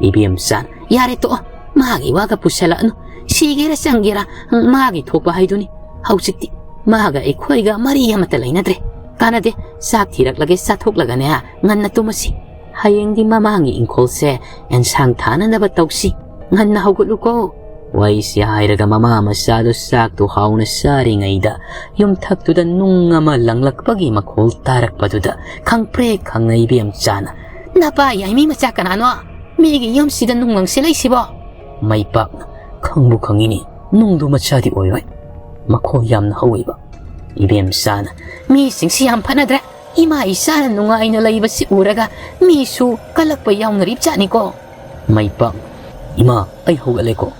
ꯏꯕꯦꯝꯆꯥꯅ, "ꯌꯥꯔꯦ ꯇꯣꯛꯑꯣ, ꯃꯥꯒꯤ ꯋꯥꯒ ꯄꯨꯁꯜꯂꯛꯑꯅꯨ꯫ ꯁꯤꯒꯦꯔꯥ ꯆꯪꯒꯦꯔꯥ ꯃꯥꯒꯤ ꯊꯣꯛꯄ ꯍꯥꯏꯗꯨꯅꯤ꯫ ꯍꯧꯖꯤꯛꯇꯤ ꯃꯥꯒ ꯑꯩꯈꯣꯏꯒ ꯃꯔꯤ ꯑꯃꯠꯇ ꯂꯩꯅꯗ꯭ꯔꯦ꯫ ꯀꯥꯟꯅꯗꯦ, ꯆꯥꯛ ꯊꯤꯔꯛꯂꯒꯦ, ꯆꯥꯊꯣꯛꯂꯒꯅꯦ ꯉꯟꯅ ꯇꯨꯝꯃꯁꯤ꯫ ꯍꯌꯦꯡꯗꯤ ꯃꯃꯥꯡꯒꯤ ꯏꯪꯈꯣꯜꯁꯦ ꯑꯦꯟꯁꯥꯡ ꯊꯥꯅꯅꯕ ꯇꯧꯁꯤ꯫ ꯉꯟꯅ ꯍꯧꯒꯠꯂꯨꯀꯣ꯫" ꯋꯥꯔꯤꯁꯤ ꯍꯥꯏꯔꯒ ꯃꯃꯥ ꯃꯆꯥꯗꯨ ꯆꯥꯛꯇꯨ ꯍꯥꯎꯅ ꯆꯥꯔꯤꯉꯩꯗ ꯌꯨꯝꯊꯛꯇꯨꯗ ꯅꯨꯡ ꯑꯃ ꯂꯪꯂꯛꯄꯒꯤ ꯃꯈꯣꯜ ꯇꯥꯔꯛꯄꯗꯨꯗ ꯈꯪꯄ꯭ꯔꯦꯛ ꯈꯪꯅ ꯏꯕꯦꯝꯆꯥꯅ, "ꯅꯄꯥ ꯌꯥꯏꯃꯤ ꯃꯆꯥ ꯀꯅꯥꯅꯣ? ꯃꯤꯒꯤ ꯌꯨꯝꯁꯤꯗ ꯅꯨꯡ ꯂꯪꯁꯤꯜꯂꯛꯏꯁꯤꯕꯣ?" ꯃꯩꯄꯥꯛꯅ, "ꯈꯪꯕꯨ ꯈꯪꯉꯤꯅꯦ꯫ ꯅꯨꯡꯗꯨ ꯃꯆꯥꯗꯤ ꯑꯣꯏꯔꯣꯏ꯫ ꯃꯈꯣꯜ ꯌꯥꯝꯅ ꯍꯧꯋꯦꯕ꯫ ꯏꯕꯦꯝꯆꯥꯅ, "ꯃꯤꯁꯤꯡꯁꯤ ꯌꯥꯝ ꯐꯅꯗ꯭ꯔꯦ꯫ ꯏꯃꯥ ꯏꯆꯥꯅ ꯅꯨꯡꯉꯥꯏꯅ ꯂꯩꯕꯁꯤ ꯎꯔꯒ ꯃꯤꯁꯨ ꯀꯜꯂꯛꯄ ꯌꯥꯎꯅꯔꯤꯕꯖꯥꯠꯅꯤꯀꯣ꯫" ꯃꯩꯄꯥꯛ, "ꯏꯃꯥ, ꯑꯩ ꯍꯧꯒꯠꯂꯦꯀꯣ꯫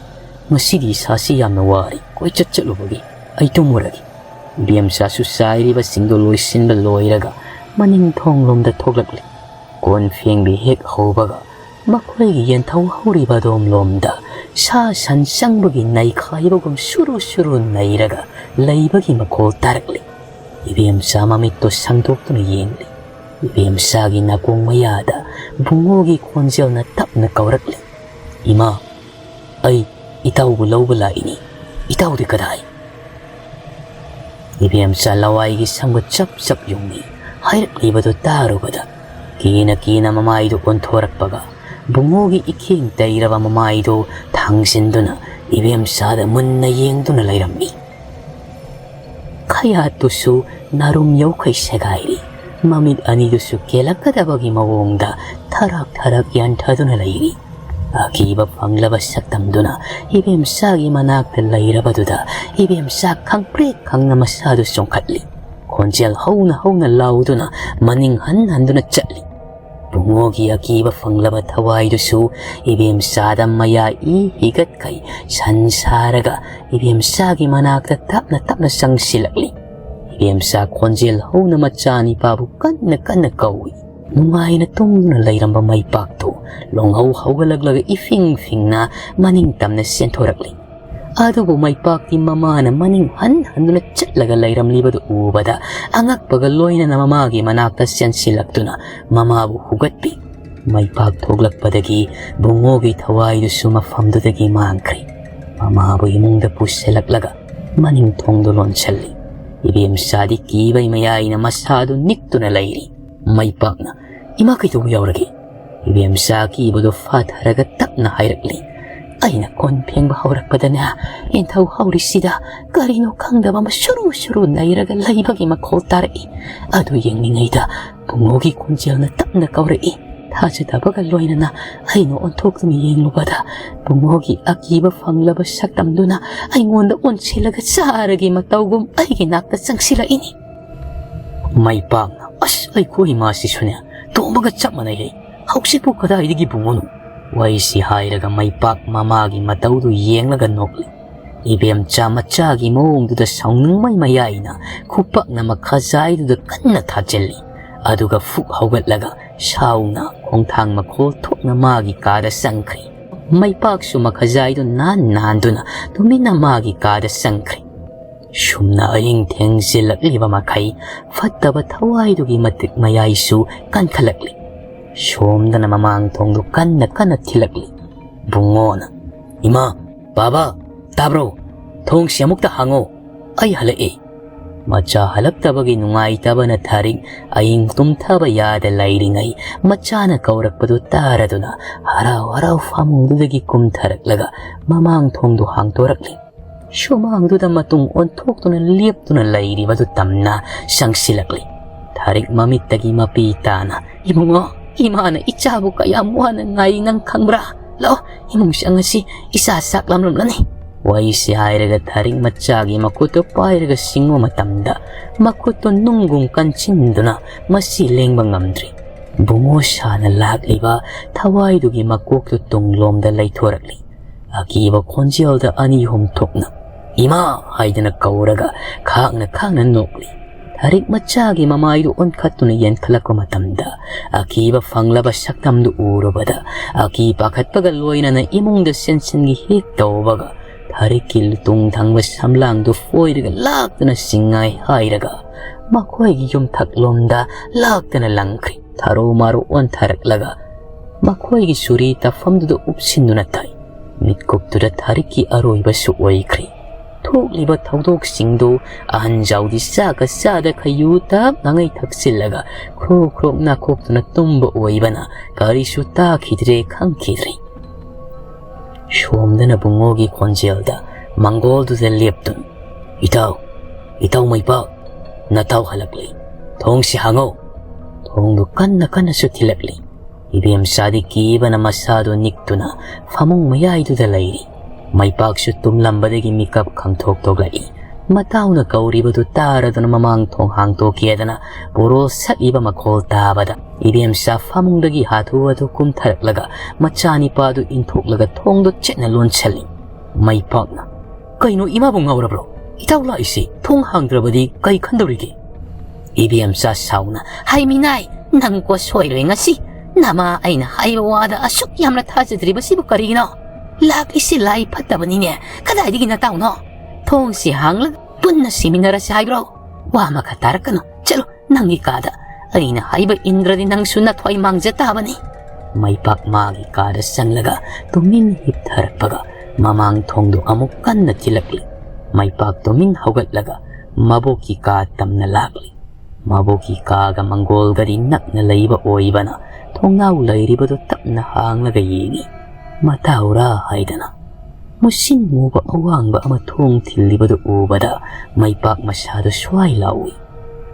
ꯉꯁꯤꯗꯤ ꯏꯁꯥꯁꯤ ꯌꯥꯝꯅ ꯋꯥꯔꯦ꯫ ꯀꯣꯏꯆꯠ ꯆꯠꯂꯨꯕꯒꯤ꯫ ꯑꯩ ꯇꯨꯝꯃꯨꯔꯒꯦ꯫" ꯏꯕꯦꯝꯆꯥꯁꯨ ꯆꯥꯏꯔꯤꯕꯁꯤꯡꯗꯨ ꯂꯣꯏꯔꯒ ꯃꯅꯤꯡ ꯊꯣꯡꯂꯣꯝꯗ ꯊꯣꯛꯂꯛꯂꯤ꯫ ꯀꯣꯟ ꯐꯦꯡꯕꯤ ꯍꯦꯛ ꯍꯧꯕꯒ ꯃꯈꯣꯏꯒꯤ ꯌꯦꯟꯊꯧ ꯍꯧꯔꯤꯕ ꯑꯗꯣꯝꯂꯣꯝꯗ ꯁꯥ ꯁꯟ ꯆꯪꯕꯒꯤ ꯅꯩꯈꯥꯏꯕꯒꯨꯝ ꯁꯨꯔꯨ ꯁꯨꯔꯨ ꯅꯩꯔꯒ ꯂꯩꯕꯒꯤ ꯃꯈꯣꯜ ꯇꯥꯔꯛꯂꯤ꯫ ꯏꯕꯦꯝꯆꯥ ꯃꯃꯤꯠꯇꯣ ꯁꯪꯗꯣꯛꯇꯨꯅ ꯌꯦꯡꯂꯤ꯫ ꯏꯕꯦꯝꯆꯥꯒꯤ ꯅꯥꯀꯣꯡ ꯃꯌꯥꯗ ꯕꯨꯡꯉꯣꯒꯤ ꯈꯣꯟꯖꯦꯜꯅ ꯇꯞꯅ ꯀꯧꯔꯛꯂꯤ, "ꯏꯃꯥ, ꯑꯩ ꯏꯇꯥꯎꯕꯨ ꯂꯧꯕ ꯂꯥꯛꯏꯅꯤ꯫ ꯏꯇꯥꯎꯗꯤ ꯀꯗꯥꯏ?" ꯏꯕꯦꯝꯆꯥ ꯂꯋꯥꯏꯒꯤ ꯁꯝꯒ ꯆꯞ ꯆꯞ ꯌꯨꯡꯏ꯫ ꯍꯥꯏꯔꯛꯂꯤꯕꯗꯨ ꯇꯥꯔꯨꯕꯗ ꯀꯤꯅ ꯀꯤꯅ ꯃꯃꯥꯏꯗꯨ ꯑꯣꯟꯊꯣꯔꯛꯄꯒ ꯕꯨꯡꯉꯣꯒꯤ ꯏꯈꯦꯡ ꯇꯩꯔꯕ ꯃꯃꯥꯏꯗꯨ ꯊꯥꯡꯖꯤꯟꯗꯨꯅ ꯏꯕꯦꯝꯆꯥꯗ ꯃꯨꯟꯅ ꯌꯦꯡꯗꯨꯅ ꯂꯩꯔꯝꯃꯤ꯫ ꯈꯌꯥꯠꯇꯨꯁꯨ ꯅꯥꯔꯨꯝ ꯌꯧꯈꯩ ꯁꯦꯒꯥꯏꯔꯤ꯫ ꯃꯃꯤꯠ ꯑꯅꯤꯗꯨꯁꯨ ꯀꯦꯜꯂꯛꯀꯗꯕꯒꯤ ꯃꯑꯣꯡꯗ ꯊꯔꯥꯛ ꯊꯔꯥꯛ ꯌꯥꯟꯊꯗꯨꯅ ꯂꯩꯔꯤ꯫ ꯑꯀꯤꯕ ꯐꯪꯂꯕ ꯁꯛꯇꯝꯗꯨꯅ ꯏꯕꯦꯝꯆꯥꯒꯤ ꯃꯅꯥꯛꯇ ꯂꯩꯔꯕꯗꯨꯗ ꯏꯕꯦꯝꯆꯥ ꯈꯪꯄ꯭ꯔꯦꯛ ꯈꯪꯅ ꯃꯁꯥꯗꯨ ꯆꯣꯡꯈꯠꯂꯤ꯫ ꯈꯣꯟꯖꯦꯜ ꯍꯧꯅ ꯍꯧꯅ ꯂꯥꯎꯗꯨꯅ ꯃꯅꯤꯡ ꯍꯟ ꯍꯟꯗꯨꯅ ꯆꯠꯂꯤ꯫ ꯕꯨꯡꯉꯣꯒꯤ ꯑꯀꯤꯕ ꯐꯪꯂꯕ ꯊꯋꯥꯏꯗꯨꯁꯨ ꯏꯕꯦꯝꯆꯥꯗ ꯃꯌꯥ ꯏ ꯍꯤꯒꯠꯈꯩ ꯁꯟ ꯁꯥꯔꯒ ꯏꯕꯦꯝꯆꯥꯒꯤ ꯃꯅꯥꯛꯇ ꯇꯞꯅ ꯇꯞꯅ ꯆꯪꯁꯤꯜꯂꯛꯂꯤ꯫ ꯏꯕꯦꯝꯆꯥ ꯈꯣꯟꯖꯦꯜ ꯍꯧꯅ ꯃꯆꯥꯅꯤꯄꯥꯕꯨ ꯀꯟꯅ ꯀꯟꯅ ꯀꯧꯏ꯫ ꯅꯨꯡꯉꯥꯏꯅ ꯇꯨꯝꯗꯨꯅ ꯂꯩꯔꯝꯕ ꯃꯩꯄꯥꯛꯇꯨ ꯂꯣꯡꯍꯧ ꯍꯧꯒꯠꯂꯛꯂꯒ ꯏꯐꯤꯡ ꯐꯤꯡꯅ ꯃꯅꯤꯡ ꯇꯝꯅ ꯆꯦꯟꯊꯣꯔꯛꯂꯤ꯫ ꯑꯗꯨꯕꯨ ꯃꯩꯄꯥꯛꯇꯤ ꯃꯃꯥꯅ ꯃꯅꯤꯡ ꯍꯟ ꯍꯟꯗꯨꯅ ꯆꯠꯂꯒ ꯂꯩꯔꯝꯂꯤꯕꯗꯨ ꯎꯕꯗ ꯑꯉꯛꯄꯒ ꯂꯣꯏꯅꯅ ꯃꯃꯥꯒꯤ ꯃꯅꯥꯛꯇ ꯆꯦꯟꯁꯤꯜꯂꯛꯇꯨꯅ ꯃꯃꯥꯕꯨ ꯍꯨꯒꯠꯄꯤ꯫ ꯃꯩꯄꯥꯛ ꯊꯣꯛꯂꯛꯄꯗꯒꯤ ꯕꯨꯡꯉꯣꯒꯤ ꯊꯋꯥꯏꯗꯨꯁꯨ ꯃꯐꯝꯗꯨꯗꯒꯤ ꯃꯥꯡꯈ꯭ꯔꯦ꯫ ꯃꯃꯥꯕꯨ ꯏꯃꯨꯡꯗ ꯄꯨꯁꯤꯜꯂꯛꯂꯒ ꯃꯅꯤꯡ ꯊꯣꯡꯗꯨ ꯂꯣꯟꯁꯤꯜꯂꯤ꯫ ꯏꯕꯦꯝꯆꯥꯗꯤ ꯀꯤꯕꯩ ꯃꯌꯥꯏꯅ ꯃꯁꯥꯗꯨ ꯅꯤꯛꯇꯨꯅ ꯂꯩꯔꯤ꯫ ꯃꯩꯄꯥꯛꯅ, "ꯏꯃꯥ, ꯀꯩꯗꯧꯕ ꯌꯥꯎꯔꯒꯦ?" ꯏꯕꯦꯝꯆꯥ ꯑꯀꯤꯕꯗꯨ ꯐꯥꯊꯔꯒ ꯇꯞꯅ ꯍꯥꯏꯔꯛꯂꯤ, "ꯑꯩꯅ ꯀꯣꯟ ꯐꯦꯡꯕ ꯍꯧꯔꯛꯄꯗꯅꯦ, ꯌꯦꯟꯊꯧ ꯍꯧꯔꯤꯁꯤꯗ ꯀꯔꯤꯅꯣ ꯈꯪꯗꯕ ꯑꯃ ꯁꯨꯔꯨ ꯁꯨꯔꯨ ꯅꯩꯔꯒ ꯂꯩꯕꯒꯤ ꯃꯈꯣꯜ ꯇꯥꯔꯛꯏ꯫ ꯑꯗꯨ ꯌꯦꯡꯂꯤꯉꯩꯗ ꯕꯨꯡꯉꯣꯒꯤ ꯈꯣꯟꯖꯦꯜꯅ ꯇꯞꯅ ꯀꯧꯔꯛꯏ꯫ ꯊꯥꯖꯗꯕꯒ ꯂꯣꯏꯅꯅ ꯑꯩꯅ ꯑꯣꯟꯊꯣꯛꯇꯨꯅ ꯌꯦꯡꯂꯨꯕꯗ, ꯕꯨꯡꯉꯣꯒꯤ ꯑꯀꯤꯕ ꯐꯪꯂꯕ ꯁꯛꯇꯝꯗꯨꯅ ꯑꯩꯉꯣꯟꯗ ꯑꯣꯟꯁꯤꯜꯂꯒ ꯆꯥꯔꯒꯤ ꯃꯇꯧꯒꯨꯝ ꯑꯩꯒꯤ ꯅꯥꯛꯇ ꯆꯪꯁꯤꯜꯂꯛꯏꯅꯤ꯫ ꯃꯩꯄꯥꯛꯅ, "ꯑꯁ, ꯑꯩꯈꯣꯏ ꯏꯃꯥꯁꯤꯁꯨꯅꯦ, ꯇꯣꯝꯕꯒ ꯆꯞ ꯃꯥꯟꯅꯩꯍꯦ꯫ ꯍꯧꯖꯤꯛꯄꯨ ꯀꯗꯥꯏꯗꯒꯤ ꯕꯨꯡꯉꯣꯅꯣ?" ꯋꯥꯔꯤꯁꯤ ꯍꯥꯏꯔꯒ ꯃꯩꯄꯥꯛ ꯃꯃꯥꯒꯤ ꯃꯇꯧꯗꯨ ꯌꯦꯡꯂꯒ ꯅꯣꯛꯂꯤ꯫ ꯏꯕꯦꯝꯆꯥ ꯃꯆꯥꯒꯤ ꯃꯑꯣꯡꯗꯨꯗ ꯁꯥꯎꯅꯤꯡꯕꯩ ꯃꯌꯥꯏꯅ ꯈꯨꯄꯥꯛꯅ ꯃꯈꯥꯖꯥꯏꯗꯨꯗ ꯀꯟꯅ ꯊꯥꯖꯤꯜꯂꯤ꯫ ꯑꯗꯨꯒ ꯐꯨꯛ ꯍꯧꯒꯠꯂꯒ ꯁꯥꯎꯅ ꯈꯣꯡꯊꯥꯡ ꯃꯈꯣꯜ ꯊꯣꯛꯅ ꯃꯥꯒꯤ ꯀꯥꯗ ꯆꯪꯈ꯭ꯔꯦ꯫ ꯃꯩꯄꯥꯛꯁꯨ ꯃꯈꯥꯖꯥꯏꯗꯨ ꯅꯥꯟ ꯅꯥꯟꯗꯨꯅ ꯇꯨꯃꯤꯟꯅ ꯃꯥꯒꯤ ꯀꯥꯗ ꯆꯪꯈ꯭ꯔꯦ꯫ ꯁꯨꯝꯅ ꯑꯍꯤꯡ ꯊꯦꯡꯖꯤꯜꯂꯛꯂꯤꯕ ꯃꯈꯩ ꯐꯠꯇꯕ ꯊꯋꯥꯏꯗꯨꯒꯤ ꯃꯇꯤꯛ ꯃꯌꯥꯏꯁꯨ ꯀꯟꯈꯠꯂꯛꯂꯤ꯫ ꯁꯣꯝꯗꯅ ꯃꯃꯥꯡ ꯊꯣꯡꯗꯨ ꯀꯟꯅ ꯀꯟꯅ ꯊꯤꯜꯂꯛꯂꯤ꯫ ꯕꯨꯡꯉꯣꯅ, "ꯏꯃꯥ, ꯕꯥꯕꯥ, ꯇꯥꯕ꯭ꯔꯣ? ꯊꯣꯡꯁꯤ ꯑꯃꯨꯛꯇ ꯍꯥꯡꯉꯣ꯫ ꯑꯩ ꯍꯜꯂꯛꯑꯦ꯫" ꯃꯆꯥ ꯍꯜꯂꯛꯇꯕꯒꯤ ꯅꯨꯡꯉꯥꯏꯇꯕꯅ ꯊꯥꯔꯤꯛ ꯑꯍꯤꯡ ꯇꯨꯝꯊꯕ ꯌꯥꯗ ꯂꯩꯔꯤꯉꯩ, ꯃꯆꯥꯅ ꯀꯧꯔꯛꯄꯗꯨ ꯇꯥꯔꯗꯨꯅ ꯍꯔꯥꯎ ꯍꯔꯥꯎ ꯐꯃꯨꯡꯗꯨꯗꯒꯤ ꯀꯨꯝꯊꯔꯛꯂꯒ ꯃꯃꯥꯡ ꯊꯣꯡꯗꯨ ꯍꯥꯡꯗꯣꯔꯛꯂꯤ꯫ ꯁꯨꯃꯥꯡꯗꯨꯗ ꯃꯇꯨꯡ ꯑꯣꯟꯊꯣꯛꯇꯨꯅ ꯂꯦꯞꯇꯨꯅ ꯂꯩꯔꯤꯕꯗꯨ ꯇꯝꯅ ꯆꯪꯁꯤꯜꯂꯛꯂꯤ꯫ ꯊꯥꯔꯤꯛ ꯃꯃꯤꯠꯇꯒꯤ ꯃꯄꯤ ꯇꯥꯅ, "ꯏꯕꯨꯡꯉꯣ, ꯏꯃꯥꯅ ꯏꯆꯥꯕꯨ ꯀꯌꯥꯝ ꯋꯥꯅ ꯉꯥꯏ ꯅꯪ ꯈꯪꯕ꯭ꯔꯥ? ꯂꯥꯛꯑꯣ, ꯏꯃꯨꯡ ꯆꯪꯉꯁꯤ, ꯏꯆꯥ ꯆꯥꯛ ꯂꯥꯝꯂꯝꯂꯅꯤ꯫" ꯋꯥꯔꯤꯁꯤ ꯍꯥꯏꯔꯒ ꯊꯥꯔꯤꯛ ꯃꯆꯥꯒꯤ ꯃꯈꯨꯠꯇꯨ ꯄꯥꯏꯔꯒ ꯆꯤꯡꯕ ꯃꯇꯝꯗ, ꯃꯈꯨꯠꯇꯨ ꯅꯨꯡꯒꯨꯝ ꯀꯟꯁꯤꯟꯗꯨꯅ ꯃꯁꯤ ꯂꯦꯡꯕ ꯉꯝꯗ꯭ꯔꯤ꯫ ꯕꯨꯡꯉꯣ ꯁꯥꯅ ꯂꯥꯛꯂꯤꯕ ꯊꯋꯥꯏꯗꯨꯒꯤ ꯃꯀꯣꯛꯇꯨ ꯇꯨꯡꯂꯣꯝꯗ ꯂꯩꯊꯣꯔꯛꯂꯤ꯫ ꯑꯀꯤꯕ ꯈꯣꯟꯖꯦꯜꯗ ꯑꯅꯤ ꯑꯍꯨꯝ ꯊꯣꯛꯅ "ꯏꯃꯥ" ꯍꯥꯏꯗꯅ ꯀꯧꯔꯒ ꯈꯥꯡꯅ ꯈꯥꯡꯅ ꯅꯣꯛꯂꯤ꯫ ꯊꯥꯔꯤꯛ ꯃꯆꯥꯒꯤ ꯃꯃꯥꯏꯗꯨ ꯑꯣꯟꯈꯠꯇꯨꯅ ꯌꯦꯡꯈꯠꯂꯛꯄ ꯃꯇꯝꯗ, ꯑꯀꯤꯕ ꯐꯪꯂꯕ ꯁꯛꯇꯝꯗꯨ ꯎꯔꯨꯕꯗ, ꯑꯀꯤ ꯄꯥꯈꯠꯄꯒ ꯂꯣꯏꯅꯅ ꯏꯃꯨꯡꯗ ꯆꯦꯟꯁꯤꯟꯒꯤ ꯍꯦꯛ ꯇꯧꯕꯒ, ꯊꯥꯔꯤꯛꯀꯤ ꯂꯨꯇꯣꯡ ꯊꯪꯕ ꯁꯝꯂꯥꯡꯗꯨ ꯐꯣꯏꯔꯒ ꯂꯥꯛꯇꯨꯅ ꯆꯤꯡꯉꯥꯏ ꯍꯥꯏꯔꯒ ꯃꯈꯣꯏꯒꯤ ꯌꯨꯝꯊꯛꯂꯣꯝꯗ ꯂꯥꯛꯇꯨꯅ ꯂꯪꯈ꯭ꯔꯤ꯫ ꯊꯥꯔꯨ ꯃꯥꯔꯨ ꯑꯣꯟꯊꯔꯛꯂꯒ ꯃꯈꯣꯏꯒꯤ ꯆꯨꯔꯤ ꯇꯥꯐꯝꯗꯨꯗ ꯎꯞꯁꯤꯟꯗꯨꯅ ꯇꯥꯏ꯫ ꯃꯤꯠꯀꯨꯞꯇꯨꯗ ꯊꯥꯔꯤꯛꯀꯤ ꯑꯔꯣꯏꯕꯁꯨ ꯑꯣꯏꯈ꯭ꯔꯦ꯫ ꯊꯣꯛꯂꯤꯕ ꯊꯧꯗꯣꯛꯁꯤꯡꯗꯨ ꯑꯍꯟ ꯖꯥꯎꯗꯤ ꯆꯥꯛꯀ ꯆꯥꯗ ꯈꯩꯌꯨ ꯇꯞ ꯉꯥꯡꯉꯩ ꯊꯛꯆꯤꯜꯂꯒ ꯈ꯭ꯔꯣꯛ ꯈ꯭ꯔꯣꯛ ꯅꯥꯈꯣꯛꯇꯨꯅ ꯇꯨꯝꯕ ꯑꯣꯏꯕꯅ ꯀꯔꯤꯁꯨ ꯇꯥꯈꯤꯗ꯭ꯔꯦ, ꯈꯪꯈꯤꯗ꯭ꯔꯦ꯫ ꯁꯣꯝꯗꯅ ꯕꯨꯡꯉꯣꯒꯤ ꯈꯣꯟꯖꯦꯜꯗ ꯃꯪꯒꯣꯜꯗꯨꯗ ꯂꯦꯞꯇꯨꯅ, "ꯏꯇꯥꯎ, ꯏꯇꯥꯎ ꯃꯩꯄꯥꯛ, ꯅꯇꯥꯎ ꯍꯜꯂꯛꯂꯤ꯫ ꯊꯣꯡꯁꯤ ꯍꯥꯡꯉꯣ꯫" ꯊꯣꯡꯗꯨ ꯀꯟꯅ ꯀꯟꯅꯁꯨ ꯊꯤꯜꯂꯛꯂꯤ꯫ ꯏꯕꯦꯝꯆꯥꯗꯤ ꯀꯤꯕꯅ ꯃꯁꯥꯗꯨ ꯅꯤꯛꯇꯨꯅ ꯐꯃꯨꯡ ꯃꯌꯥꯏꯗꯨꯗ ꯂꯩꯔꯤ꯫ ꯃꯩꯄꯥꯛꯁꯨ ꯇꯨꯝꯂꯝꯕꯗꯒꯤ ꯃꯤꯀꯞ ꯈꯪꯊꯣꯛ ꯊꯣꯛꯂꯛꯏ꯫ ꯃꯇꯥꯎꯅ ꯀꯧꯔꯤꯕꯗꯨ ꯇꯥꯔꯗꯨꯅ ꯃꯃꯥꯡ ꯊꯣꯡ ꯍꯥꯡꯗꯣꯛꯀꯦꯗꯅ ꯕꯣꯔꯣ ꯁꯛꯏꯕ ꯃꯈꯣꯜ ꯇꯥꯕꯗ ꯏꯕꯦꯝꯆꯥ ꯐꯃꯨꯡꯗꯒꯤ ꯍꯥꯊꯨ ꯍꯥꯊꯨ ꯀꯨꯝꯊꯔꯛꯂꯒ ꯃꯆꯥꯅꯤꯄꯥꯗꯨ ꯏꯟꯊꯣꯛꯂꯒ ꯊꯣꯡꯗꯣ ꯆꯦꯠꯅ ꯂꯣꯟꯁꯤꯜꯂꯤ꯫ ꯃꯩꯄꯥꯛꯅ, "ꯀꯩꯅꯣ, ꯏꯃꯥꯕꯨ ꯉꯥꯎꯔꯕ꯭ꯔꯣ? ꯏꯇꯥꯎ ꯂꯥꯛꯏꯁꯤ ꯊꯣꯡ ꯍꯥꯡꯗ꯭ꯔꯕꯗꯤ ꯀꯩ ꯈꯟꯗꯧꯔꯤꯒꯦ?" ꯏꯕꯦꯝꯆꯥ ꯁꯥꯎꯅ, "ꯍꯥꯏ ꯃꯤꯅꯥꯏ, ꯅꯪ ꯀꯣ ꯁꯣꯏꯔꯣꯏ ꯉꯁꯤ꯫ ꯅꯃꯥ ꯑꯩꯅ ꯍꯥꯏꯕ ꯋꯥꯗ ꯑꯁꯨꯛ ꯌꯥꯝꯅ ꯊꯥꯖꯗ꯭ꯔꯤꯕꯁꯤꯕꯨ ꯀꯔꯤꯒꯤꯅꯣ? ꯂꯥꯛꯂꯤꯁꯤ ꯂꯥꯏ ꯐꯠꯇꯕꯅꯤꯅꯦ꯫ ꯀꯗꯥꯏꯗꯒꯤ ꯅꯇꯥꯎꯅꯣ? ꯊꯣꯡꯁꯤ ꯍꯥꯡꯂꯒ ꯄꯨꯟꯅ ꯁꯤꯃꯤꯟꯅꯔꯁꯤ ꯍꯥꯏꯕ꯭ꯔꯣ? ꯋꯥ ꯑꯃꯈꯛ ꯇꯥꯔꯛꯀꯅꯨ꯫ ꯆꯠꯂꯣ ꯅꯪꯒꯤ ꯀꯥꯗ꯫ ꯑꯩꯅ ꯍꯥꯏꯕ ꯏꯟꯗ꯭ꯔꯗꯤ ꯅꯪꯁꯨ ꯅꯊ꯭ꯋꯥꯏ ꯃꯥꯡꯖ ꯇꯥꯕꯅꯤ꯫" ꯃꯩꯄꯥꯛ ꯃꯥꯒꯤ ꯀꯥꯗ ꯆꯪꯂꯒ ꯇꯨꯃꯤꯟ ꯍꯤꯞꯊꯔꯛꯄꯒ ꯃꯃꯥꯡ ꯊꯣꯡꯗꯣ ꯑꯃꯨꯛ ꯀꯟꯅ ꯊꯤꯜꯂꯛꯂꯤ꯫ ꯃꯩꯄꯥꯛ ꯇꯨꯃꯤꯟ ꯍꯧꯒꯠꯂꯒ ꯃꯕꯣꯛꯀꯤ ꯀꯥ ꯇꯝꯅ ꯂꯥꯛꯂꯤ꯫ ꯃꯕꯣꯛꯀꯤ ꯀꯥꯒ ꯃꯪꯒꯣꯜꯒꯗꯤ ꯅꯛꯅ ꯂꯩꯕ ꯑꯣꯏꯕꯅ ꯊꯣꯡꯅꯥꯎ ꯂꯩꯔꯤꯕꯗꯨ ꯇꯞꯅ ꯍꯥꯡꯂꯒ ꯌꯦꯡꯏ꯫ ꯃꯇꯥꯎꯔꯥ ꯍꯥꯏꯗꯅ ꯃꯨꯁꯤꯟ ꯃꯨꯕ ꯑꯋꯥꯡꯕ ꯑꯃ ꯊꯣꯡ ꯊꯤꯜꯂꯤꯕꯗꯨ ꯎꯕꯗ ꯃꯩꯄꯥꯛ ꯃꯁꯥꯗꯨ ꯁ꯭ꯋꯥꯏ ꯂꯥꯎꯏ꯫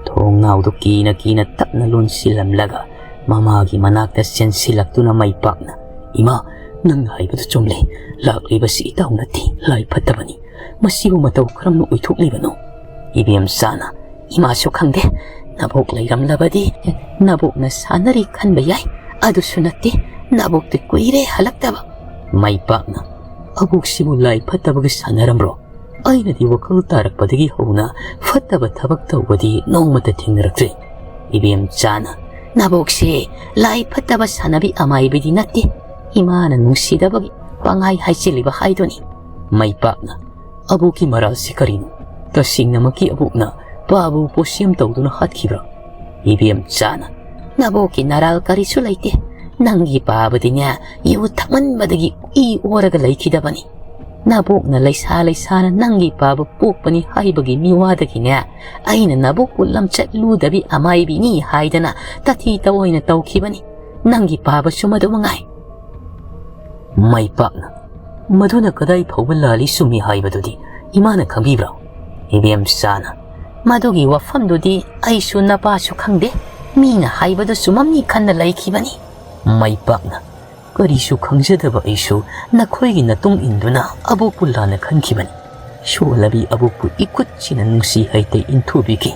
ꯊꯣꯡꯅꯥꯎꯗꯨ ꯀꯤꯅ ꯀꯤꯅ ꯇꯞꯅ ꯂꯣꯟꯁꯤꯜꯂꯝꯂꯒ ꯃꯃꯥꯒꯤ ꯃꯅꯥꯛꯇ ꯆꯦꯟꯁꯤꯜꯂꯛꯇꯨꯅ ꯃꯩꯄꯥꯛꯅ, "ꯏꯃꯥ, ꯅꯪꯅ ꯍꯥꯏꯕꯗꯨ ꯆꯨꯝꯂꯦ꯫ ꯂꯥꯛꯂꯤꯕꯁꯤ ꯏꯇꯥꯎ ꯅꯠꯇꯦ, ꯂꯥꯏ ꯐꯠꯇꯕꯅꯤ꯫ ꯃꯁꯤꯕꯨ ꯃꯇꯧ ꯀꯔꯝꯅ ꯑꯣꯏꯊꯣꯛꯂꯤꯕꯅꯣ?" ꯏꯕꯦꯝꯆꯥꯅ, "ꯏꯃꯥꯁꯨ ꯈꯪꯗꯦ꯫ ꯅꯕꯣꯛ ꯂꯩꯔꯝꯂꯕꯗꯤ ꯅꯕꯣꯛꯅ ꯁꯥꯟꯅꯔꯤ ꯈꯟꯕ ꯌꯥꯏ꯫ ꯑꯗꯨꯁꯨ ꯅꯠꯇꯦ, ꯅꯕꯣꯛꯇꯤ ꯀꯨꯏꯔꯦ ꯍꯜꯂꯛꯇꯕ꯫" ꯃꯩꯄꯥꯛꯅ, "ꯑꯕꯣꯛꯁꯤꯕꯨ ꯂꯥꯏ ꯐꯠꯇꯕꯒ ꯁꯥꯟꯅꯔꯝꯕ꯭ꯔꯣ? ꯑꯩꯅꯗꯤ ꯋꯥꯈꯜ ꯇꯥꯔꯛꯄꯗꯒꯤ ꯍꯧꯅ ꯐꯠꯇꯕ ꯊꯕꯛ ꯇꯧꯕꯗꯤ ꯅꯣꯡꯃꯇ ꯊꯦꯡꯅꯔꯛꯇ꯭ꯔꯤ꯫" ꯏꯕꯦꯝꯆꯥꯅ, "ꯅꯕꯣꯛꯁꯦ ꯂꯥꯏ ꯐꯠꯇꯕ ꯁꯥꯟꯅꯕꯤ ꯑꯃꯥꯏꯕꯤꯗꯤ ꯅꯠꯇꯦ꯫ ꯏꯃꯥꯅ ꯅꯨꯡꯁꯤꯗꯕꯒꯤ ꯄꯪꯍꯥꯏ ꯍꯥꯏꯖꯤꯜꯂꯤꯕ ꯍꯥꯏꯗꯨꯅꯤ꯫" ꯃꯩꯄꯥꯛꯅ, "ꯑꯕꯣꯛꯀꯤ ꯃꯔꯥꯜꯁꯤ ꯀꯔꯤꯅꯣ? ꯇꯁꯦꯡꯅꯃꯛꯀꯤ ꯑꯕꯣꯛꯅ ꯄꯥꯕꯨ ꯄꯣꯠꯁꯦꯝ ꯇꯧꯗꯨꯅ ꯍꯥꯠꯈꯤꯕ꯭ꯔꯥ?" ꯏꯕꯦꯝꯆꯥꯅ, "ꯅꯕꯣꯛꯀꯤ ꯅꯔꯥꯜ ꯀꯔꯤꯁꯨ ꯂꯩꯇꯦ꯫ ꯅꯪꯒꯤ ꯄꯥꯕꯗꯤꯅꯦ, ꯌꯨ ꯊꯛꯃꯟꯕꯗꯒꯤ ꯏ ꯑꯣꯔꯒ ꯂꯩꯈꯤꯗꯕꯅꯤ꯫ ꯅꯕꯣꯛꯅ ꯂꯩꯁꯥ ꯂꯩꯁꯥꯅ ꯅꯪꯒꯤ ꯄꯥꯕ ꯄꯣꯛꯄꯅꯤ ꯍꯥꯏꯕꯒꯤ ꯃꯤꯋꯥꯗꯒꯤꯅꯦ, ꯑꯩꯅ ꯅꯕꯣꯛꯄꯨ ꯂꯝꯆꯠ ꯂꯨꯗꯕꯤ ꯑꯃꯥꯏꯕꯤꯅꯤ ꯍꯥꯏꯗꯅ ꯇꯥꯊꯤ ꯇꯑꯣꯏꯅ ꯇꯧꯈꯤꯕꯅꯤ꯫ ꯅꯪꯒꯤ ꯄꯥꯕꯁꯨ ꯃꯗꯨ ꯃꯉꯥꯏ꯫" ꯃꯩꯄꯥꯛꯅ, "ꯃꯗꯨꯅ ꯀꯗꯥꯏ ꯐꯥꯎꯕ ꯂꯥꯜꯂꯤ ꯆꯨꯝꯃꯤ ꯍꯥꯏꯕꯗꯨꯗꯤ ꯏꯃꯥꯅ ꯈꯪꯕꯤꯕ꯭ꯔꯣ?" ꯏꯕꯦꯝꯆꯥꯅ, "ꯃꯗꯨꯒꯤ ꯋꯥꯐꯝꯗꯨꯗꯤ ꯑꯩꯁꯨ ꯅꯄꯥꯁꯨ ꯈꯪꯗꯦ꯫ ꯃꯤꯅ ꯍꯥꯏꯕꯗꯨ ꯆꯨꯝꯃꯝꯅꯤ ꯈꯟꯅ ꯂꯩꯈꯤꯕꯅꯤ꯫" ꯃꯥꯏ ꯄꯥꯛꯅ꯫ ꯀꯔꯤꯁꯨ ꯈꯪꯖꯗꯕ ꯑꯩꯁꯨ ꯅꯈꯣꯏꯒꯤ ꯅꯇꯨꯡ ꯏꯟꯗꯨꯅ ꯑꯕꯣꯛꯄꯨ ꯂꯥꯟꯅ ꯈꯟꯈꯤꯕꯅꯤ꯫ ꯁꯣꯜꯂꯕꯤ ꯑꯕꯣꯛꯄꯨ ꯏꯈꯨꯠꯁꯤꯅ ꯅꯨꯡꯁꯤ ꯍꯩꯇꯩ ꯏꯟꯊꯨꯕꯤꯈꯤ꯫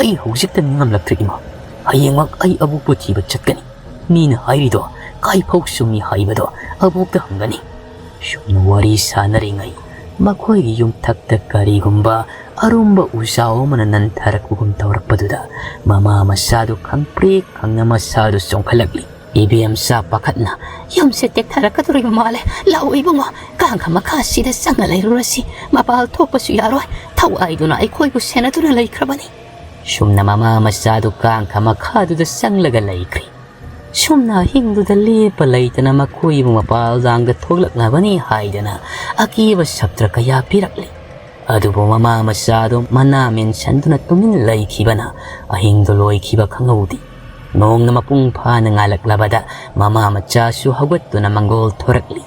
ꯑꯩ ꯍꯧꯖꯤꯛꯇ ꯅꯤꯡꯉꯝꯂꯛꯇ꯭ꯔꯦ ꯏꯃꯥ꯫ ꯍꯌꯦꯡꯃꯛ ꯑꯩ ꯑꯕꯣꯛꯄꯨ ꯊꯤꯕ ꯆꯠꯀꯅꯤ꯫ ꯃꯤꯅ ꯍꯥꯏꯔꯤꯗꯣ ꯀꯥꯏꯐꯥꯎ ꯆꯨꯝꯃꯤ ꯍꯥꯏꯕꯗꯣ ꯑꯕꯣꯛꯇ ꯍꯪꯒꯅꯤ꯫ ꯁꯨꯝꯅ ꯋꯥꯔꯤ ꯁꯥꯟꯅꯔꯤꯉꯩ ꯃꯈꯣꯏꯒꯤ ꯌꯨꯝꯊꯛꯇ ꯀꯔꯤꯒꯨꯝꯕ ꯑꯔꯨꯝꯕ ꯎꯖꯥꯎ ꯑꯃꯅ ꯅꯟꯊꯔꯛꯄꯒꯨꯝ ꯇꯧꯔꯛꯄꯗꯨꯗ ꯃꯃꯥ ꯃꯆꯥꯗꯨ ꯈꯪꯄ꯭ꯔꯦꯛ ꯈꯪꯅ ꯃꯁꯥꯗꯨ ꯆꯣꯡꯈꯠꯂꯛꯂꯤ꯫ ꯏꯕꯦꯝꯆꯥ ꯄꯥꯈꯠꯅ, "ꯌꯨꯝꯁꯦ ꯇꯦꯛꯊꯔꯛꯀꯗꯧꯔꯤꯕ ꯃꯥꯜꯂꯦ꯫ ꯂꯥꯛꯑꯣ ꯏꯕꯨꯡꯉꯣ, ꯀꯥꯡꯈ ꯃꯈꯥꯁꯤꯗ ꯆꯪꯉ ꯂꯩꯔꯨꯔꯁꯤ꯫ ꯃꯄꯥꯜ ꯊꯣꯛꯄꯁꯨ ꯌꯥꯔꯣꯏ꯫ ꯊꯋꯥꯏꯗꯨꯅ ꯑꯩꯈꯣꯏꯕꯨ ꯁꯦꯟꯅꯗꯨꯅ ꯂꯩꯈ꯭ꯔꯕꯅꯤ"꯫ ꯁꯨꯝꯅ ꯃꯃꯥ ꯃꯆꯥꯗꯨ ꯀꯥꯡꯈ ꯃꯈꯥꯗꯨꯗ ꯆꯪꯂꯒ ꯂꯩꯈ꯭ꯔꯦ꯫ ꯁꯨꯝꯅ ꯑꯍꯤꯡꯗꯨꯗ ꯂꯦꯞꯄ ꯂꯩꯇꯅ ꯃꯈꯣꯏꯕꯨ ꯃꯄꯥꯜ ꯂꯥꯡꯗ ꯊꯣꯛꯂꯛꯅꯕꯅꯤ ꯍꯥꯏꯗꯅ ꯑꯀꯤꯕ ꯁꯞꯇ꯭ꯔ ꯀꯌꯥ ꯄꯤꯔꯛꯂꯤ꯫ ꯑꯗꯨꯕꯨ ꯃꯃꯥ ꯃꯆꯥꯗꯨ ꯃꯅꯥ ꯃꯦꯟꯁꯟꯗꯨꯅ ꯇꯨꯃꯤꯟ ꯂꯩꯈꯤꯕꯅ ꯑꯍꯤꯡꯗꯨ ꯂꯣꯏꯈꯤꯕ ꯈꯪꯍꯧꯗꯦ꯫ ꯅꯣꯡꯅ ꯃꯄꯨꯡ ꯐꯥꯅ ꯉꯥꯜꯂꯛꯂꯕꯗ ꯃꯃꯥ ꯃꯆꯥꯁꯨ ꯍꯧꯒꯠꯇꯨꯅ ꯃꯪꯒꯣꯜ ꯊꯣꯔꯛꯂꯤ꯫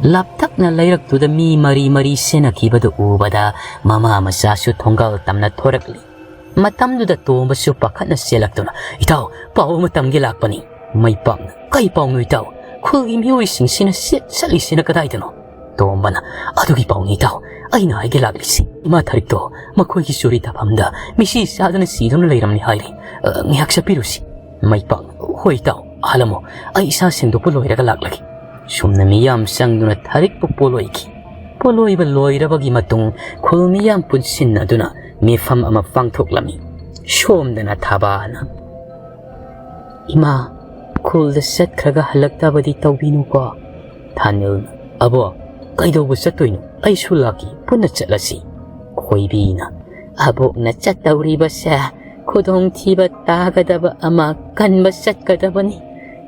ꯂꯥꯞꯇꯛꯅ ꯂꯩꯔꯛꯇꯨꯗ ꯃꯤ ꯃꯔꯤ ꯃꯔꯤ ꯁꯦꯟꯅꯈꯤꯕꯗꯨ ꯎꯕꯗ ꯃꯃꯥ ꯃꯆꯥꯁꯨ ꯊꯣꯡꯒꯥꯜ ꯇꯝꯅ ꯊꯣꯔꯛꯂꯤ꯫ ꯃꯇꯝꯗꯨꯗ ꯇꯣꯝꯕꯁꯨ ꯄꯥꯈꯠꯅ ꯆꯦꯜꯂꯛꯇꯨꯅ, "ꯏꯇꯥꯎ, ꯄꯥꯎ ꯑꯃ ꯇꯝꯒꯦ ꯂꯥꯛꯄꯅꯤ"꯫ ꯃꯥꯏ ꯄꯥꯛꯅ, "ꯀꯩ ꯄꯥꯎꯅꯣ ꯏꯇꯥꯎ? ꯈꯨꯜꯒꯤ ꯃꯤꯑꯣꯏꯁꯤꯡꯁꯤꯅ ꯆꯦꯠ ꯆꯠꯂꯤꯁꯤꯅ ꯀꯗꯥꯏꯗꯅꯣ?" ꯇꯣꯝꯕꯅ, "ꯑꯗꯨꯒꯤ ꯄꯥꯎꯅꯤ ꯏꯇꯥꯎ ꯑꯩꯅ ꯍꯥꯏꯒꯦ ꯂꯥꯛꯂꯤꯁꯤ꯫ ꯏꯃꯥ ꯊꯥꯔꯤꯛꯇꯣ ꯃꯈꯣꯏꯒꯤ ꯆꯨꯔꯤ ꯊꯥꯐꯝꯗ ꯃꯤꯁꯤ ꯆꯥꯗꯨꯅ ꯁꯤꯗꯨꯅ ꯂꯩꯔꯝꯅꯤ ꯍꯥꯏꯔꯤ꯫ ꯑ, ꯉꯥꯏꯍꯥꯛ ꯆꯠꯄꯤꯔꯨꯁꯤ"꯫ ꯃꯥꯏ ꯄꯥꯛꯅ, "ꯍꯣꯏ ꯏꯇꯥꯎ, ꯍꯥꯜꯂꯝꯃꯣ꯫ ꯑꯩ ꯏꯁꯥ ꯁꯦꯡꯗꯣꯛꯄ ꯂꯣꯏꯔꯒ ꯂꯥꯛꯂꯒꯦ"꯫ ꯁꯨꯝꯅ ꯃꯤꯌꯥꯝ ꯆꯪꯗꯨꯅ ꯊꯥꯔꯤꯛꯄꯨ ꯄꯣꯂꯣꯏꯈꯤ꯫ ꯄꯣꯂꯣꯏꯕ ꯂꯣꯏꯔꯕꯒꯤ ꯃꯇꯨꯡ ꯈꯨꯜ ꯃꯤꯌꯥꯝ ꯄꯨꯟꯁꯤꯟꯅꯗꯨꯅ ꯃꯤꯐꯝ ꯑꯃ ꯄꯥꯡꯊꯣꯛꯂꯝꯃꯤ꯫ ꯁꯣꯝꯗꯅ ꯊꯥꯕꯥꯅ, "ꯏꯃꯥ, ꯈꯨꯜꯗ ꯆꯠꯈ꯭ꯔꯒ ꯍꯜꯂꯛꯇꯕꯗꯤ ꯇꯧꯕꯤꯅꯨꯀꯣ"꯫ ꯊꯥꯅꯤꯜꯅ, "ꯑꯕꯣ, ꯀꯩꯗꯧꯕ ꯆꯠꯇꯣꯏꯅꯣ? ꯑꯩꯁꯨ ꯂꯥꯛꯀꯦ, ꯄꯨꯟꯅ ꯆꯠꯂꯁꯤ"꯫ ꯈꯣꯏꯕꯤꯅ, "ꯑꯕꯣꯛꯅ ꯆꯠꯇꯧꯔꯤꯕꯁꯦ ꯈꯨꯗꯣꯡꯊꯤꯕ ꯇꯥꯒꯗꯕ ꯑꯃ ꯀꯟꯕ ꯆꯠꯀꯗꯕꯅꯤ꯫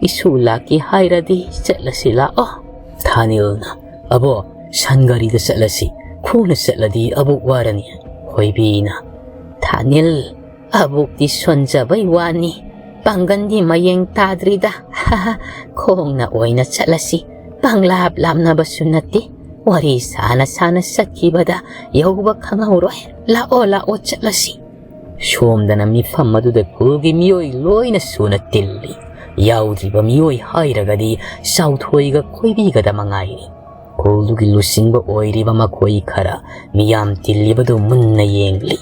ꯏꯁꯨ ꯂꯥꯛꯀꯦ ꯍꯥꯏꯔꯗꯤ ꯆꯠꯂꯁꯤ ꯂꯥꯛꯑꯣ"꯫ ꯊꯥꯅꯤꯜꯅ, "ꯑꯕꯣ, ꯁꯟ ꯒꯥꯔꯤꯗ ꯆꯠꯂꯁꯤ, ꯈꯣꯡꯅ ꯆꯠꯂꯗꯤ ꯑꯕꯣꯛ ꯋꯥꯔꯅꯤ"꯫ ꯈꯣꯏꯕꯤꯅ, "ꯊꯥꯅꯤꯜ, ꯑꯕꯣꯛꯇꯤ ꯁꯣꯟꯖꯕꯩ ꯋꯥꯅꯤ, ꯄꯥꯡꯒꯟꯗꯤ ꯃꯌꯦꯡ ꯇꯥꯗ꯭ꯔꯤꯗ꯫ ꯈꯣꯡꯅ ꯑꯣꯏꯅ ꯆꯠꯂꯁꯤ, ꯄꯪꯂꯥꯞ ꯂꯥꯞꯅꯕꯁꯨ ꯅꯠꯇꯦ꯫ ꯋꯥꯔꯤ ꯁꯥꯅ ꯁꯥꯅ ꯆꯠꯈꯤꯕꯗ ꯌꯧꯕ ꯈꯪꯍꯧꯔꯣꯏ꯫ ꯂꯥꯛꯑꯣ, ꯂꯥꯛꯑꯣ, ꯆꯠꯂꯁꯤ"꯫ ꯁꯣꯝꯗꯅ ꯃꯤꯐꯝ ꯑꯗꯨꯗ ꯈꯨꯜꯒꯤ ꯃꯤꯑꯣꯏ ꯂꯣꯏꯅ ꯁꯨꯅ ꯇꯤꯜꯂꯤ꯫ ꯌꯥꯎꯗ꯭ꯔꯤꯕ ꯃꯤꯑꯣꯏ ꯍꯥꯏꯔꯒꯗꯤ ꯆꯥꯎꯊꯣꯏꯒ ꯈꯣꯏꯕꯤꯒꯗ ꯃꯉꯥꯏꯔꯦ꯫ ꯈꯨꯜꯗꯨꯒꯤ ꯂꯨꯆꯤꯡꯕ ꯑꯣꯏꯔꯤꯕ ꯃꯈꯣꯏ ꯈꯔ ꯃꯤꯌꯥꯝ ꯇꯤꯜꯂꯤꯕꯗꯨ ꯃꯨꯟꯅ ꯌꯦꯡꯂꯤ꯫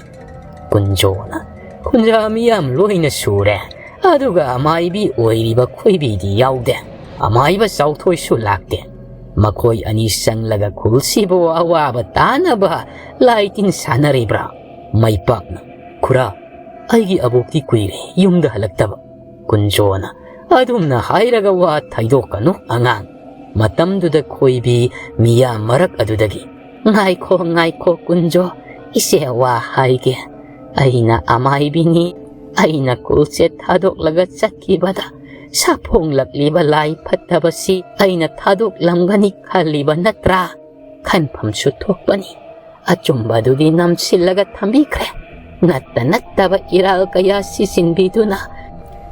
ꯀꯨꯟꯖꯣꯅ, "ꯀꯨꯟꯖꯥ, ꯃꯤꯌꯥꯝ ꯂꯣꯏꯅ ꯁꯨꯔꯦ, ꯑꯗꯨꯒ ꯑꯃꯥꯏꯕꯤ ꯑꯣꯏꯔꯤꯕ ꯈꯣꯏꯕꯤꯗꯤ ꯌꯥꯎꯗꯦ꯫ ꯑꯃꯥꯏꯕ ꯆꯥꯎꯊꯣꯏꯁꯨ ꯂꯥꯛꯇꯦ꯫ ꯃꯈꯣꯏ ꯑꯅꯤ ꯆꯪꯂꯒ ꯈꯨꯜꯁꯤꯕꯨ ꯑꯋꯥꯕ ꯇꯥꯅꯕ ꯂꯥꯏ ꯇꯤꯟ ꯁꯥꯟꯅꯔꯤꯕ꯭ꯔꯥ?" ꯃꯩꯄꯥꯛꯅ, "ꯈꯨꯔꯥ, ꯑꯩꯒꯤ ꯑꯕꯣꯛꯇꯤ ꯀꯨꯏꯔꯦ ꯌꯨꯝꯗ ꯍꯜꯂꯛꯇꯕ꯫" ꯀꯨꯟꯖꯣꯅ, "ꯑꯗꯨꯝꯅ ꯍꯥꯏꯔꯒ ꯋꯥ ꯊꯩꯗꯣꯛꯀꯅꯨ ꯑꯉꯥꯡ꯫" ꯃꯇꯝꯗꯨꯗ ꯈꯣꯏꯕꯤ ꯃꯤꯌꯥꯝ ꯃꯔꯛ ꯑꯗꯨꯗꯒꯤ, "ꯉꯥꯏꯈꯣ, ꯉꯥꯏꯈꯣ ꯀꯨꯟꯖꯣ, ꯏꯆꯦ ꯋꯥ ꯍꯥꯏꯒꯦ꯫ ꯑꯩꯅ ꯑꯃꯥꯏꯕꯤꯅꯤ꯫ ꯑꯩꯅ ꯈꯨꯜꯁꯦ ꯊꯥꯗꯣꯛꯂꯒ ꯆꯠꯈꯤꯕꯗ ꯁꯥꯐꯣꯡꯂꯛꯂꯤꯕ ꯂꯥꯏ ꯐꯠꯇꯕꯁꯤ ꯑꯩꯅ ꯊꯥꯗꯣꯛꯂꯝꯒꯅꯤ ꯈꯜꯂꯤꯕ ꯅꯠꯇ꯭ꯔꯥ? ꯈꯟꯐꯝꯁꯨ ꯊꯣꯛꯄꯅꯤ꯫ ꯑꯆꯨꯝꯕꯗꯨꯗꯤ ꯅꯝꯁꯤꯜꯂꯒ ꯊꯝꯕꯤꯈ꯭ꯔꯦ꯫ ꯅꯠꯇ ꯅꯠꯇꯕ ꯏꯔꯥꯜ ꯀꯌꯥ ꯁꯤꯖꯤꯟꯕꯤꯗꯨꯅ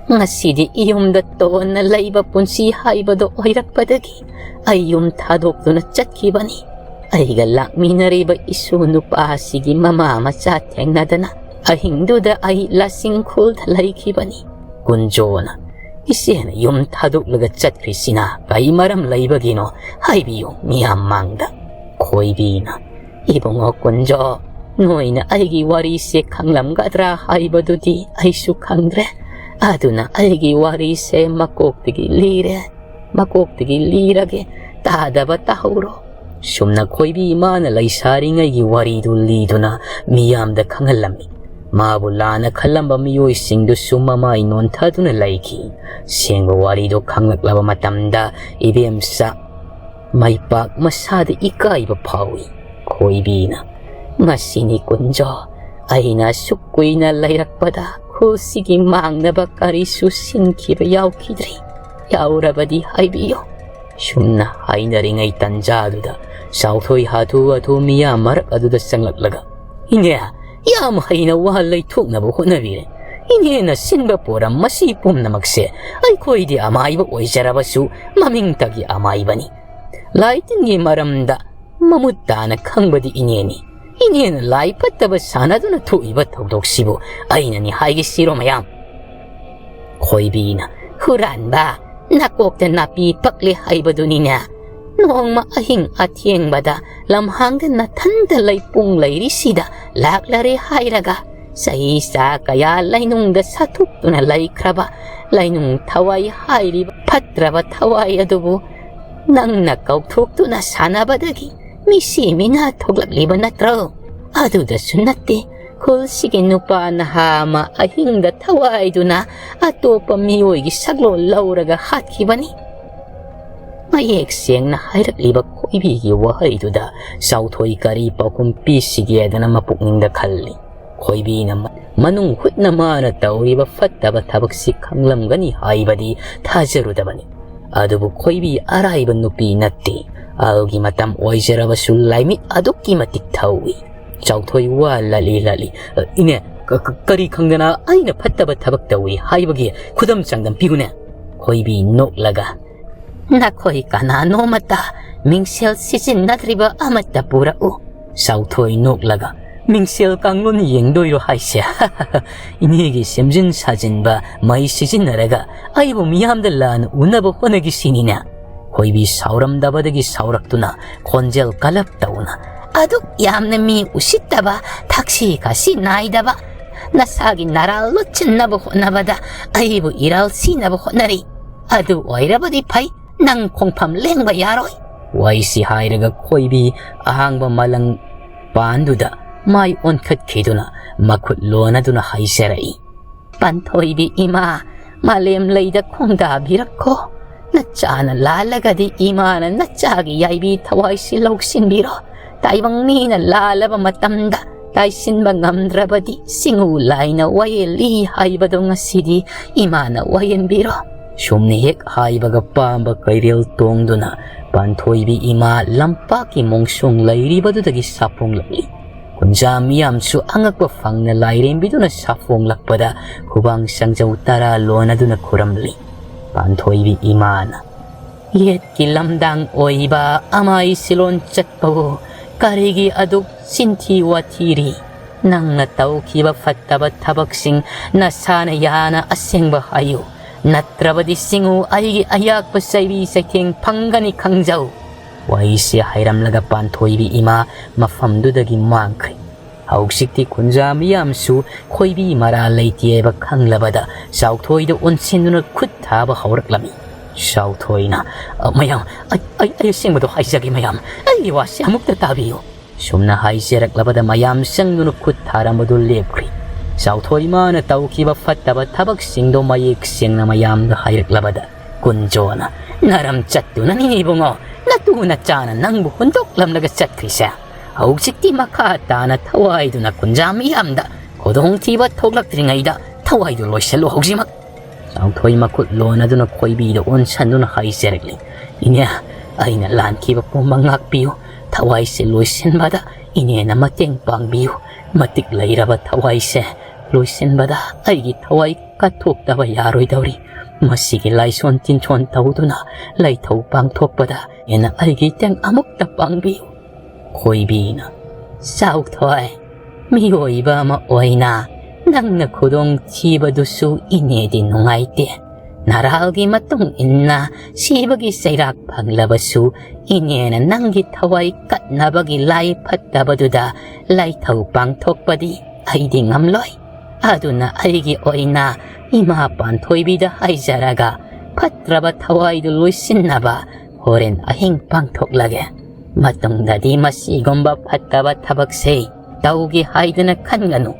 ꯉꯁꯤꯗꯤ ꯏꯌꯨꯝꯗ ꯇꯣꯟꯅ ꯂꯩꯕ ꯄꯨꯟꯁꯤ ꯍꯥꯏꯕꯗꯣ ꯑꯣꯏꯔꯛꯄꯗꯒꯤ ꯑꯩ ꯌꯨꯝ ꯊꯥꯗꯣꯛꯇꯨꯅ ꯆꯠꯈꯤꯕꯅꯤ꯫ ꯑꯩꯒ ꯂꯥꯛꯃꯤꯟꯅꯔꯤꯕ ꯏꯁꯨ ꯅꯨꯄꯥ ꯑꯁꯤꯒꯤ ꯃꯃꯥ ꯃꯆꯥ ꯊꯦꯡꯅꯗꯅ ꯑꯍꯤꯡꯗꯨꯗ ꯑꯩ ꯂꯥꯁꯤꯡꯈꯣꯜꯗ ꯂꯩꯈꯤꯕꯅꯤ꯫" ꯀꯨꯟꯖꯣꯅ, "ꯏꯆꯦꯅ ꯌꯨꯝ ꯊꯥꯗꯣꯛꯂꯒ ꯆꯠꯈ꯭ꯔꯤꯁꯤꯅ ꯀꯩ ꯃꯔꯝ ꯂꯩꯕꯒꯤꯅꯣ? ꯍꯥꯏꯕꯤꯌꯨ ꯃꯤꯌꯥꯝ ꯃꯥꯡꯗ꯫" ꯈꯣꯏꯕꯤꯅ, "ꯏꯕꯨꯡꯉꯣ ꯀꯨꯟꯖꯣ, ꯅꯣꯏꯅ ꯑꯩꯒꯤ ꯋꯥꯔꯤꯁꯦ ꯈꯪꯂꯝꯒꯗ꯭ꯔꯥ ꯍꯥꯏꯕꯗꯨꯗꯤ ꯑꯩꯁꯨ ꯈꯪꯗ꯭ꯔꯦ꯫ ꯑꯗꯨꯅ ꯑꯩꯒꯤ ꯋꯥꯔꯤꯁꯦ ꯃꯀꯣꯛꯇꯒꯤ ꯂꯤꯔꯦ, ꯃꯀꯣꯛꯇꯒꯤ ꯂꯤꯔꯒꯦ, ꯇꯥꯗꯕ ꯇꯥꯍꯧꯔꯣ꯫" ꯁꯨꯝꯅ ꯈꯣꯏꯕꯤ ꯏꯃꯥꯅ ꯂꯩꯁꯥꯔꯤꯉꯩꯒꯤ ꯋꯥꯔꯤꯗꯨ ꯂꯤꯗꯨꯅ ꯃꯤꯌꯥꯝꯗ ꯈꯪꯍꯜꯂꯝꯃꯤ꯫ ꯃꯥꯕꯨ ꯂꯥꯟꯅ ꯈꯜꯂꯝꯕ ꯃꯤꯑꯣꯏꯁꯤꯡꯗꯨꯁꯨ ꯃꯃꯥꯏ ꯅꯣꯟꯊꯗꯨꯅ ꯂꯩꯈꯤ꯫ ꯁꯦꯡꯕ ꯋꯥꯔꯤꯗꯨ ꯈꯪꯂꯛꯂꯕ ꯃꯇꯝꯗ ꯏꯕꯦꯝꯆꯥ ꯃꯩꯄꯥꯛ ꯃꯁꯥꯗ ꯏꯀꯥꯏꯕ ꯐꯥꯎꯏ꯫ ꯈꯣꯏꯕꯤꯅ, "ꯃꯁꯤꯅꯤ ꯀꯨꯟꯖꯣ, ꯑꯩꯅ ꯑꯁꯨꯛ ꯀꯨꯏꯅ ꯂꯩꯔꯛꯄꯗ ꯈꯨꯜꯁꯤꯒꯤ ꯃꯥꯡꯅꯕ ꯀꯔꯤꯁꯨ ꯁꯤꯟꯈꯤꯕ ꯌꯥꯎꯈꯤꯗ꯭ꯔꯤ꯫ ꯌꯥꯎꯔꯕꯗꯤ ꯍꯥꯏꯕꯤꯌꯨ꯫" ꯁꯨꯝꯅ ꯍꯥꯏꯅꯔꯤꯉꯩ ꯇꯟꯖꯥꯗꯨꯗ ꯆꯥꯎꯊꯣꯏ ꯍꯥꯊꯨ ꯍꯥꯊꯨ ꯃꯤꯌꯥꯝ ꯃꯔꯛ ꯑꯗꯨꯗ ꯆꯪꯂꯛꯂꯒ, "ꯏꯅꯦ, ꯌꯥꯝ ꯍꯩꯅ ꯋꯥ ꯂꯩꯊꯣꯛꯅꯕ ꯍꯣꯠꯅꯕꯤꯔꯦ꯫ ꯏꯅꯦꯅ ꯁꯤꯟꯕ ꯄꯣꯔꯝ ꯃꯁꯤ ꯄꯨꯝꯅꯃꯛꯁꯦ ꯑꯩꯈꯣꯏꯗꯤ ꯑꯃꯥꯏꯕ ꯑꯣꯏꯖꯔꯕꯁꯨ ꯃꯃꯤꯡꯇꯒꯤ ꯑꯃꯥꯏꯕꯅꯤ꯫ ꯂꯥꯏ ꯇꯤꯟꯒꯤ ꯃꯔꯝꯗ ꯃꯃꯨꯠ ꯇꯥꯅ ꯈꯪꯕꯗꯤ ꯏꯅꯦꯅꯤ꯫ ꯏꯅꯦꯅ ꯂꯥꯏ ꯐꯠꯇꯕ ꯁꯥꯟꯅꯗꯨꯅ ꯊꯣꯛꯏꯕ ꯊꯧꯗꯣꯛꯁꯤꯕꯨ ꯑꯩꯅꯅꯤ ꯍꯥꯏꯒꯦ ꯁꯤꯔꯣ ꯃꯌꯥꯝ?" ꯈꯣꯏꯕꯤꯅ, "ꯍꯨꯔꯥꯟꯕ, ꯅꯀꯣꯛꯇ ꯅꯥꯄꯤ ꯄꯛꯂꯦ ꯍꯥꯏꯕꯗꯨꯅꯤꯅꯦ꯫ ꯅꯣꯡꯃ ꯑꯍꯤꯡ ꯑꯊꯦꯡꯕꯗ ꯂꯝꯍꯥꯡꯗ ꯅꯊꯟꯇ ꯂꯩꯄꯨꯡ ꯂꯩꯔꯤꯁꯤꯗ ꯂꯥꯛꯂꯔꯦ ꯍꯥꯏꯔꯒ ꯆꯍꯤ ꯆꯥ ꯀꯌꯥ ꯂꯩꯅꯨꯡꯗ ꯁꯥꯊꯣꯛꯇꯨꯅ ꯂꯩꯈ꯭ꯔꯕ ꯂꯩꯅꯨꯡ ꯊꯋꯥꯏ ꯍꯥꯏꯔꯤꯕ ꯐꯠꯇ꯭ꯔꯕ ꯊꯋꯥꯏ ꯑꯗꯨꯕꯨ ꯅꯪꯅ ꯀꯧꯊꯣꯛꯇꯨꯅ ꯁꯥꯟꯅꯕꯗꯒꯤ ꯃꯤꯁꯤ ꯃꯤꯅꯥ ꯊꯣꯛꯂꯛꯂꯤꯕ ꯅꯠꯇ꯭ꯔꯣ? ꯑꯗꯨꯗꯁꯨ ꯅꯠꯇꯦ, ꯈꯨꯜꯁꯤꯒꯤ ꯅꯨꯄꯥ ꯅꯍꯥ ꯑꯃ ꯑꯍꯤꯡꯗ ꯊꯋꯥꯏꯗꯨꯅ ꯑꯇꯣꯞꯄ ꯃꯤꯑꯣꯏꯒꯤ ꯁꯛꯂꯣꯟ ꯂꯧꯔꯒ ꯍꯥꯠꯈꯤꯕꯅꯤ"꯫ ꯃꯌꯦꯛ ꯁꯦꯡꯅ ꯍꯥꯏꯔꯛꯂꯤꯕ ꯈꯣꯏꯕꯤꯒꯤ ꯋꯥꯍꯩꯗꯨꯗ ꯆꯥꯎꯊꯣꯏ ꯀꯔꯤ ꯄꯥꯎꯈꯨꯝ ꯄꯤꯁꯤꯒꯦꯗꯅ ꯃꯄꯨꯛꯅꯤꯡꯗ ꯈꯜꯂꯤ꯫ ꯈꯣꯏꯕꯤꯅ ꯃ-, ꯃꯅꯨꯡ ꯍꯨꯠꯅ ꯃꯥꯅ ꯇꯧꯔꯤꯕ ꯐꯠꯇꯕ ꯊꯕꯛꯁꯤ ꯈꯪꯂꯝꯒꯅꯤ ꯍꯥꯏꯕꯗꯤ ꯊꯥꯖꯔꯨꯗꯕꯅꯤ꯫ ꯑꯗꯨꯕꯨ ꯈꯣꯏꯕꯤ ꯑꯔꯥꯏꯕ ꯅꯨꯄꯤ ꯅꯠꯇꯦ꯫ ꯑꯍꯜꯒꯤ ꯃꯇꯝ ꯑꯣꯏꯖꯔꯕꯁꯨ ꯂꯥꯏꯃꯤꯠ ꯑꯗꯨꯛꯀꯤ ꯃꯇꯤꯛ ꯊꯧꯏ꯫ ꯆꯥꯎꯊꯣꯏ ꯋꯥ ꯂꯠꯂꯤ ꯂꯠꯂꯤ꯫ "ꯑ, ꯏꯅꯦ, ꯀ-, ꯀ-, ꯀꯔꯤ ꯈꯪꯗꯅ ꯑꯩꯅ ꯐꯠꯇꯕ ꯊꯕꯛ ꯇꯧꯏ ꯍꯥꯏꯕꯒꯤ ꯈꯨꯗꯝ ꯆꯥꯡꯗꯝ ꯄꯤꯌꯨꯅꯦ"꯫ ꯈꯣꯏꯕꯤ ꯅꯣꯛꯂꯒ, "ꯅꯈꯣꯏ ꯀꯅꯥꯅꯣꯃꯠꯇ ꯃꯤꯡꯁꯦꯜ ꯁꯤꯖꯤꯟꯅꯗ꯭ꯔꯤꯕ ꯑꯃꯠꯇ ꯄꯨꯔꯛꯎ"꯫ ꯆꯥꯎꯊꯣꯏ ꯅꯣꯛꯂꯒ, "ꯃꯤꯡꯁꯦꯜ ꯀꯥꯡꯂꯣꯟ ꯌꯦꯡꯗꯣꯏꯔꯣ ꯍꯥꯏꯁꯦ? ꯏꯅꯦꯒꯤ ꯁꯦꯝꯖꯤꯟ ꯁꯥꯖꯤꯟꯕ ꯃꯩ ꯁꯤꯖꯤꯟꯅꯔꯒ ꯑꯩꯕꯨ ꯃꯤꯌꯥꯝꯗ ꯂꯥꯟꯅ ꯎꯅꯕ ꯍꯣꯠꯅꯈꯤꯁꯤꯅꯤꯅꯦ"꯫ ꯈꯣꯏꯕꯤ ꯁꯥꯎꯔꯝꯗꯕꯗꯒꯤ ꯁꯥꯎꯔꯛꯇꯨꯅ ꯈꯣꯟꯖꯦꯜ ꯀꯜꯂꯞ ꯇꯧꯅ, "ꯑꯗꯨꯛ ꯌꯥꯝꯅ ꯃꯤ ꯎꯁꯤꯠꯇꯕ, ꯊꯛꯁꯤ ꯈꯥꯁꯤ ꯅꯥꯏꯗꯕ, ꯅꯁꯥꯒꯤ ꯅꯔꯥꯜ ꯂꯣꯠꯁꯤꯟꯅꯕ ꯍꯣꯠꯅꯕꯗ ꯑꯩꯕꯨ ꯏꯔꯥꯜ ꯁꯤꯅꯕ ꯍꯣꯠꯅꯔꯤ꯫ ꯑꯗꯨ ꯑꯣꯏꯔꯕꯗꯤ ꯐꯩ, ꯅꯪ ꯈꯣꯡꯐꯝ ꯂꯦꯡꯕ ꯌꯥꯔꯣꯏ"꯫ ꯋꯥꯏꯁꯤ ꯍꯥꯏꯔꯒ ꯈꯣꯏꯕꯤ ꯑꯍꯥꯡꯕ ꯃꯂꯪ ꯄꯥꯟꯗꯨꯗ ꯃꯥꯏ ꯑꯣꯟꯈꯠꯈꯤꯗꯨꯅ ꯃꯈꯨꯠ ꯂꯣꯟꯅꯗꯨꯅ ꯍꯥꯏꯖꯔꯛꯏ, "ꯄꯥꯟꯊꯣꯏꯕꯤ ꯏꯃꯥ, ꯃꯥꯂꯦꯝ ꯂꯩꯗ ꯈꯣꯡꯗꯥꯕꯤꯔꯛꯈꯣ꯫ ꯅꯆꯥꯅ ꯂꯥꯜꯂꯒꯗꯤ ꯏꯃꯥꯅ ꯅꯆꯥꯒꯤ ꯌꯥꯏꯕꯤ ꯊꯋꯥꯏꯁꯤ ꯂꯧꯁꯤꯟꯕꯤꯔꯣ꯫ ꯇꯥꯏꯕꯪ ꯃꯤꯅ ꯂꯥꯜꯂꯕ ꯃꯇꯝꯗ ꯇꯥꯏꯁꯤꯟꯕ ꯉꯝꯗ꯭ꯔꯕꯗꯤ ꯆꯤꯡꯎ ꯂꯥꯏꯅ ꯋꯥꯌꯦꯜꯂꯤ ꯍꯥꯏꯕꯗꯣ ꯉꯁꯤꯗꯤ ꯏꯃꯥꯅ ꯋꯥꯌꯦꯟꯕꯤꯔꯣ"꯫ ꯁꯨꯝꯅ ꯍꯦꯛ ꯍꯥꯏꯕꯒ ꯄꯥꯝꯕ ꯀꯩꯔꯦꯜ ꯇꯣꯡꯗꯨꯅ ꯄꯥꯟꯊꯣꯏꯕꯤ ꯏꯃꯥ ꯂꯝꯄꯥꯛꯀꯤ ꯃꯣꯡꯁꯣꯡ ꯂꯩꯔꯤꯕꯗꯨꯗꯒꯤ ꯁꯥꯐꯣꯡꯂꯛꯂꯤ꯫ ꯈꯨꯟꯖꯥ ꯃꯤꯌꯥꯝꯁꯨ ꯑꯉꯛꯄ ꯐꯪꯅ ꯂꯥꯏꯔꯦꯝꯕꯤꯗꯨꯅ ꯁꯥꯐꯣꯡꯂꯛꯄꯗ ꯈꯨꯕꯥꯡ ꯁꯪꯖꯧ ꯇꯔꯥ ꯂꯣꯟꯅꯗꯨꯅ ꯈꯨꯔꯝꯂꯤ꯫ ꯄꯥꯟꯊꯣꯏꯕꯤ ꯏꯃꯥꯅ, "ꯌꯦꯠꯀꯤ ꯂꯝꯗꯥꯡ ꯑꯣꯏꯕ ꯑꯃꯥꯏ ꯁꯤꯂꯣꯟ ꯆꯠꯄꯕꯨ ꯀꯔꯤꯒꯤ ꯑꯗꯨꯛ ꯆꯤꯟꯊꯤ ꯋꯥꯊꯤꯔꯤ? ꯅꯪꯅ ꯇꯧꯈꯤꯕ ꯐꯠꯇꯕ ꯊꯕꯛꯁꯤꯡ ꯅꯁꯥꯅ ꯌꯥꯅ ꯑꯁꯦꯡꯕ ꯍꯥꯏꯌꯨ꯫ ꯅꯠꯇ꯭ꯔꯕꯗꯤ ꯁꯤꯡꯉꯨ ꯑꯩꯒꯤ ꯑꯌꯥꯛꯄ ꯆꯩꯕꯤ ꯆꯩꯊꯦꯡ ꯐꯪꯒꯅꯤ ꯈꯪꯖꯧ꯫ ꯋꯥꯍꯩꯁꯦ ꯍꯥꯏꯔꯝꯂꯒ ꯄꯥꯟꯊꯣꯏꯕꯤ ꯏꯃꯥ ꯃꯐꯝꯗꯨꯗꯒꯤ ꯃꯥꯡꯈ꯭ꯔꯦ꯫ ꯍꯧꯖꯤꯛꯇꯤ ꯈꯨꯟꯖꯥ ꯃꯤꯌꯥꯝꯁꯨ ꯈꯣꯏꯕꯤ ꯃꯔꯥ ꯂꯩꯇꯦ ꯍꯥꯏꯕ ꯈꯪꯂꯕꯗ ꯆꯥꯎꯊꯣꯏꯗ ꯑꯣꯟꯁꯤꯟꯗꯨꯅ ꯈꯨꯠ ꯊꯥꯕ ꯍꯧꯔꯛꯂꯝꯃꯤ꯫ ꯆꯥꯎꯊꯣꯏꯅ, "ꯑ, ꯃꯌꯥꯝ, ꯑꯩ, ꯑꯩ, ꯑꯩ ꯑꯁꯦꯡꯕꯗꯣ ꯍꯥꯏꯖꯒꯦ ꯃꯌꯥꯝ, ꯑꯩꯒꯤ ꯋꯥꯁꯦ ꯑꯃꯨꯛꯇ ꯇꯥꯕꯤꯌꯨ"꯫ ꯁꯨꯝꯅ ꯍꯥꯏꯖꯔꯛꯂꯕꯗ ꯃꯌꯥꯝ ꯆꯪꯗꯨꯅ ꯈꯨꯠ ꯊꯥꯔꯝꯕꯗꯨ ꯂꯦꯞꯈ꯭ꯔꯤ꯫ ꯆꯥꯎꯊꯣꯏ ꯏꯃꯥꯅ ꯇꯧꯈꯤꯕ ꯐꯠꯇꯕ ꯊꯕꯛꯁꯤꯡꯗꯣ ꯃꯌꯦꯛ ꯁꯦꯡꯅ ꯃꯌꯥꯝꯗ ꯍꯥꯏꯔꯛꯂꯕꯗ ꯀꯨꯟꯖꯣꯅ, "ꯅꯔꯝ ꯆꯠꯇꯨꯅꯅꯤ ꯏꯕꯨꯡꯉꯣ, ꯅꯇꯨ ꯅꯆꯥꯅ ꯅꯪꯕꯨ ꯍꯨꯟꯗꯣꯛꯂꯝꯂꯒ ꯆꯠꯈ꯭ꯔꯤꯁꯦ꯫ ꯍꯧꯖꯤꯛꯇꯤ ꯃꯈꯥ ꯇꯥꯅ ꯊꯋꯥꯏꯗꯨꯅ ꯈꯨꯟꯖꯥ ꯃꯤꯌꯥꯝꯗ ꯈꯨꯗꯣꯡꯊꯤꯕ ꯊꯣꯛꯂꯛꯇ꯭ꯔꯤꯉꯩꯗ ꯊꯋꯥꯏꯗꯨ ꯂꯣꯏꯁꯤꯜꯂꯨ ꯍꯧꯖꯤꯛꯃꯛ"꯫ ꯆꯥꯎꯊꯣꯏ ꯃꯈꯨꯠ ꯂꯣꯟꯅꯗꯨꯅ ꯈꯣꯏꯕꯤꯗ ꯑꯣꯟꯁꯟꯗꯨꯅ ꯍꯥꯏꯖꯔꯛꯂꯤ, "ꯏꯅꯦ, ꯑꯩꯅ ꯂꯥꯟꯈꯤꯕ ꯄꯨꯝꯕ ꯉꯥꯛꯄꯤꯌꯨ꯫ ꯊꯋꯥꯏꯁꯦ ꯂꯣꯏꯁꯤꯟꯕꯗ ꯏꯅꯦꯅ ꯃꯇꯦꯡ ꯄꯥꯡꯕꯤꯌꯨ꯫ ꯃꯇꯤꯛ ꯂꯩꯔꯕ ꯊꯋꯥꯏꯁꯦ ꯂꯣꯏꯁꯤꯟꯕꯗ ꯑꯩꯒꯤ ꯊꯋꯥꯏ ꯀꯠꯊꯣꯛꯇꯕ ꯌꯥꯔꯣꯏꯗꯧꯔꯤ꯫ ꯃꯁꯤꯒꯤ ꯂꯥꯏꯁꯣꯟ ꯇꯤꯟꯁꯣꯟ ꯇꯧꯗꯨꯅ ꯂꯩꯊꯧ ꯄꯥꯡꯊꯣꯛꯄꯗ ꯏꯅꯦꯅ ꯑꯩꯒꯤ ꯏꯇꯦꯡ ꯑꯃꯨꯛꯇ ꯄꯥꯡꯕꯤꯌꯨ"꯫ ꯈꯣꯏꯕꯤꯅ, "ꯆꯥꯎꯊꯣꯏ, ꯃꯤꯑꯣꯏꯕ ꯑꯃ ꯑꯣꯏꯅ ꯅꯪꯅ ꯈꯨꯗꯣꯡ ꯊꯤꯕꯗꯨꯁꯨ ꯏꯅꯦꯗꯤ ꯅꯨꯡꯉꯥꯏꯇꯦ꯫ ꯅꯔꯥꯜꯒꯤ ꯃꯇꯨꯡ ꯏꯟꯅ ꯁꯤꯕꯒꯤ ꯆꯩꯔꯥꯛ ꯐꯪꯂꯕꯁꯨ ꯏꯅꯦꯅ ꯅꯪꯒꯤ ꯊꯋꯥꯏ ꯀꯠꯅꯕꯒꯤ ꯂꯥꯏ ꯐꯠꯇꯕꯗꯨꯗ ꯂꯥꯏꯊꯧ ꯄꯥꯡꯊꯣꯛꯄꯗꯤ ꯑꯩꯗꯤ ꯉꯝꯂꯣꯏ꯫ ꯑꯗꯨꯅ ꯑꯩꯒꯤ ꯑꯣꯏꯅ ꯏꯃꯥ ꯄꯥꯟꯊꯣꯏꯕꯤꯗ ꯍꯥꯏꯖꯔꯒ ꯐꯠꯇ꯭ꯔꯕ ꯊꯋꯥꯏꯗꯨ ꯂꯣꯏꯁꯤꯟꯅꯕ ꯍꯣꯔꯦꯟ ꯑꯍꯤꯡ ꯄꯥꯡꯊꯣꯛꯂꯒꯦ꯫ ꯃꯇꯨꯡꯗꯗꯤ ꯃꯁꯤꯒꯨꯝꯕ ꯐꯠꯇꯕ ꯊꯕꯛꯁꯦ ꯇꯧꯒꯦ ꯍꯥꯏꯗꯨꯅ ꯈꯟꯒꯅꯨ꯫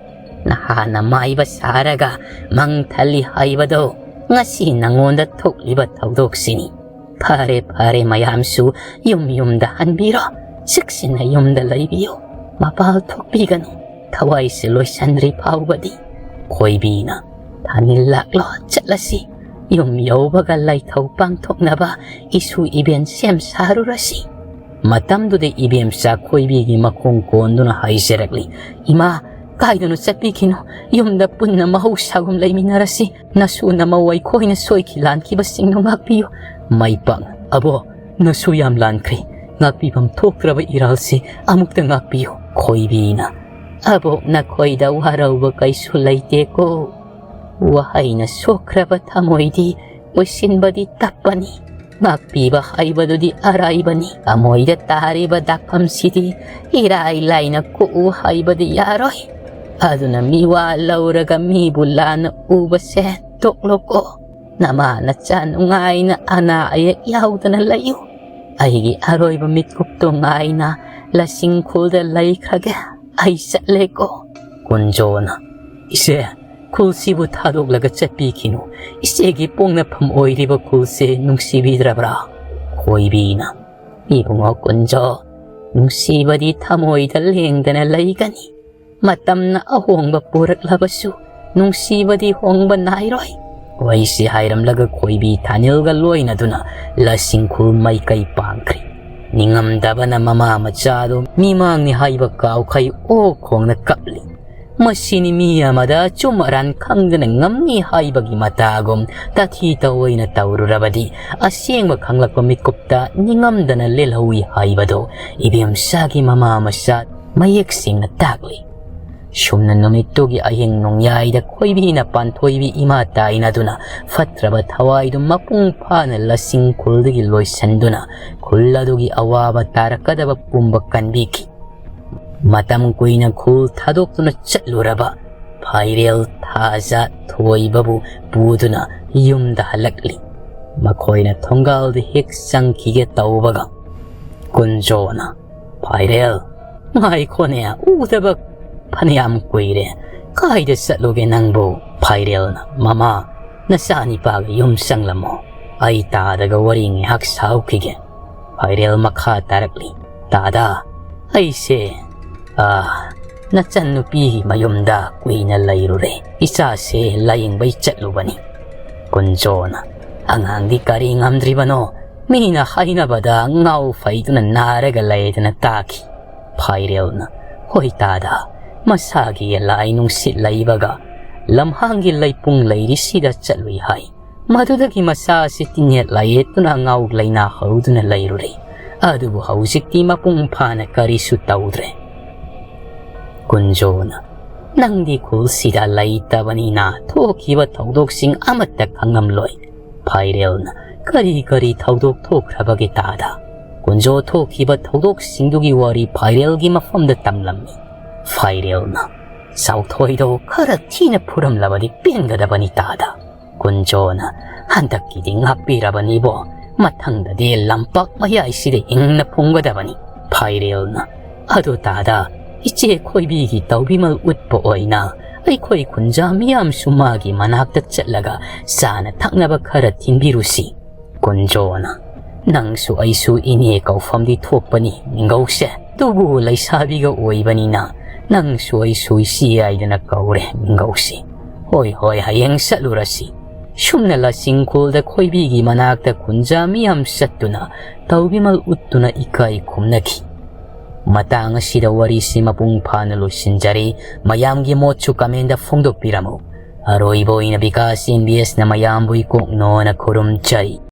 ꯅꯍꯥꯟꯅ ꯃꯥꯏꯕ ꯁꯥꯔꯒ ꯃꯪ ꯊꯜꯂꯤ ꯍꯥꯏꯕꯗꯣ ꯉꯁꯤ ꯅꯉꯣꯟꯗ ꯊꯣꯛꯂꯤꯕ ꯊꯧꯗꯣꯛꯁꯤꯅꯤ꯫ ꯐꯔꯦ, ꯐꯔꯦ, ꯃꯌꯥꯝꯁꯨ ꯌꯨꯝ ꯌꯨꯝꯗ ꯍꯟꯕꯤꯔꯣ꯫ ꯆꯦꯛꯁꯤꯟꯅ ꯌꯨꯝꯗ ꯂꯩꯕꯤꯌꯨ꯫ ꯃꯄꯥꯜ ꯊꯣꯛꯄꯤꯒꯅꯨ꯫ ꯊꯋꯥꯏꯁꯦ ꯂꯣꯏꯁꯤꯟꯗ꯭ꯔꯤ ꯐꯥꯎꯕꯗꯤ"꯫ ꯈꯣꯏꯕꯤꯅ, "ꯊꯥꯅꯤꯜ ꯂꯥꯛꯂꯣ, ꯆꯠꯂꯁꯤ꯫ ꯌꯨꯝ ꯌꯧꯕꯒ ꯂꯥꯏꯊꯧ ꯄꯥꯡꯊꯣꯛꯅꯕ ꯏꯁꯨ ꯏꯕꯦꯟ ꯁꯦꯝ ꯁꯥꯔꯨꯔꯁꯤ"꯫ ꯃꯇꯝꯗꯨꯗ ꯏꯕꯦꯝꯆꯥ ꯈꯣꯏꯕꯤꯒꯤ ꯃꯈꯣꯡ ꯀꯣꯟꯗꯨꯅ ꯍꯥꯏꯖꯔꯛꯂꯤ, "ꯏꯃꯥ, ꯀꯥꯏꯗꯅꯣ ꯆꯠꯄꯤꯈꯤꯅꯣ꯫ ꯌꯨꯝꯗ ꯄꯨꯟꯅ ꯃꯍꯧꯁꯥꯒꯨꯝ ꯂꯩꯃꯤꯟꯅꯔꯁꯤ꯫ ꯅꯁꯨ ꯅꯃꯧ ꯑꯩꯈꯣꯏꯅ ꯁꯣꯏꯈꯤ ꯂꯥꯟꯈꯤꯕꯁꯤꯡꯗꯣ ꯉꯥꯛꯄꯤꯌꯨ"꯫ ꯃꯥꯏꯄꯥꯛꯅ, "ꯑꯕꯣ, ꯅꯁꯨ ꯌꯥꯝ ꯂꯥꯟꯈ꯭ꯔꯦ꯫ ꯉꯥꯛꯄꯤꯐꯝ ꯊꯣꯛꯇ꯭ꯔꯕ ꯏꯔꯥꯜꯁꯤ ꯑꯃꯨꯛꯇ ꯉꯥꯛꯄꯤꯌꯨ"꯫ ꯈꯣꯏꯕꯤꯅ, "ꯑꯕꯣꯛ, ꯅꯈꯣꯏꯗ ꯋꯥꯔꯧꯕ ꯀꯩꯁꯨ ꯂꯩꯇꯦꯀꯣ"꯫ ꯋꯥꯍꯩꯅ ꯁꯣꯛꯈ꯭ꯔꯕ ꯊꯃꯣꯏꯗꯤ ꯀꯣꯏꯁꯤꯟꯕꯗꯤ ꯇꯞꯄꯅꯤ꯫ ꯉꯥꯛꯄꯤꯕ ꯍꯥꯏꯕꯗꯨꯗꯤ ꯑꯔꯥꯏꯕꯅꯤ꯫ ꯊꯃꯣꯏꯗ ꯇꯥꯔꯤꯕ ꯗꯥꯛꯐꯝꯁꯤꯗꯤ ꯏꯔꯥꯏ ꯂꯥꯏꯅ ꯀꯣꯛꯎ ꯍꯥꯏꯕꯗꯤ ꯌꯥꯔꯣꯏ꯫ ꯑꯗꯨꯅ ꯃꯤꯋꯥ ꯂꯧꯔꯒ ꯃꯤꯕꯨ ꯂꯥꯟꯅ ꯎꯕꯁꯦ ꯇꯣꯛꯂꯣꯀꯣ꯫ ꯅꯃꯥ ꯅꯆꯥ ꯅꯨꯡꯉꯥꯏꯅ ꯑꯅꯥ ꯑꯌꯦꯛ ꯌꯥꯎꯗꯅ ꯂꯩꯌꯨ꯫ ꯑꯩꯒꯤ ꯑꯔꯣꯏꯕ ꯃꯤꯠꯀꯨꯞꯇꯣ ꯉꯥꯏꯅ ꯂꯁꯤꯡ ꯈꯨꯜꯗ ꯂꯩꯈ꯭ꯔꯒꯦ꯫ ꯑꯩ ꯆꯠꯂꯦꯀꯣ꯫ ꯀꯨꯟꯖꯣꯅ, "ꯏꯆꯦ, ꯈꯨꯜꯁꯤꯕꯨ ꯊꯥꯗꯣꯛꯂꯒ ꯆꯠꯄꯤꯈꯤꯅꯨ꯫ ꯏꯆꯦꯒꯤ ꯄꯣꯛꯅꯐꯝ ꯑꯣꯏꯔꯤꯕ ꯈꯨꯜꯁꯦ ꯅꯨꯡꯁꯤꯕꯤꯗ꯭ꯔꯕ꯭ꯔꯥ?" ꯈꯣꯏꯕꯤꯅ, "ꯏꯕꯨꯡꯉꯣ ꯀꯨꯟꯖꯣ, ꯅꯨꯡꯁꯤꯕꯗꯤ ꯊꯃꯣꯏꯗ ꯂꯦꯡꯗꯅ ꯂꯩꯒꯅꯤ꯫ ꯃꯇꯝꯅ ꯑꯍꯣꯡꯕ ꯄꯨꯔꯛꯂꯕꯁꯨ ꯅꯨꯡꯁꯤꯕꯗꯤ ꯍꯣꯡꯕ ꯅꯥꯏꯔꯣꯏ꯫" ꯋꯥꯔꯤꯁꯤ ꯍꯥꯏꯔꯝꯂꯒ ꯈꯣꯏꯕꯤ ꯊꯥꯅꯤꯜꯒ ꯂꯣꯏꯅꯗꯨꯅ ꯂꯁꯤꯡꯈꯨꯜ ꯃꯥꯏꯀꯩ ꯄꯥꯡꯈ꯭ꯔꯤ꯫ ꯅꯤꯡꯉꯝꯗꯕꯅ ꯃꯃꯥ ꯃꯆꯥꯗꯨ ꯃꯤꯃꯥꯡꯅꯤ ꯍꯥꯏꯕ ꯀꯥꯎꯈꯩ ꯑꯣꯛ ꯈꯣꯡꯅ ꯀꯞꯂꯤ꯫ ꯃꯁꯤꯅꯤ ꯃꯤ ꯑꯃꯗ ꯑꯆꯨꯝ ꯑꯔꯥꯟ ꯈꯪꯗꯅ ꯉꯝꯃꯤ ꯍꯥꯏꯕꯒꯤ ꯃꯇꯥꯒꯨꯝ ꯇꯥꯊꯤ ꯇꯧꯑꯣꯏꯅ ꯇꯧꯔꯨꯔꯕꯗꯤ ꯑꯁꯦꯡꯕ ꯈꯪꯂꯛꯄ ꯃꯤꯀꯨꯞꯇ ꯅꯤꯡꯉꯝꯗꯅ ꯂꯦꯜꯍꯧꯏ ꯍꯥꯏꯕꯗꯨ ꯏꯕꯦꯝꯆꯥꯒꯤ ꯃꯃꯥ ꯃꯆꯥ ꯃꯌꯦꯛ ꯁꯦꯡꯅ ꯇꯥꯛꯂꯤ꯫ ꯁꯨꯝꯅ ꯅꯨꯃꯤꯠꯇꯨꯒꯤ ꯑꯍꯤꯡ ꯅꯣꯡꯌꯥꯏꯗ ꯈꯣꯏꯕꯤꯅ ꯄꯥꯟꯊꯣꯏꯕꯤ ꯏꯃꯥ ꯇꯥꯏꯅꯗꯨꯅ ꯐꯠꯇ꯭ꯔꯕ ꯊꯋꯥꯏꯗꯨ ꯃꯄꯨꯡ ꯐꯥꯅ ꯂꯁꯤꯡ ꯈꯨꯜꯗꯒꯤ ꯂꯣꯏꯁꯤꯟꯗꯨꯅ ꯈꯨꯜ ꯑꯗꯨꯒꯤ ꯑꯋꯥꯕ ꯇꯥꯔꯛꯀꯗꯕ ꯄꯨꯝꯕ ꯀꯟꯕꯤꯈꯤ꯫ ꯃꯇꯝ ꯀꯨꯏꯅ ꯈꯨꯜ ꯊꯥꯗꯣꯛꯇꯨꯅ ꯆꯠꯂꯨꯔꯕ ꯐꯥꯏꯔꯦꯜ, ꯊꯥꯖ, ꯊꯣꯏꯕꯕꯨ ꯄꯨꯗꯨꯅ ꯌꯨꯝꯗ ꯍꯜꯂꯛꯂꯤ꯫ ꯃꯈꯣꯏꯅ ꯊꯣꯡꯒꯥꯜꯗ ꯍꯦꯛ ꯆꯪꯈꯤꯒꯦ ꯇꯧꯕꯒ ꯀꯨꯟꯖꯣꯅ, "ꯐꯥꯏꯔꯦꯜ, ꯉꯥꯏꯈꯣꯅꯦ, ꯎꯗꯕ ꯐꯅꯌꯥꯝ ꯀꯨꯏꯔꯦ꯫ ꯀꯥꯏꯗ ꯆꯠꯂꯨꯒꯦ ꯅꯪꯕꯨ?" ꯐꯥꯏꯔꯦꯜꯅ, "ꯃꯃꯥ, ꯅꯆꯥꯅꯤꯄꯥꯒ ꯌꯨꯝ ꯆꯪꯂꯝꯃꯣ꯫ ꯑꯩ ꯇꯥꯗꯒ ꯋꯥꯔꯤ ꯉꯥꯏꯍꯥꯛ ꯁꯥꯎꯈꯤꯒꯦ꯫" ꯐꯥꯏꯔꯦꯜ ꯃꯈꯥ ꯇꯥꯔꯛꯂꯤ꯫ "ꯇꯥꯗ, ꯑꯩꯁꯦ, ꯑꯥ, ꯅꯆꯟꯅꯨꯄꯤꯒꯤ ꯃꯌꯨꯝꯗ ꯀꯨꯏꯅ ꯂꯩꯔꯨꯔꯦ꯫ ꯏꯆꯥꯁꯦ ꯂꯥꯌꯦꯡꯕꯩ ꯆꯠꯂꯨꯕꯅꯤ꯫" ꯀꯨꯟꯖꯣꯅ, "ꯑꯉꯥꯡꯗꯤ ꯀꯔꯤ ꯉꯝꯗ꯭ꯔꯤꯕꯅꯣ? ꯃꯤꯅ ꯍꯥꯏꯅꯕꯗ ꯉꯥꯎ ꯐꯩꯗꯨꯅ ꯅꯥꯔꯒ ꯂꯩꯗꯅ ꯇꯥꯈꯤ꯫" ꯐꯥꯏꯔꯦꯜꯅ, "ꯍꯣꯏ ꯇꯥꯗ, ꯃꯁꯥꯒꯤ ꯂꯥꯏ ꯅꯨꯡꯁꯤꯠ ꯂꯩꯕꯒ ꯂꯝꯍꯥꯡꯒꯤ ꯂꯩꯄꯨꯡ ꯂꯩꯔꯤꯁꯤꯗ ꯆꯠꯂꯨꯏ ꯍꯥꯏ꯫ ꯃꯗꯨꯗꯒꯤ ꯃꯁꯥ ꯑꯁꯤ ꯇꯤꯟꯌꯦꯠ ꯂꯥꯏꯌꯦꯠꯇꯨꯅ ꯑꯉꯥꯎ ꯂꯥꯏꯅꯥ ꯍꯧꯗꯨꯅ ꯂꯩꯔꯨꯔꯦ꯫ ꯑꯗꯨꯕꯨ ꯍꯧꯖꯤꯛꯇꯤ ꯃꯄꯨꯡ ꯐꯥꯅ ꯀꯔꯤꯁꯨ ꯇꯧꯗ꯭ꯔꯦ꯫" ꯀꯨꯟꯖꯣꯅ, "ꯅꯪꯗꯤ ꯈꯨꯜꯁꯤꯗ ꯂꯩꯇꯕꯅꯤꯅ ꯊꯣꯛꯈꯤꯕ ꯊꯧꯗꯣꯛꯁꯤꯡ ꯑꯃꯠꯇ ꯈꯪꯂꯝꯂꯣꯏ꯫ ꯐꯥꯏꯔꯦꯜꯅ ꯀꯔꯤ ꯀꯔꯤ ꯊꯧꯗꯣꯛ ꯊꯣꯛꯈ꯭ꯔꯕꯒꯦ ꯇꯥꯗ?" ꯀꯨꯟꯖꯣ ꯊꯣꯛꯈꯤꯕ ꯊꯧꯗꯣꯛꯁꯤꯡꯗꯨꯒꯤ ꯋꯥꯔꯤ ꯐꯥꯏꯔꯦꯜꯒꯤ ꯃꯐꯝꯗ ꯇꯝꯂꯝꯃꯤ꯫ ꯐꯥꯏꯔꯦꯜꯅ ꯆꯥꯎꯊꯣꯏꯗꯣ ꯈꯔ ꯊꯤꯅ ꯐꯨꯔꯝꯂꯕꯗꯤ ꯄꯦꯟꯒꯗꯕꯅꯤ ꯇꯥꯗ꯫ ꯀꯨꯟꯖꯣꯅ, "ꯍꯟꯗꯛꯀꯤꯗꯤ ꯉꯥꯛꯄꯤꯔꯕꯅꯤꯕꯣ, ꯃꯊꯪꯗꯗꯤ ꯂꯝꯄꯥꯛ ꯃꯌꯥꯏꯁꯤꯗ ꯍꯤꯡꯅ ꯐꯨꯝꯒꯗꯕꯅꯤ꯫" ꯐꯥꯏꯔꯦꯜꯅ, "ꯑꯗꯨ ꯇꯥꯗ, ꯏꯆꯦ ꯈꯣꯏꯕꯤꯒꯤ ꯇꯧꯕꯤꯃꯜ ꯎꯠꯄ ꯑꯣꯏꯅ ꯑꯩꯈꯣꯏ ꯈꯨꯟꯖꯥ ꯃꯤꯌꯥꯝꯁꯨ ꯃꯥꯒꯤ ꯃꯅꯥꯛꯇ ꯆꯠꯂꯒ ꯆꯥꯅ ꯊꯛꯅꯕ ꯈꯔ ꯊꯤꯟꯕꯤꯔꯨꯁꯤ꯫" ꯀꯨꯟꯖꯣꯅ, "ꯅꯪꯁꯨ ꯑꯩꯁꯨ ꯏꯅꯦ ꯀꯧꯐꯝꯗꯤ ꯊꯣꯛꯄꯅꯤ ꯃꯤꯡꯒꯧꯁꯦ, ꯑꯗꯨꯕꯨ ꯂꯩꯁꯥꯕꯤꯒ ꯑꯣꯏꯕꯅꯤꯅ ꯅꯪꯁꯨ ꯑꯩꯁꯨ ꯏꯆꯦ ꯍꯥꯏꯗꯅ ꯀꯧꯔꯦ ꯃꯤꯡꯒꯧꯁꯦ꯫ ꯍꯣꯏ ꯍꯣꯏ, ꯍꯌꯦꯡ ꯆꯠꯂꯨꯔꯁꯤ꯫" ꯁꯨꯝꯅ ꯂꯁꯤꯡꯈꯣꯜꯗ ꯈꯣꯏꯕꯤꯒꯤ ꯃꯅꯥꯛꯇ ꯈꯨꯟꯖꯥ ꯃꯤꯌꯥꯝ ꯆꯠꯇꯨꯅ ꯇꯧꯕꯤꯃꯜ ꯎꯠꯇꯨꯅ ꯏꯀꯥꯏ ꯈꯨꯝꯅꯈꯤ꯫ ꯃꯇꯥꯡ ꯑꯁꯤꯗ ꯋꯥꯔꯤꯁꯤ ꯃꯄꯨꯡ ꯐꯥꯅ ꯂꯣꯏꯁꯤꯟꯖꯔꯦ꯫ ꯃꯌꯥꯝꯒꯤ ꯃꯣꯠꯁꯨ comment ꯐꯣꯡꯗꯣꯛꯄꯤꯔꯝꯃꯨ꯫ ꯑꯔꯣꯏꯕ ꯑꯣꯏꯅ ꯕꯤꯀꯥꯁ ꯑꯦꯝ ꯕꯤ ꯑꯦꯁꯅ ꯃꯌꯥꯝꯕꯨ ꯏꯀꯣꯛꯅꯣꯅ ꯈꯨꯔꯨꯝꯖꯔꯤ꯫